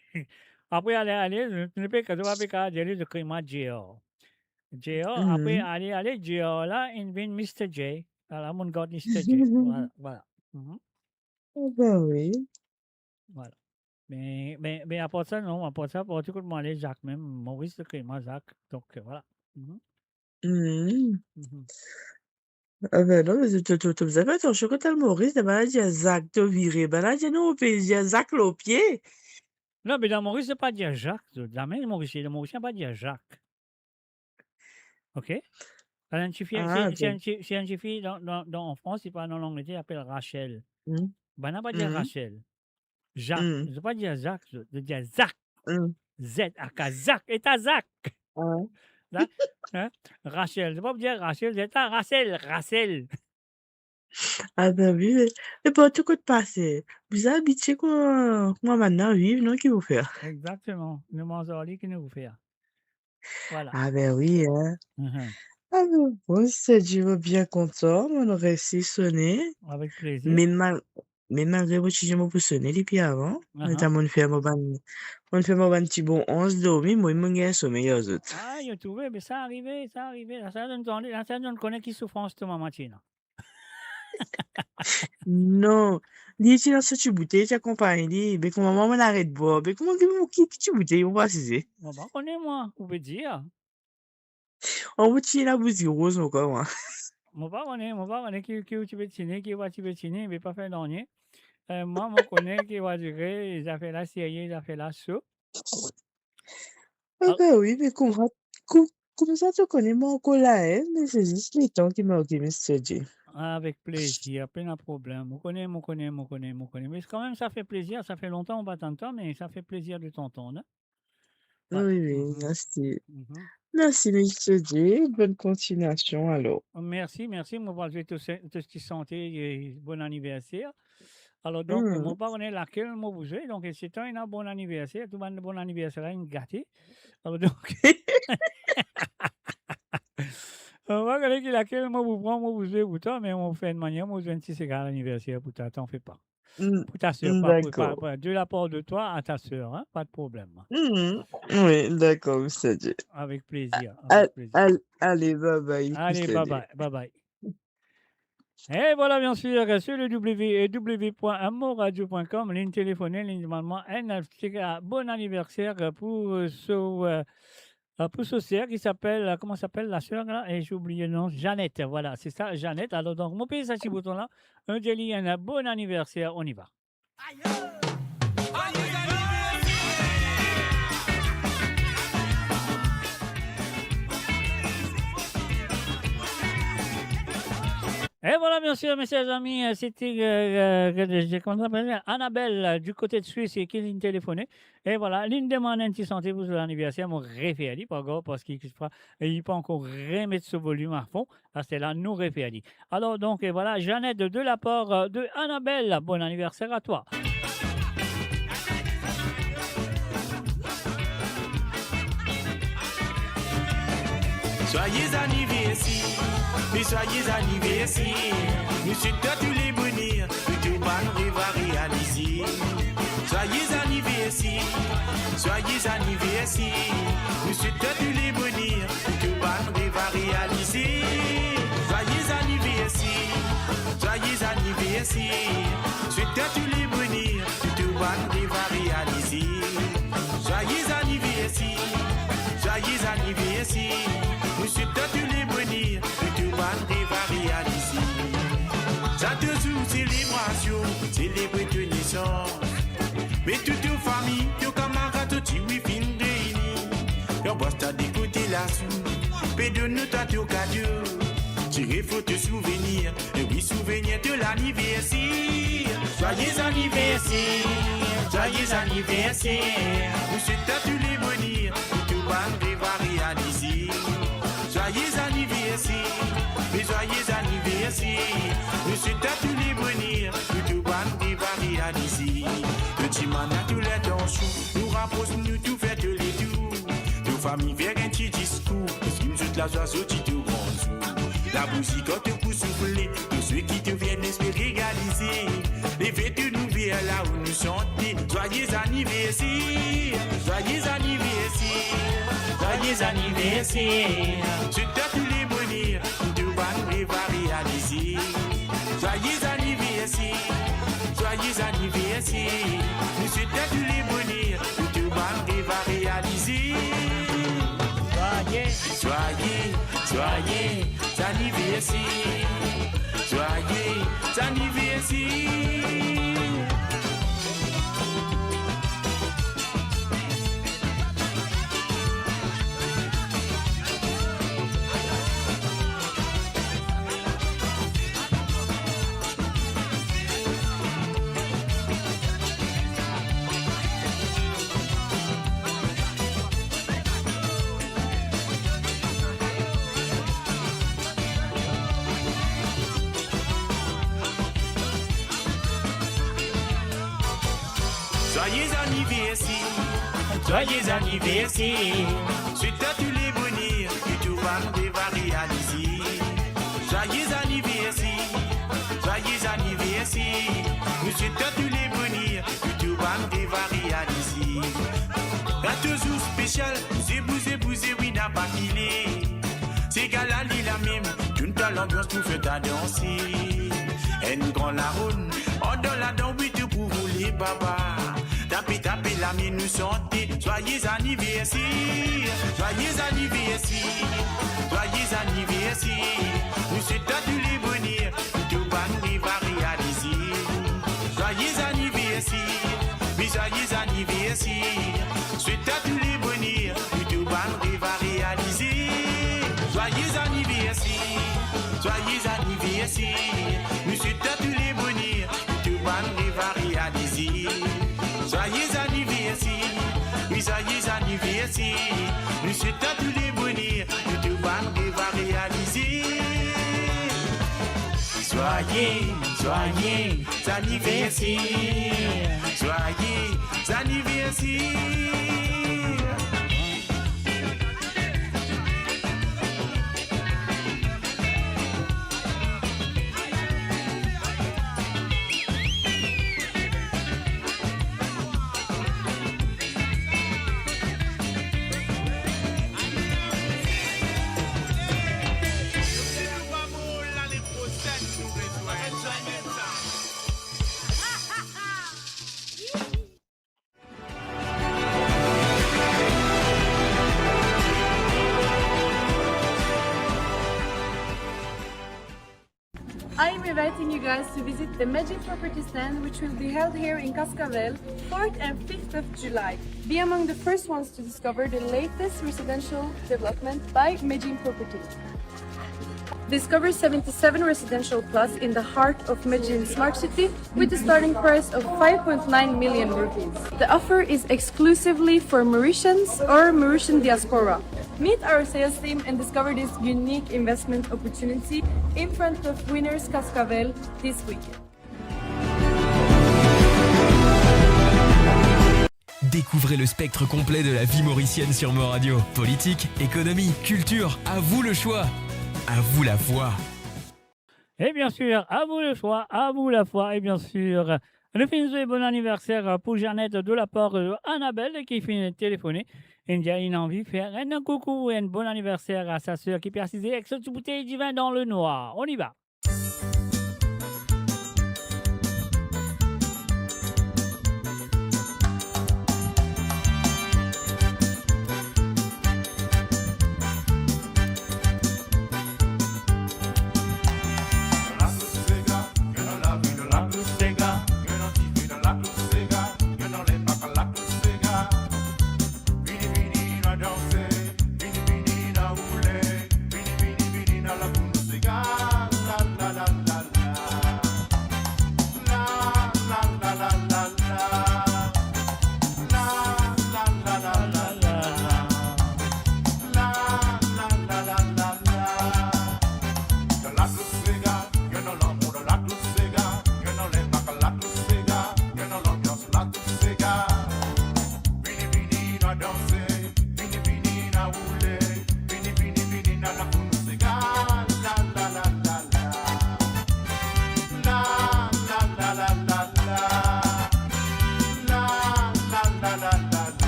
Apre, ale, ale, zot, zot pa pe kapav dir li, zot kriy mwa J R. J R, apre, ale, ale, J R la, inn vinn Mister J. Ala, mo gard Mister J. Vwala, vwala. Mhm. Oh, ben wi. Vwala. Me, me, me apar sa, non, apar sa, partou kot mo ale, Zak mem, Moris, kriy mwa Zak. Donk, euh, vwala. Mhm. Mhm. Mhm. Ah ben non, me to, to, to bizin fer atansion kan to al Moris, bann-la dir Zak, to vire, bann-la dir non, ou pe dir Zak lor pie. Non, me dan Moris, zot pa dir Zak, zot. Zame Morisien, Morisien pa dir Zak. Ok? Enn tifi, ah, si, si, ok, enn ti, si enn tifi dan, dan, dan, an Frans, li pa dan Langleter, li apel Rachel. Hmm. Bann-la pa dir, hmm, Rachel. Zak. Hmm. Zot pa dir Zak, zot, zot dir Zak. Hmm. Z A K, Zak. E ta Zak. Ah. Zak, hein? Rachel. Zot pa dir Rachel, zot dir ta Rachel, Rachel. Ah ben wi, me, me partou kot pase, bizin abitie kouma, kouma bann-la viv, non, ki pou fer? Exactement. Nou manz ar li, ki nou pou fer? Vwala. Ah ben wi, hein. Mhm. Ah ben, bon, Mister J, mo bien kontan, mo resi sone. Avek plezir. Me mal-, me malgre mo ti dir mo pou sone depi avan, aha, me ta mo'nn fer mo bann, mo'nn fer mo bann ti bon onz dormi, mo, mo gagn somey ar zot. Ah, to trouve, me sa arive, sa arive. La, sa zot tande, la, sa zot kone ki soufrans to mama ti ena. Non. Li ti dan so ti boutey, ti akonpagn li. Be kouma mwa, mo'nn aret bwar. Be kouma ki, ki, ki ti boutey, mo pa size. Mo pa kone, mwa, ou pe dir. An boutey labouzi roz ankor, mwa. Mo pa kone, mo pa kone ki, ki ou ti pe tini, ki ou pa ti pe tini, be pa fer nanye. Eh, mwa, mo kone ki ou a dire, zafer-la serye, zafer-la so. Ah, ah ben wi, me kouma, kou-, koumsa to kone mwa ankor la, hein, me se zis letan ki manke, Mister J. Avek plezir, pena problem. Mo kone, mo kone, mo kone, mo kone. Me kanmem, sa fer plezir, sa fer lontan mo pa tann twa, me sa fer plezir de tann twa, hein. Vwala. Wi, wi, mhm, mersi. Mhm. Mersi, Mister J. Bonn kontinuasion, alor. Mersi, mersi. Mo pou zwe to se-, to ti sante, eh, bon aniverser. Alor, donk, mhm, mo pa kone lakel mo pou zwe, donk, si to ena bon aniverser, tou bann bon aniverser la, inn gate. Alor, donk, mo pa kone ki lakel mo pou pran, mo pou zwe pou twa, me mo fer enn manier, mo zwe enn ti segal aniverser pou twa, t'en fais pas. Mm. Pou ta ser, mm, pa, pa, dakor, pa, de la part de toi à ta sœur, hein, pas de problème. Mm. Wi, dakor, Mister J. Avek plezir, avek plezir. Al-, al-, ale, bye bye, Mister J. Ale, bye bye, bye bye. Et voilà, bien sûr, sur le W W W point amourradio point com, li telefone, li demann mwa enn ti, euh, bon aniverser pou, euh, so, euh, euh, pou so ser ki apel, euh, kouma apel la ser la? Eh, j'ai oublié le nom. Jeannette, voilà, c'est ça, Jeannette. Alors, donc, mo pez sa ti bouton la, mo dir li enn bon aniverser, on y va. Et voilà, bien sûr, mes chers amis, euh, c'était, euh, euh, comment ça s'appelle, Annabelle, euh, du côté de Suisse, e ki li'nn telefone. E vwala, li'nn demann enn ti sante pou so laniverser, mo refer li, pa grav, parski, ki fwa, li pa ankor remet so volim a fon, aster la nou refer li. Alors donc, et voilà, Jeannette de la part, euh, de Annabelle, bon anniversaire à toi. Joyeux anniversaire, et joyeux anniversaire. Nou swet twa tou le boner, pou tou bann rev a realize. Joyeux anniversaire, joyeux anniversaire. Nou swet twa tou le boner, pou tou bann rev a realize. Joyeux anniversaire, joyeux anniversaire. Swet twa tou le boner, pou tou bann rev a realize. Joyeux anniversaire, joyeux anniversaire. Nou swet twa tou le boner, pou tou bann rev a realize. Sa tou zour selebrasion, selebre to nesans. Met tou to fami, to kamarad, to ti wi finn reyni. Lanbras twa de kote lasou, pe donn nou twa to kado. Fo to souvenir, e wi, souvenir to laniverser. Joyeux anniversaire, joyeux anniversaire. Nou swet twa tou le boner, pou to bann rev a realize. Joyeux anniversaire, e joyeux anniversaire. Nou swet twa tou le boner, pou to bann rev a realize. To dimann a to lintansion, nou rapros nou tou fer to letour. To fami fer enn ti diskour, exprime zot lazwa sorti to gran zour. Labouzik kan to pou soufle, to swet ki to vinn espere realize. Leve to nou ver la ou nou sante, joyeux anniversaire, joyeux anniversaire, joyeux anniversaire. Swet twa tou le boner, pou to bann rev a realize. Joyeux anniversaire, joyeux anniversaire. Nou swet twa tou le boner, pou to bann rev a realize. Joyeux, joyeux, joyeux anniversaire. Joyeux anniversaire. Joyeux anniversaire, joyeux anniversaire. Swet twa tou le boner, ki to bann rev a realize. Joyeux anniversaire, joyeux anniversaire. Nou swet twa tou le boner, ki to bann rev a realize. Enn to zour spesial, bouze, bouze, bouze, wi, napa kile. Sega la li lamem, tourn twa lanbians pou fer twa danse. Enn gran laronn, andan ladan, wi, to pou roule baba. Tape, tape lame, nou sante, joyeux anniversaire, joyeux anniversaire, joyeux anniversaire. Nou swet twa tou le boner, pou to bann rev a realize. Joyeux anniversaire, wi, joyeux anniversaire. Swet twa tou le boner, pou to bann rev a realize. Joyeux anniversaire, joyeux anniversaire. Nou swet twa tou le boner, pou to bann rev a realize. Joyeux anniversaire, wi, joyeux anniversaire. Nou swet twa tou le boner, pou to bann rev a realize. Joyeux, joyeux anniversaire. Joyeux anniversaire. I am inviting you guys to visit the Medjim Property Stand, which will be held here in Cascavelle, fourth and fifth of July. Be among the first ones to discover the latest residential development by Medjim Property. Discover seventy-seven residential plots in the heart of Medjim Smart City with a starting price of five point nine million rupees. The offer is exclusively for Mauritians or Mauritian diaspora. Meet our sales team and discover this unique investment opportunity in front of Winners Cascavelle this weekend. Découvrez le spectre complet de la vie mauricienne sur Mo Radio. Politique, économie, culture, à vous le choix. À vous la voix. Et bien sûr, à vous le choix, à vous la foi, et bien sûr, nou finn swete bon anniversaire pour Jeannette de la part de Annabelle qui finn téléphone. Inn dir li ena anvi fer enn koukou, enn bon anniversaire à sa sœur qui pe asize ek so ti boutey divin dans le noir. On y va.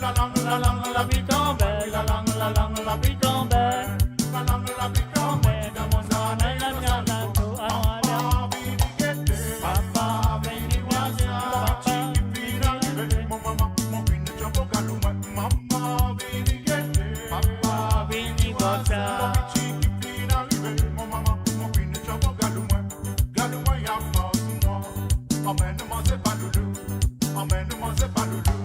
La lang, la lang, lapli tonbe, la lang, la lang, lapli tonbe. La lang, lapli tonbe, dan mo zardin, dan mo zardin. Mama, vini gete, papa, vini vwar sa. Papa, vini gete. Mo mama, mo finn tchombo galou mwa. Mama, vini gete, papa, vini vwar sa. Mo pikin finn arive, mo mama, mo finn tchombo galou mwa. Galou mwa, ya mars mwa. Amenn nou manze paloulou, amenn nou manze paloulou.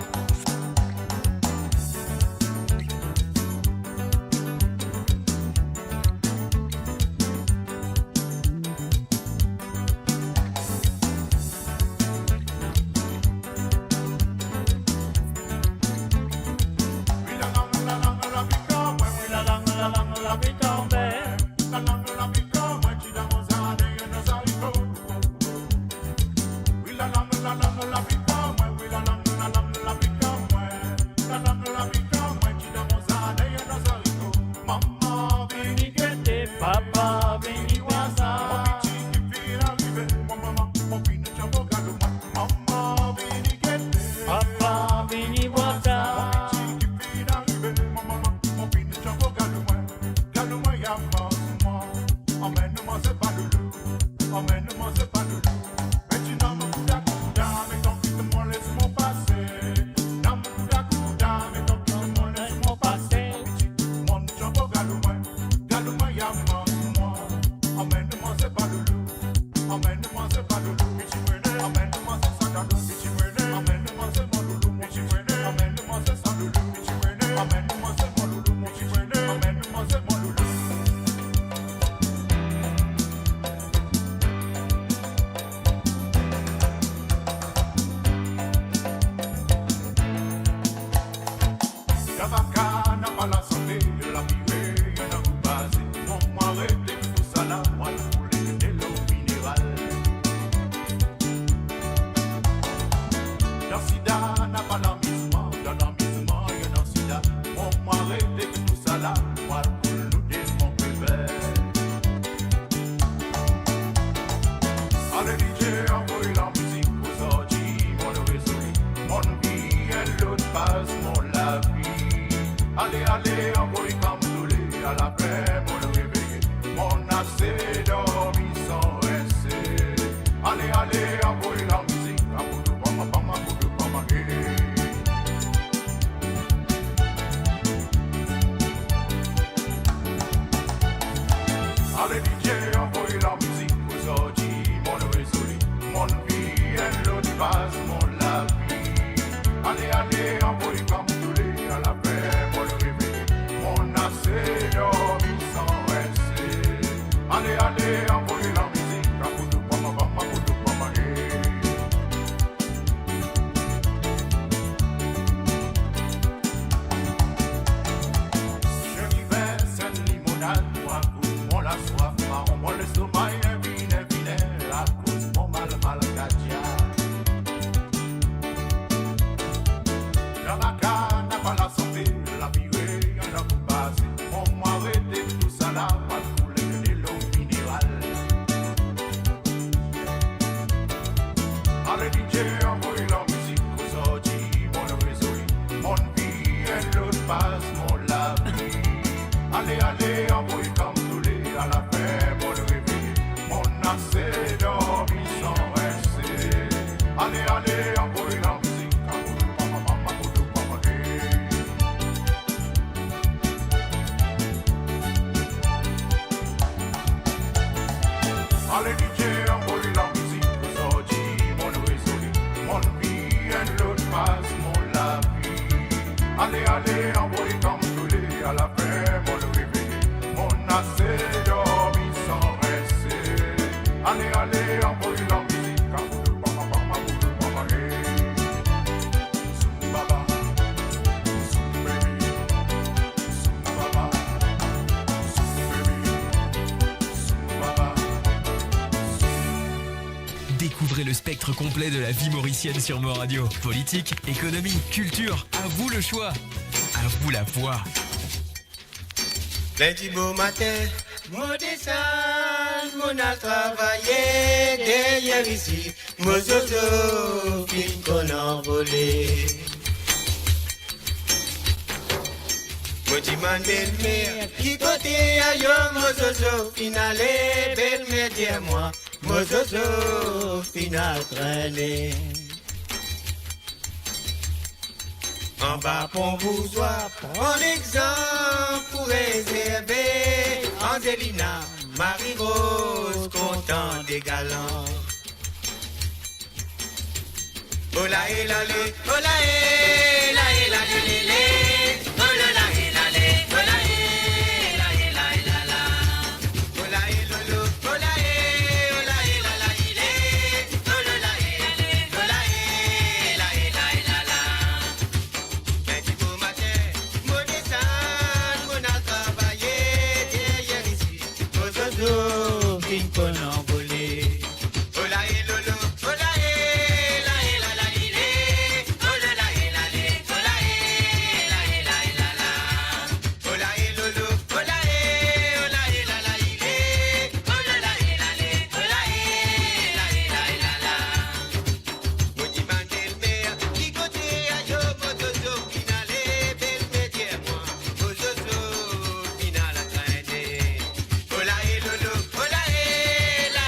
Wi, la lang, la lang, lapli tonbe. Wi, la lang, la lang, lapli tonbe. La lang, lapli tonbe, ti dan mo zardin, ena zariko. Wi, la lang, la lang, lapli tonbe. Wi, la lang, la lang, lapli tonbe. La lang, lapli tonbe, ti dan mo zardin, ena zariko. Mama, vini gete, papa, vini vwar sa. Mo pikin finn arive, mo mama, mo finn tchombo galou mwa. Mama, vini gete, papa, vini vwar sa. Mo pikin finn arive, mo mama, mo finn tchombo galou mwa. Galou mwa, ya mars mwa. Amenn nou manze paloulou, amenn nou manze paloulou. Pikin dan mo kouda kouda, me tanki to mo les mo pase. Dan mo kouda kouda, me tanki to mo les mo pase. Pikin, monn tchombo galou mwa, galou mwa, ya mars mwa. Amenn nou manze paloulou, amenn nou manze paloulou. Pikin, amenn nou manze sa galou. Pikin, amenn nou manze mo loulou. Pikin, amenn nou manze sa loulou. Pikin, amenn nou manze mo loulou. Pikin, amenn nou manze mo loulou. Tabaka napa lasante, lapire ena gou baze. Mwa, mwa arete tousala, mwa koule delo mineral. Dan sida napa lamizman, dan lamizman ena sida. Mwa, mwa arete tousala, mwa koule nou demon pever. Ale DJ, anvoy lamizik ozordi, monn rezoli, monn vinn enn lot faz mo lavi. Ale, ale, anvoy Kam Doole, alafin monn reveye, monn ase dormi san rese. Ale, ale, anvoy lamizik, akoudou pama pama, akoudou pama, eh. Ale DJ, anvoy lamizik ozordi, monn rezoli, monn vinn enn lot faz mo lavi. Ale, ale, anvoy Kam Doole, alafin monn reveye, monn ase dormi san rese. Ale, ale, anvoy lamizik, akoudou pama pama, akoudou pama, eh. Zemi vin, enn limonad, mwa kout mo laswaf, maron mo lestoma, vinn, vinn, akoz mo mal, mal gadya. Tabaka napa lasante, lapire ena gou baze. Mwa, mwa arete tousala, mwa koule delo mineral. Ale DJ, anvoy lamizik ozordi, monn rezoli, monn vinn enn lot faz mo lavi. Ale, ale, anvoy Kam Doole, alafin monn reveye, monn ase dormi san rese. Ale, ale, anvoy lamizik, akoudou pama pama, akoudou pama, eh. Ale DJ, anvoy lamizik ozordi, monn rezoli, monn vinn enn lot faz mo lavi. Ale, ale, anvoy Kam Doole, alafin Spectre complet de la vie mauricienne sur Mo Radio. Politique, économie, culture, à vous le choix. À vous la voix. Lindi bomatin, mo desann, mo al travay, deryer isi, mo zozo finn konn anvole. Mo dimann belmer, ki kote ayo mo zozo finn ale? Belmer dir mwa, mo zozo finn al trene. Anba pon bouzwa, pran lexanp pou rezerve, Anzelina, Marie-Rose, kontan de galan. Ola e lale, ola e, la e lale lele, olo la e lale, ola e, la e la e lala. Ola e lolo, ola e, ola e lala ile, olo la e lale, ola e, la e la e lala. Lindi bomatin, mo desann, mo al travay, deryer isi, mo zozo finn konn anvole. Ola e lolo, ola e, la e lala ile, olo la e lale, ola e, la e la e lala. Ola e lolo, ola e, ola e lala ile, olo la e lale, ola e, la e la e lala. Mo dimann belmer, ki kote ayo mo zozo finn ale? Belmer dir mwa, mo zozo finn al trene. Ola e lolo, ola e, la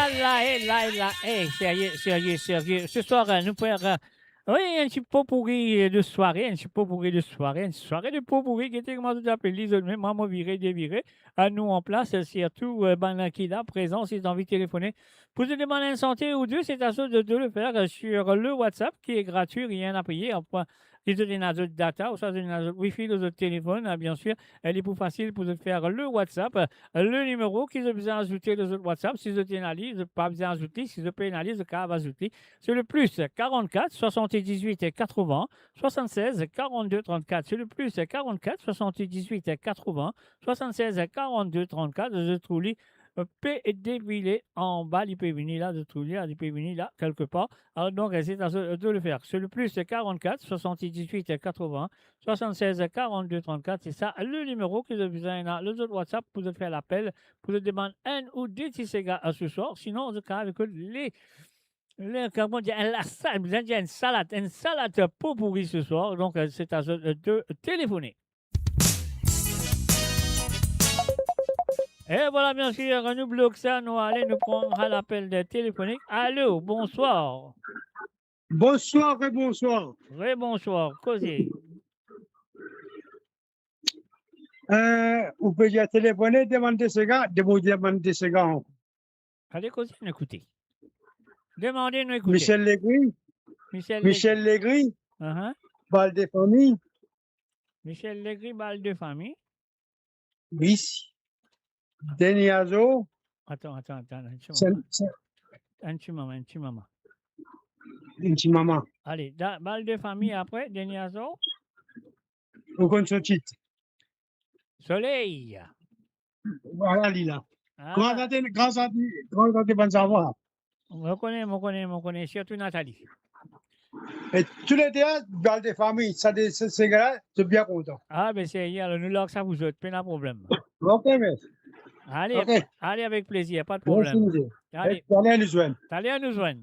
La, eh, la, eh, la, eh, serye, serye, serye. Seswar, eh, nou fer, eh, wi, enn ti potpourri de sware, enn ti potpourri de sware, enn sware de potpourri, gete kouma zot apel li, zot mem, mwa, mo vire, devire. Eh, nou an plas, eh, sirtou, eh, bann ki la, prezan, si zot anvi telefone, pou zot demann enn sante ou de, se a zot de, de le fer, eh, sur le WhatsApp, ki est gratuit, rien à payer, enfin, si zot ena zot data, ouswa zot ena zot wifi lor zot telefonn, eh, bien sir, eh, li pou fasil pou zot fer le WhatsApp, eh, le nimero ki zot bizin azoute lor zot WhatsApp, si zot ena li, zot pa bizin azout li, si zot pena li, zot kapav azout li. Se le plus quarante-quatre soixante-dix-huit quatre-vingts soixante-seize quarante-deux trente-quatre. Se le plus quarante-quatre soixante-dix-huit quatre-vingts soixante-seize quarante-deux trente-quatre. Zot trouv li, eh, pe devire anba, li pe vini la, zot trouv li la, li pe vini la, kelkepar. Alor, donk, eh, se a zot, eh, de le fer. Se le plus quarante-quatre soixante-dix-huit quatre-vingts soixante-seize quarante-deux trente-quatre, se sa le nimero ki zot bizin ena lor zot WhatsApp pou zot fer lapel, pou zot demann enn ou de ti sega, eh, seswar. Sinon, zot kapav ekout le, le, kouma dir, enn lasa-, bizin dir enn salad, enn salad potpourri seswar. Donk, eh, se a zot, eh, de telefone. E vwala, bien sir, nou blok sa, nou ale, nou pran lapel de telefonik. Alo, bonswar. Bonswar, rebonswar. Rebonswar, koze. Eh, ou pe dir telefone, demann de sega, demann, demann de sega ankor. Ale koze, nou ekoute. Demande, nou ekoute. Michel Legris. Michel Michel Legris. Legris. Ahan. Bal de fami. Michel Legris, Bal de fami. Wi. Denis Azo. Atann, atann, atann, enn ti moman. Enn ti moman, enn ti moman. Enn ti moman. Ale, da-, Bal de fami apre, Denis Azo. Ou konn so tit? Soley. Vwala li la. Ah. Gran tante, gran tante, gran tante bann zavwa. Mo kone, mo kone, mo kone, sirtou Nathalie. E toulede, Bal de fami, sa de, se, sega la, zot bien kontan. Ah, be serye, alor nou larg sa pou zot, pena problem. Ok, mesi. Ale, ok. Ale avek plezir, pa de problem. Mesi, mesi. Ale. E, taler nou zwenn. Taler nou zwenn.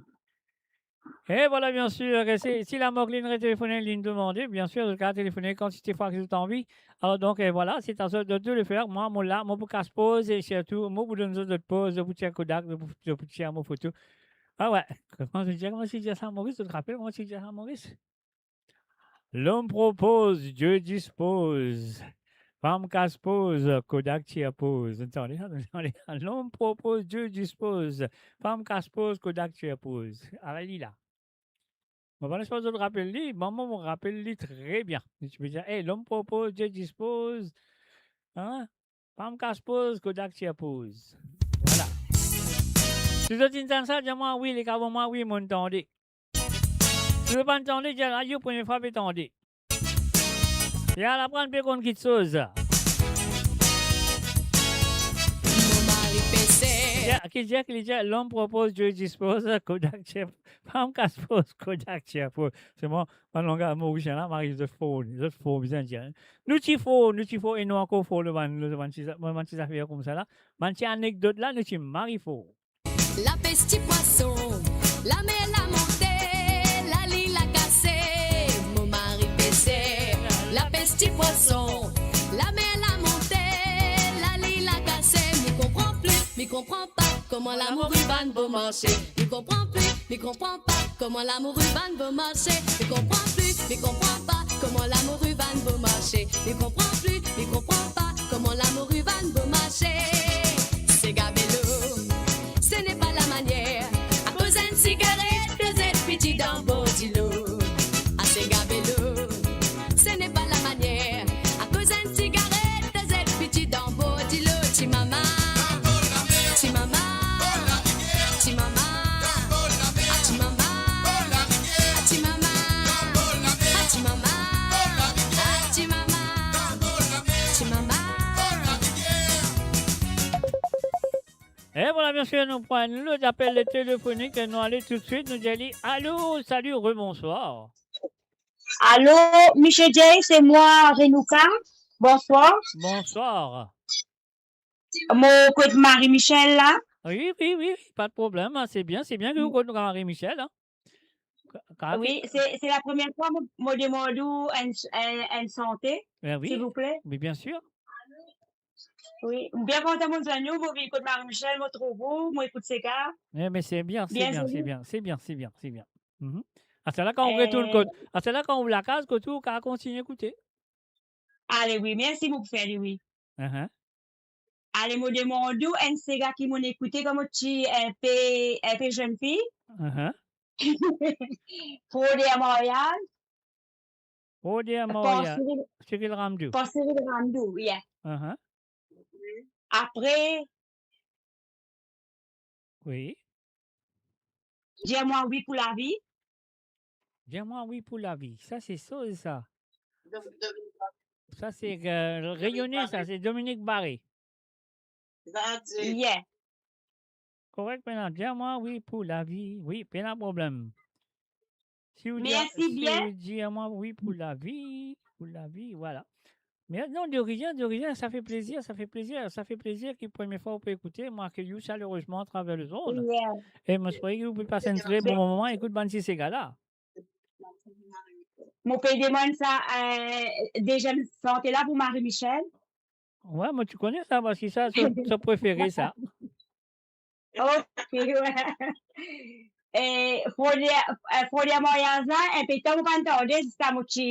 E vwala, bien sir, ke si, si lamor ki linn retelefone, linn demande, bien sir, zot kapav telefone kantite fwa ki zot anvi. Alor donk, e vwala, se a zot de, de le fer. Mwa, mo la, mo pou kas poz, e sirtou, mo pou donn zot zot poz, zot pou tir Kodak, zot pou, zot pou tir mo foto. Ah we, kouma ti dir, kouma ti dir sa Moris, zot rapel kouma ti dir sa Moris? L'homme propose, Dieu dispose. Fam kas poz, Kodak tir poz. Tande sa, tande sa. L'homme propose, Dieu dispose. Fam kas poz, Kodak tir poz. Ale li la. Mo pa kone si zot rapel li, mwa, mo rapel li tre bien. Li ti pe dir, "Hey, l'homme propose, Dieu dispose." Hein? Fam kas poz, Kodak tir poz. Vwala. Si zot inn tann sa, dir mwa wi, li kapav, mwa wi, mo'nn tande. Si zot pa'nn tande, dir, "Ayo, premie fwa pe tande." Li al aprann pe konn kiksoz. Mo mari pese. Ki dir, ki dir, ki li dir, "L'homme propose, Dieu dispose, Kodak tir, fam kas poz, Kodak tir poz." Se mwa, bann langaz morisien la, mari zot for, zot for, bizin dir. Nou ti for, nou ti for, e nou ankor for, lor bann, lor bann ti za-, bann ti zafer koumsa la. Bann ti anekdot la, nou ti mari for. Lapes ti pwason, lamer la monte, lali la kase, mo mari pese. Lapes ti pwason, lamer la monte, lali la kase. Mi konpran pli, mi konpran pa, kouma lamour inn bann bo marse. Mi konpran pli, mi konpran pa, kouma lamour inn bann bo marse. Mi konpran pli, mi konpran pa, kouma lamour inn bann bo marse. Mi konpran pli, mi konpran pa, kouma lamour inn bann bo marse. Sega belo, ce n'est pas la manière. Akoz enn sigaret, zot fini dan bor dilo. A sega belo, ce n'est pas la manière. Akoz enn sigaret, zot fini dan bor dilo. Ti mama, ti mama, ti mama, a ti mama, a ti mama, a ti mama, a ti mama, ti mama. E vwala, bien sir, nou pran enn lot apel telefonik, nou ale toutswit, nou dir li, alo, salut, rebonswar. Allô, Monsieur Jay, c'est moi, Renouka. Bonsoir. Bonswar. Mo kot Marie-Michel la. Wi, wi, wi, pa de problem, se bien, se bien ki ou kot Marie-Michel, hein. Ka-, ka-, wi, se, se la premie fwa mo, mo demann ou enn, enn, enn sante, eh wi, silvouple. Wi, bien sir. Wi, bien kontan mo zwenn ou, mo vinn kot Marie Michel, mo trouv ou, mo ekout sega. Eh, me se bien, se bien, se bien, se bien, se bien, se bien. Mhm. Aswar la kan ou retourn kot, aswar la kan ou lakaz kot ou, ou kav kontign ekoute. Ale wi, mersi, mo pou fer li wi. Ahan. Ale, mo demann ou enn sega ki mo'nn ekoute kan mo ti enpe, enpe zenn fi. Ahan. Frode a maryaz. Frode a maryaz. Par Cyril, Cyril Ramdou. Par Cyril Ramdou, yeah. Ahan. Apre, wi. Dir mwa wi pou lavi. Dir mwa wi pou lavi. Sa se soz sa. Sa se, euh, Reyone, sa se Dominique Barré. Yeah. Korek, pena, dir mwa wi pou lavi. Wi, pena problem. Si ou dir, mersi bien. Si ou dir mwa wi pou lavi, pou lavi, vwala. Me non, de rien, de rien, sa fer plezir, sa fer plezir, sa fer plezir ki premie fwa ou pe ekoute, mo akeyir ou salerezman atraver lezond. Yeah. E mo espere ki ou pe pas enn tre bon moman, ekout bann ti sega la. Mo pe demann sa, euh, dezyem sante la pou Marie Michel. Wi, mo ti kone sa, parski sa, so, so prefere sa. Ok, wi. E, Frode, e, Frode a maryaz la, enpe tan mo pa'nn tande, ziska mo ti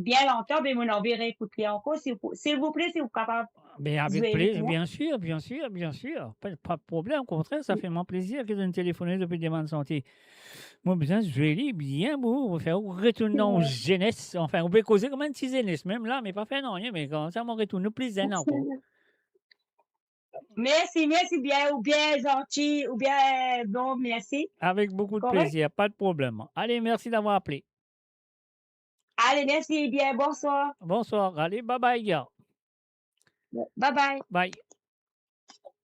bien lontan, me mo anvi reekout li ankor, si, silvouple, si ou kapav. Be, avek plezir, bien sir, bien sir, bien sir. Pa, pa de problem, okontrer, sa fer mwa plezir ki zot inn telefone depi demann sante. Mo bizin zwe li bien pou fer ou retourn dan ou zenes. Anfin, ou pe koze kouma enn ti zenes, mem la, me pa fer nanye, me koumsa mo retourn ou pli zenn ankor. Mersi, mersi bien, ou bien zanti, ou bien bon, mersi. Avek boukou de plezir, pa de problem. Ale, mersi davwar apele. Ale, mersi bien, bonswar. Bonswar, ale, bye bye, gars. Bye bye. Bye.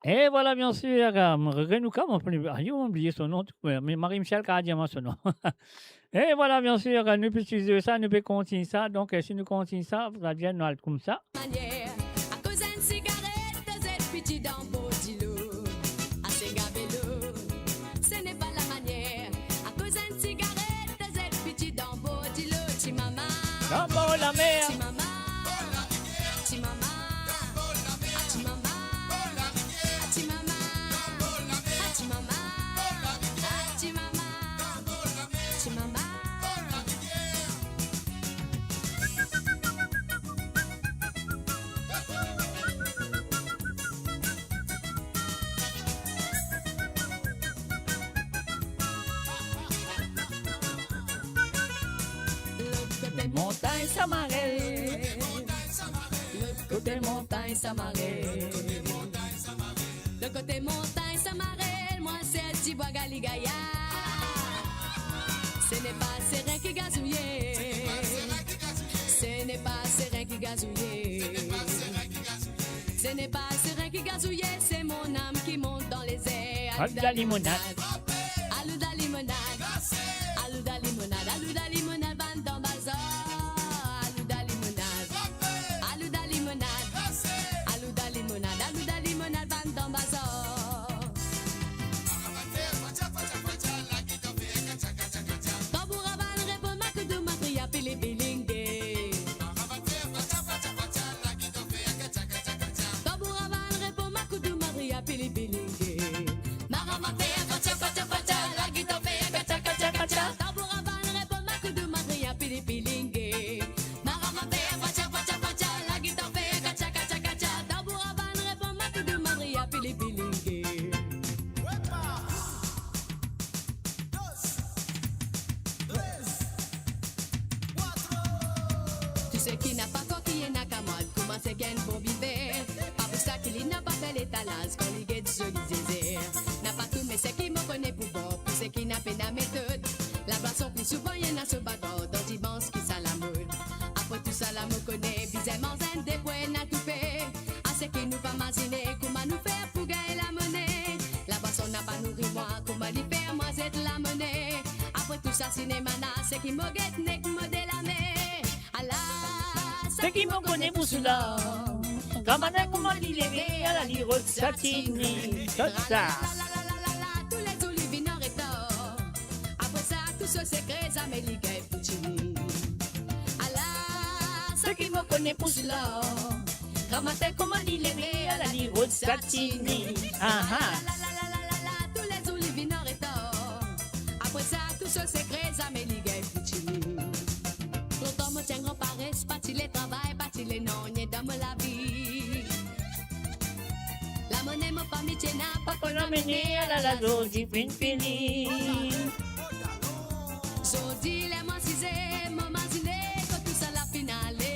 E vwala, bien sir, euh, Renouka, mo pe, ayo, mo bliye so nom tou, me, me Marie Michel kav dir mwa so nom. E vwala, bien sir, euh, nou pe itiliz sa, nou pe kontign sa. Donk, euh, si nou kontign sa, sa vinn nou al koumsa. Manier, akoz enn sigaret, zet piti dan bor dilo. Ase gabe lo, ce n'est pas la manière. Akoz enn sigaret, zet piti dan bor dilo, ti mama. Dan bor lamer. Ti mama. Ti mama. Ah, ti mama. Ah, ti mama. Ah, ti mama. Ah, ti mama. Ah, ti mama. Ti mama. Lot kote montagn Samarel. Lot kote montagn Samarel. Lot kote montagn Samarel, mwa se ti bwa gali gaya. Ce n'est pas serin ki gazouye. Ce n'est pas serin ki gazouye. Ce n'est pas serin ki gazouye, c'est mon âme qui monte dans les airs. Alouda limonad. Alouda limonad. Alouda limonad, alouda limonad, bann dan bazar. Alouda limonad. Alouda limonad. Alouda limonad, alouda limonad, bann dan bazar. Tanboura bann reponn makoudou, matria pili pilinge. Tanboura bann reponn makoudou, matria pili pilinge. Maramatea, fatia, fatia, fatia, la gitar fer katia, katia, katia. Tanboura bann reponn makoudou, matria pili pilinge. Maramatea, fatia, fatia, fatia, la gitar fer katia, katia, katia. Tanboura bann reponn makoudou, matria pili pilinge. Tou seki napa kor ki ena kamwad, kouma seki enn bon biver. Pa pou sa ki li napa bel etalaz, kan li get zoli zezer. Napa tou, me seki mo kone pou bon, pou seki ena pena metod. Labwason pli souvan ena so bagar, dan dimans ki sa lamod. Apre tou sa la mo kone, bizin manz enn de pwin ena toufe. A seki nou pa mazine, kouma nou fer pou gagn lamone. Labwason napa nouri mwa, kouma li fer mwa zet lamone. Apre tou sa sinema la, seki mo get nek mo de lame. Ala, seki mo kone pou soula. Gramatin kouma li leve, ala li rod satini. Kot sa. Toulezour li vinn an retar. Apre sa, tou so sekre, zame li gagn pou tini. Ala, seki mo kone pou soula. Gramatin kouma li legle, ala li rod satini. Aha. La, la, la, toulezour li vinn an retar. Apre sa, tou so sekre, zame li gagn fitini. Lontan mo ti enn gran pares, pa ti le travay, pa ti le nanye dan mo lavi. Lamone mo fami ti ena, pa konn amene, ala la, zordi finn fini. Zordi ler mo asize, mo mazine kot tousala finn ale.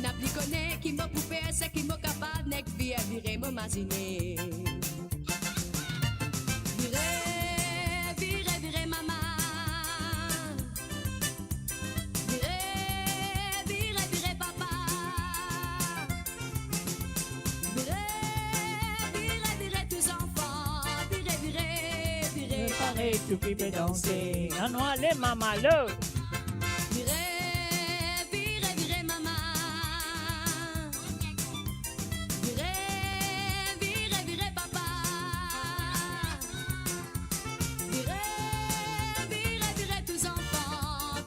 Napa ki kone ki mo pou fer, seki mo kapav, nek vire, vire mo mazine. Vire, vire, vire mama. Vire, vire, vire papa. Vire, vire, vire tou zanfan. Vire, vire, vire. Parey toupipe danse. Anou ale mama lo. Vire, vire, vire mama. Vire, vire, vire papa. Vire, vire, vire tou zanfan.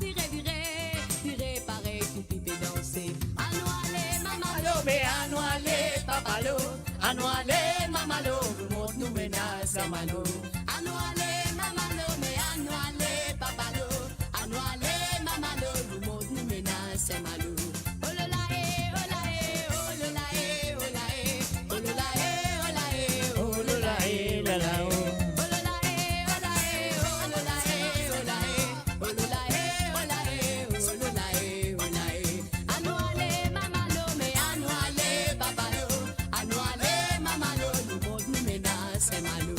Vire, vire, vire parey toupipe danse. Anou ale mama lo, me anou ale papa lo. Anou ale mama lo, nou mont nou mena Saint-Malo. Anou ale mama lo, me anou ale papa lo. Anou ale mama lo, nou mont nou mena Saint-Malo. Oh la la eh, oh la eh, oh la la eh, oh la la eh. Oh la la eh, oh la la eh, oh la la eh, oh la la eh, oh. Oh la la eh, oh la eh, oh la la eh, oh la la eh. Oh la la eh, oh la la eh, oh la la eh, oh la la eh. Anou ale mama lo, me anou ale papa lo. Anou ale mama lo, nou mont nou mena Saint-Malo.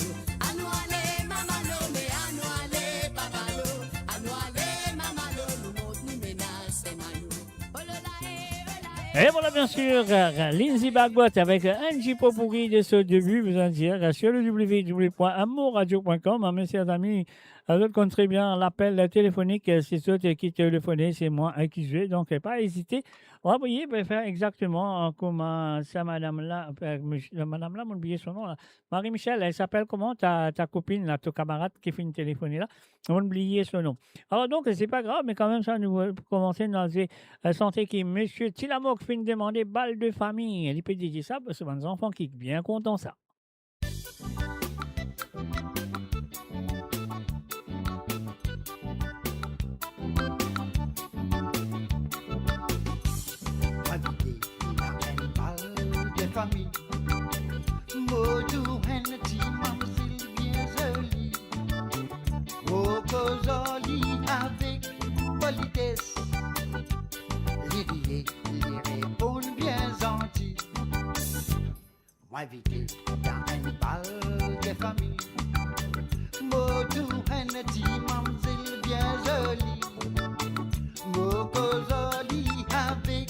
Anou ale mama lo, me anou ale papa lo. Anou ale mama lo, nou mont nou mena Saint-Malo. Oh la la eh, oh la eh. Et voilà, bien sûr, euh, Lindsey Bagbot avec, euh, Angie Popuri de ce début, vous en dire, euh, sur le w w w point amour radio point com, hein, mes chers amis, euh, zot konn tre bien, lapel telefonik, euh, se zot, euh, ki telefone, se mwa, euh, ki zwe. Donk, euh, pa ezite. Ou avoye, ben, fer exakteman, euh, kouma, euh, sa madam la, euh, mis-, madam la, mo'nn bliye so nom la. Marie-Michel, elle s'appelle comment, ta, ta copine la, to kamarad ki finn telefone la? Mo'nn bliye so nom. Alor donk, se pa grav, me kanmem sa, nou, euh, koumans, nou al, euh, sante ki Misie Tilamok finn demande Bal de Fami. Li pe dedie sa, parski bann zanfan ki bien kontan sa. Mo trouv enn ti mamzel bien zoli. Mo koz ar li avek polites. Li riye, li reponn bien zanti. Mo invite dan enn bal de fami. Mo trouv enn ti mamzel bien zoli. Mo koz ar li avek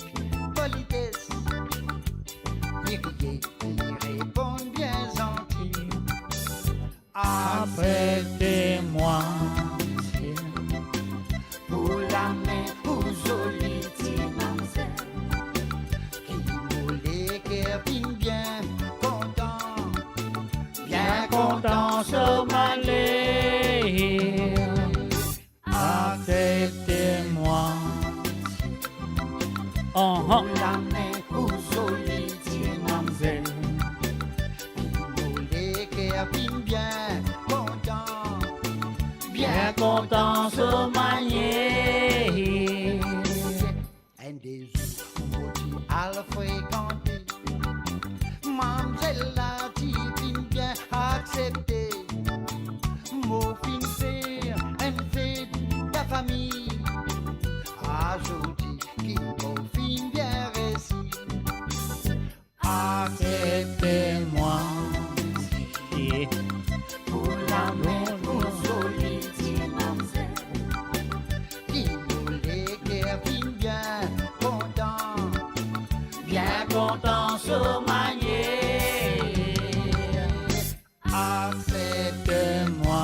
polites. Li riye, li reponn bien zanti. Aksepte mwa, Senyè, pou lame ou zoli ti mamzel, ki mo leker finn bien kontan, bien kontan so male. Aksepte mwa. Aha. Pou lame ou zoli ti mamzel, ki mo leker finn bien kontan, bien kontan so manie. Enn de zour mo ti al frekante, mamzel la ti finn bien aksepte. Mo finn fer enn fet dan fami, azordi ki mo finn bien resi. Aksepte mwa, Senyè, pou lame ou zoli ti mamzel, ki mo leker finn bien kontan, bien kontan so manie. Aksepte mwa,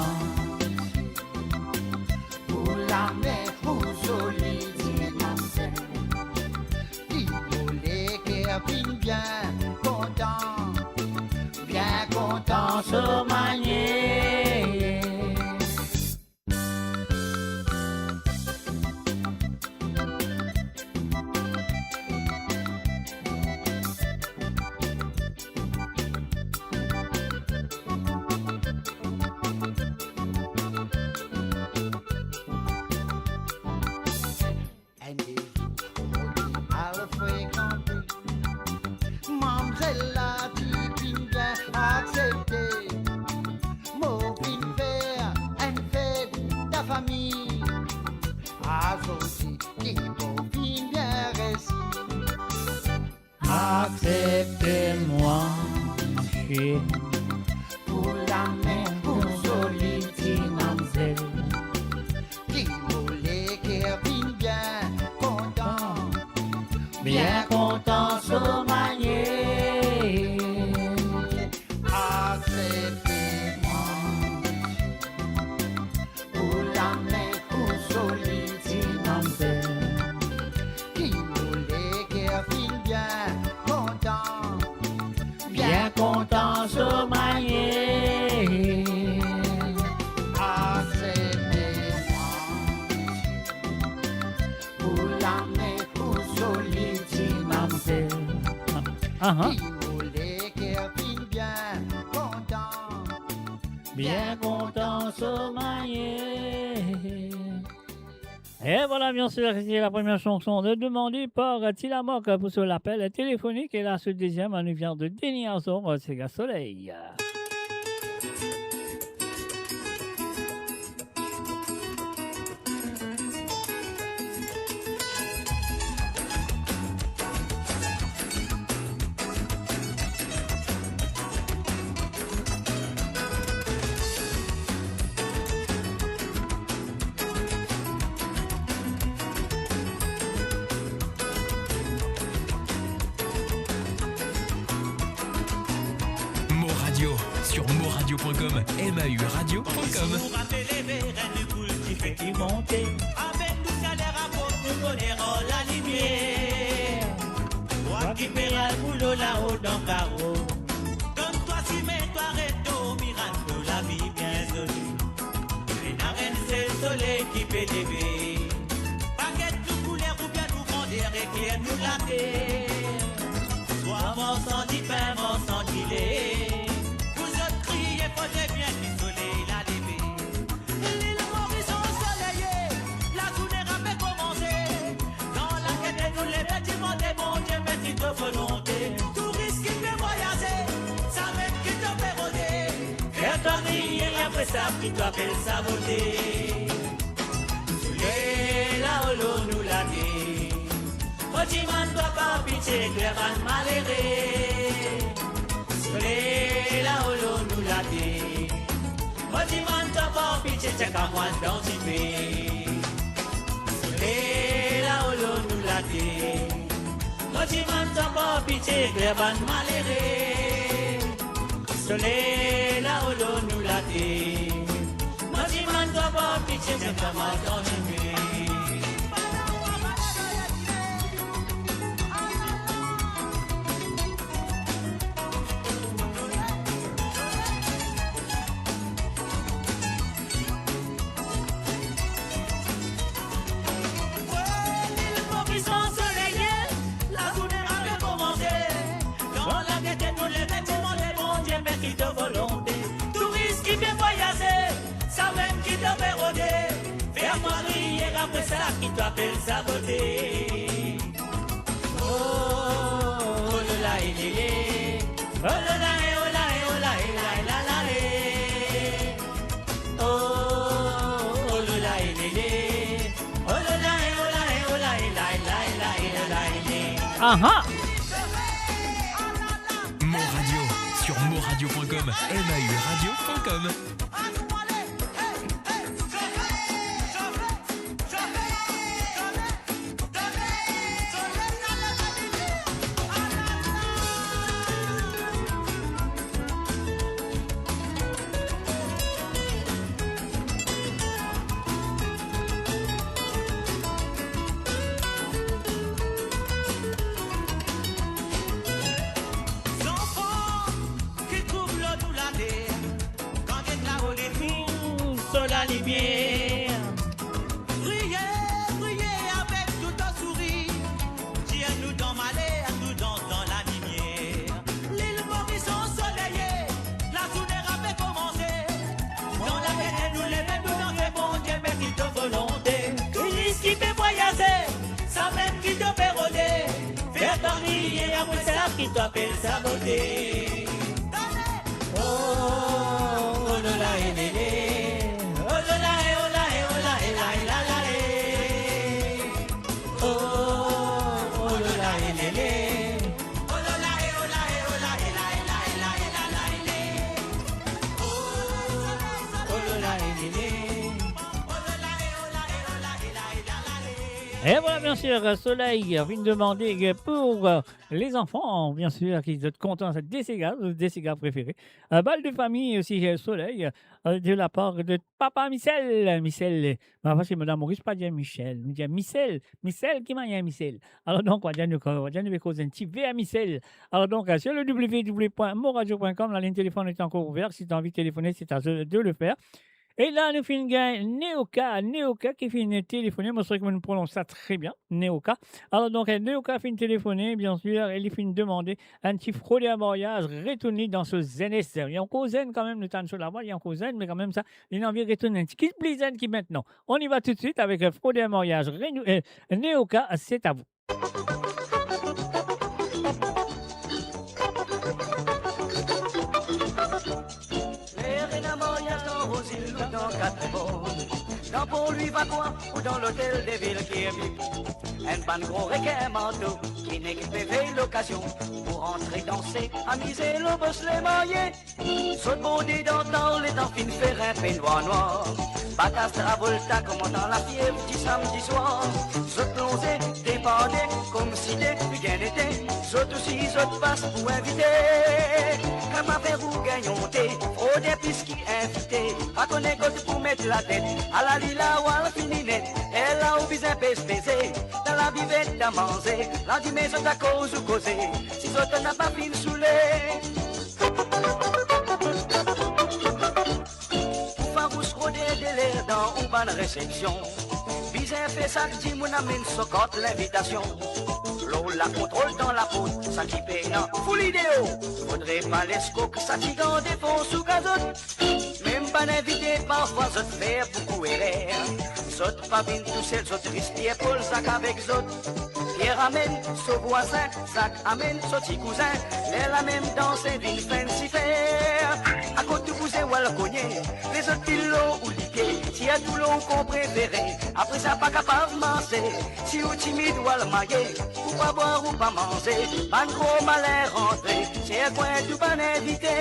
pou lame ou zoli ti mamzel, ki mo leker finn bien kontan, bien kontan so manie. Zordi ki mo finn bien resi. Aksepte mwa, mo seri, pou lame ou zoli ti mamzel. Ki mo leker finn bien kontan, bien kontan so manier. Aksepte mwa, pou lame ou zoli ti mamzel. Ki mo leker finn bien kontan, bien kontan so manier. Aksepte mwa, pou lame ou zoli ti mamzel. Aha. Ki mo leker finn bien kontan, bien kontan so manier. Et voilà, bien sûr, c'était la première chanson de, demandée par Ti Lamok pour son appel téléphonique. Et là, ce deuxième, nous vient de Denis Azor, Sega Soleil. Mo Radio, sur moradio point com, M A U radio point com. Kouma pe leve, enn likoul dife ki monte, avek tou saler apot nou donn ar lalimier. Twa ki pe al boulo lao dan karo, donn twa sime, twa ret dormi, rann to lavi bien zoli. Ena enn sel soley ki pe leve. Pa get nou kouler oubien nou grander, ekler nou later. Swa marsan dipin, marsan dile, pou zot kriye fode bien ki soley la leve. Lil Moris ansoleye, lazourne la pe koumanse. Dan laket nou leve, dimann Bondie, mersi to volonte. Touris ki pe vwayaze, samem ki to pe rode, fer twa kriye, apre sa ki to apel sa bote. Soley lao lor nou later, mo dimann twa par pitie, ekler bann malere. Soley lao lor nou later, mo dimann twa par pitie, tir mwa dan dife. Soley lao lor nou later, mo dimann twa par pitie, ekler bann malere. Soley lao lor nou later, mo dimann twa par pitie, tir mwa dan dife. Lil Moris ansoleye, lazourne la pe koumanse. Dan lagete nou leve, dimann Bondie, mersi to volonte. Touris ki pe vwayaze, samem ki to pe rode, fer twa kriye, apre sa ki to apel sa bote. Oh, oh, lo la, e, le, le. Oh, lo la, e, oh, la, e, oh, la, e, la, e, la, la, e. Oh, oh, lo la, e, le, le. Oh, lo la, e, oh, la, e, oh, la, e, la, e, la, e, la, e, la, e, le. Aha. Mo Radio, sur moradio point com, M A U radio point com. Zanfan ki trouv lor nou later, kan get lao li trouv so lalimier. Priye, priye avek tou to sourir, dir nou dan maler, nou dans dan lalimier. Lil Moris ansoleye, lazourne la pe koumanse. Dan lagete nou leve, nou danse, Bondie, mersi to volonte. Touris ki pe vwayaze, samem ki to pe rode, fer twa kriye, apre sa ki to apel sa bote. Oh, oh, lo la, e, le, le. Oh, lo la, e, oh, la, e, oh, la, e, la, e, la, la, e. E vwala, biensir, Soley, euh, vinn demande, euh, pou, euh, lezanfan, biensir, ki zot kontan sa, de sega, zot de sega prefere. Euh, bal de fami osi, euh, Soley, euh, de lapar de papa Michel. Michel, euh, parski Madam Moris pa dir Michel, nou dir Michel. Michel, ki manier Michel? Alor donk, nou va dir nou, nou va dir nou pe koz enn ti ver Michel. Alor donk, euh, sur le w w w point moradio point com, lalinn telefon est encore ouverte. Si t'as envie de téléphoner, c'est à toi de le faire. E la, nou finn gagn Neoka, Neoka ki finn telefone, mo swete ki mo prononse sa tre bien, Neoka. Alor donk, Neoka finn telefone, biensir, e li finn demande enn ti Froder Maryaz, retourn li dan so zenes. Li ankor zenn kanmem, nou tann so lavwa, li ankor zenn, me kanmem sa, li anvi retourn enn ti kit pli zenn ki mintnan. On y va tout de suite avec, euh, Froder Maryaz, Renou-, euh, Neoka, c'est à vous. Ler ena maryaz dan Rozill ou dan Katrevor, dan Pon Lwi Vakwa ou dan Lotel de Vil Kirby, enn bann gro rekin marto ki nek pe vey lokazion pou rantre danse, amize lor bos lemarye. Zot borde dan tar, letan finn fer inpe nwar nwar, bat Travolta kouma dan La Fièvre ti samdi swar. Zot plonze, deborde, koumsi de rien n'était. Zot osi, zot pas pou invite. Kapav fer ou gagn onte, Froder plis ki invite. Pa kone kot pou met latet, ala li la ou al fini net. E la ou bizin pez peze, dan labivet dan manze, landime zot a koz ou koze, si zot napa finn soule. Pou farous rode deler dan ou bann resepsion, bizin fer sak dimoun amenn so kart linvitasion. Lor lakontrol dan laport, sa ki pena foul ideo, fodre pa les kok, sa ki dan defans ou kazot. Mem bann invite, parfwa zot fer boukou erer. Zot pa vinn tousel, zot ris Pier Pol, Zak avek zot. Pier amenn so vwazin, Zak amenn so ti kouzin. Lerla mem danse vinn fancy fer. Akot ou bouze, ou al kogne, lezot pil lor ou lipie, tir tou lor ou kon prefere. Apre sa pa kapav marse, si ou timid ou al maye, ou pa bwar ou pa manze, bann gro malin rantre, serkwe tou bann invite.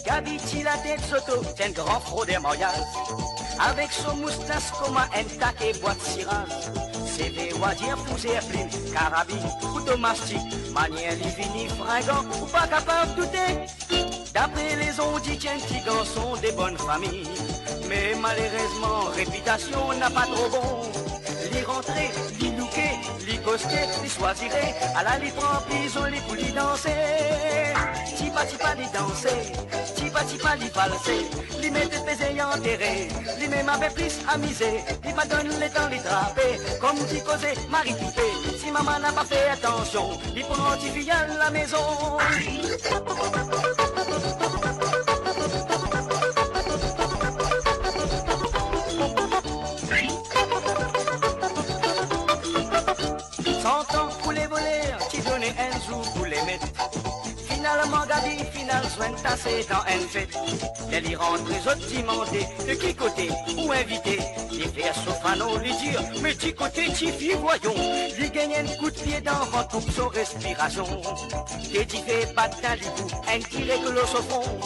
Gaby ti latet zoto, ti enn gran froder maryaz. Avek so moustas kouma enn take bwat siraz. Seve, wadir, fouzer, plim, karabin, kouto mastik, manier li vini fringan, ou pa kapav doute. Dapre lezon, ti enn ti garson de bonn fami, me malerezman, repitasion napa tro bon. Li rantre, li louke, li koste, li swazire, ala li pran pli zoli pou li danse. Tipa tipa li danse, tipa tipa li valse, li met peze antere, li mem ave plis amize, li pa donn letan li trape, kouma ti koze mari toupe, si mama napa fer atansion, li pran tifi al lamezon. Santan pou le voler, ti done enn zour pou le met. Finalman, Gaby finn al zwenn Tase dan enn fet. Ler li rantre, zot dimande, "De ki kote ou invite?" Li fer so fano, li dir, "Me di kote tifi, vwayon." Li gagn enn kout pie dan vant, koup so respirasion. De dife bat dan libou, enn direk lor so fron.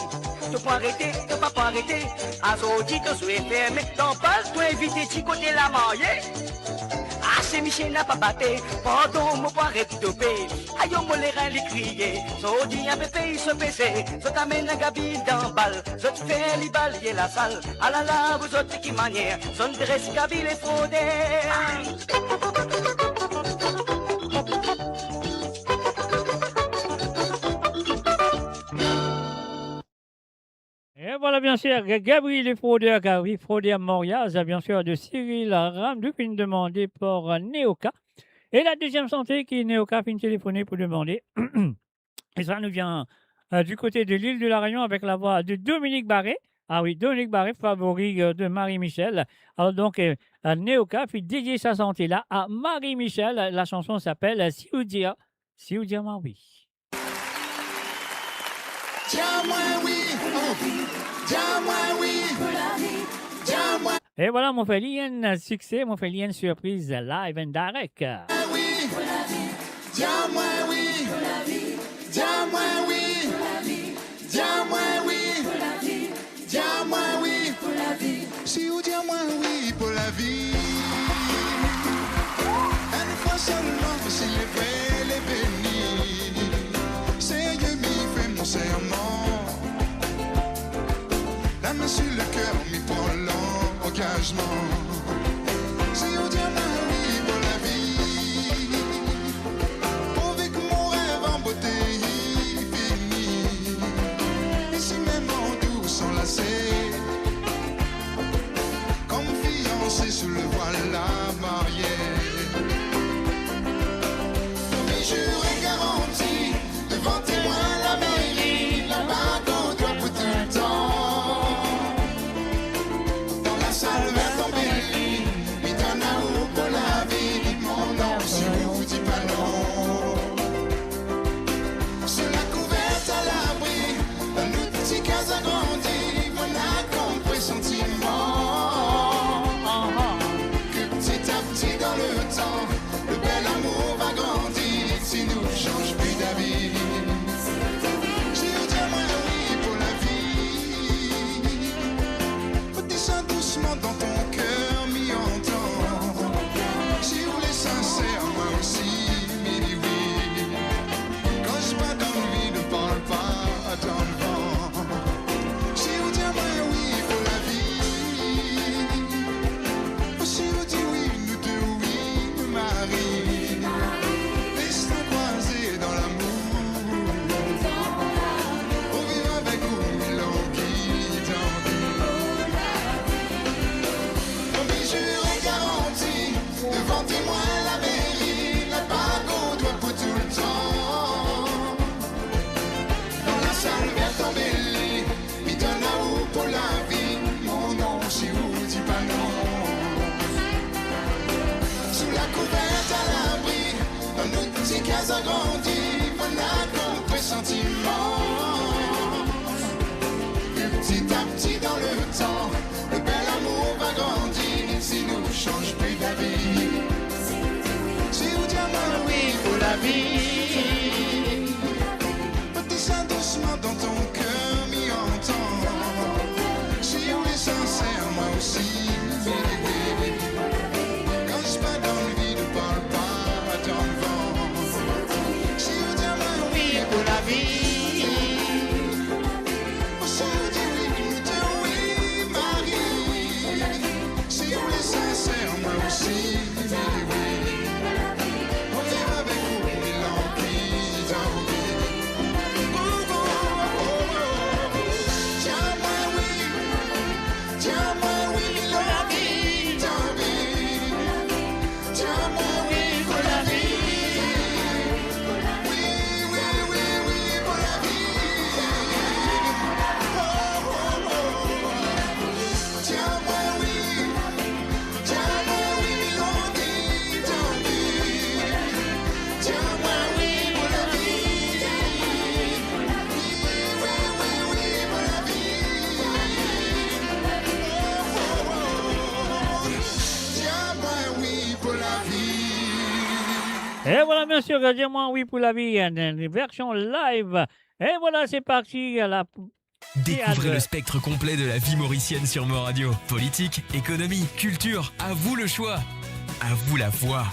To pou arete, to pa pou arete, azordi to zwe ferme, dan bal to invite, di kote lamarye. Ah, se misie napa bate, pardon, mo pou aret dope. Ayo, mo lerin li kriye, zordi inpe pey so pese, zot amenn Gaby dan bal, zot fer li balye lasal. Alala, bouzout ki manier, zot dres Gaby le froder. E vwala, biensir, Gaby le froder, Gaby froder maryaz, biensir, de Cyril Ramdou, finn demande par, euh, Neoka. E la deziem sante ki Neoka finn telefone pou demande, e sa nou vien, euh, du kote de Lil de La Reynion avek lavwa de Dominique Barré. Ah wi, Dominique Barré, favori, euh, de Marie Michel. Alor donk, euh, euh, Neoka finn dedie sa sante la a Marie Michel. La sanson s'appelle, euh, Si ou dir, Si ou dir mwa wi. Dir mwa wi, oh. Dir mwa wi. Dir mwa. E vwala, mo fer li enn sikse, mo fer li enn sirpriz live and direct. Wi. Dir mwa wi. Dir mwa wi. Dir mwa wi. Dir mwa wi. Si ou dir Mwa wi pou lavi. Enn fwa selman, si Lever le beni. Segner, mi fer mo serman. Lame sir leker, mi pran langazman. Si ou dir mwa wi pou lavi, prouve ki mo rev an bote inn fini. Isi mem an dous anlase, kom fianse sou le vwal lamarie. Promi, zire, garanti, devan temwin lameri, labago dan twa pou toultan. Dan lasal ver tanbeli, mi tann ou pou lavi, mon anm, si ou dir pa non. Sou lakouver a labri, dan nou ti kaz agrandi, mo ena konpre santiman ki pti a pti dan letan, le bel amour va grandi si nou sanz pli davi. Si ou dir mwa wi pou lavi, Dis sa dousman dan to ker, mi antan. Si ou le sinser, mwa osi, mi dir wi. Koz pa dan vid, parl pa dan van. Si ou dir mwa wi pou lavi, si ou dir wi, nou de wi, nou mari. Les nou krwaze dan lamour. Pou viv avek ou, mi langi, tangi. Promi, zire, garanti, devan temwin lameri, labago dan twa pou toultan. Dan lasal ver tanbeli, mi tann ou pou lavi, mon anm, si ou dir pa non. Sou lakouver a labri, dan nou ti kaz agrandi, mo ena konpre santiman ki pti a pti dan letan, le bel amour va grandi si nou sanz pli davi. Si ou dir mwa wi pou lavi, dis sa dousman dan to ker, mi antan. Si ou le sinser, mwa osi, mi dir wi. Koz pa dan vid, parl pa dan van. Si ou dir mwa wi pou lavi, si ou dir wi, nou de wi, mari. Si ou le sinser, mwa osi, mi dir wi. Mo viv avek ou, mi langi, tangi. Oh, oh, oh, oh. Dir mwa wi, dir mwa wi, mi langi, tangi. Dir mwa wi pou lavi. Wi, wi, wi, wi, pou lavi. Oh, oh, oh. Dir mwa wi. Dir mwa wi, mi langi, tangi. Dir mwa wi pou lavi. Wi, wi, wi, wi, pou lavi. Oh, oh, oh. Dir mwa wi pou lavi. Et voilà, bien sûr, Dir mwa wi pou lavi, une, une version live. Et voilà, c'est parti à la Découvrez le spectre complet de la vie mauricienne sur Mo Radio. Politique, économie, culture, à vous le choix. À vous la voix.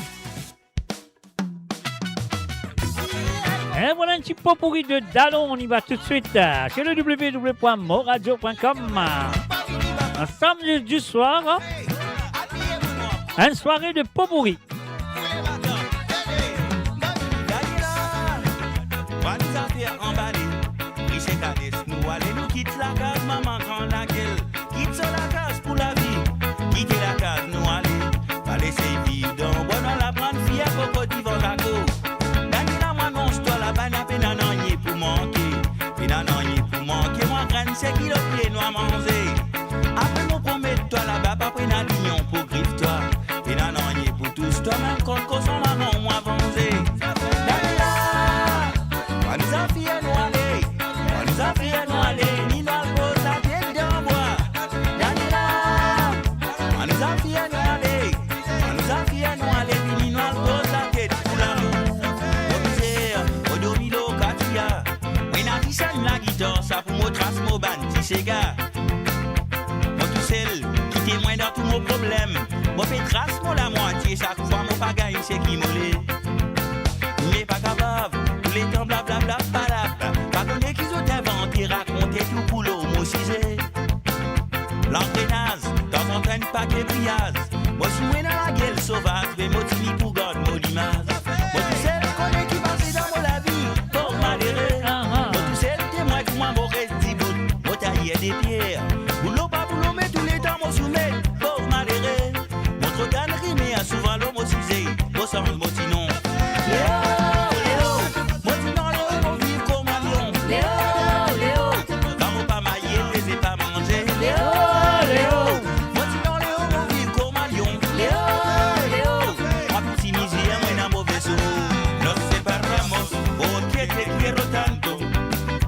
Et voilà un petit pot pourri de Dalon. On y va tout de suite, euh, sur le w w w point moradio point com. Ensemble du soir, hein, une soirée de pot pourri. Gade la, valiz zafer anbale, riche kanes nou ale, nou kit lakaz mama gran lagel, kit so lakaz pou lavi, kite lakaz nou ale, pa les viv dan bone, al aprann fir koko divan lako. Gade la, mo anons twa, laba pena nanye pou manke, pena nanye pou manke, mo grenn seki lor pie nou a manze. Apre mo promet twa, laba pa pena lion pou grif twa, pena nanye pou tous twa, mem kan koson laron mwa vanze. Gade la, bann zafer nou ale, bann zafer nou ale, ni nou al poz latet dan bwa. Gade la, bann zafer nou ale, bann zafer nou ale, ni nou al poz latet pou lamour. Mo mizer, mo dormi lor katia, mo ena ti sann lagitar, sa pou mo tras mo bann ti sega. Mo tousel, kite mwa dan tou Problem, mo pe tras mo lamwatie sak fwa mo pa gagn seki mo le. Me pa kapav, touletan blablabla, palab, pa kone ki zot invante, rakonte tou koulor mo size. Langrenaz, tanzantan enn pake briyaz, mo ti mwa ena lagel sovaz, me mo tini pou gard mo limaz. Mo tousel kone ki pase dan mo lavi, pov malere. Mo tousel temwagn kouma mo res dibout, mo tayer de pier. Boulo pa boulo, me touletan mo soumet, pov malere. Mo tro tann rime, a souvan lor mo size, mo sanz mo ti non. Leo, Leo, mo ti non Leo, mo viv kouma lion. Leo, Leo, kan mo pa maye, peze pa manze. Leo, Leo, mo ti non Leo, mo viv kouma lion. Leo, Leo, mwa pou ti mizir, mo ena move sour. Nos separamos porque te quiero tanto.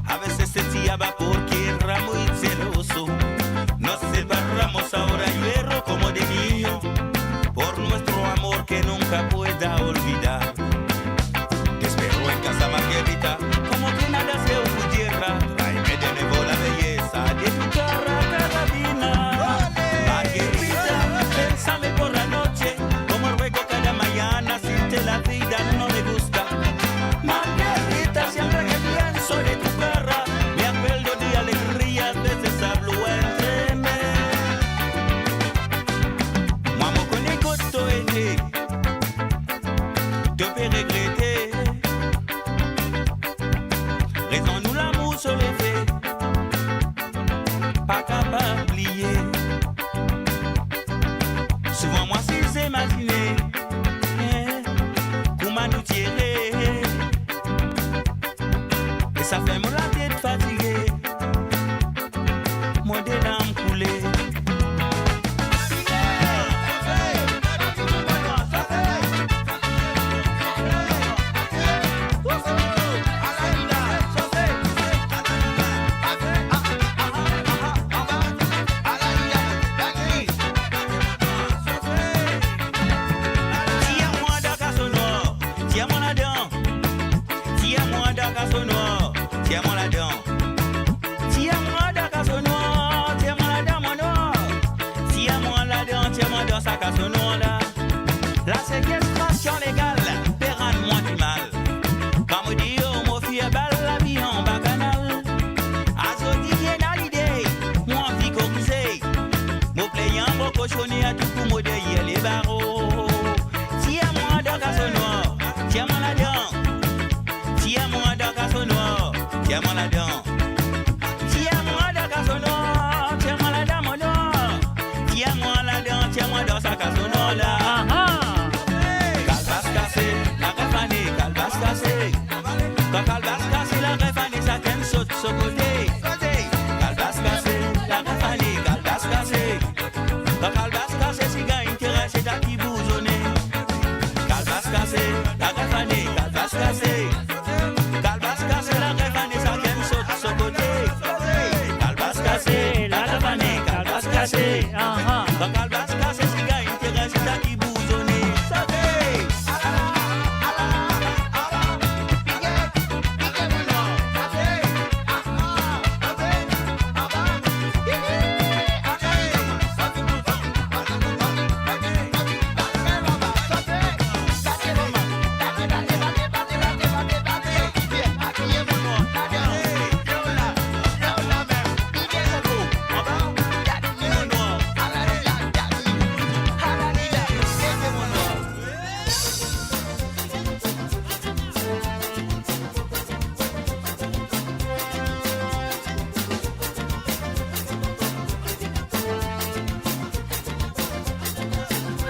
A veces se te aba porque era muy celoso. Nos separamos ahora, lluero como de niño, por nuestro amor que nunca pueda olvidar. Te espero en casa, Margarita, como que nada se ocurriera. Tráeme de nuevo la belleza de tu cara, Carabina. Margarita, bésame por la noche, como ruego cada mañana, sin ti la vida no me gusta. Margarita, siempre que pienso de tu cara, me acuerdo de alegrías de ese sablo entre me. Mwa mo kone kot to ete, to pe regrete. Rezon nou lamour so lefe, pa kapav bliye. Souvan mwa size imazine, eh, kouma nou ti ere. E sa fer mo latet fatige, mo de lam koule. Tir mwa dan kaso nwar, tir mwa ladan. Tir mwa dan kaso nwar, tir mwa ladan. Tir mwa dan kaso nwar, tir mwa ladan, mo nwar. Tir mwa ladan, tir mwa dan sa kaso nwar la. La sekestasion legal pe rann mwa dimal. Kan mo dir yo mo fir bal lavi anba kanal. Azordi ena lide, mo anvi korize. Mo plenyan, mo kosonnen, a tou kou mo deryer lebaro. Tir mwa dan kaso nwar, tir mwa ladan. Tir mwa dan kaso nwar, tir mwa ladan. Tir mwa dan kaso nwar, tir mwa ladan, mo nwar. Tir mwa ladan, tir mwa dan sa kaso nwar la. Aha. Kalbas kase, lagrin fane, kalbas kase. Kan kalbas kase, lagrin fane, sakenn sot so kote. Kalbas kase, lagrin fane, kalbas kase. Kan kalbas kase, siga interes, se ta ki bouzone. Kalbas kase, lagrin fane, kalbas kase. Kalbas kase, lagrin fane, sakenn sot so kote. Kalbas kase, lagrin fane, kalbas kase. Aha. Kan kalbas kase, siga interes, se ta ki bouzone. Sote!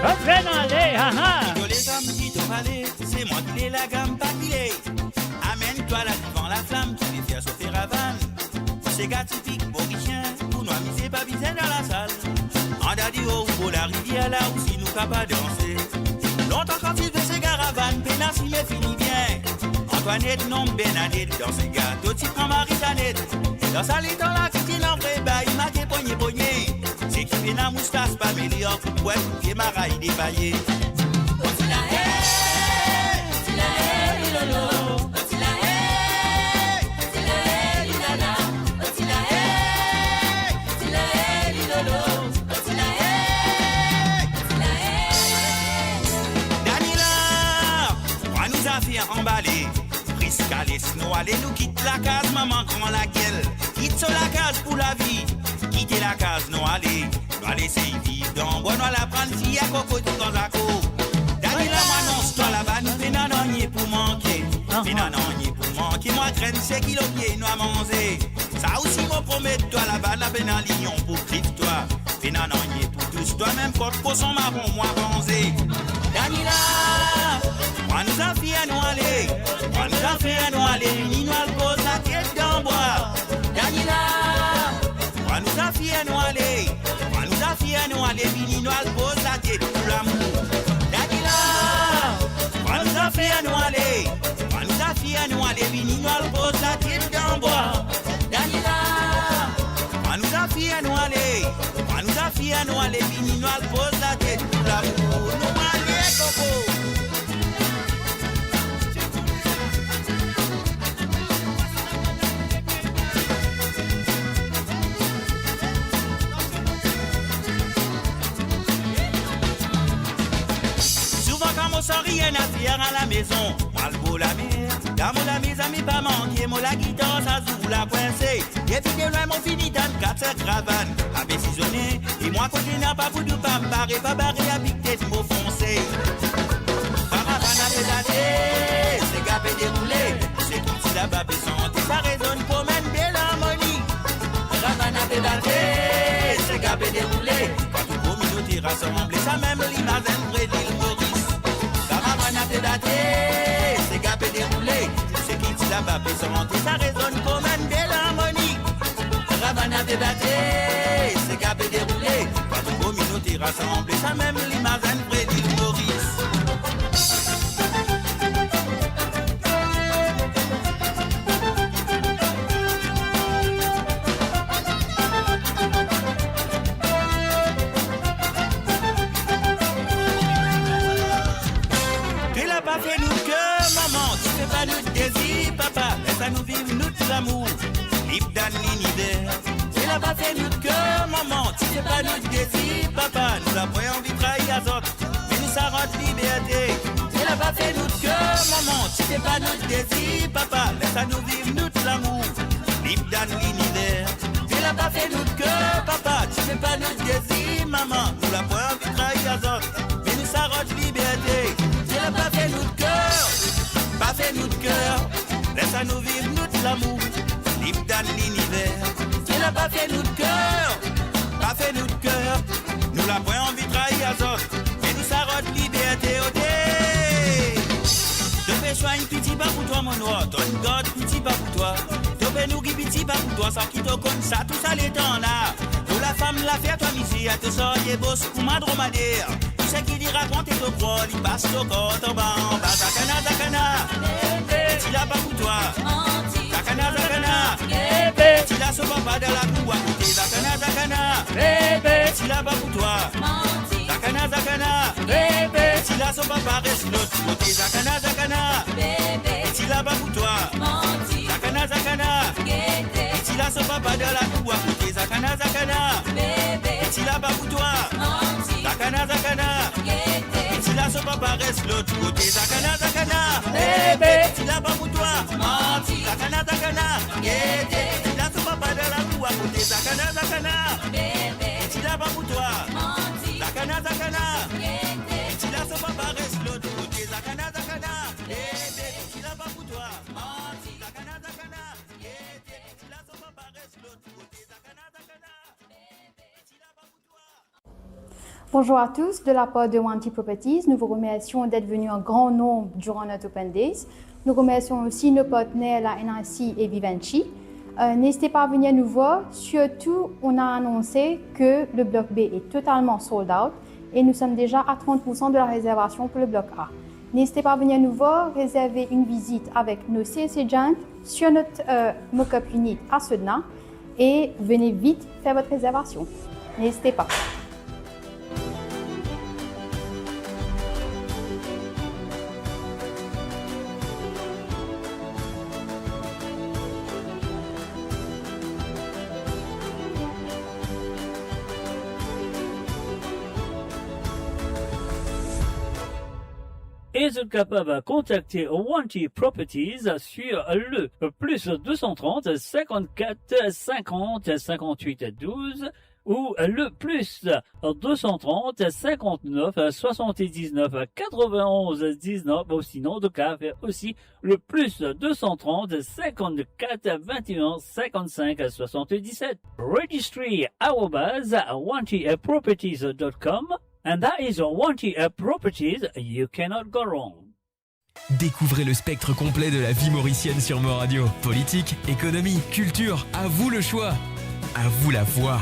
Revinn ale, aha. Rigole, sa mo ti to pale, se mwa ki le lagam pa ki le. Amenn twa la devan laflam, ki pe fer sofe ravann. Sega tipik morisien, pou nou amize, pa bizin dan lasal. Anda deor ou bor larivier, la osi nou kapav danse. Lontan kan ti zwe sega ravann, pena sime fini bien. Antwanet, nom Bernadet, dan sega, to ti pran Marie-Jeannette. Dan sa letan la, ti ena vre bay, make pogne pogne. Seki pena moustas pa mele ar kout pwet, kout pie maray depaye. anbale. Priska les nou ale, nou kit lakaz mama gran lagel. Kit so lakaz pou lavi, kite lakaz nou ale. Nou al esey viv dan bwa, nou al aprann fir kokodir kan zako. Dani la, mo anons twa, laba nou pena nanye pou manke. Pena nanye pou manke, mo grenn seki lor pie nou a manze. Sa osi mo promet twa, laba la pena lion pou griff twa. Pena nanye pou tous twa, mem kot koson maron mo a manze. Dani la, mo annou zafer nou ale, mo annou zafer nou ale, vini nou al poz latet dan bwa. Dani la, mo annou zafer nou ale, mo annou zafer nou ale, vini nou al poz latet pou lamour. Dani la, mo annou zafer nou ale, mo annou zafer nou ale, vini nou al poz latet dan bwa. Dani la, mo annou zafer nou ale, mo annou zafer nou ale, vini nou al poz latet pou lamour. Nou ale koko. Souvan kan mo san rien a fer a lamezon, mo al bor lamer. Dan mo lamer zame pa manke, mo lagitar sa zour la kwinse. Depi delwin mo fini tann kat sink ravann ape sizone, e mwa kot ena pa pou dou pa bare, pa bare, a pik tet mo fonse. Karavana pe bate, sega pe deroule, seki ti laba pe sante, sa rezonn promenn bel armoni. Karavana pe bate, sega pe deroule, partou kominote rasanble, sa mem limaz enn vre lil Moris. Karavana pe bate, sega pe deroule, seki ti laba pe sante, sa rezonn promenn bel armoni. Karavana pe bate, sega pe deroule, partou kominote rasanble, sa mem limaz enn vre lil Moris. Twa la pa fer nou ker, mama, ti fer pa nou dezir, papa, les anou viv nou lamour lib dan liniver. Twa la pa fer nou ker, mama, ti fer pa nou dezir, papa, nou la pwin anvi trair zot, me nou sa rant liberte. Twa la pa fer nou ker, mama, ti fer pa nou dezir, papa, les anou viv nou lamour lib dan liniver. Twa la pa fer nou ker, papa, ti fer pa nou dezir, mama, nou la pwin anvi trair zot, me nou sa rant liberte. Twa la pa fer nou ker, pa fer nou ker, les anou viv nou lamour lib dan liniver. Twa la pa fer nou ker, pa fer nou ker, nou la pwin anvi trair zot, me nou sa rant liberte, ote. To pe swagn piti pa pou twa, mo nwar, tonn gard piti pa pou twa. To pe nouri piti pa pou twa, san ki to konn sa tou sa letan la. To lafam la fer twa mizer, to sarye bos kouma dromader. Tou seki li rakont e to krwar, li pas to kor anba anba. Zakana, zakana, bebe, ti la pa pou twa. Manti. Zakana, zakana, bebe, ti la so papa dan lakour akote. Zakana, zakana, bebe, ti la pa pou twa. Manti. Zakana, zakana, bebe, ti la so papa res lot kote. Zakana, zakana, bebe, ti la pa pou twa. Manti. Zakana, zakana, gete, ti la so papa dan lakour akote. Zakana, zakana, bebe, ti la pa pou twa. Manti. Zakana, zakana, gete, ti la so papa res lot kote. Zakana, zakana, bebe, ti la pa pou twa. Manti. Zakana, zakana, gete, ti la so papa dan lakour akote. Zakana, zakana, bebe, ti la pa pou twa. Manti. Zakana, zakana, gete, ti la so papa res lot kote. Zakana, zakana, bebe, ti la pa pou twa. Manti. Zakana, zakana, gete, ti la so papa res lot kote. Zakana, zakana, bebe, ti la pa pou twa. Bonjour à tous, de la part de Wanty Properties, nous vous remercions d'être venus en grand nombre durant notre Open Days. Nous remercions aussi nos partenaires, la N I C et Vivendi. Euh, n'hésitez pas à venir nous voir. Surtout, on a annoncé que le bloc B est totalement sold out et nous sommes déjà à trente pour cent de la réservation pour le bloc A. N'hésitez pas à venir nous voir, réserver une visite avec nos sales agents sur notre, euh, mock-up unit à Sedna et venez vite faire votre réservation. N'hésitez pas. E zot kapav kontakte Wanty Properties sur le plus deux cent trente, cinquante-quatre, cinquante, cinquante-huit, douze ou le plus deux cent trente, cinquante-neuf, soixante-dix-neuf, quatre-vingt-onze, dix-neuf, ou sinon zot kapav fer osi le plus deux cent trente, cinquante-quatre, vingt et un, cinquante-cinq, soixante-dix-sept. Registry arobase wanty properties dot com, and that is Wanty Properties, you cannot go wrong. Découvrez le spectre complet de la vie mauricienne sur Mo Radio. Politique, économie, culture, à vous le choix. À vous la voix.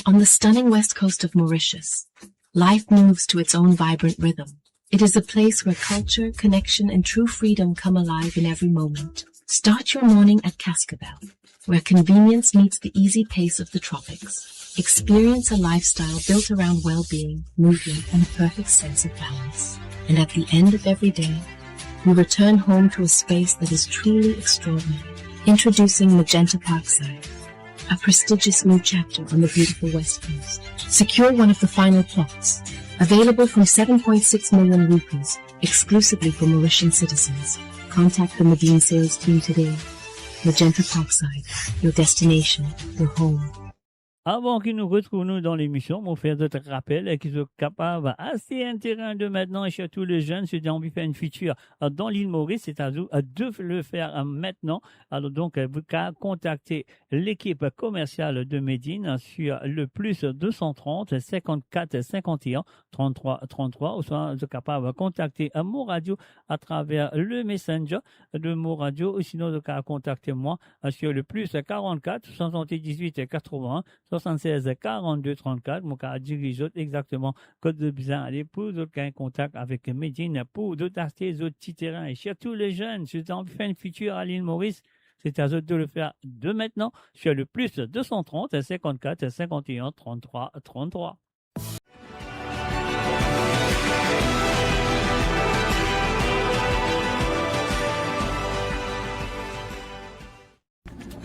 On the stunning west coast of Mauritius, life moves to its own vibrant rhythm. It is a place where culture, connection, and true freedom come alive in every moment. Start your morning at Cascabel, where convenience meets the easy pace of the tropics. Experience a lifestyle built around well-being, movement, and a perfect sense of balance. And at the end of every day, we return home to a space that is truly extraordinary. Introducing Magenta Parkside, a prestigious new chapter on the beautiful West Coast. Secure one of the final plots, available from seven point six million rupees, exclusively for Mauritian citizens. Contact the Medin sales team today. Magenta Parkside, your destination, your home. Avan ki nou retrouv nou dan lemision, mo fer zot rapel ki zot kapav aste enn terin de mintnan, e sirtou le zenn, si zot anvi fer enn fitir dan Lil Moris, c'est à vous de le faire maintenant. Alors donc, vous pouvez contacter l'équipe commerciale de Medin sur le plus deux cent trente, cinquante-quatre, cinquante et un, trente-trois, trente-trois, ou soit zot kapav kontakte Mo Radio à travers le Messenger de Mo Radio, ou sinon zot kapav kontakte mwa sur le plus quarante-quatre, soixante-dix-huit, quatre-vingts, soixante-seize, quarante-deux, trente-quatre. Mo kapav diriz zot exakteman kot zot bizin ale pou zot gagn kontak avek Medin pou zot aste zot ti terin. E sirtou le zenn, si zot anvi fer enn fitir a Lil Moris, c'est à zot de le faire dès maintenant sur le plus deux cent trente, cinquante-quatre, cinquante et un, trente-trois, trente-trois.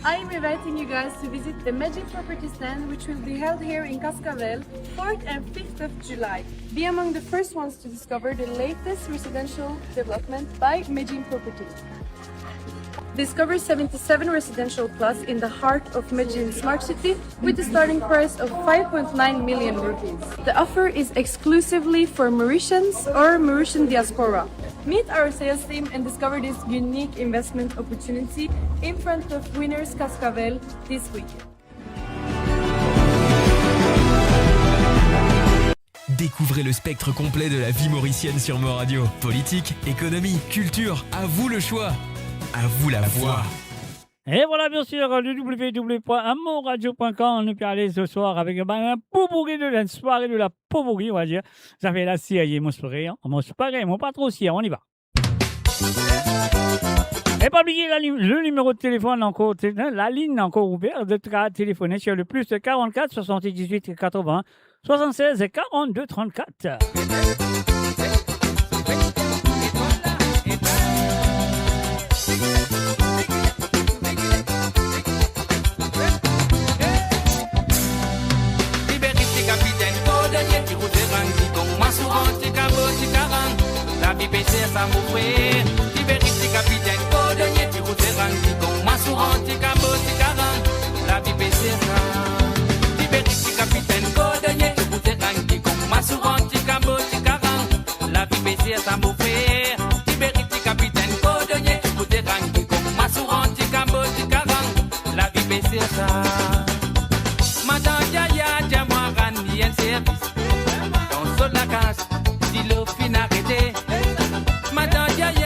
I am inviting you guys to visit the Medin Property Stand, which will be held here in Cascavelle, fourth and fifth of July. Be among the first ones to discover the latest residential development by Medin Property. Discover seventy-seven residential plots in the heart of Medin Smart City with a starting price of five point nine million rupees. The offer is exclusively for Mauritians or Mauritian diaspora. Meet our sales team and discover this unique investment opportunity in front of Winners Cascavelle this weekend. Découvrez le spectre complet de la vie mauricienne sur Mo Radio. Politique, économie, culture, à vous le choix. À vous la voix. Et voilà, bien sûr, le w w w point mo radio point com, nou pe ale ce soir avec, ben, un pot pourri de la soirée de la popourri, on va dire. Ça fait la série, mon sourire, mon sourire, mon pas trop sérieux, on y va. E pa bliye la lim-, le nimero de telefon ankor, te-, hein, lalinn ankor ouver, zot kapav telefone sur le plus quarante-quatre, soixante-dix-huit, quatre-vingts, soixante-seize, quarante-deux, trente-quatre. Liberis ti kapitenn kordonie, ti rout, ti rang, ti gong, masouran, ti kabo, ti karang. Lavi pe ser sa mo frer. Liberis ti kapitenn kordonie, ti rout, ti rang, ti gong, masouran, ti kabo, ti karang. Lavi pe ser sa. Liberis ti kapitenn kordonie, ti rout, ti rang, ti gong, masouran, ti kabo, ti karang. Lavi pe ser sa mo frer. Liberis ti kapitenn kordonie, ti rout, ti rang, ti gong, masouran, ti kabo, ti karang. Lavi pe ser sa. Madan Yaya, dir mwa rann li enn servis. Dan so lakaz, dilo finn arete. Madan Yaya,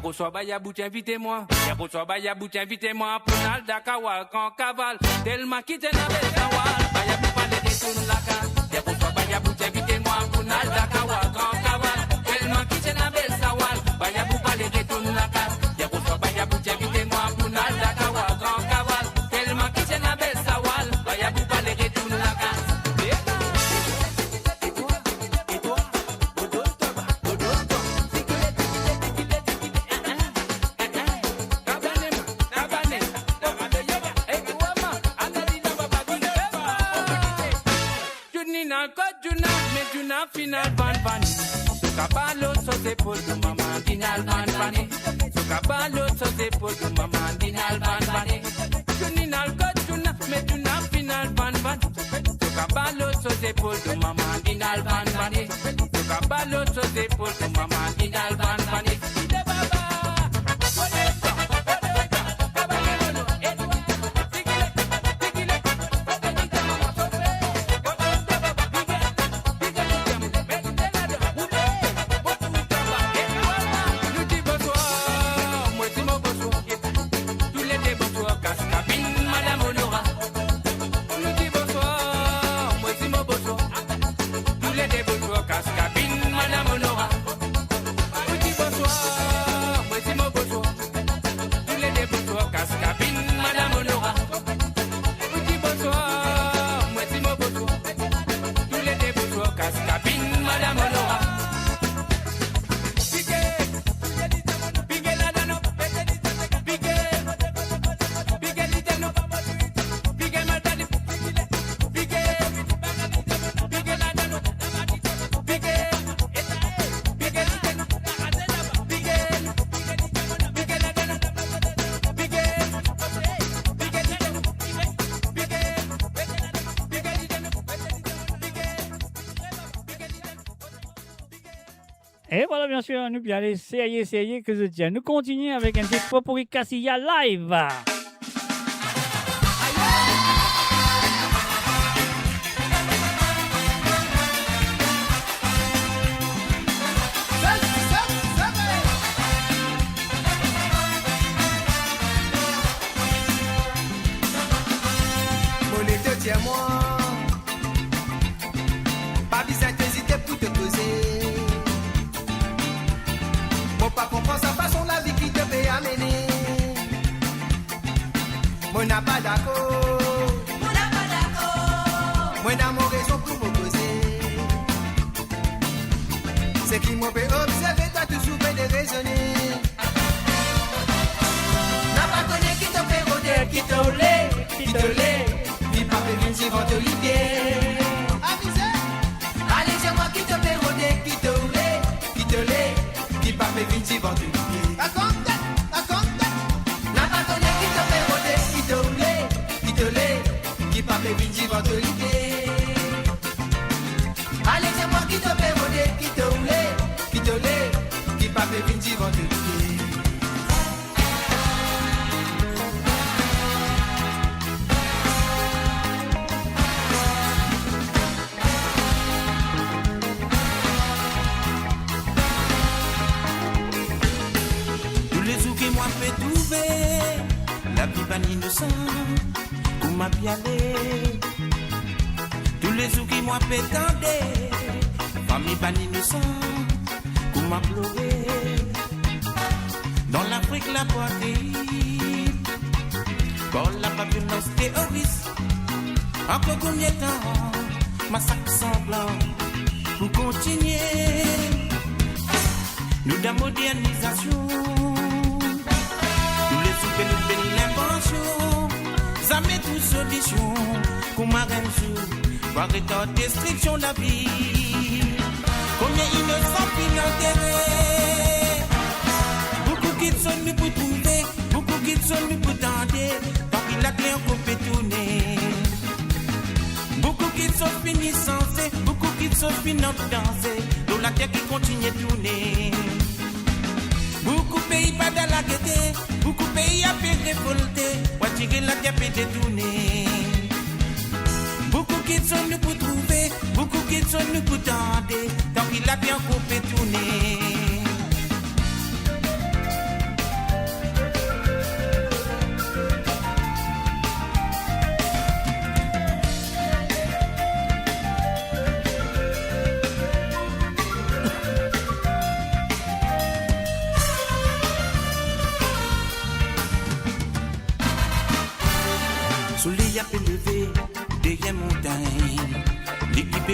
Bonsoir, Bayabout ti invite mwa. Bonsoir, Bayabout ti invite mwa pou n al Dakawal, Gran Kaval. Telman ki ti ena bel sawal, Bayabout pa'le retourn lakaz. Bonsoir, Bayabout ti invite mwa pou n al Dakawal, Gran Kaval. Telman ki ti ena bel sawal, Bayabout pa'le retourn lakaz. Bonsoir, Bayabout ti invite mwa pou n al Dakawal, Gran Kaval. Telman ki ti ena bel sawal, Bayabout pa'le retourn lakaz. Djouna al kot Djouna, me Djouna finn al vann vane. Zot kapav lor so zepol, to mama finn al vann vane. Zot kapav lor so zepol, to mama finn al vann vane. Djouna al kot Djouna, me Djouna finn al vann vane. Zot kapav lor so zepol, to mama finn al vann vane. Zot kapav lor so zepol, to mama finn al vann vane. Nou di bonswar, mwa di mo bonswar. Toulede bonswar, kas kabinn Madam Onora. Nou di bonswar, mwa di mo bonswar. Toulede bonswar, kas kabinn Madam Onora. Nou di bonswar, mwa di mo bonswar. Toulede bonswar, kas kabinn Madam Onora. Nou di bonswar, mwa di mo bonswar. Toulede bonswar, kas kabinn Madam Onora. Pike, pike ladan, pike, pike, pike ladan, pike ladan. E vwala, bien sir, nou pe ale serye, serye, ki zot dir. Nou kontigne avek enn ti Popourri Kassia live. Mo lete, tir mwa. Pa bizin to ezite pou to koze. Mo pa konpran sa fason lavi ki to pe amene. Mo napa dakor. Mo napa dakor. Mo ena mo rezon pou mo koze. Seki mo pe obzerve, twa touzour pe de rezone. Napa kone ki to pe rode, ki to le, ki to le, ki pa pe vinn divan to lipie. Amize. Ale, dir mwa ki to pe rode, ki to le, ki to le, ki pa pe vinn divan to lipie. Rakonte, rakonte. Napa kone ki to pe rode, ki to le, ki to le, ki pa pe vinn divan to lipie. Ale, dir mwa ki to pe rode, ki to le, ki to le, ki pa pe vinn divan to lipie. Toulezour ki mwa pe trouve lavi bann inosan, kouma pe ale. Toulezour ki mwa pe tande fami bann inosan kouma plore. Dan Lafrik lapatrid, kor lapaviolans teroris, ankor konbien tan masak sanblan pou kontinie? Nou dan modernizasion, toulezour bel, bel linvansion, zame trouv solision. Kouma enn zour pou aret destriksion lavi? Konbien inosan finn antere? Boukou kiksoz nou pou trouve, boukou kiksoz nou pou tande, parski lakle ankor pe tourne. Boukou kiksoz finn sanze, boukou kiksoz finn an danze, lor later ki kontinie tourne. Boukou pei pa dan lagete, boukou pei ape revolte, pou atire later pe detourne. Boukou kiksoz nou pou trouve, boukou kiksoz nou pou tande, tanki lavi ankor pe tourne.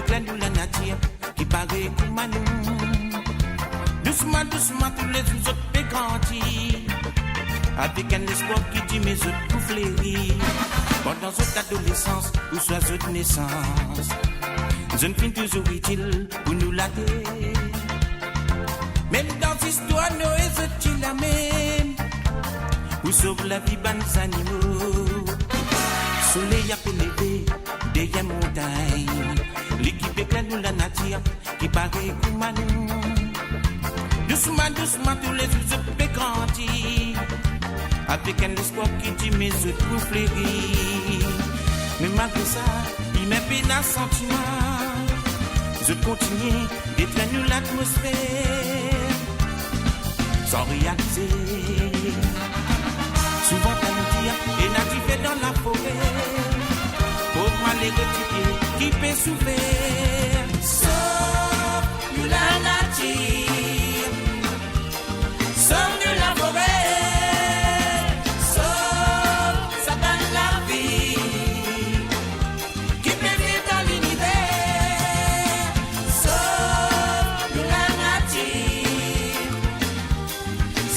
Ekler nou lanatir ki parey kouma nou. Dousman, dousman, toulezour zot pe grandi, avek enn lespwar ki dime zot pou fleri. Pandan zot adolesans ouswa zot nesans, zot finn touzour itil pou nou later. Mem dan zistwar Noe zot ti la mem pou sov lavi bann zanimo. Soley ape leve deryer montagn, li ki pe ekler nou lanatir ki parey kouma nou. Dousman, dousman, toulezour zot pe grandi, avek enn lespwar ki dime zot pou fleri. Me malgre sa, imin pena santiman, zot kontigne detrir nou latmosfer. San realize, souvan tann dir ena dife dan lafore. Pov malere tipie ki pe soufer. Sov nou lanatir, sov nou lafore, sov sa bann lavi ki pe viv dan liniver. Sov nou lanatir,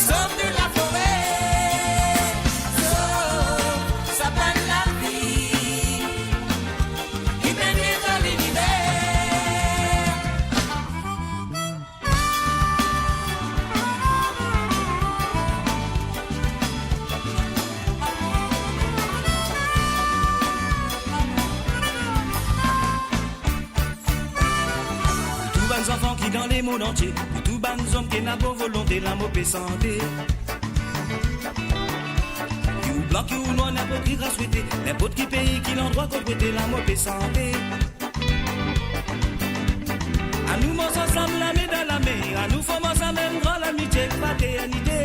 sov nou lafore, sov sa bann lavi ki pe viv dan liniver. Pou tou bann zanfan ki dan lemond antie, pou tou bann zom ki ena bon volonte, la mo pe sante. Ki ou blan, ki ou nwar, ninport ki ras ou ete, ninport ki pei, ki landrwa kot ou ete, la mo pe sante. Anou mars ansam lame dan lame, anou form ansam enn gran lamitie fraternite.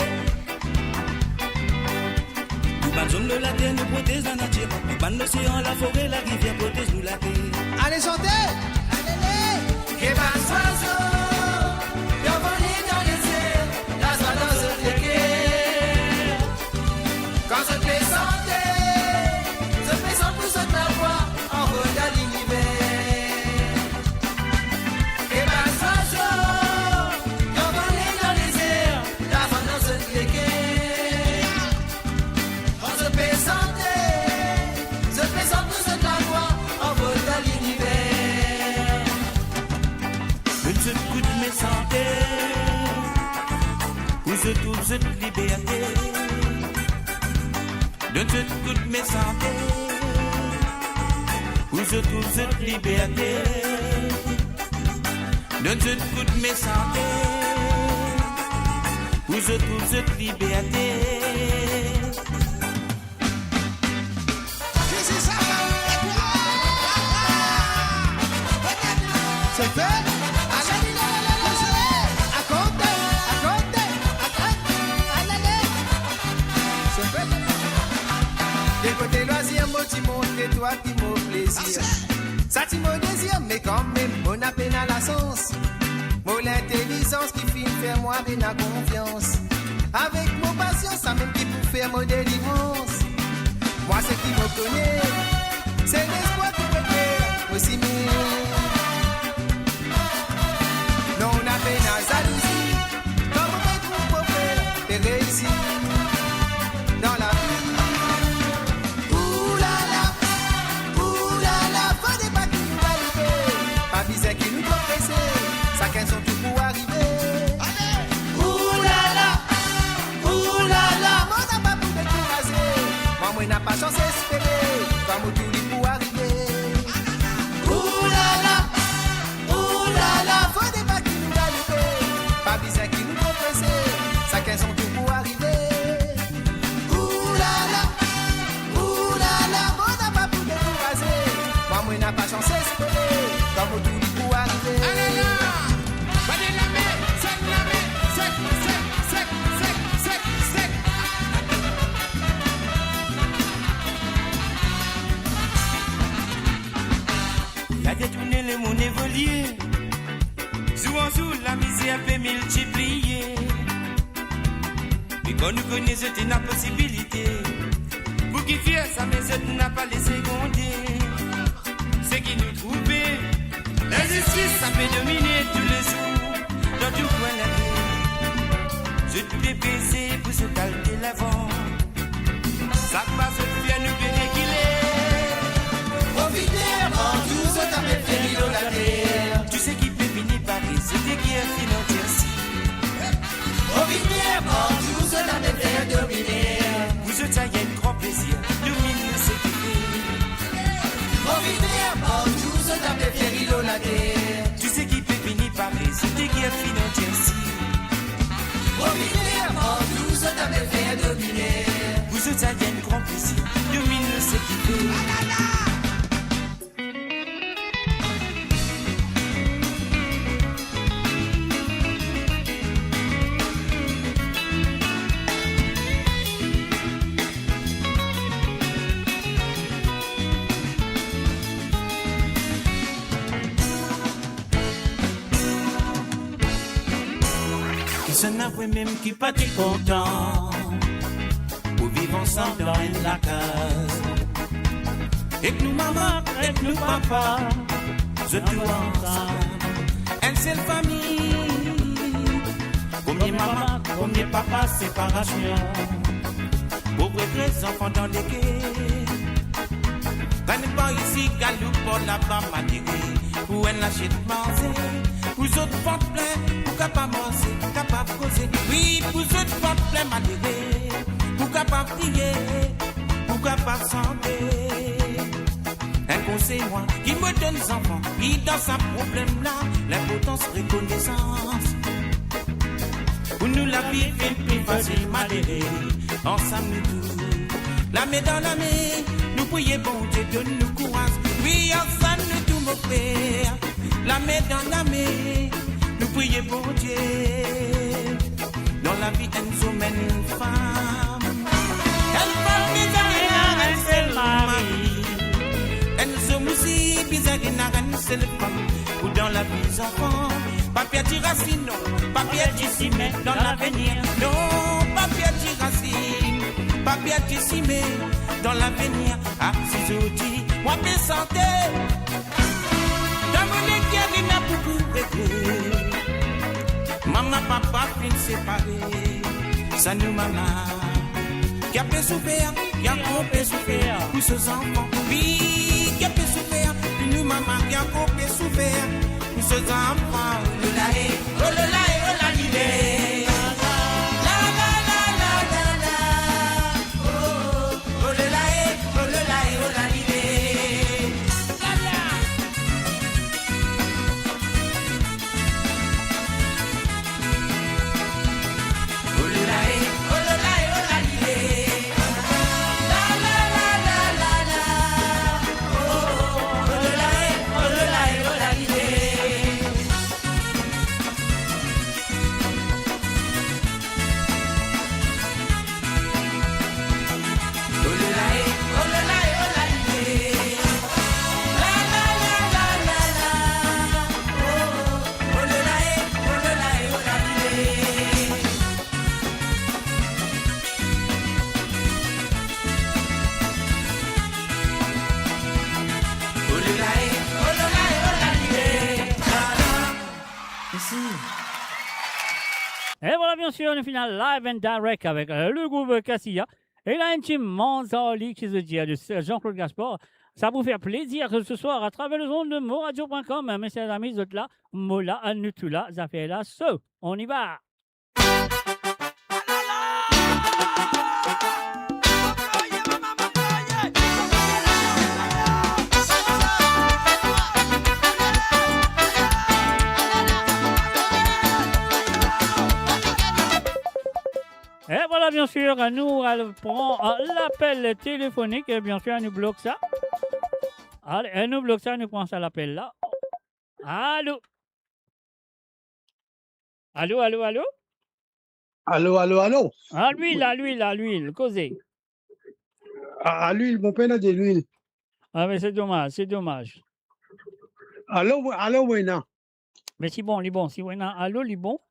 Tou bann zom lor later, nou protez lanatir. Tou bann losean, lafore, larivier, protez nou later. Ale sante! Alele! Ke bann zwazo, ki anvole dan leziel, lazwa dan zot leker. Kan zot pe sante, zot pe sant pou zot lavwa anvol dan liniver. Ke bann zwazo, ki anvole dan lezier, lazwa dan zot leker. Kan zot pe sante, zot pe sant pou zot lalwa, anvol dan liniver. Donn zot kout me sante, pou zot trouv zot liberte. Donn zot kout me sante, pou zot trouv zot liberte. Donn zot kout me sante, pou zot trouv zot liberte. This is how. Se fer. Akonte, akonte, akonte. Se fer. De kote lwazir, mo ti montre twa ki mo plezir. Sa ti mo dezir, me kanmem, mo napa ena lasans. Mo lintelizans ki finn fer mwa ena konfians. Avek mo pasians, samem ki pou fer mo delivrans. Mwa seki mo kone, se lespwar ki pe fer mo sime. Non, napa ena zalouzi, kan mo pe trouv mo frer pe reisi dan lavi. Oulala, oulala, fode pa ki nou galoupe. Pa bizin ki nou tro prese, sakenn son tour pou arive. Oulala, oulala, mo napa pou dekouraze. Mwa, mo napa sans espere, kan mo tour li pou arive. Oulala, oulala, fode pa ki nou galoupe. Pa bizin ki nou tro prese, sakenn son tour pou arive. Oulala, oulala, mo napa pou dekouraze. Mwa, mo napa sans espere, kan mo tour li pou arive. Alala! Bale lame, sek lame, sek, sek, sek, sek, sek, sek. Gade tourne, lemonn evolie. Zour an zour, lamizer pe miltipliye. Me kan nou kone zot ena posibilite, pou ki fer sa, me zot napa les segonde. Seki nou trouve, me Lenzistis sa pe domine toulezour dan tou kwin later. Zot pe prese pou zot al de lavan. Sa pa zot fer nou pe rekile. Profiter, partou zot ape fer rilo later. Tou seki pe vini pare, se de ger finansier. Profiter, partou zot ape fer domine. Pou zot sa enn gran plezir, domine nou seki fer. Profiter, partou zot ape fer rilo later. Tou seki pe vini pare, se de ger finansier. Profiter, partou zot ape fer domine. Pou zot sa enn gran plezir, domine nou seki fer. Kisannla vremem ki pa ti kontan pou viv ansam dan enn lakaz. Ek nou mama, ek nou papa, zot tou ansam, enn sel fami. Komie mama, komie papa, separasion. Pov regre zanfan dan leker. Gagn par isi, galoup par laba, malere. Pou enn lasiet manze, pou zot vant plin, pou kapav manze, kapav koze. Wi, pou zot vant plin, malere, pou kapav kriye, pou kapav sante. Enn konsey mwa ki mo donn zanfan ki dan sa problem la, linportans rekonesans. Pou nou lavi vinn pli fasil, malere, ansam nou tou, lame dan lame, nou priye Bondie donn nou kouraz. Wi, ansam nou tou, mo frer, lame dan lame, nou priye Bondie. Dan lavi enn zom, enn fam, enn fam bizin ena enn sel mari. Enn zom osi bizin ena enn sel fam. Pou dan lavi zanfan, pa perdi rasinn, non, pa perdi sime dan lavenir. Non, pa perdi rasinn, pa perdi sime dan lavenir. Ah, si zordi mwa pe sante, dan mo leker ena boukou regre. Mama, papa finn separe. Sa nou mama ki ape soufer, ki ankor pe soufer pou so zanfan. Wi, ki ape soufer, nou mama ki ankor pe soufer pou so zanfan. Ololae, ololae, olalile. La, la, la, la, la, la. Oh, oh, ololae, ololae, olalile. Mersi. E vwala, biensir, nou finn al live and direct avek, euh, le group Cassia. E la, enn ti manz ar li, ki zot dir, de Jean-Claude Gaspard. Sa pou fer plezir ce soir à travers les ondes de moradio point com. Mes chers amis, zot la, mo la, nou tou la, zafer la. So, on y va. E vwala, biensir, nou al pran, euh, lapel telefonik, e biensir, nou blok sa. Ale, nou blok sa, nou pran sa lapel la. Alo? Alo, alo, alo? Alo, alo, alo? Alwil, alwil, alwil, koze. A, alwil, mo pena delwil. Ah, me se domaz, se domaz. Alo, wi, alo, wi, non. Me si bon, li bon. Si wi, non, alo, li bon.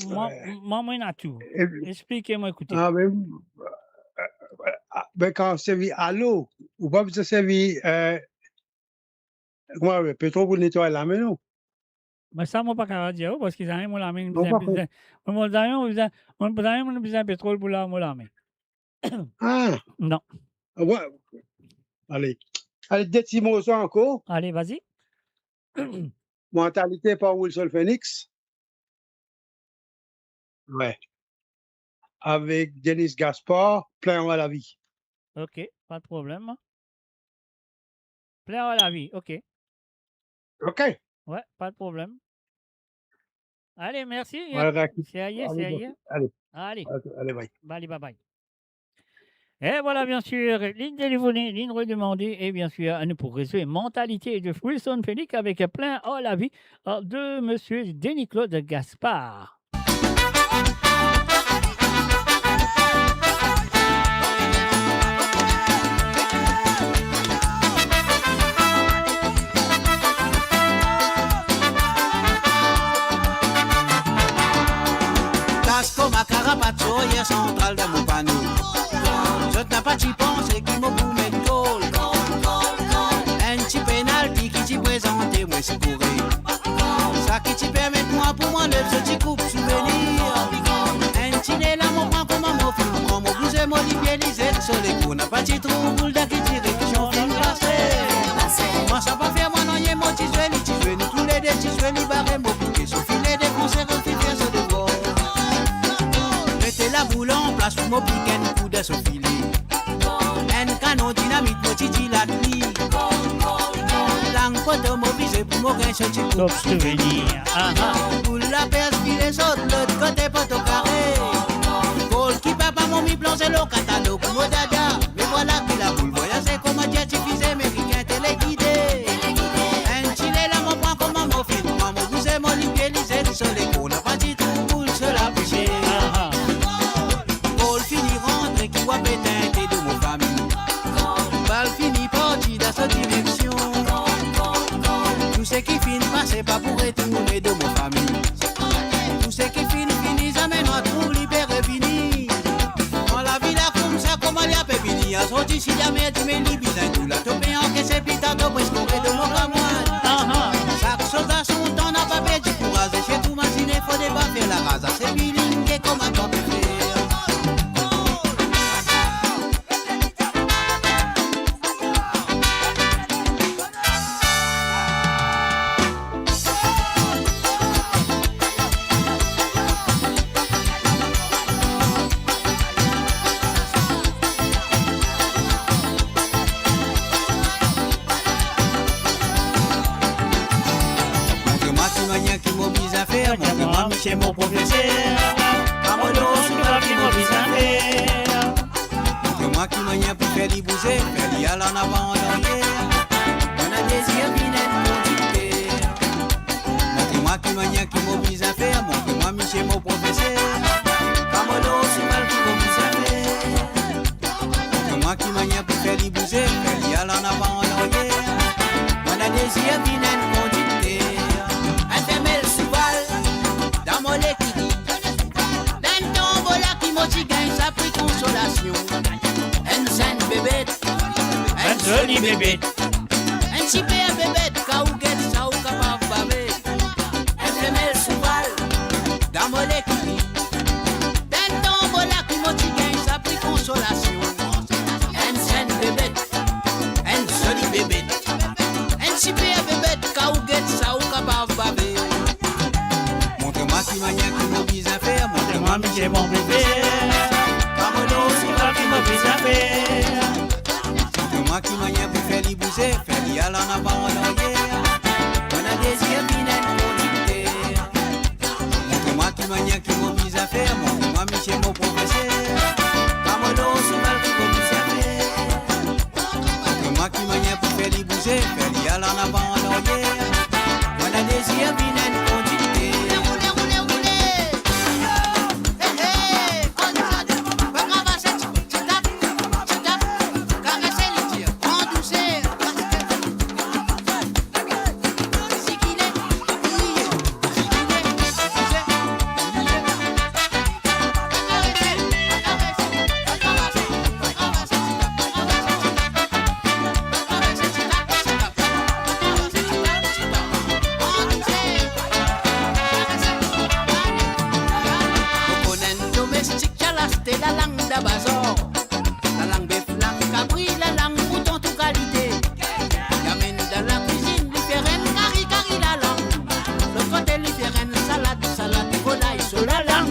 Mwa, mwa, mwa, ena tou. Explike mwa, ekoute. Ah, be, ah, be, kan servi alo, ou pa bizin servi, euh, Kouma, petrol pou netway lame, non? Me sa, mo pa kapav dir ou, parski zame mo lame inn bizin, bizin, mo, mo zame mo bizin, mo, zame mo bizin petrol pou lav mo lame. Ah. Non. Ah, ouais. Ale. Ale, de ti morso ankor. Ale, vazi. Mantalite par Wilson Phoenix. Ouais. Avek Denis Gaspard, Plin ar lavi. Ok, pa de problem. Plin ar lavi, ok. Ok. Ouais, pa de problem. Ale, mersi. Ale, mersi. Serye, ale, serye. Ale. Ale. Ok, ale, bye. Bye, bye, bye. E vwala, bien sir, linn telefone, linn redemande, e bien sir, nou pou rezwe Mantalite de Wilson Phoenix avek Plin ar lavi, euh, de misie Denis Claude Gaspard. Tas koma karapat, sorir santral dan mo pano. Zot napa ti panse ki mo pou met gol. Enn ti penalti ki ti prezante, mo ti kouri. Sa ki ti permet mwa pou mwa lev so ti koup souvenir. Enn ti lela mo pran kouma mo finn pran, mo bouze mo lipie, li zet so lekou, napa ti trouboul dan ki direksion finn pase. Mwa sa pa fer mwa nanye, mo ti zwe, li ti zwe, nou toulede ti zwe, li bare mo pike so file, defansef finn fer so devwar. Mete laboul anplas pou mo pik enn kou dan so file. Enn kanon dinamit mo ti dilat li. Lang poto mo vize pou mo gagn so ti koup souvenir. Aha. Boul lapers vire sot lot kote poto kare. Golkiper pa mo mi plonze lor katalog mo dada. Me vwala ki laboul vwayaze kouma dir ti fize amerikin telegide. Enn ti lela mo pran kouma mo finn pran, mo bouze mo lipie, li zet so lekou, napa ti trouboul so lapie. Aha. Gol fini rantre, ki wa pete, ete dan mo fami. Bal fini parti dan so direksion. Tou seki finn pase pa pou retourne dan mo fami. Tou seki finn fini, zame nou trouv li pe revini. Kan lavi la koumsa, kouma li ape vini, a sorti si lamer dime li bizin tou la, to pe ankese pita, to preske retourne dan mo kamwad. Aha. Sak soz a son tan, napa perdi kouraz, e se tou mazine, fode pa fer laraz, se bilinge kouma kan pe fer. Montre mwa ki manier ki mo bizin fer, montre mwa misie mo profeser. Pa mo dor sou ki mo bizin fer. Montre mwa ki manier pou fer li bouze, fer li al an avan, an arier. Mo ena dezir vinn enn kondikter. Montre mwa ki manier ki mo bizin fer, montre mwa misie mo profeser. Pa mo dor sou ki mo bizin fer. Montre mwa ki manier pou fer li bouze, fer li al an avan, an arier. Mo ena dezir vinn enn kondikter. Enn femel souval dan mo lekiri. Dan tonbo la ki mo ti gagn sa pri konsolasion. Enn zenn bebet, enn zoli bebet, enn siper bebet, kan ou get sa ou kapav bave. Enn femel souval dan mo lekiri. Dan tonbo la ki mo ti gagn sa pri konsolasion. Enn zenn bebet, enn zoli bebet, enn siper bebet, kan ou get sa ou kapav bave. Montre mwa ki manier ki mo bizin fer, montre mwa misie mo profeser. Pa mo dor sou ki mo bizin fer. Montre mwa ki manier pou fer li bouze, fer li al an avan, an arier. Mo ena dezir vinn enn kondikter. Montre mwa ki manier ki mo bizin fer, montre mwa misie mo profeser. Pa mo dor sou ki mo bizin fer. Montre mwa ki manier pou fer li bouze, fer li al an avan, an arier. Mo ena dezir vinn enn kondikter. lalang dan bazar. Lalang bef, lang kabri, lalang mouton tou kalite. Li amenn dan lakwizinn, li fer enn kari, kari lalang. Lot kote, li fer enn salad, salad volay so lalang.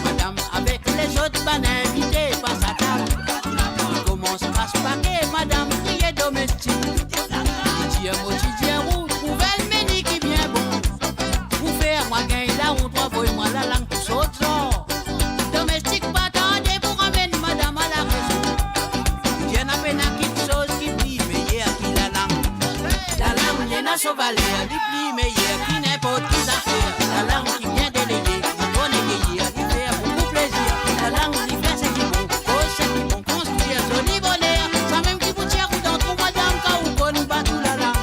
Madam avek lezot bann invite pas atab. Li koumans kras pake, madam kriye domestik. Li dir mo ti dir ou, trouv enn meni ki bien bon. Pou fer mwa gagn laont, ou avoy mwa lalang pou sot zor. Domestik pa tarde pou ramenn madam a larezon. Li dir ena pena kiksoz ki pli meyer ki lalang. Lalang li ena so valer, li pli meyer ki ninport ki zafer. Lalang ki bien deleye, li donn egeyer, li fer boukou plezir. Lalang li fer seki bon, koz seki bon, konstrir zoli boner. Samem ki pou tir ou dan trou, madam, kan ou konn bat ou lalang.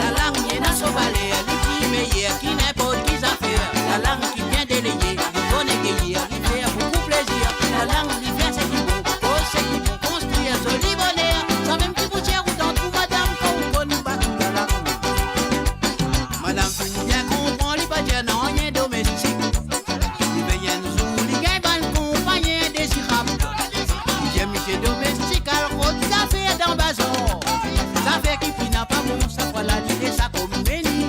Lalang li ena so valer, li pli meyer ki ninport ki zafer. Lalang ki bien deleye, li donn egeyer, li fer boukou plezir. Lalang li fer seki bon, koz seki bon, konstrir zoli boner. Samem ki pou tir ou dan trou, madam, kan ou konn bat ou lalang. Madam finn bien konpran, li pa dir nanye domestik. Li vey enn zour li gagn bann konpagn indezirab. Li dir misie domestik al rod zafer dan bazar. Zafer ki finn pa bon, sa fwa la li les sa kom meni.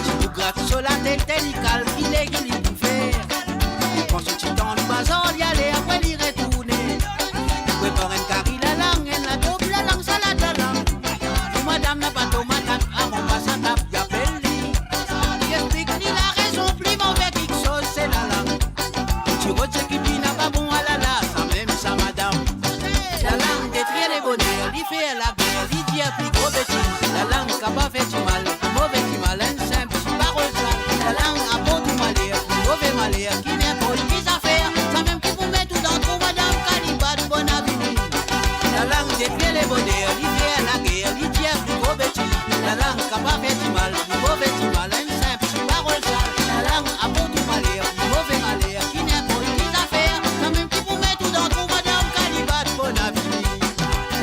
Ti boug grat so latet, li kalkile ki li pou fer. Li pran so ti tan bazar, li ale, apre li retourne. Li prepar enn kari lalang, enn ladob lalang, salad lalang. Pou madam napa tomat, avan pas atab, li apel li. Li explik li larezon, pli move kiksoz se lalang. Ti rod seki pli napa bon, alala, samem sa madam. Lalang detrir le boner, li fer lager, li dir pli gro betiz. Lalang kapav fer dimal, move dimal, enn sinp ti parol sal. Lalang aport ou maler, move maler, ki ninport ki zafer. Samem ki pou met ou dan trou, madam, kan li bat bon avini. Lalang detrir le boner, li fer lager, li dir pli gro betiz. Lalang kapav fer dimal, move dimal, enn sinp ti parol sal. Lalang aport ou maler, move maler, ki ninport ki zafer. Samem ki pou met ou dan trou, madam, kan li bat bon avini.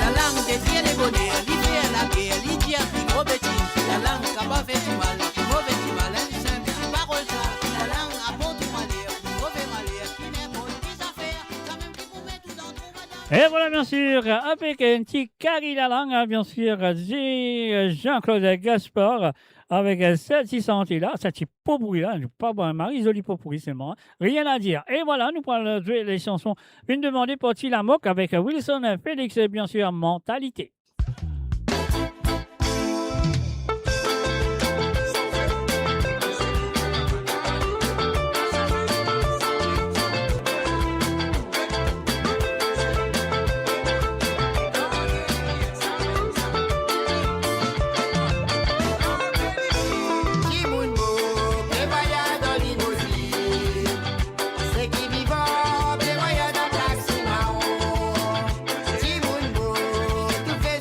Lalang detrir le boner, li fer lager, li dir pli gro betiz. Lalang kapav fer dimal, move dimal, enn sinp ti parol sal. Lalang aport ou maler, move maler, ki ninport ki zafer. Samem ki pou met ou dan trou, madam. Et voilà, bien sûr, avec un petit Kari Lalang, hein, bien sûr, de Jean-Claude Gaspard, avec, euh, cette ti santi la, sa ti popouri la, pa bon, mari zoli popouri selman, hein. Rien à dire. Et voilà, nou pral zwe les chansons, une demandée par Ti Lamok avec, euh, Wilson Félix et bien sûr Mentalité. Dimoun mo, pe vwayaz dan limozin. Seki vivan, pe vwayaz dan taxi marron. Dimoun mo, toufe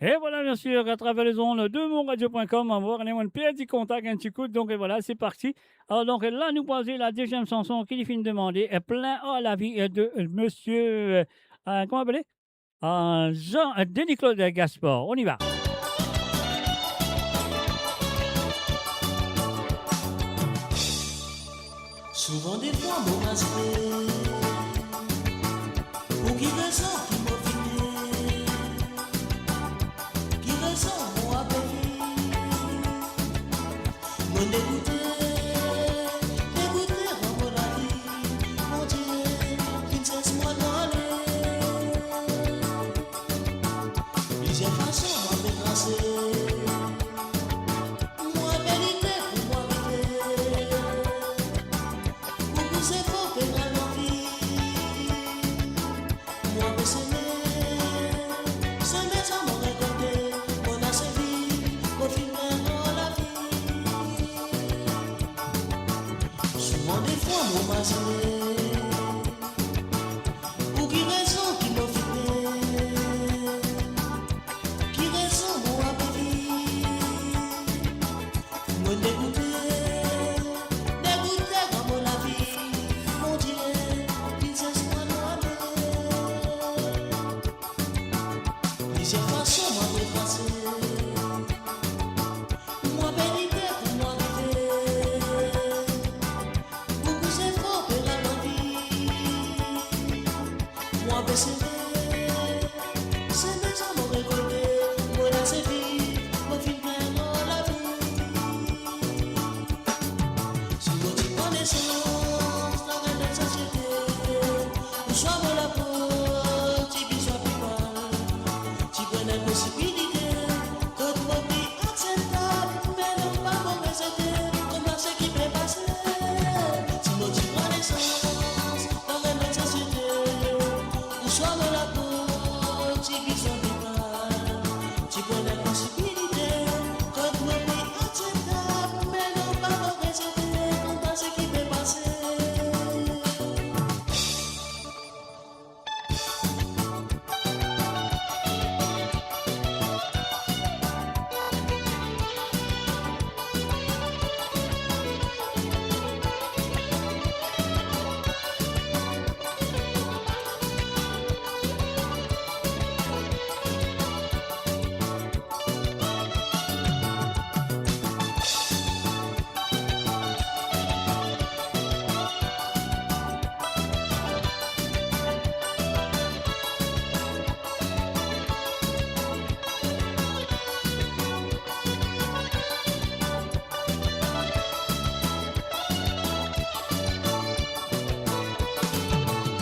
E vwala, mesye, atraver lezond de monradio pwin kom, mo ena enn perdi kontak enn ti kout, donk, e vwala, se parti. Alor, donk, la, nou pou al zwe la deziem sanson ki li finn demande, e Plin ar lavi, e de, e, mesye, e, e, kouma apele? E, Jean, e, Denis Claude Gaspard. On y va. Souvan defwa mo mazine, pou ki rezon ki mo fini, ki rezon mo apel li. Mo degoute, degoute dan mo lavi, Bondie finn sers mwa dan ale. Plizier fason mo pe trase, mo abilite pou mo arive. Boukou zefor pe al dan vi. Mo pe seme, seme sa mo rekolte, mo ena semi, mo finn pran lavi. Souvan defwa mo mazine, pou ki rezon ki mo fini, ki rezon mo apel li. Mo degoute, degoute dan mo lavi, Bondie finn sers mwa dan ale. Plizier fason mo pe trase, mo abilite pou mo arive. Boukou zefor pe al dan vi. Mo pe seme, seme sa mo rekolte, mo ena semi, mo finn pran lavi. Si mo ti pran nesans dan enn lot sosiete, ouswa mo lapo ti bizin pi mal, ti pou ena posibilite kot mo pe akseptab, me non pa mo rezete, kouma seki pe pase. Si mo ti pran nesans dan enn lot sosiete, ouswa mo lapo ti bizin pi mal, ti pou ena posibilite kot mo pe akseptab, me non pa mo rezete, kouma seki pe pase.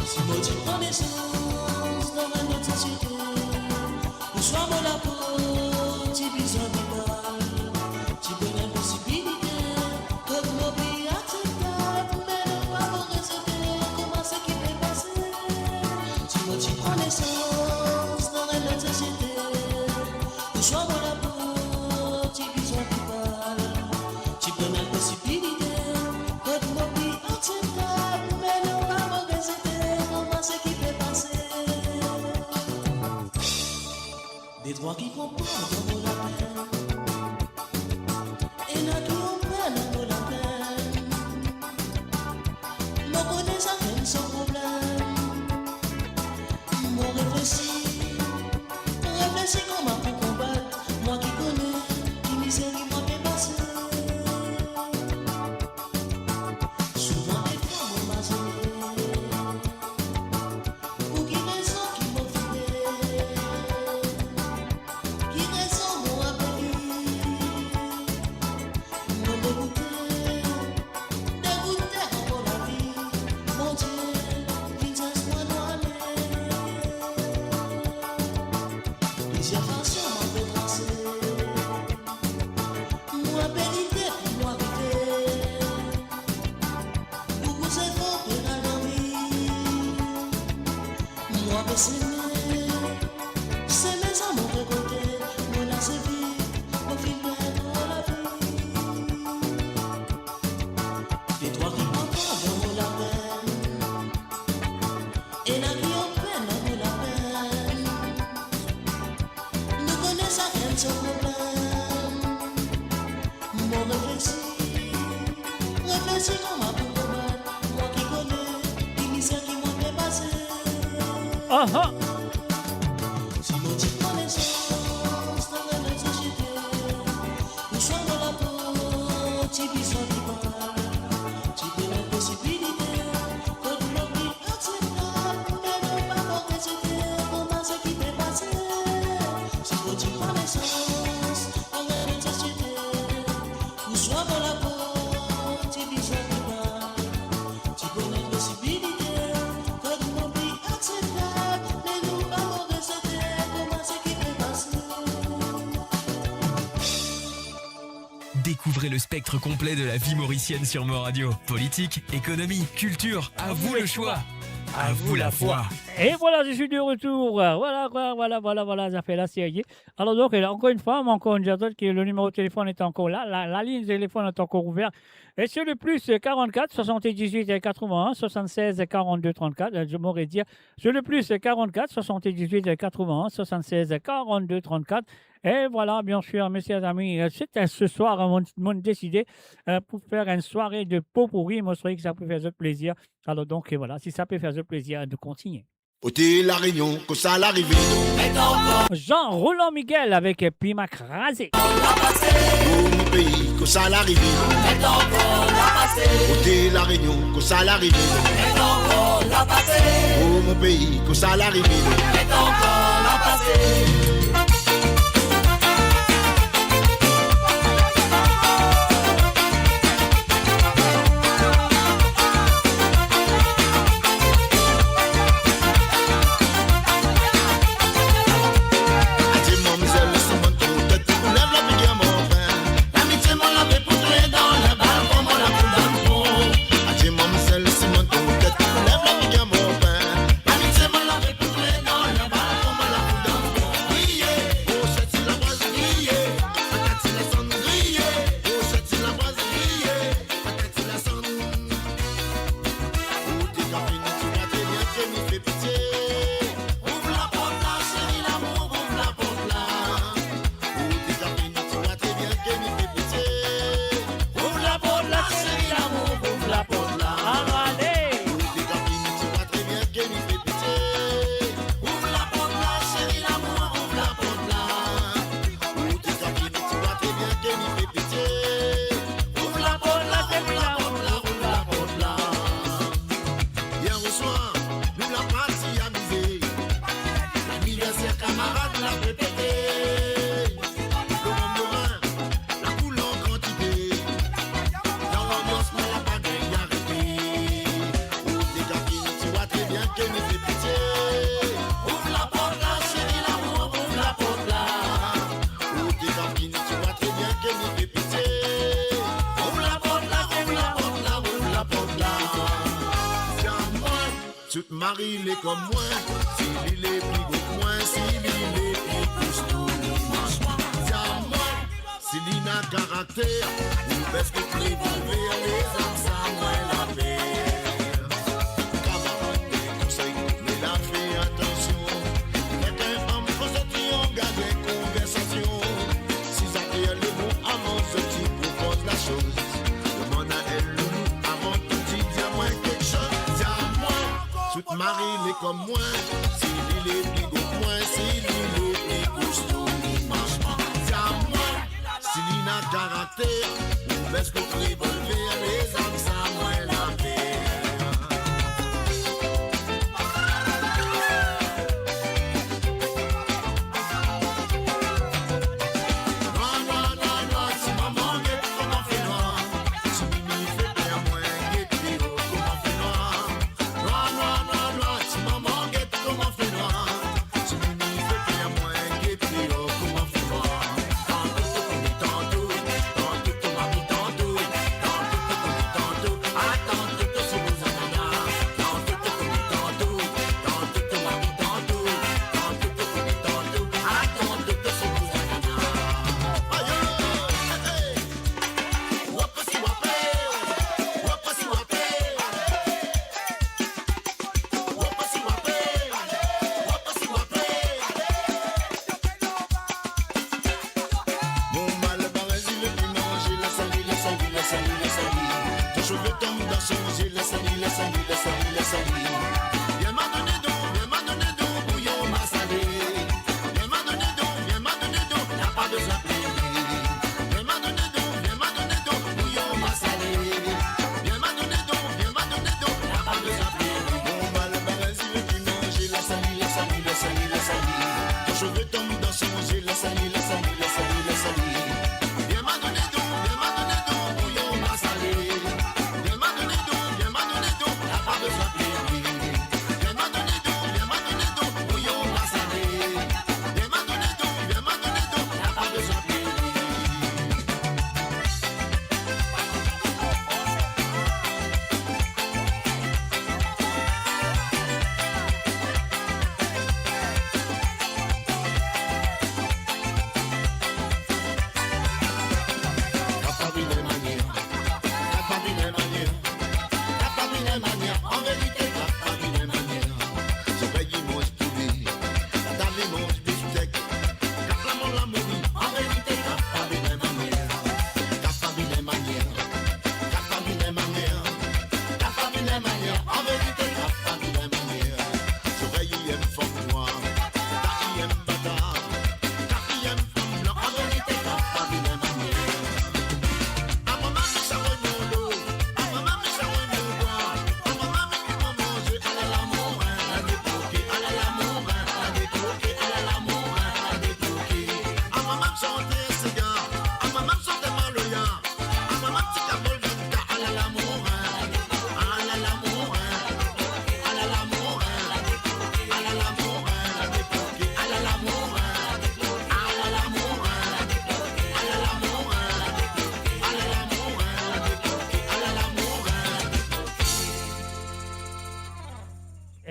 Si mo ti pran nesans dan enn lot sosiete, ouswa mo lapo ti bizin pi mal, ti pou ena posibilite kot mo pe akseptab, me non pa mo rezete, kouma seki pe pase. Si mo ti pran nesans dan enn lot sosiete, ouswa mo lapo ti bizin pi mal, ti pou ena posibilite kot mo pe akseptab, me non pa mo rezete, kouma seki pe pase. Detrwa ki pran par dan mo lapenn, ena ki anpel mo lapenn. Mo kone sakenn so problem. Mo reflesi, reflesi kouma pou konbat, mwa ki kone ki mizeri mwa pe pase. Souvan defwa mo mazine, pou ki rezon ki mo fini, ki rezon mo apel li. Mo degoute, degoute dan mo lavi, Bondie finn sers mwa dan ale. Plizier fason mo pe trase, mo abilite pou mo arive. Boukou zefor pe al dan vi. Mo pe seme, seme sa mo rekolte, mo ena semi, mo finn pran lavi. Detrwa ki pran par dan mo lapenn, ena ki anpel mo lapenn. Nou kone Aha. Si mo ti pran nesans dan enn lot sosiete, ouswa mo lapo ti bizin dimann, ti pe enn posibilite kot mo pe akseptab, me mo pa pou rezete kouma seki pe pase. Si mo ti pran nesans dan enn lot sosiete, ouswa mo lapo ti bizin dimann, ti pou enn posibilite kot mo pe akseptab, me mo pa pou rezete kouma seki pe pase. Découvrez le spectre complet de la vie mauricienne sur Mo Radio. Politique, économie, culture, à vous le choix. À vous la voix. Et voilà, je suis de retour. Voilà, voilà, voilà, voilà, voilà, zafer la serie. Alors donc, euh, encore une fois, mo ankor dir zot ke le nimero telefonn est encore là, la, la ligne téléphone est encore ouverte. Et c'est le plus quarante-quatre soixante-dix-huit quatre-vingt-un soixante-seize quarante-deux trente-quatre, euh, je m'aurais dit, c'est le plus quarante-quatre soixante-dix-huit quatre-vingt-un soixante-seize quarante-deux trente-quatre. Et voilà, bien sûr, mes chers amis, euh, c'est, euh, ce soir, euh, mo, mo deside, euh, pou fer enn sware de pot pourri, mo sware ki sa pou fer zot plezir. Alors donc, euh, voilà, si sa pe fer zot plezir, nou kontigne. Kote La Réunion, kosa larive? Jean Roland Miguel avec Pima Krazé. Oh mon pays, kosa larive? Kote La Réunion, kosa larive? Oh mon pays, kosa larive? Adie mamzel, si mo'nn trouv tet, ou lev lapli gagn mo pen. Lamitie mo lave pou touletan, le balkon mo la pou dan fon. Adie mamzel, si mo'nn trouv tet, ou lev lapli gagn mo pen. Lamitie mo lave pou touletan, le balkon mo la pou dan fon. Griye, pou soti labaz, griye. Atann ti lesann, griye, pou soti labaz, griye. Atann ti lesann. Ou ti ka fini, ti pa tre bien, ke mi fer pitie. Ouv laport la, seri lamour, ouv laport la. Ou ti ka fini, ti pa tre bien, ke mi fer pitie. Ouv laport la, seri lamour, ouv laport la. Alor ale. Ou ti ka fini, ti pa tre bien, ke mi fer pitie. Ouv laport la, seri lamour, ouv laport la. Ou ti ka fini, ti pa tre bien, ke mi fer pitie. Ouv laport la, ouv laport la, ouv laport la. Yer oswar, nou la parti amize. Laniverser kamarad la pe pete. Lorann, lorann, lakoul an kantite. Dan lanbians, mwa la pa gagn arete. Ou ti ka fini, ti pa tre bien, ke mi fer pitie. Ouv laport la, seri lamour, ouv laport la. Ou ti ka fini, ti pa tre bien, ke mi fer pitie. Ouv laport la, ouv laport la, ouv laport la. Dir mwa, si ou mari le kom mwa, si li le pli gro ki mwa, si li le pli kostou ki mwa. Dir mwa, si li ena karakter, ou pes kot revolver, lezam sa mwa laper. Kamarad, konsey, me la fer atansion. Nek enn fanm, kan zot inn gard enn konversasion, si zafer le bon avan zot ti propoz lasoz, demann a enn loulou avan tou, ti dir mwa kiksoz. Dir mwa, si ou mari le kom mwa, si li le pli gro ki mwa, si li le pli kostou ki mwa. Dir mwa, si li ena karakter, ou pes kot revolver, lezam sa mwa laper. Nwar, nwar, nwar, nwar, ti mama get kouma fer nwar. Ti mimi fer per mwa, get li o, kouma fer nwar. Nwar, nwar, nwar, nwar, ti mama get kouma fer nwar. Ti mimi fer per mwa, get li o, kouma fer nwar. Tanto, tanto, tanto, tanto, tanto. Cheve tom dan sonze, les ali, les ali, les ali, les ali. Vien ma done don, vien ma done don, bouyon masale. Vien ma done don, vien ma done don, la pa bezwin plere. Vien ma done don, vien ma done don, bouyon masale. Vien ma done don, vien ma done don, la pa bezwin plere. Bon, bal, bal, si ve ki manze, les ali, les ali, les ali, les ali. Cheve tom dan sonze, les ali, les ali, les ali, les ali. Vien ma done don, vien ma done don, bouyon masale. Vien ma done don, vien ma done don, la pa bezwin plere. Vien ma done don, vien ma done don, bouyon masale. Vien ma done don, vien ma done don, la pa bezwin plere. Kapav vinn enn manier, kapav vinn enn manier, kapav vinn enn manier, an verite, kapav vinn enn manier. Zorey li manz poule, tata li manz biftek, kat lamor la mouri, an verite, kapav vinn enn manier, kapav vinn enn manier, kapav vinn enn manier, kapav vinn enn manier, an verite, kapav vinn enn manier. Zorey li enn fanm nwar, tata li enn batar, kat li enn fanm blan, an verite, kapav vinn enn manier. A mwa mem sa mo lo, a mwa mem sa mo bwar, a mwa mem ki mo manze, ala lamour, hein, la debloke, ala lamour, hein, la debloke, ala lamour, hein, la debloke. A mwa mem sante siga, a mwa mem sante maloya, a mwa mem ti kabol vodka, ala lamour, hein, ala lamour, hein, ala lamour, hein, ala lamour, hein, ala lamour, hein.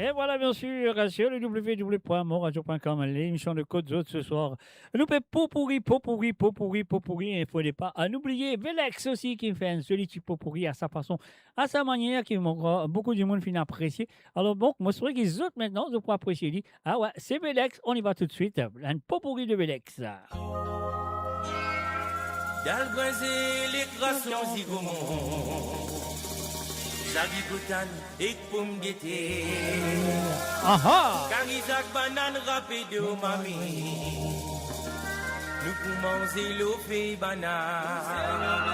Et voilà, bien sûr, sur le w w w point mon radio point com, l'émission de Kot Zot ce soir. Nou pe popouri, popouri, popouri, popouri, il faut pas oublier Velex aussi qui fait un joli petit popouri à sa façon, à sa manière, ki ankor boukou dimoun finn apresie. Alors bon, mo swete ki zot aster, zot pou apresie li. Ah ouais, c'est Velex, on y va tout de suite. Un popouri de Velex. Dal brinze, lekrasion, zigomon, zabigotan ek pomdeter. Aha! Kari zak, banann rape de omari. Nou pou manze lofe banann.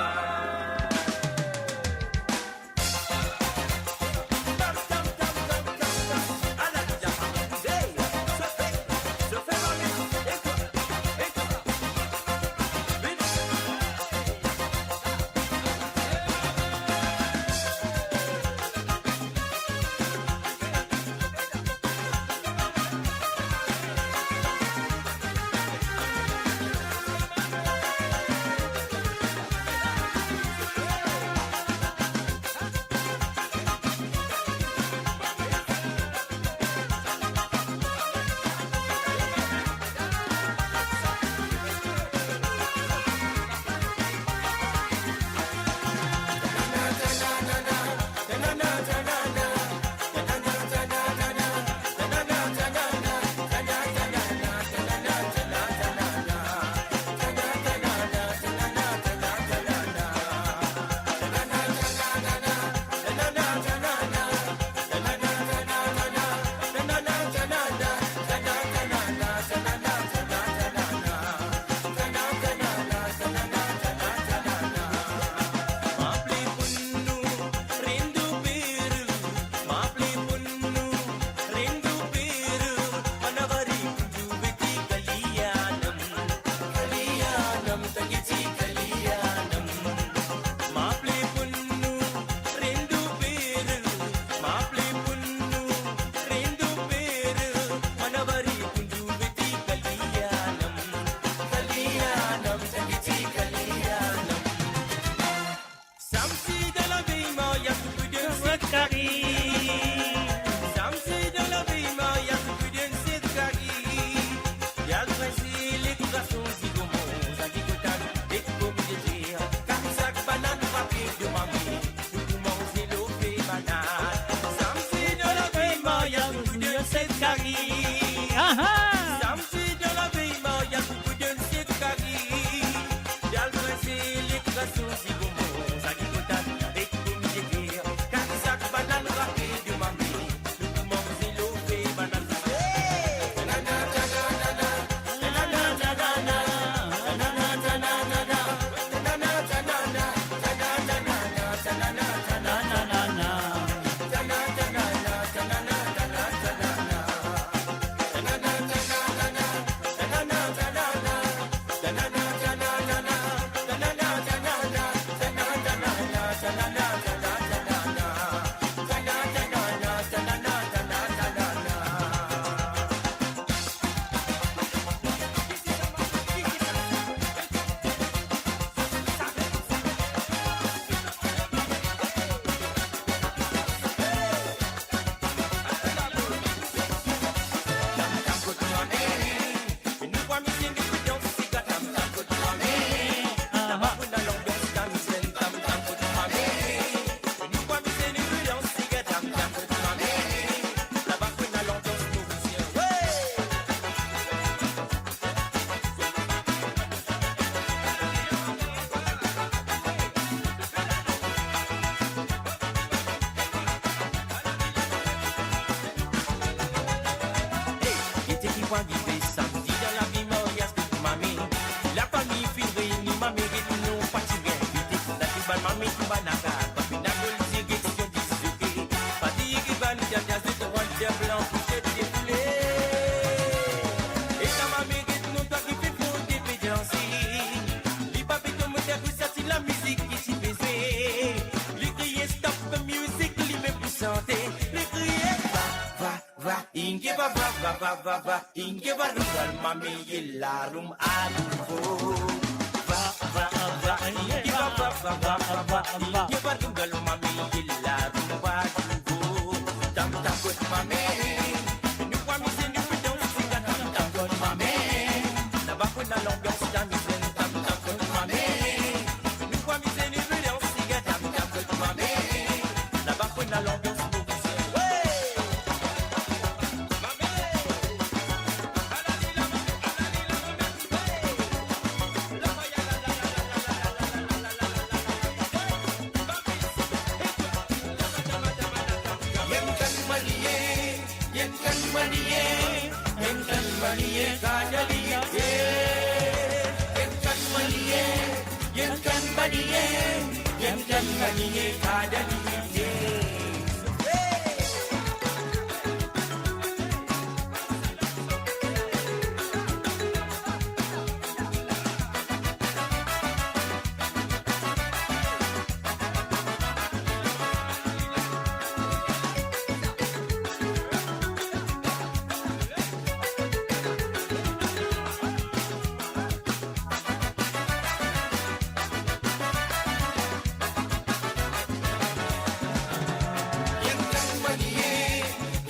Banaka, pa finn al zis get zot dizoke. Pa dir ki bann dada zot rant dan blan pou zot defoule. E sa mame get non twa ki finn fou depi danse. Li pa pe tom dan kou sa ti lamizik ki ti pe zwe. Li kriye stop the music, li mem pou sante. Li kriye va, va, va, inge va, va, va, va, va, va, inge va, roum mame ye la, roum a nouvo. Va, va, va, inge va, va, va, va, va, va, inge va, roum mame ye la, roum a nouvo. Tam tam kot mame, nou pou amize, nou pou danse, siga tam tam kot mame. Laba pou ena lanbians, amize, tam tam kot mame. Nou pou amize, nou pou danse, siga tam tam kot mame. Laba pou ena lanbians, nou pou se, wey! Mame! Alali la, mame, alali la, mame, hey! Enn kan manie, enn kan manie, enn kan manie, kadaliye. Enn kan manie, enn kan manie, enn kan manie, kadaliye.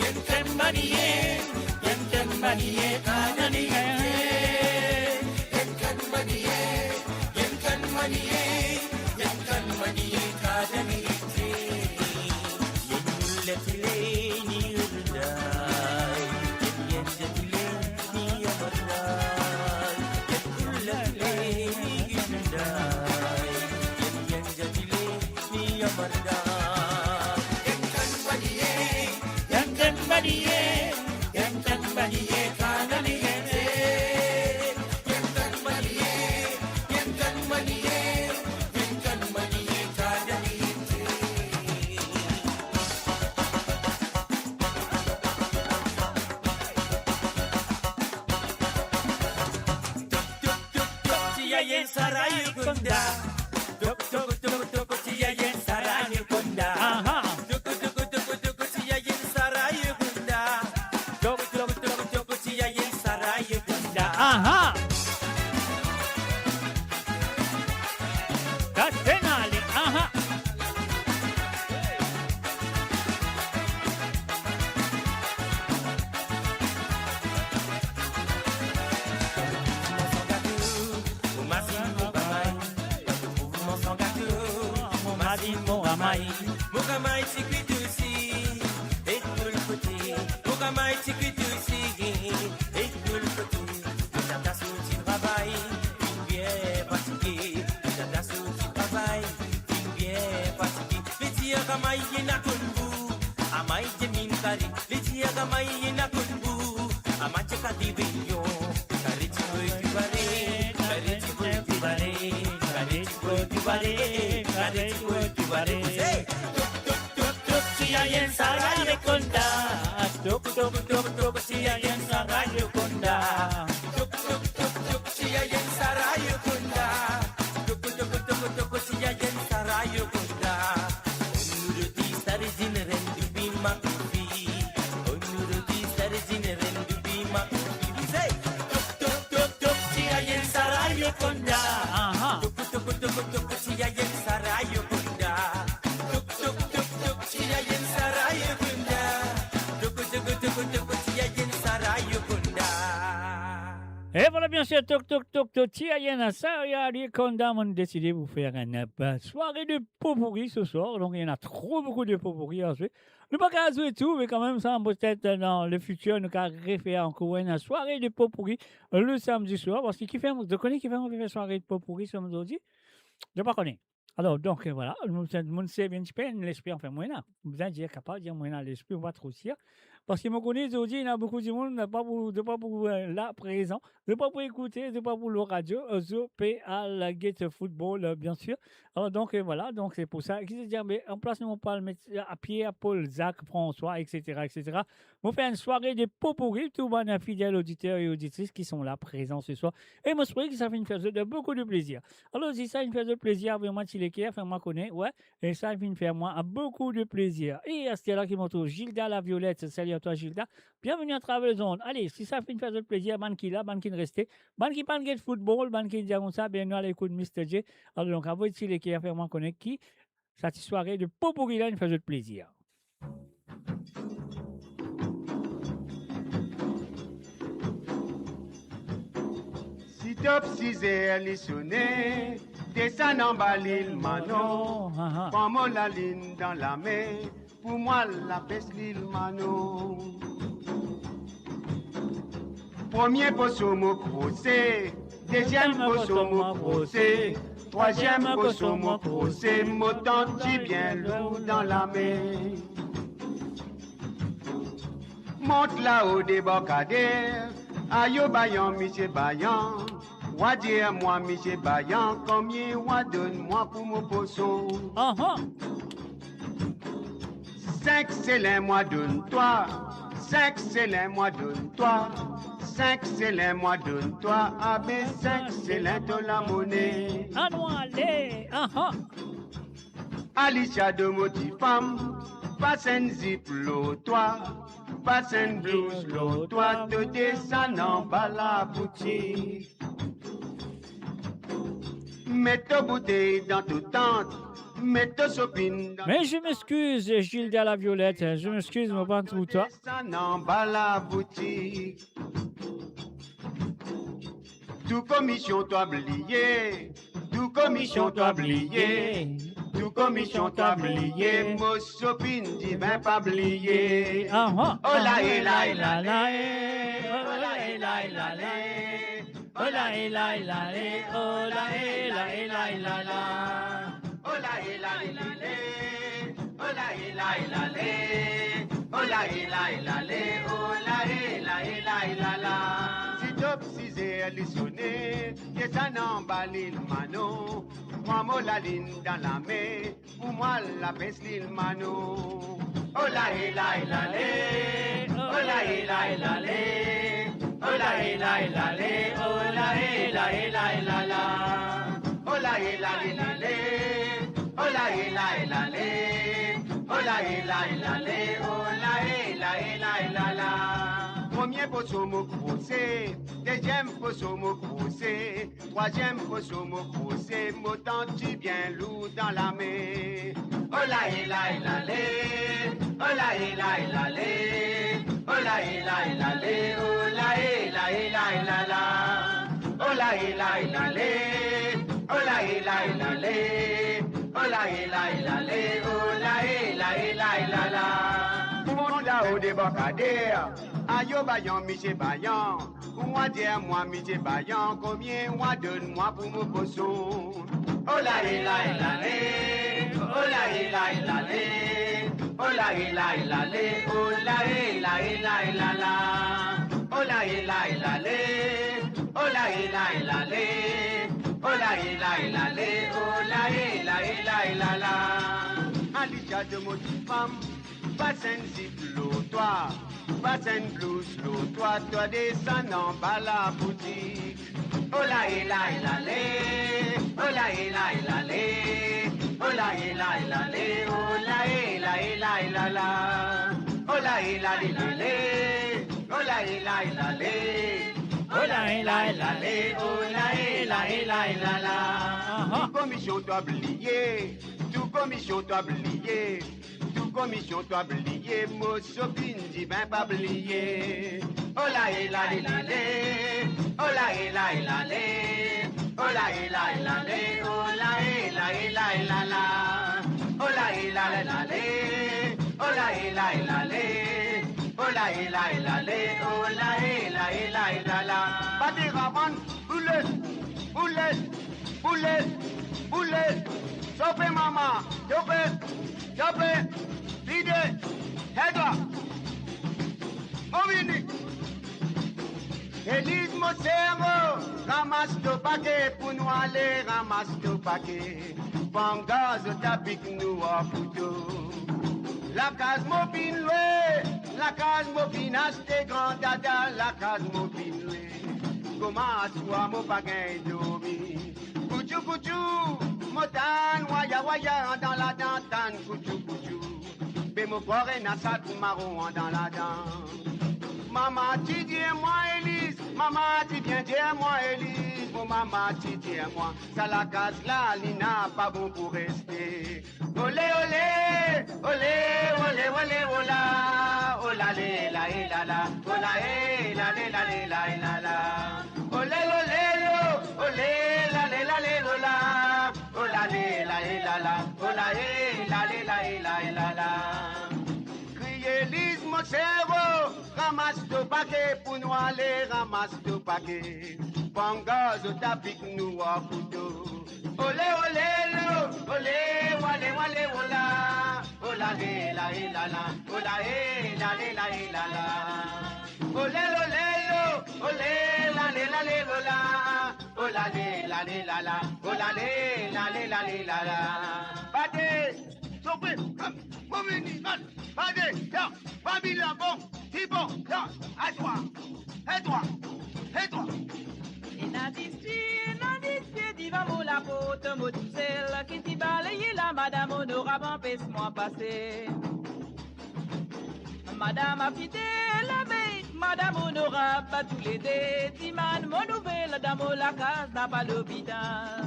Enn kan manie, enn kan manie, enn kan manie, kadaliye. Enn kan manie, enn kan manie, enn kan manie, kadaliye. Enn kan manie, enn kan manie, enn kan manie, enn kan manie, enn kan manie, enn kan manie, enn kan manie, enn kan manie, enn kan manie, enn kan manie, enn kan manie, enn kan manie, enn kan manie. Tok, tok, tok, tok, ti aye enn saray konda. Tok, tok, tok, tok, ti aye enn saray konda. Aha. Tok, tok, tok, tok, ti aye enn saray konda. Tok, tok, tok, tok, ti aye enn saray konda. Aha. Kasenali. Aha. Mo mazinn mo gamay, mo mazinn mo gamay. Mo gamay ti kwit osi, e tou kote. Mo gamay ti kwit osi, e tou kote. Mo tata sorti travay, finn bien fatige. Mo tata sorti travay, finn bien fatige. Li dir gamay ena konn bou, amay ti minn kare. Li dir gamay ena konn bou, amay ti kare reyon. Kare ti boy ti bare, kare ti boy ti bare, kare ti boy ti bare, kare ti boy ti bare. Hey! Tok, tok, tok, tok, ti aye enn saray konda. Tok, tok, tok, tok, ti aye enn saray konda. Tok, tok, tok, tok, ti aye enn saray konda. Tok, tok, tok, tok, ti aye enn saray konda. Onu roti, sardinn, enn dobi, makofi. Onu roti, sardinn, enn dobi, makofi. Say, tok, tok, tok, tok, ti aye enn saray konda. Aha. Tok, tok, tok, tok, ti aye enn saray konda. Tok, tok, tok, tok, ti aye enn saray konda. Tok, tok, tok, tok, ti aye enn saray konda. E vwala, bien sir, tok, tok, tok, tok, ti aye enn saray konda, mo'nn deside pou fer enn, euh, soirée de pot-pourri ce soir. Donc, il y en a trop beaucoup de pot-pourri à jouer. Nou pa kav zwe tou, me kanmem, sa, petet, euh, dan le fitir, nou kav refer ankor enn soirée de pot-pourri le samedi soir, parski ki fer, zot kone ki fer nou fer soirée de pot-pourri samedi? Zot pa kone. Alor, donk, euh, vwala, nou, mo'nn servi enn tipe lespri, anfin, mwa la. Bizin dir, kapav dir, mwa la, lespri, mo pa tro sir. Parski mo kone zordi, ena boukou dimoun, pa pou, zot pa pou, eh, la prezan, zot pa pou ekoute, zot pa pou lor radio, eh, zot pe al get football, eh, bien sir. Alor, donk, eh, vwala, donk se pou sa. Ki se dir, me an plas nou, mo pou al met, eh, Pierre, Paul, Zach, François, et cetera, et cetera. Mo fer enn sware de potpourri, tou bann fidel oditer e oditris ki son la prezan se swar. E mo espere ki sa finn fer zot boukou de plezir. Alor, si sa finn fer zot plezir, avoy mwa ti leker, fer mwa kone, we, e sa finn fer mwa boukou de plezir. E aster la ki mo trouv Gilda Laviolette, sali a twa Gilda. Bienveni a traver lezond. Ale, si sa finn fer zot plezir, bann ki la, bann ki reste, bann ki pa'nn get football, bann ki dir koumsa, be nou al ekout Mister J. Alor, donk, avoy ti leker, fer mwa kone ki sa ti sware de potpourri la inn fer zot plezir. Sitop sizer li sone, desann anba Lil Mano, pran mo lalinn dan lame, pou mwa lapes Lil Mano. Premie poso mo krose, deziem poso mo krose, trwaziem poso mo krose, mo tant ti bien lour dan lame. Mont lao debarkader, ayo Bayan, misie Bayan, wa dir mwa, misie Bayan, konbien wa donn mwa pou mo poso? Aha. Sink selen mwa donn twa, sink selen mwa donn twa, sink selen mwa donn twa, abe sink selen to lamone. Anou ale, aha. Alicia, donn mo tifam, pas enn zip lor twa, pas enn blouz lor twa, to desann anba laboutik. Met to boutey dan to tant, met to sopin dan... Mais je m'excuse, Gilda Laviolette, je m'excuse, mo pa trouv twa. Desann anba laboutik. Tou komision twa bliye, tou komision twa bliye, tou komision twa bliye, mo sopin divin pa bliye. Aha. Ola e la e la le, ola e la e la le, ola e la e la le, ola e la e la e la la. Ola e la e la le, ola e la e la le, ola e la e la le, ola e la e la e la la. Sitop sizer li sone, desann anba Lil Mano, pran mo lalinn dan lame, pou mwa lapes Lil Mano. Ola e la e la le, ola e la e la le, ola e la e la le, ola e la e la e la la. Ola e la e la le, ola e la e la le, ola e la e la le, ola e la e la e la la. Premie poso mo krose, deziem poso mo krose, trwaziem poso mo krose, mo tant ti bien lour dan lame. Ola e la e la le, ola e la e la le, ola e la e la le, ola e la e la e la la. Ola e la e la le, ola e la e la le, ola e la e la le, ola e la e la e la la. Mont lao debarkader, ayo Bayan, misie Bayan, wa dir mwa, misie Bayan, konbien wa donn mwa pou mo poso? Ola e la e la le, ola e la e la le, ola e la e la le, ola e la e la e la la. Ola e la e la le, ola e la e la le, ola e la e la le, ola e la e la e la la. Alicia, donn mo tifam, pas enn zip lor twa, pas enn blouz lor twa, twa desann anba laboutik. Ola e la e la le, ola e la e la le, ola e la e la le, ola e la e la e la la. Ola e la e la le, ola e la e la le, ola e la e la le, ola e la e la e la la. Aha. Tou komision twa bliye, tou komision twa bliye, tou komision twa bliye, mo sopin divin pa bliye. Ola e la e la le, ola e la e la le, ola e la e la le, ola e la e la e la la. Ola e la e la le, ola e la e la le, ola e la e la le, ola e la e la e la la. Bate ravann, boule, boule, boule, boule. Sofe mama, sofe, sofe, vide, hedwa. Eliz mo servo, ramas to pake pou nou ale, ramas to pake. Pangar zot apik nou ar kouto. Lakaz mo finn lwe, lakaz mo finn aste, gran dada, lakaz mo finn lwe. Kouma aswar mo pa gagn dormi. Koutchou, koutchou, mo tann waya, waya, andan ladan, tann koutchou, koutchou. Be mo krwar ena sa tou maron andan ladan. Mama ti dir mwa, Eliz, mama ti bien dir mwa, Eliz, mo mama ti dir mwa, sa lakaz la, li napa bon pou reste. Ole, ole, ole, ole, ole, ola, ola, le, la, e, la, la, ola, e, la, le, la, le, la, e, la, la. Ole, ole, lo, ole, la, le, la, le, ola, ola, le, la, e, la, la, ola, e, la, le, la, e, la, e, la, la. Kriye Eliz mo servo, ramas to pake pou nou ale, ramas to pake. Pangar zot apik nou ar kouto. Ole, ole, lo, ole, wale, wale, ola, ola, le, la, e, la, la, ola, e, la, le, la, e, la, la. Ole, ole, lo, ole, la, le, la, le, ola, ola, le, la, le, la, la, ola, le, la, le, la, le, la, la. Pate, sofri, kom, mo vini, non, pate, ya, fami la, bon, ti bon, ya, a twa, e twa, e twa. Ena dis pie, ena dis pie divan mo laport, mo tousel ki ti baleye la, madam onorab anpes mwa pase. Madam Afidel avek madam Onorab, toulede dimann mo nouvel, dan mo lakaz napa lopital.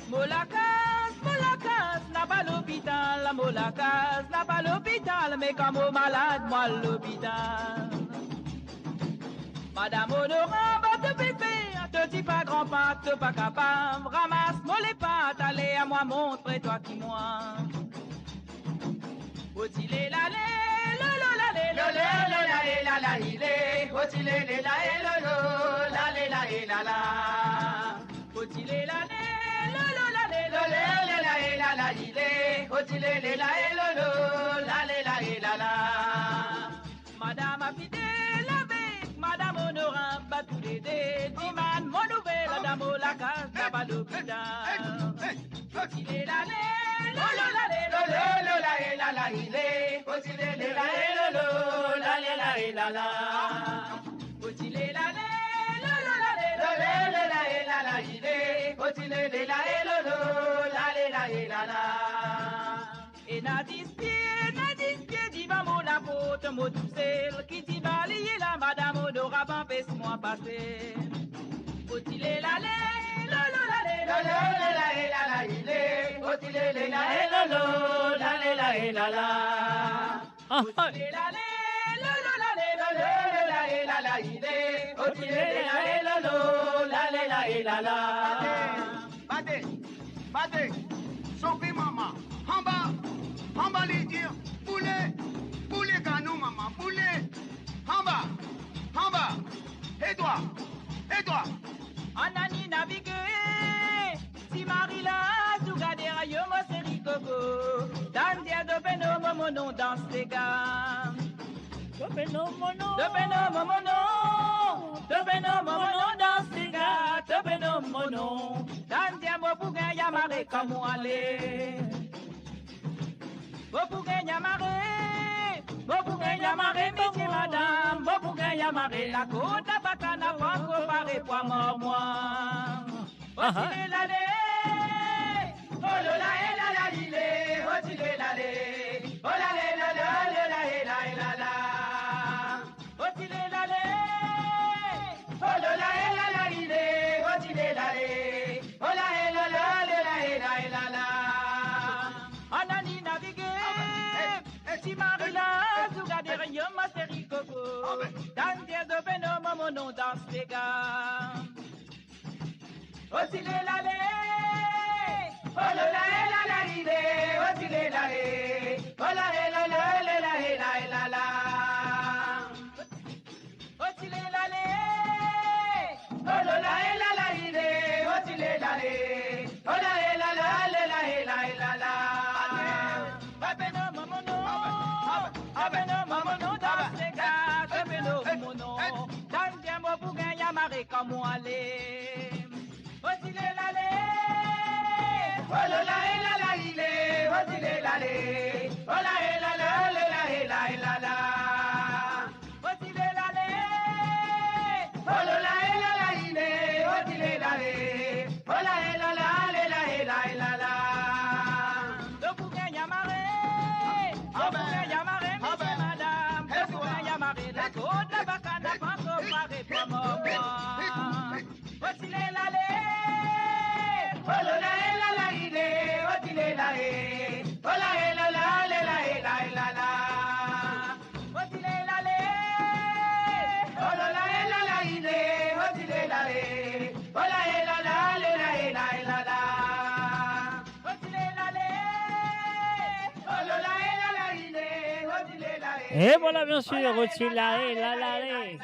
Mo lakaz, mo lakaz napa lopital, mo lakaz napa lopital, me kan mo malad, mo al lopital. Madam Onorab, to pe fer, to ti pa gran pa, to pa kapav ramas mo lepat, ale a mwa montre twa ki mwa. Otile lale, lolo lale, lolo lale, lala ile. Otile le lae, lolo lale, lae lala. Otile lale, lolo lale, lolo le lae, lala ile. Otile le lae, lolo lale, lae lala. Madam Afidel avek madam Onorab, toulede dimann mo nouvel, dan mo lakaz napa lopital. Otile lale, lolo lale, lolo lae, lala ile. Otile le lae, lolo lale, lae lala. Otile lale, lolo lale, lolo lae, lala ile. Otile le lae, lolo lale, lae lala. Ena dis pie, ena dis pie divan mo laport, mo tousel ki ti baleye la, madam Onorab anpes mwa pase. Otile lale, lolo lale, lolo le lae, lala ile. Otile le lae, lolo lale, lae lala. Otile lale, lolo lale, lolo le lae, lala ile. Otile le lae, lolo lale, lae lala. Bate, bate, bate. Sofi mama, anba, anba li dir, boule, boule kanon mama, boule, anba, anba, e twa, e twa. Anani navige, ti mari la, tou gade ayo mo seri koko, tann dir to pe nom mo nom dan sega. To pe nom mo nom. To pe nom mo nom. To pe nom mo nom dan sega. To pe nom mo nom. Tann dir mo pou gagn amare kan mo ale. Mo pou gagn amare. Mo pou gagn amare, misie madam. Mo pou gagn amare, lakor tabaka napa ankor pare pou amar mwa. Otile lale, olo lae, lala ile. Otile lale, olo lae, lolo le lae, lae lala. Otile lale, olo lae, lala ile. Otile lale, olo lae, lolo le lae, lae lala. Anani navige, ti mari la, tou gade ayo mo seri koko, tann dir to pe nom mo nom dan sega. Otile lale, olo lae, lala ile. Otile lale, olo lae, lolo le lae, lae lala. Otile lale, olo lae, lala ile. Otile lale, olo lae, lolo le lae, lae lala. To pe nom mo nom. To pe nom mo nom dan sega. To pe nom mo nom. E vwala, bien sir, Roti la, e la, la, e.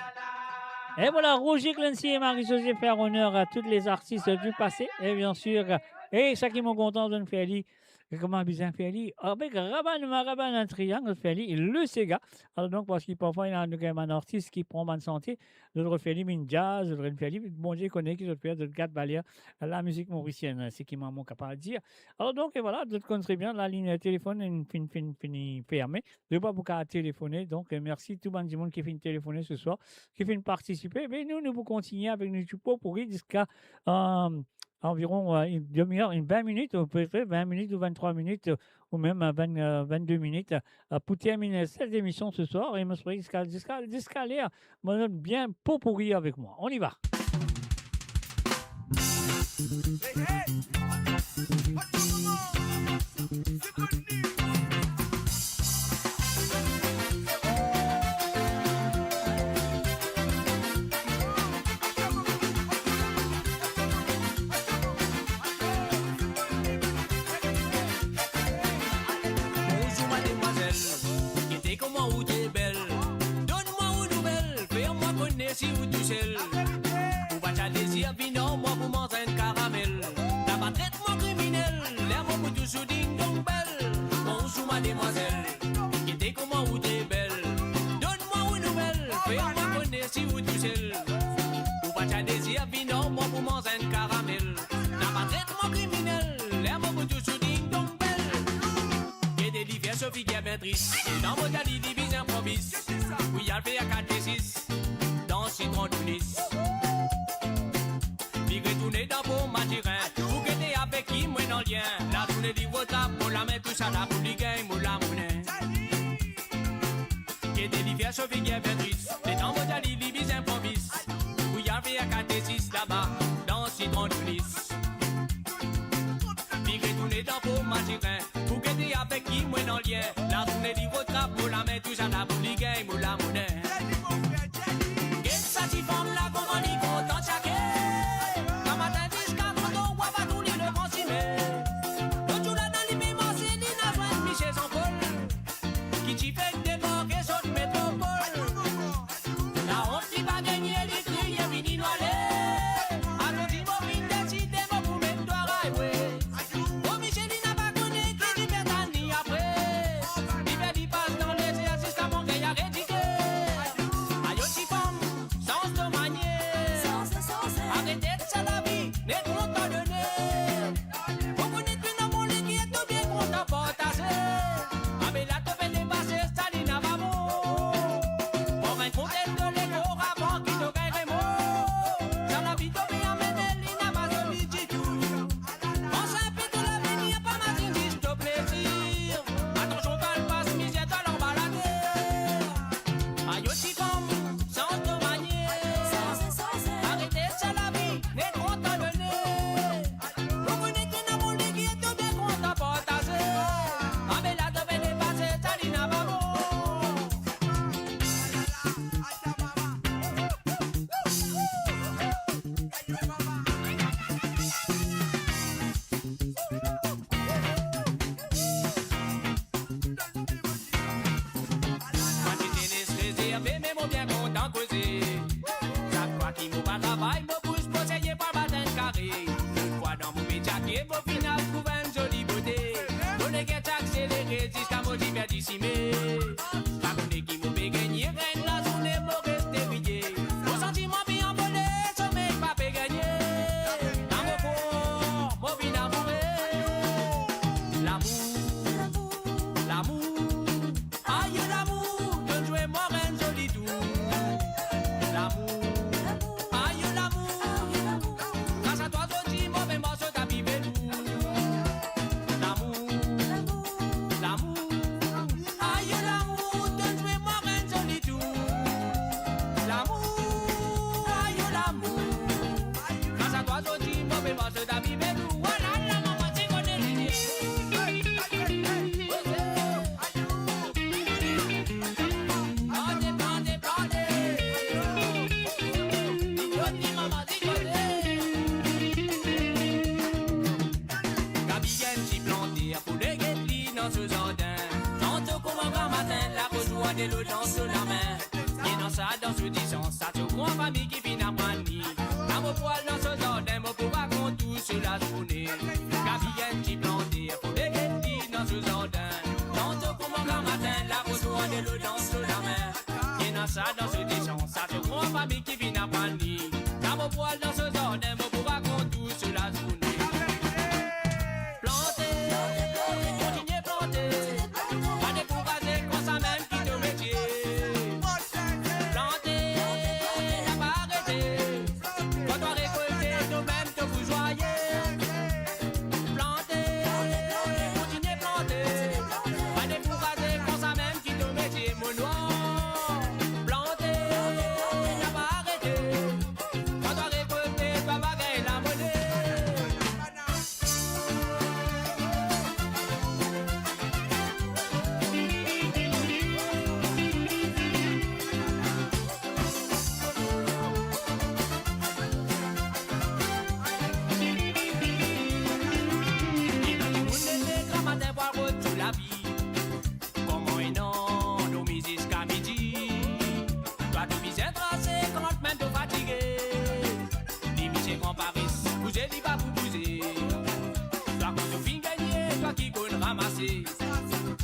E vwala, Roger Clancy e Marie-Josée fer oner a tout lezartis di pase, e bien sir, e sa ki mo kontan, zot fer li, kouma bizin fer li, avek rabann, marabann, triang, zot fer li, le sega. Alor donk, parski parfwa, ena, nou gagn bann artis ki pran bann sante, zot fer li vinn jazz, zot fer li, Bondie kone ki zot fer, zot gard valer lamizik morisienn, seki mwa mo kapav dir. Alor donk, e vwala, zot konn tre bien, lalinn telefonn inn finn, finn, fini ferme. Zot pa pou kapav telefone. Donk, e, mersi tou bann dimoun ki finn telefone seswar, ki finn partisipe. Me nou, nou pou kontigne avek nou ti popouri ziska, e, anviron, e, enn demi-er, enn vin minit, apepre vin minit ou vinn-trwa minit, ou mem, e, vin, e, vinn-de minit, e, pou termine set emision seswar. E mo espere ziska, ziska, ziska ler, mo donn bien popouri avek mwa. On y va. Hey, hey! What's up, mama? Bonzour mademwazel, gete kouma ou te bel. Donn mwa ou nouvel, fer mwa kone si ou tousel. Ou pa ti a dezir vinn ar mwa pou manz enn karamel. Laba tret mwa kriminel, ler mo pou tous ou ding dong bel. Bonzour mademwazel, gete kouma ou te bel. Donn mwa ou nouvel, fer mwa kone si ou tousel. Ou pa ti a dezir vinn ar mwa pou manz enn karamel. Laba tret mwa kriminel, ler mo pou tous ou ding dong bel. Gete li fer so figir bien tris. Letan mo dir li, li bizin pran bis. Pou li al fer katesis dan Sitron Tounis. Li retourne dan Port Mathurin pou gete avek ki mo ena lien. Lazourne li rod trap mo lame, tousala pou li gagn mo lamone. Gete li fer so figir bien tris. Letan mo dir li, li bizin pran bis. Pou li al fer katesis laba dan Sitron Tounis. Li retourne dan Port Mathurin pou gete avek ki mo ena lien. Lazourne li rod trap mo lame, tousala pou li gagn mo lamone. Get sa tifanm la, kouma li kontan tchake. Gramatin ziska Koto, wa pa tourne le gran sime. Lot zour ladan li pe marse, li inn zwenn misie Jean-Paul. Ki ti fek debarke sot metropol. Laont li pa gagne, li kriye vini nou ale. Akoz mo finn deside mo pou met twa ray, we. Mo misie li napa kone ki li pe tann li apre. Li fer li pas dan lezer ziska mo ker a redike. Ayo tifanm, sanz to manier. Arete sa lavi, ne kontan done. Mo kone to ena bon leker, to bien kontan partaze. Abe la to pe depase, sa li napa bon. Pran enn kontel to lekor avan ki to gagn remor. Sa lavi to pe amene, li napa zoli ditou. Pans inpe to lavenir, pa mazinn zis to plezir. Atansion, kal pas mizer, to al anba later. Ayo tifanm, sanz to manier. Arete sa lavi, ne kontan done. Mo kone to ena bon leker, to bien kontan partaze. Abe la to pe depase, sa li napa bon. Mwa ti zenes rezerve, me mo bien kontan koze. Sak fwa ki mo pa travay, mo bous mo seye pa bat enn kare. Fwa dan mo pe tchake, mo finn al trouv enn zoli bote. Mo leker ti akselere ziska mo ti perdi sime. Pa kone ki mo pe gagne, enn lazourne mo reste eweye. Mo santi mo anvi anvole, somey pa pe gagne. Dan mo kor, mo vinn amoure. Lamour, lamour, ayo lamour, to zwe mwa enn zoli tour. Lamour, ayo lamour, gras a twa zordi mo pe mars so tapi velour. Lamour, lamour, ayo lamour, to zwe mwa enn zoli tour. Lamour, ayo lamour, gras a twa zordi mo pe mars so tapi velour. Wala la mama ti kone li. Blonde, blonde, blonde. Li blonde, mama ti kone. Gabi enn ti planter pou leget li dan so zardin. Tanto kouma gramatin, lakoz ou ande Lo dans so lame, li ena sa dan so disans, sa so gran fami ki finn aprann li. Kan mo pou al dan so zardin, mo pou rakont tou so lazourne. Gabi enn ti planter, pou deget li dan so zardin. Tanto kouma gramatin, la pou tourne lo dans so lame, li ena sa dan so disans, sa so gran fami ki finn aprann li. Kan mo pou al dan so zardin, mo pou rakont tou so lazourne. Plante, kontinie plante, pa dekouraze, kan samem ki to metie. Plante, pa arete, kan to rekolte, tomem to pou zwaye. Plante, kontinie plante, pa dekouraze, kan samem ki to metie, mo nwar. Plante, pa arete, kan to rekolte, to ava gagn lamone. Ena dimoun leve gramatin pou al rod so lavi. Kouma ena dormi ziska midi, twa to bizin trase kan mem to fatige. Li misie gran pares, bouze li pa pou bouze. Twa kan to finn gagne, twa ki konn ramase.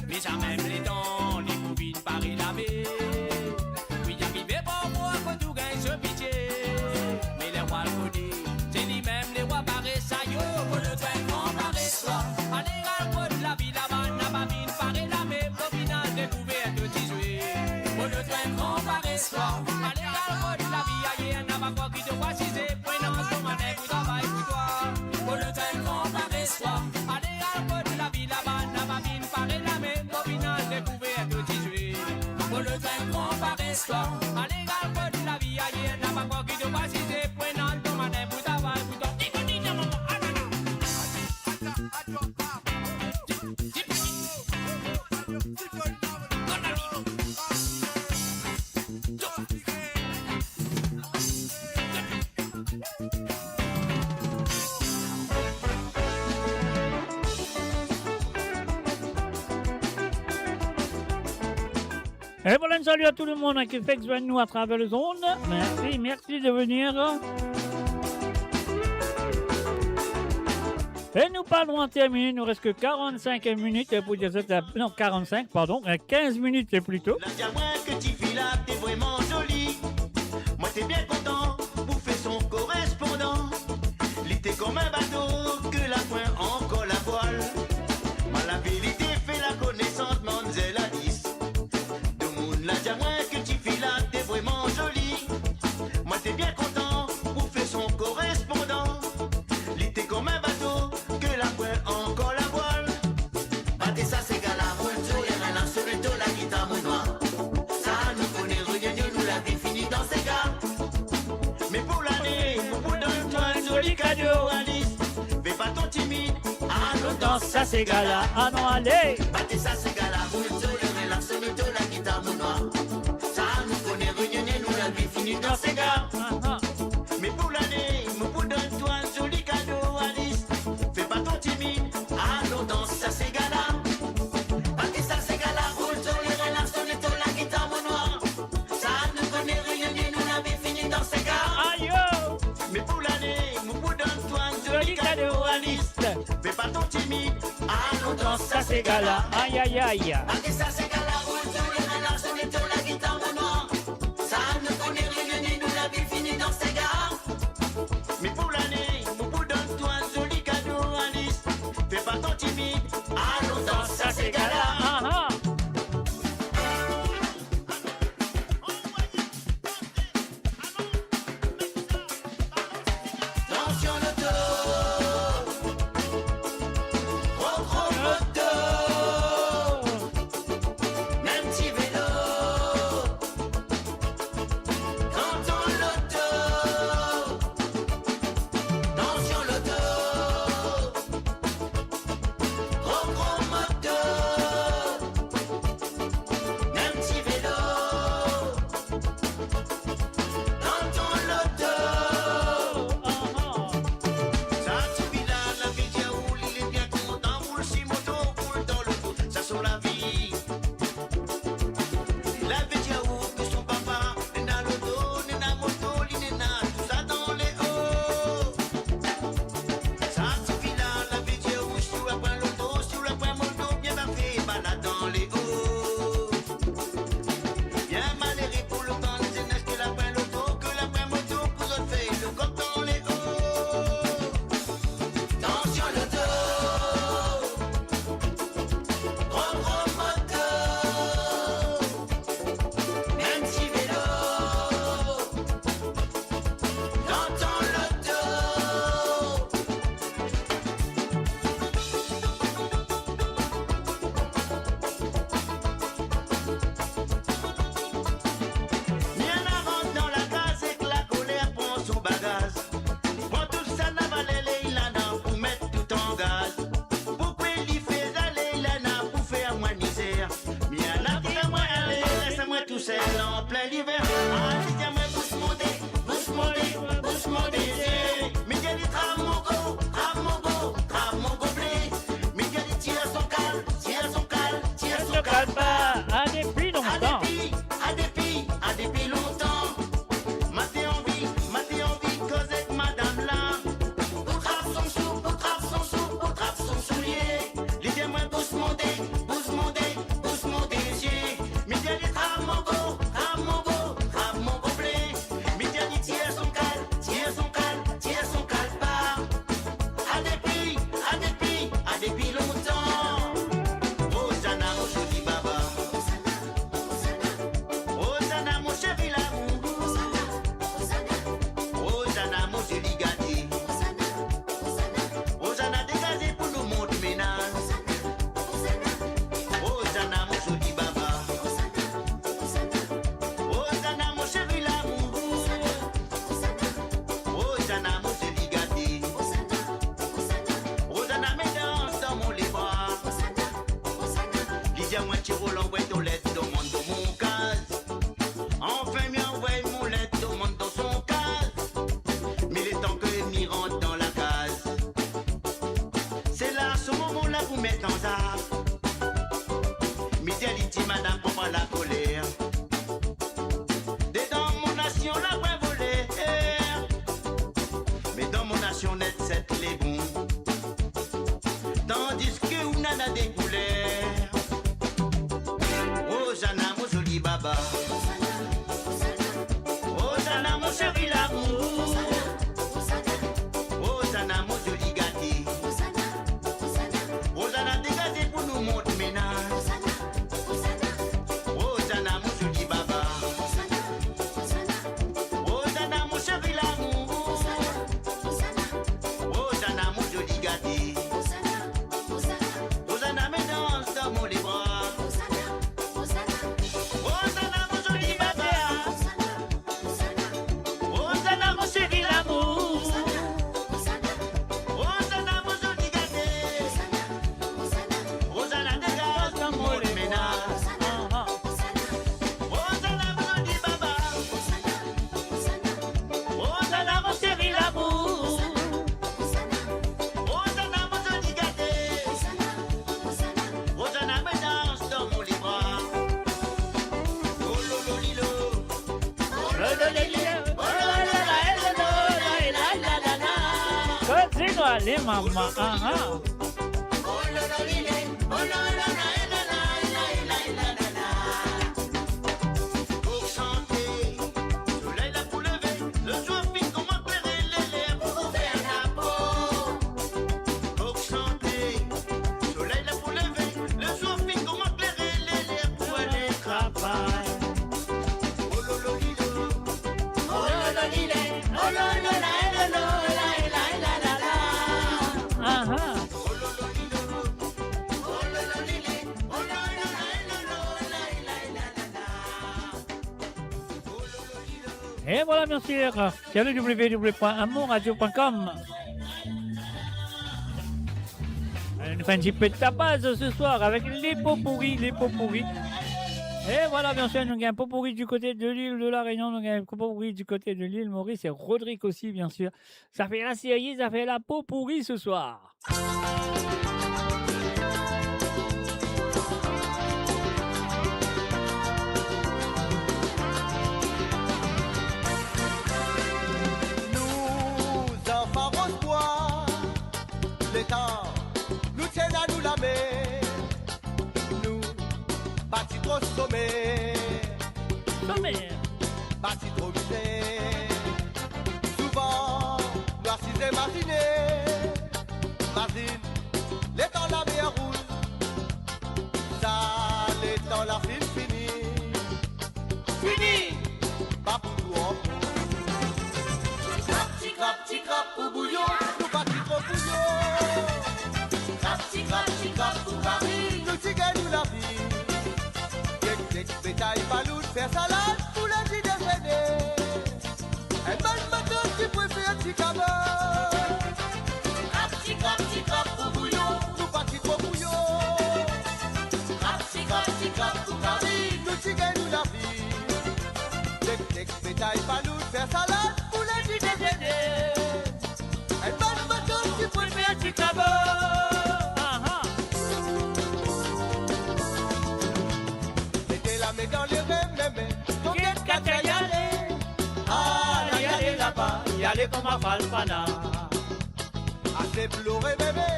Me samem letan li pou vinn pare lame. Wi, arive parfwa kot ou gagn so pitie. Me lerwa kone, se limem lerwa pares, ayo. Mo lotwin gran pares twa. Ale al kot lavi laba, napa vinn pare lame, o final dekouver to ti zwe. Mo lotwin gran pares twa. Ale al kot lavi ayer, napa krwar ki to pou asize, pran to mane pou travay pou twa. Mo lotwin gran pares twa. Ale al kot lavi laba, napa vinn pare lame, o final dekouver to ti zwe. Mo lotwin gran pares twa. Ale al kot lavi ayer, napa krwar ki to pou asize, pran to mane pou travay pou twa. Ti kout, ti mama, anana. E vwala, enn sali a tou lemonn ki fek zwenn nou atraver lezond. Mersi, mersi de venir. E nou pa lwin termine, nou res ki karant-sink minit pou dir zot, non, karant-sink, pardon, e kinz minit plito. La dir mwa ki tifi la te vreman zoli. Mwa te bien kontan pou fer son korespondan. Li te kouma bato ki la pwin ankor lavwal. Mwa laverite fer lakonesans manzel Alice. Dimoun la dir mwa ki tifi la te vreman zoli. Mwa te bien kontan pou fer son korespondan. Li te kouma bato ki la pwin ankor lavwal. Bate sa sega la, roul so lerin la, sone to lagitar mo nwar. Sa nou kone, renyonyon nou, lavi fini dan sega. Me pou lane, mo pou donn twa enn zoli kado, Alice. Fer pa to timid, alon dans sa sega la, alon ale. Bate sa sega la, roul so lerin la, sone to lagitar mo nwar. Sa nou kone, renyonyon nou, lavi fini dan sega. Me pou lane, mo pou donn twa enn zoli kado, Alice. Fer pa to timid, alon dans sa sega la. Bate sa sega la, roul so lerin la, sone to lagitar mo nwar. Sa nou kone, renyonyon nou, lavi fini dan sega. Ayo! Me pou lane, mo pou donn twa enn zoli kado, Alice. Fer pa to timid, alon dans sa sega la. Ay, ay, ay. Bate sa sega la, roul so lerin la, sone to lagitar mo nwar. Sa nou kone, renyonyon nou, lavi fini dan sega. Me pou lane, mo pou donn twa enn zoli kado, Alice. Fer pa to timid, alon dans sa sega la. Aha. Tansion loto, gro gro moto. Liver, ah, li dir mwa bous mo de, bous mo de, bous mo de zie. Mi dir li trap mo go, trap mo go, trap mo goble. Mi dir li tir son kal, tir son kal, tir son kal pa. Ah, depi lontan. Ah, depi, ah, depi, ah, depi lontan. Mwa ti anvi, mwa ti anvi koz ek madam la. Pou trap son sou, pou trap son sou, pou trap son soulie. Li dir mwa bous mo de, bous mo de, bous mo de zie. Mi dir li trap mo go, trap mo go, trap mo goble. Mi dir li tir son kal, tir son kal, tir son kal pa. Ah, depi, ah, depi, ah, depi lontan. Rozana, mo zoli baba. Rozana, mo seri lamour. Rozana, mo zoli gate. Rozana, degaze pou nou mont menaz. Rozana, mo zoli baba. Rozana, mo seri lamour. Rozana, mo zoli gate. Rozana, met dans dan mo lebra. Li dir mwa ti rol anvway to let, to mont dan mo kaz. Anfin, mi anvway mo let, to mont dan son kaz. Me letan ke mi rant dan lakaz, se la, se moman la pou met anzak. Mi dir li ti madam, pran pa lakoler. Dedan mo nasion la pwin voler. Me dan mo nasion net set lebon. Tandiske ou nana de kouler. Rozana, mo zoli baba. Rozana, mo seri lamour. Rozana, mo zoli gate. Rozana, degaze pou nou mont menaz. Rozana, mo zoli baba. Rozana, mo seri lamour. Rozana, mo zoli gate. Rozana, met dans dan mo lebra. Rozana, mo zoli baba. Rozana, mo seri lamour. Rozana, mo zoli gate. Rozana, degaz dan mo menaz. Rozana, mo zoli baba. Rozana, mo seri lamour. Rozana, mo zoli gate. Rozana, met dans dan mo lebra. Oh lo lo li lo. Oh lo lo li lo. Oh lo lo la, eh lo lo la, eh la la la la. Kontign ale, mama. Aha. Oh lo lo li le. Oh lo lo la, eh la la, eh la la la la. Pou sante, soley la pou leve, lezour finn koumans klere, le ler pou ouver lapo. Pou sante, soley la pou leve, lezour finn koumans klere, le ler pou ale travay. Oh lo lo li lo, oh lo lo li le, oh lo lo la, eh lo lo la, eh la la la la. Aha. Oh lo lo li lo, oh lo lo li le, oh lo lo la, eh lo lo la, eh la la la la. Et voilà, bien sûr, sur le w w w point amourradio point com. Euh, nou fer enn ti pe tapaz ce soir avec les pots pourris, les pots pourris. Et voilà, bien sûr, nou gagn pot pourri du côté de l'île de la Réunion, nou gagn pot pourri du côté de l'île Maurice et Rodrigue aussi, bien sûr. Sa fer la serie, sa fer la pot pourri ce soir. Nou zanfan Ros Bwa, letan nou ti ena nou lame, nou pa ti tro some. Some. Pa ti tro mize. Souvan, nou asize mazine, mazinn letan lamer rouz, sa letan la finn fini. Fini! Pa pou tou ankor. Krap ti krap ti krap pou bouyon, nou pa ti tro bouyon. Krap ti krap ti krap pou kari, nou ti gagn nou lavi. Get get betay palout, fer salad pou ledi dezene. Enn bann matant ki prefer ti kabab. Krap ti krap ti krap pou bouyon, nou pa ti tro bouyon. Krap ti krap ti krap pou kari, nou ti gagn nou lavi. Dan le rev, meme, to get Katia ale. Ah, la, ale laba, ale kouma Falfana. Ase plore, meme,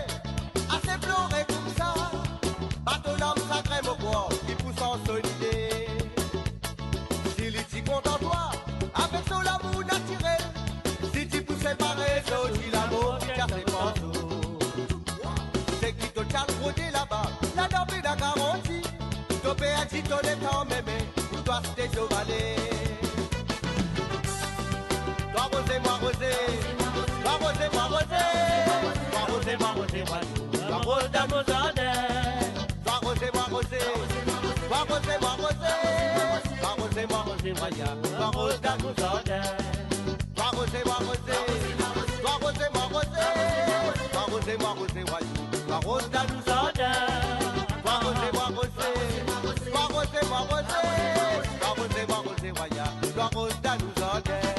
ase plore koumsa. Pa to larm sagrin, mo krwar, ki pou sanz so lide. Si li ti kontan twa, avek so lamour natirel, si ti pou separe zot, si lamor ti kase par zot. Seki to ti al rode laba, ladan pena garanti. To perdi to letan, meme, pou to aste to bale. Twa roze, mwa roze, twa roze, mwa roze, twa roze, mwa roze, mwa roze, twa roze dan nou zardin. Twa roze, mwa roze, twa roze, mwa roze, twa roze, mwa roze, mwa ya, twa roze dan nou zardin. Twa roze, mwa roze, twa roze, mwa roze, twa roze, mwa roze, mwa ya, twa roze dan nou zardin. Twa roze, mwa roze, twa roze, mwa roze, twa roze, mwa roze, mwa ya, twa roze dan nou zardin.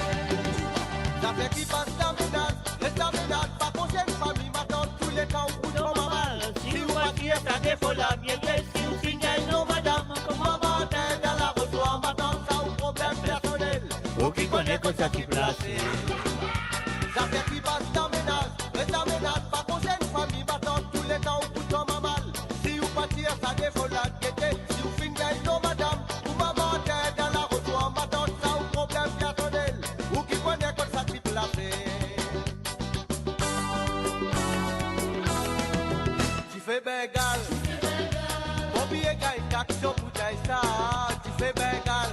Zafer ki pas dan menaz, res dan menaz, pa konsern fami matant, touletan ou pou tro mal. Si ou pa tir sa defo la, bien ke si ou finn gagn non madam, kouma Martin dan laroswar, matant sa ou problem personel. Ou ki kone kot sa ti plase. Zafer ki pas dan menaz, res dan menaz, pa konsern fami matant, touletan ou pou tro mal. Si ou pa tir sa defo la, gete, si ou finn gagn non madam, kouma Martin dan laroswar, matant sa ou problem personel. Ou ki kone kot sa ti plase. Dife Bengal. Bonpie gagn taksion pou dife sa. Dife Bengal.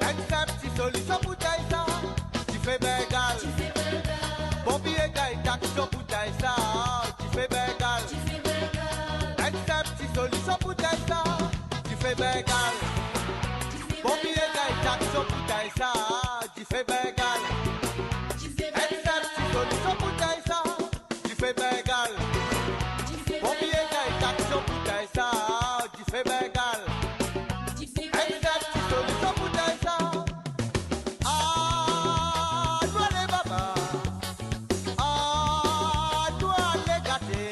Enn sinp ti solision pou dife sa. Dife Bengal. Bonpie gagn taksion pou dife sa. Dife Bengal. Enn sinp ti solision pou dife sa. Dife Bengal. Bonpie gagn taksion pou dife sa. Dife Bengal. Enn sinp ti solision pou dife sa. Dife Bengal. Bonpie gagn taksion pou dife sa. Dife Bengal. Enn sinp ti solision pou dife sa. Ah, nou ale baba. Ah, nou ale gate.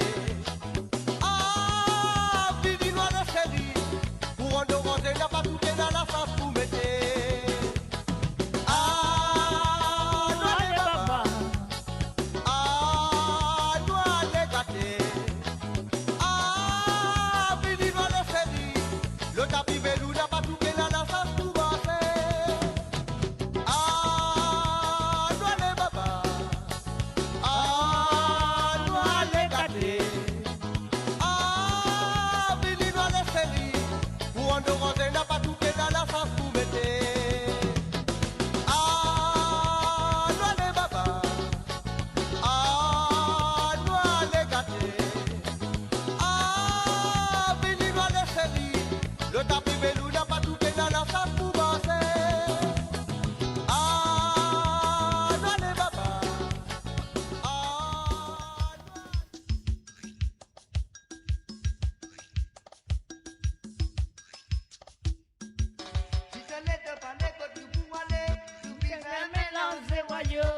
Ah, vini nou ale seri. Kouran doranze, napa tou pena lasans pou mete. Ah, nou ale baba. Ah, nou ale gate. Ah, vini nou ale seri. Lo tapi velou, napa tou pena lasans pou marse. Ah, nou ale baba. Ah, nou ale gate. Ah, vini nou ale seri. Kouran doranze, napa tou pena lasans pou mete. Ah, nou ale baba. Ah, nou ale gate. Ah, vini nou ale seri. Lo tapi velou, napa tou pena lasans pou marse. Ah, nou ale baba. Ah, nou ale. Si to le to pale kot nou pou ale, nou bizin melanze wayo.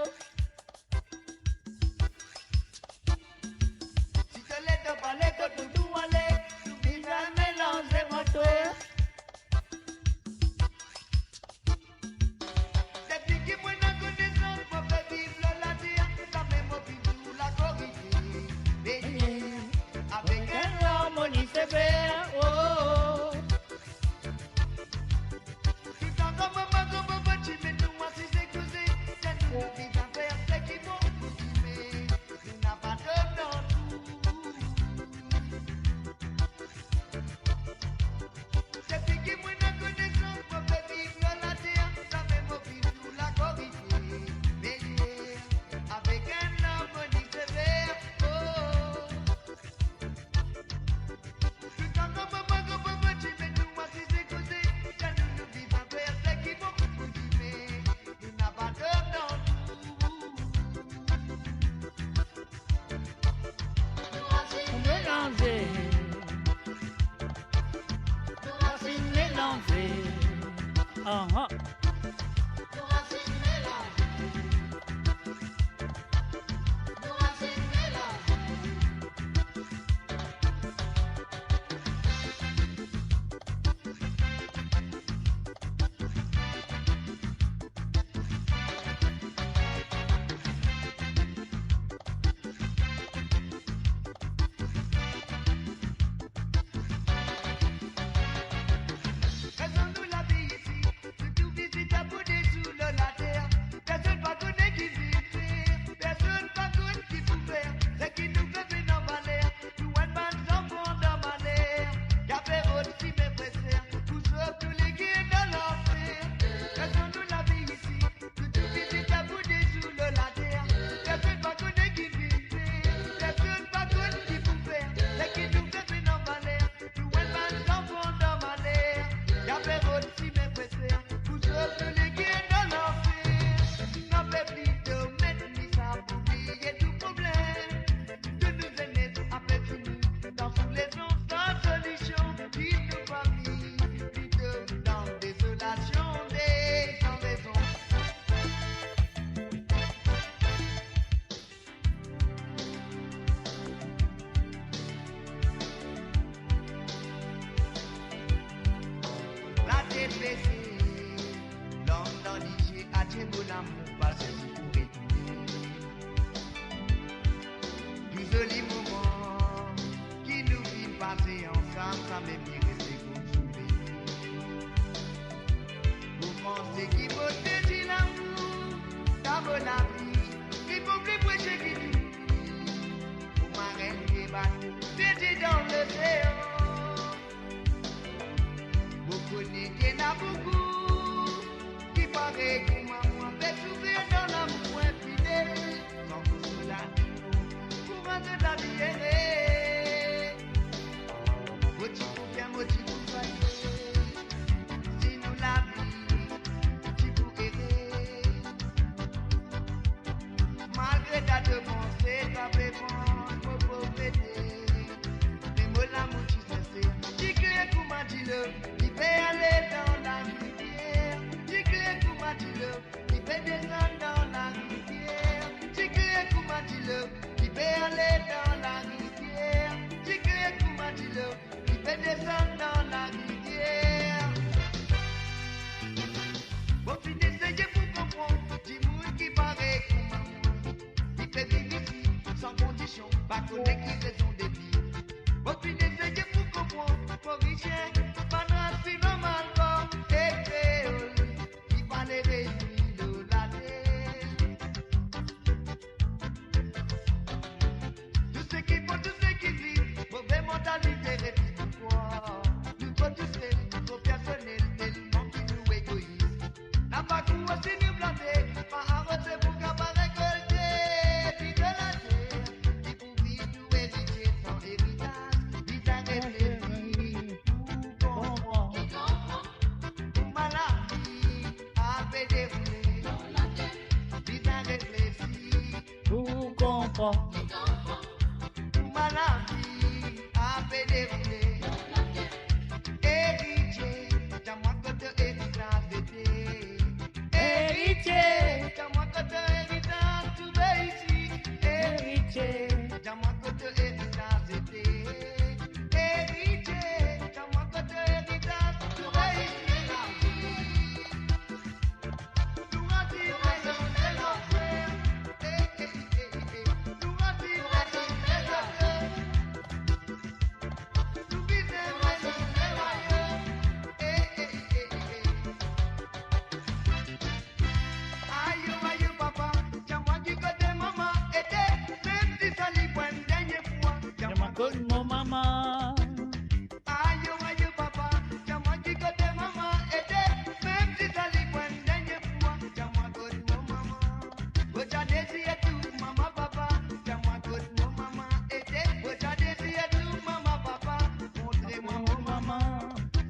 Si to le to pale kot nou pou ale, nou bizin melanze moto. Depi ki mo ena konesans, mo pe viv lor later, zame mo finn trouv lakorite. Mete avek enn larmoni sever, oh, oh. Toutan kan mo mank mo poti, me nou asize koze, zame nou bizin fer seki bon pou dime. Nou napa done dan trou. Depi ki mo ena konesans, mo pe viv lor later, zame mo finn trouv lakorite. Mete avek enn larmoni sever, oh. Toutan kan mo mank mo poti, me nou asize koze, zame nou bizin fer seki bon pou dime. Nou napa done dan trou. Melanze. Melanze. Aha. E mo lamour pa zis pou retourne. Tou zoli moman ki nou finn pase ansam, samem ki reste kouma souvenir. Mo panse ki mo te dir lamour dan mo lavi, li pou pli prese ki tou. Mo marenn pe bato, te dir dan lesean. Mo kone ki ena boukou ki parey kouma mwa, pe soufer dan lamour infidel, san kousola, kouran zot lavi ere. Mo ti pou bien, mo ti pou swaye, si nou lavi ti pou ere. Malgre ta to panse, ta pe vann mo povrete, me mo lamour ti sinser, ti kler kouma dilo ki pe ale dan larivier, ti kler kouma dilo ki pe desann dan larivier, ti kler kouma dilo ki pe ale dan larivier, ti kler kouma dilo ki pe desann dan larivier. Mo finn eseye pou konpran dimoun ki parey kouma mwa, ki pe viv isi san kondision, pa kone ki rezon de viv. Mo finn eseye pou konpran Morisien, bann ras finn normal, kor ek kreol, ki pale reyini lor later. Tou seki bon, tou seki trist, move mantalite, refi poukwa nou tro tousel, tro personel, telman ki nou egois. Napa kour osi nou plante, pa aroze pou kapav rekolte, viv later, ki pou viv nou eritie san eritaz, bizin reflesi pou konpran. Kouma lavi ape deroule, bizin reflesi pou konpran. Kouma lavi ape deroule, eritie, dir mwa kot to eritaz ete. Eritie, dir mwa kot to eritaz trouve isi. Eritie, dir mwa kot to eritaz ete. Eritie, dir mwa kot to eritaz trouve isi. Ayo, ayo, papa, dir mwa ki kote mama ete, mem si sa li pou enn dernie fwa. Dir mwa kot mo mama. Ayo, ayo, papa, dir mwa ki kote mama ete, mem si sa li pou enn dernie fwa. Dir mwa kot mo mama. Mo ti a dezir trouv mama, papa, dir mwa kot mo mama ete. Mo ti a dezir trouv mama, papa, montre mwa mo mama.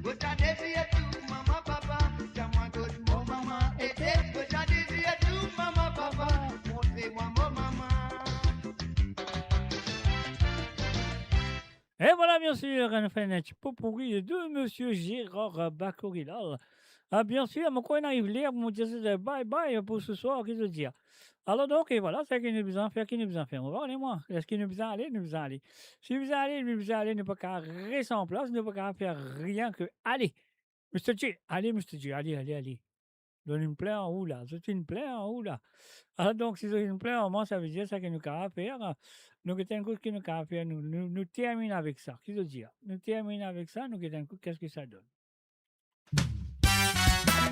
Mo ti a dezir trouv mama, papa, dir mwa kot mo mama ete. Mo ti a dezir trouv mama, papa, montre mwa mo mama. E vwala, biensir, nou finn fer enn ti popourri de Misie Gérard Bakorilal. Ah, biensir, mo krwar inn ariv ler pou mo dir zot bye bye pou seswar, ki zot dir. Alor donk, e vwala, seki nou bizin fer, ki nou bizin fer? Mo pa kone mwa. Eski nou bizin ale? Nou bizin ale. Si nou bizin ale, nou bizin ale, nou pa kapav res an plas, nou pa kapav fer rien ke ale. Mister J, ale, Mister J, ale, ale, ale. Zot inn plin ar ou la, zot inn plin ar ou la. Alor donk, si zot inn plin ar mwa, savedir seki nou kapav fer, nou get enn kout ki nou kapav fer, nou, nou, nou terminn avek sa. Ki zot dir? Nou terminn avek sa, nou get enn kout, kisa ki sa donn.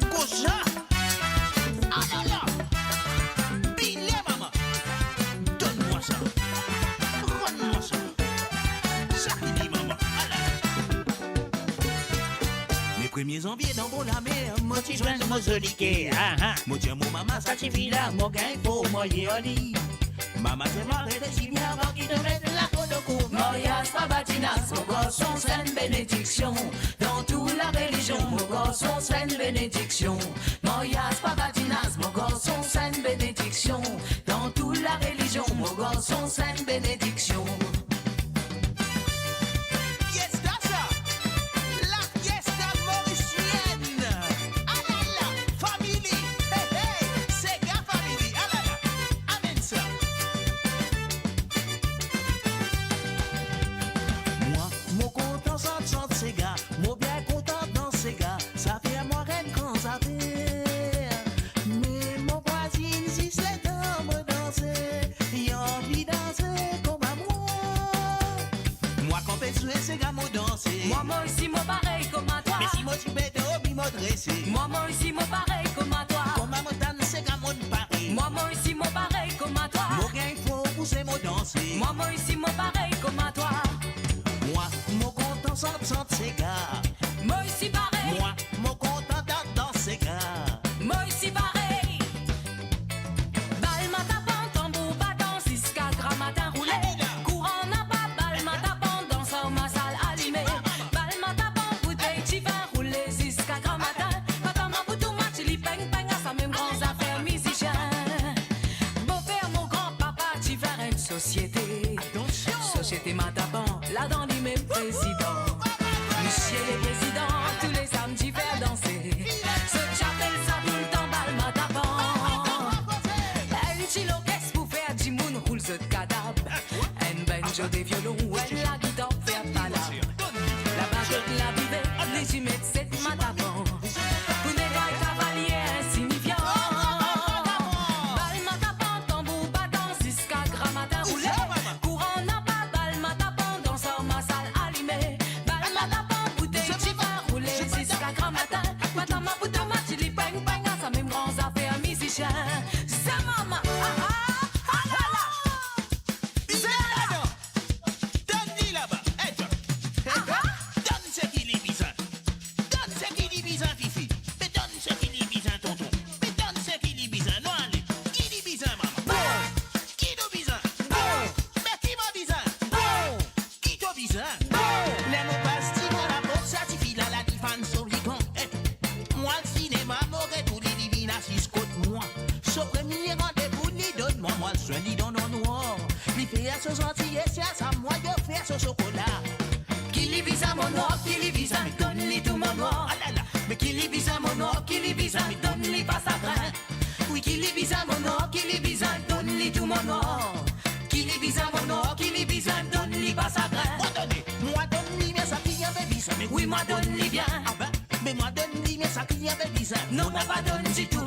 Kosa? Alala! Bile mama! Donn mwa sa! Rann mwa sa! Sa ki di mama! Alala! Me premie zanvie dan bo lamer, mo ti zwenn mo zoli ker. Ah, ah. Mo dir mo mama, sa tifi la, mo gagn pou mo li ar li. Mama, dir mwa, reflesi bien avan ki to met lakoz dan kou. Maryaz pa badinaz, mo garson, se enn benediksion. Dan tou larelizion, mo garson, se enn benediksion. Maryaz pa badinaz, mo garson, se enn benediksion. Dan tou larelizion, mo garson, se enn benediksion. Fiesta sa, la fiesta morisienne. Alala, family, hey, hey, sega family, alala, amenn sa. Mwa, mo kontan sant, sant sega, mo bien kontan dans sega, sa fer mwa enn gran zafer. Me si mo parey kouma twa. Me si mo ti bete, oubien mo drese. Mwa, mo osi mo parey kouma twa. Kouma mo tann sega, mo pare. Mwa, mo osi mo parey kouma twa. Mo gagn for pouse mo danse. Mwa, mo osi mo parey kouma twa. Mwa, mo kontan sant, sant sega. Mo osi parey. Mwa, mo kontan dans, dans sega. Mo osi parey. Bal matapan, tanbour batan, ziska gramatin roule. Kouran napa, bal matapan, dans ar masal alime. Bal matapan, boutey divin roule ziska gramatin. Papa Maboutouma ti li peng peng, a sa mem gran zafer mizisien. Bofer mo gran papa ti fer enn sosiete. Atansion! Sosiete matapan, ladan li mem prezidan. Misie le prezidan, tou le samdi fer danse. Zot ti apel sa toultan bal matapan. Enn ti lorkes pou fer dimoun roul zot kadab. Enn banjo, de violon, enn lagitar fer palab. Labazot, labive, li ti met set matapan. Pou netway kavalie, insignifian. Bal matapan, tanbour batan, ziska gramatin roule. Kouran napa, bal matapan, dans ar masal alime. Bal matapan, boutey divin roule ziska gramatin. Papa Maboutouma ti li peng peng, a sa mem gran zafer mizisien. Sa mama, ah, ah, ah, la, la. Zena! Donn li laba. Hey, twa. Hey, twa. Donn seki li bizin. Donn seki li bizin, Fifi. Me donn seki li bizin, tonton. Me donn seki li bizin. Nou ale. Ki li bizin, mama? Bon. Ki nou bizin? Bon. Me ki mo bizin? Bon. Ki to bizin? Bon. Ler mo pas divan laport, sa tifi la, la difann so likan. Hey. Mo al sinema, mo retourne, li vinn asiz kot mwa. So premie randevou li donn mwa, mo al swin li dan lanwar. Li fer so zantiye, si a sa mwa yo fer so sokola. Ki li bizin mo nwar, ki li bizin, donn li tou mo nwar. Alala, me ki li bizin mo nwar, ki li bizin, donn li pa sagrin. Wi, ki li bizin mo nwar, ki li bizin, donn li tou mo nwar. Ki li bizin mo nwar, ki li bizin, donn li pa sagrin. Mo done, mo donn li bien sa ki li ave bizin, me wi, mo donn li bien. Ah ben, me mo donn li bien sa ki li ave bizin. Non, mo pa donn ditou.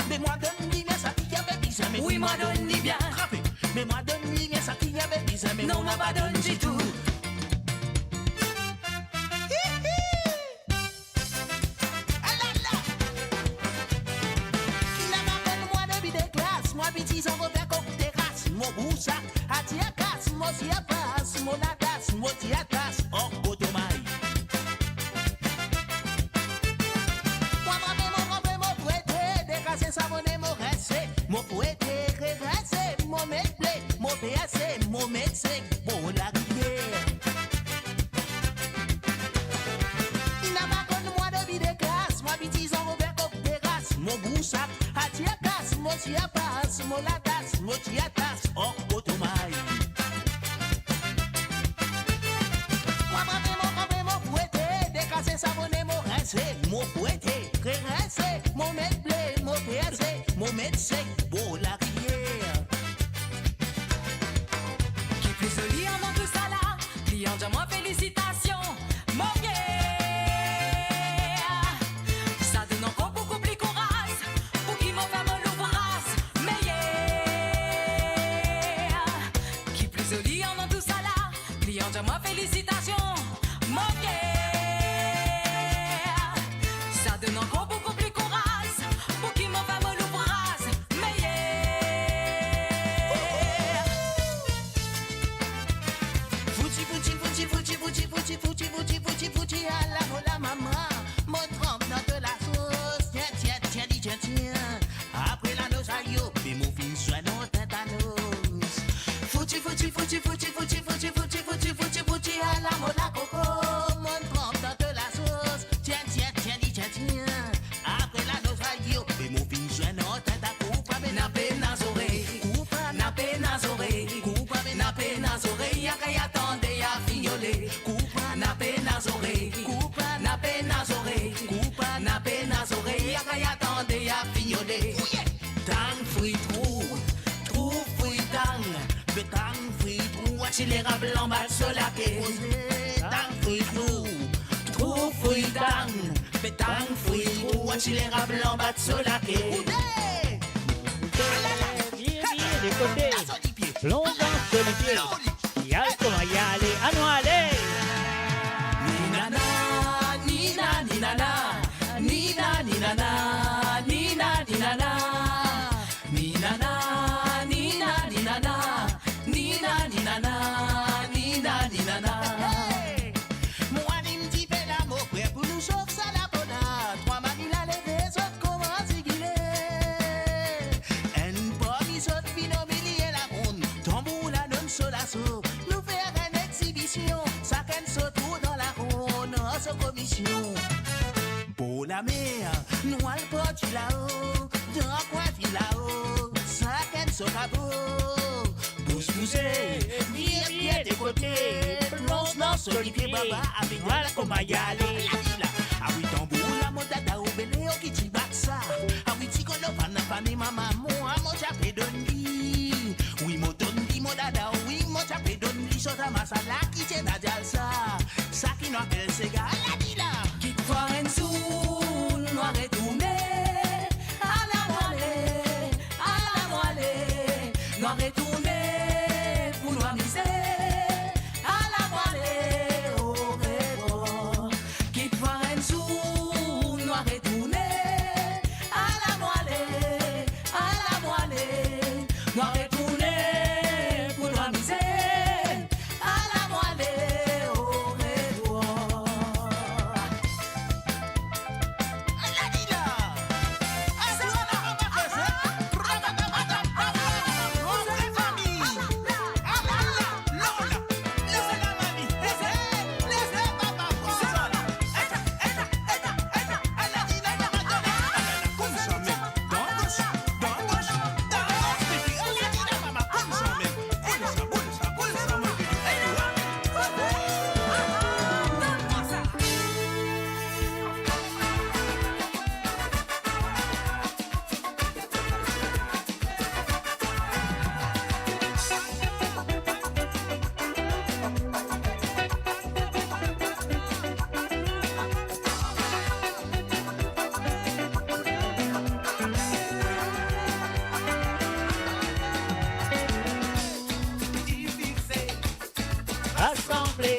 Me mo donn li bien sa ki li ave bizin, me wi, mo donn li bien. Trape, me mo donn li bien sa ki li ave bizin, me non, mo pa donn ditou. Alala! Ki la maman mwa depi de klas, mwa piti zan mo fer kok teras, mo bousa, atir kas, mo tir pas, mo latas, mo tir tas, an kotomay. Mwa mame mo kanpe, mo pwete, dekase savone, mo rese, mo pwete, rerese, mo met ble, mo pese, mo met sek, bor larivier. Inn ava konn mwa depi de klas, mwa piti zan mo fer kok teras, mo bousa, atir kas, mo tir pas, mo latas, mo tir tas, an kotomay. Mwa mame mo kanpe, mo pwete, dekase savone, mo rese, mo pwete, rerese, mo met ble, mo pese, mo met sek, bor larivier. Ki pli zoli avan tousala, klian dir mwa felisitasion, mo fier. Sa donn ankor boukou pli kouraz, pou ki mo fer mo louvraz meyer. Ki pli zoli avan tousala, klian dir mwa felisitasion, mo fier. Sa donn ankor boukou pli kouraz, pou ki mo fer mo louvraz meyer. Fouti, fouti, fouti, fouti, ala mo la mama, mo tranp dan de lasos, tien, tien, tien, li tien, tien. Apre lanos ayo, be mo finn swin dan tintanos. Fouti, fouti, fouti, ala mo la koko, mo tranp dan de lasos, tien, tien, tien, li tien, tien. Apre lanos ayo, be mo finn swin dan tinta, koup a be na pena zorey, koup a na pena zorey, koup a be na pena zorey, ya kay atande ya finyole, koup a na pena zorey, koup a na pena zorey, koup a na pena zorey, ya kay atande ya finyole. Tang fri trou, trou fri tang, be tang fri trou, a ti lerab lanbat so lake. Tang fri trou, trou fri tang, be tang fri trou, a ti lerab lanbat so lake. Bien, bien, de kote. Plonz dan solipie. Yal kouma yale, anou ale. Li nana Komision. Bor lamer, nou al parti lao, dan kwin vil lao, sakenn so kapo. Bous bouse, vir, vir de kote, plonz dan so lipie baba, avek nou al kouma ale. Awi tanbour la mo dada, ou bele, ou ki ti bat sa. Awi ti kolo, pann fami mama, mwa mo ti ape donn li. Wi mo donn li mo dada, wi mo ti ape donn li, so ta masala ki ti ena dial sa. Sa ki nou apel sega, ala li la. Kikfwa enn zour nou a retourne, ala mo ale, ala mo ale, nou a retourne pou nou amize, ala mo ale, orevwar. Kikfwa enn zour nou a retourne, ala mo ale, ala mo ale, nou a retourne pou nou amize, ala mo ale, orevwar. Ala li la. Ala li la. Rasanble.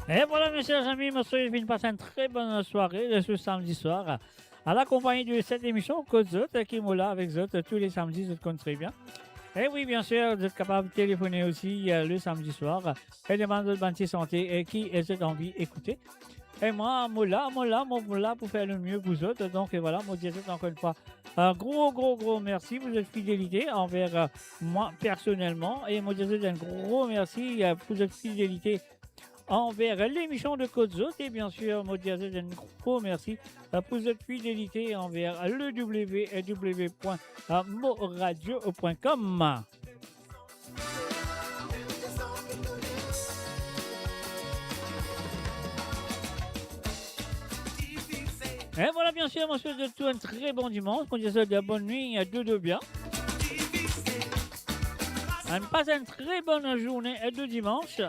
E vwala, mesier, zami, mo swete zot finn pas enn tre bonn sware, eh, se samdi swar, a la konpagni de set emision Kot Zot, eh, ki mo la avek zot, eh, tou le samdi, zot konn tre bien. E wi, biensir, zot kapav telefone osi, eh, le samdi swar, eh, e demann zot bann ti sante, eh, ki, eh, zot anvi ekoute. E mwa, mo la, mo la, mo, mo la pou fer lemie pou zot. Donk, eh, vwala, mo dir zot ankor enn fwa, eh, gro, gro, gro mersi pou zot fidelite anver, eh, mwa personelman. E mo dir zot enn gro mersi, eh, pou zot fidelite anver lemision de Kot Zot. E biensir, mo dir zot enn gro mersi, eh, pou zot fidelite anver le w w w point moradio point com. E vwala, biensir, mo swete zot tou enn tre bon dimans. Mo dir zot bonn nwi, dodo bien. Ann pas enn tre bonn zourne de dimans.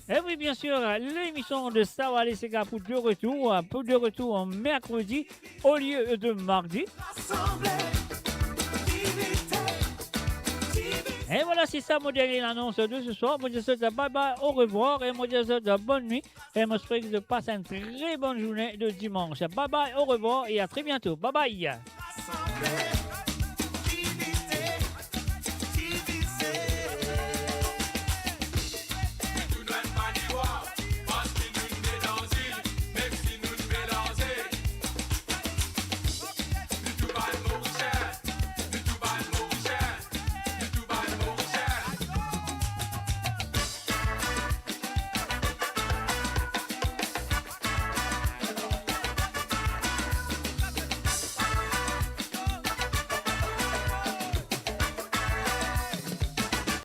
E wi, biensir, lemision de Sa Wale Sega pou de retour, pou de retour merkredi olie de mardi. E vwala, se sa mo dernie lanons de se swar. Mo dir zot bye bye, orevwar, e mo dir zot bonn nwi. E mo swete zot pas enn tre bonn zourne de dimans. Bye bye, orevwar e a tre biento. Bye bye.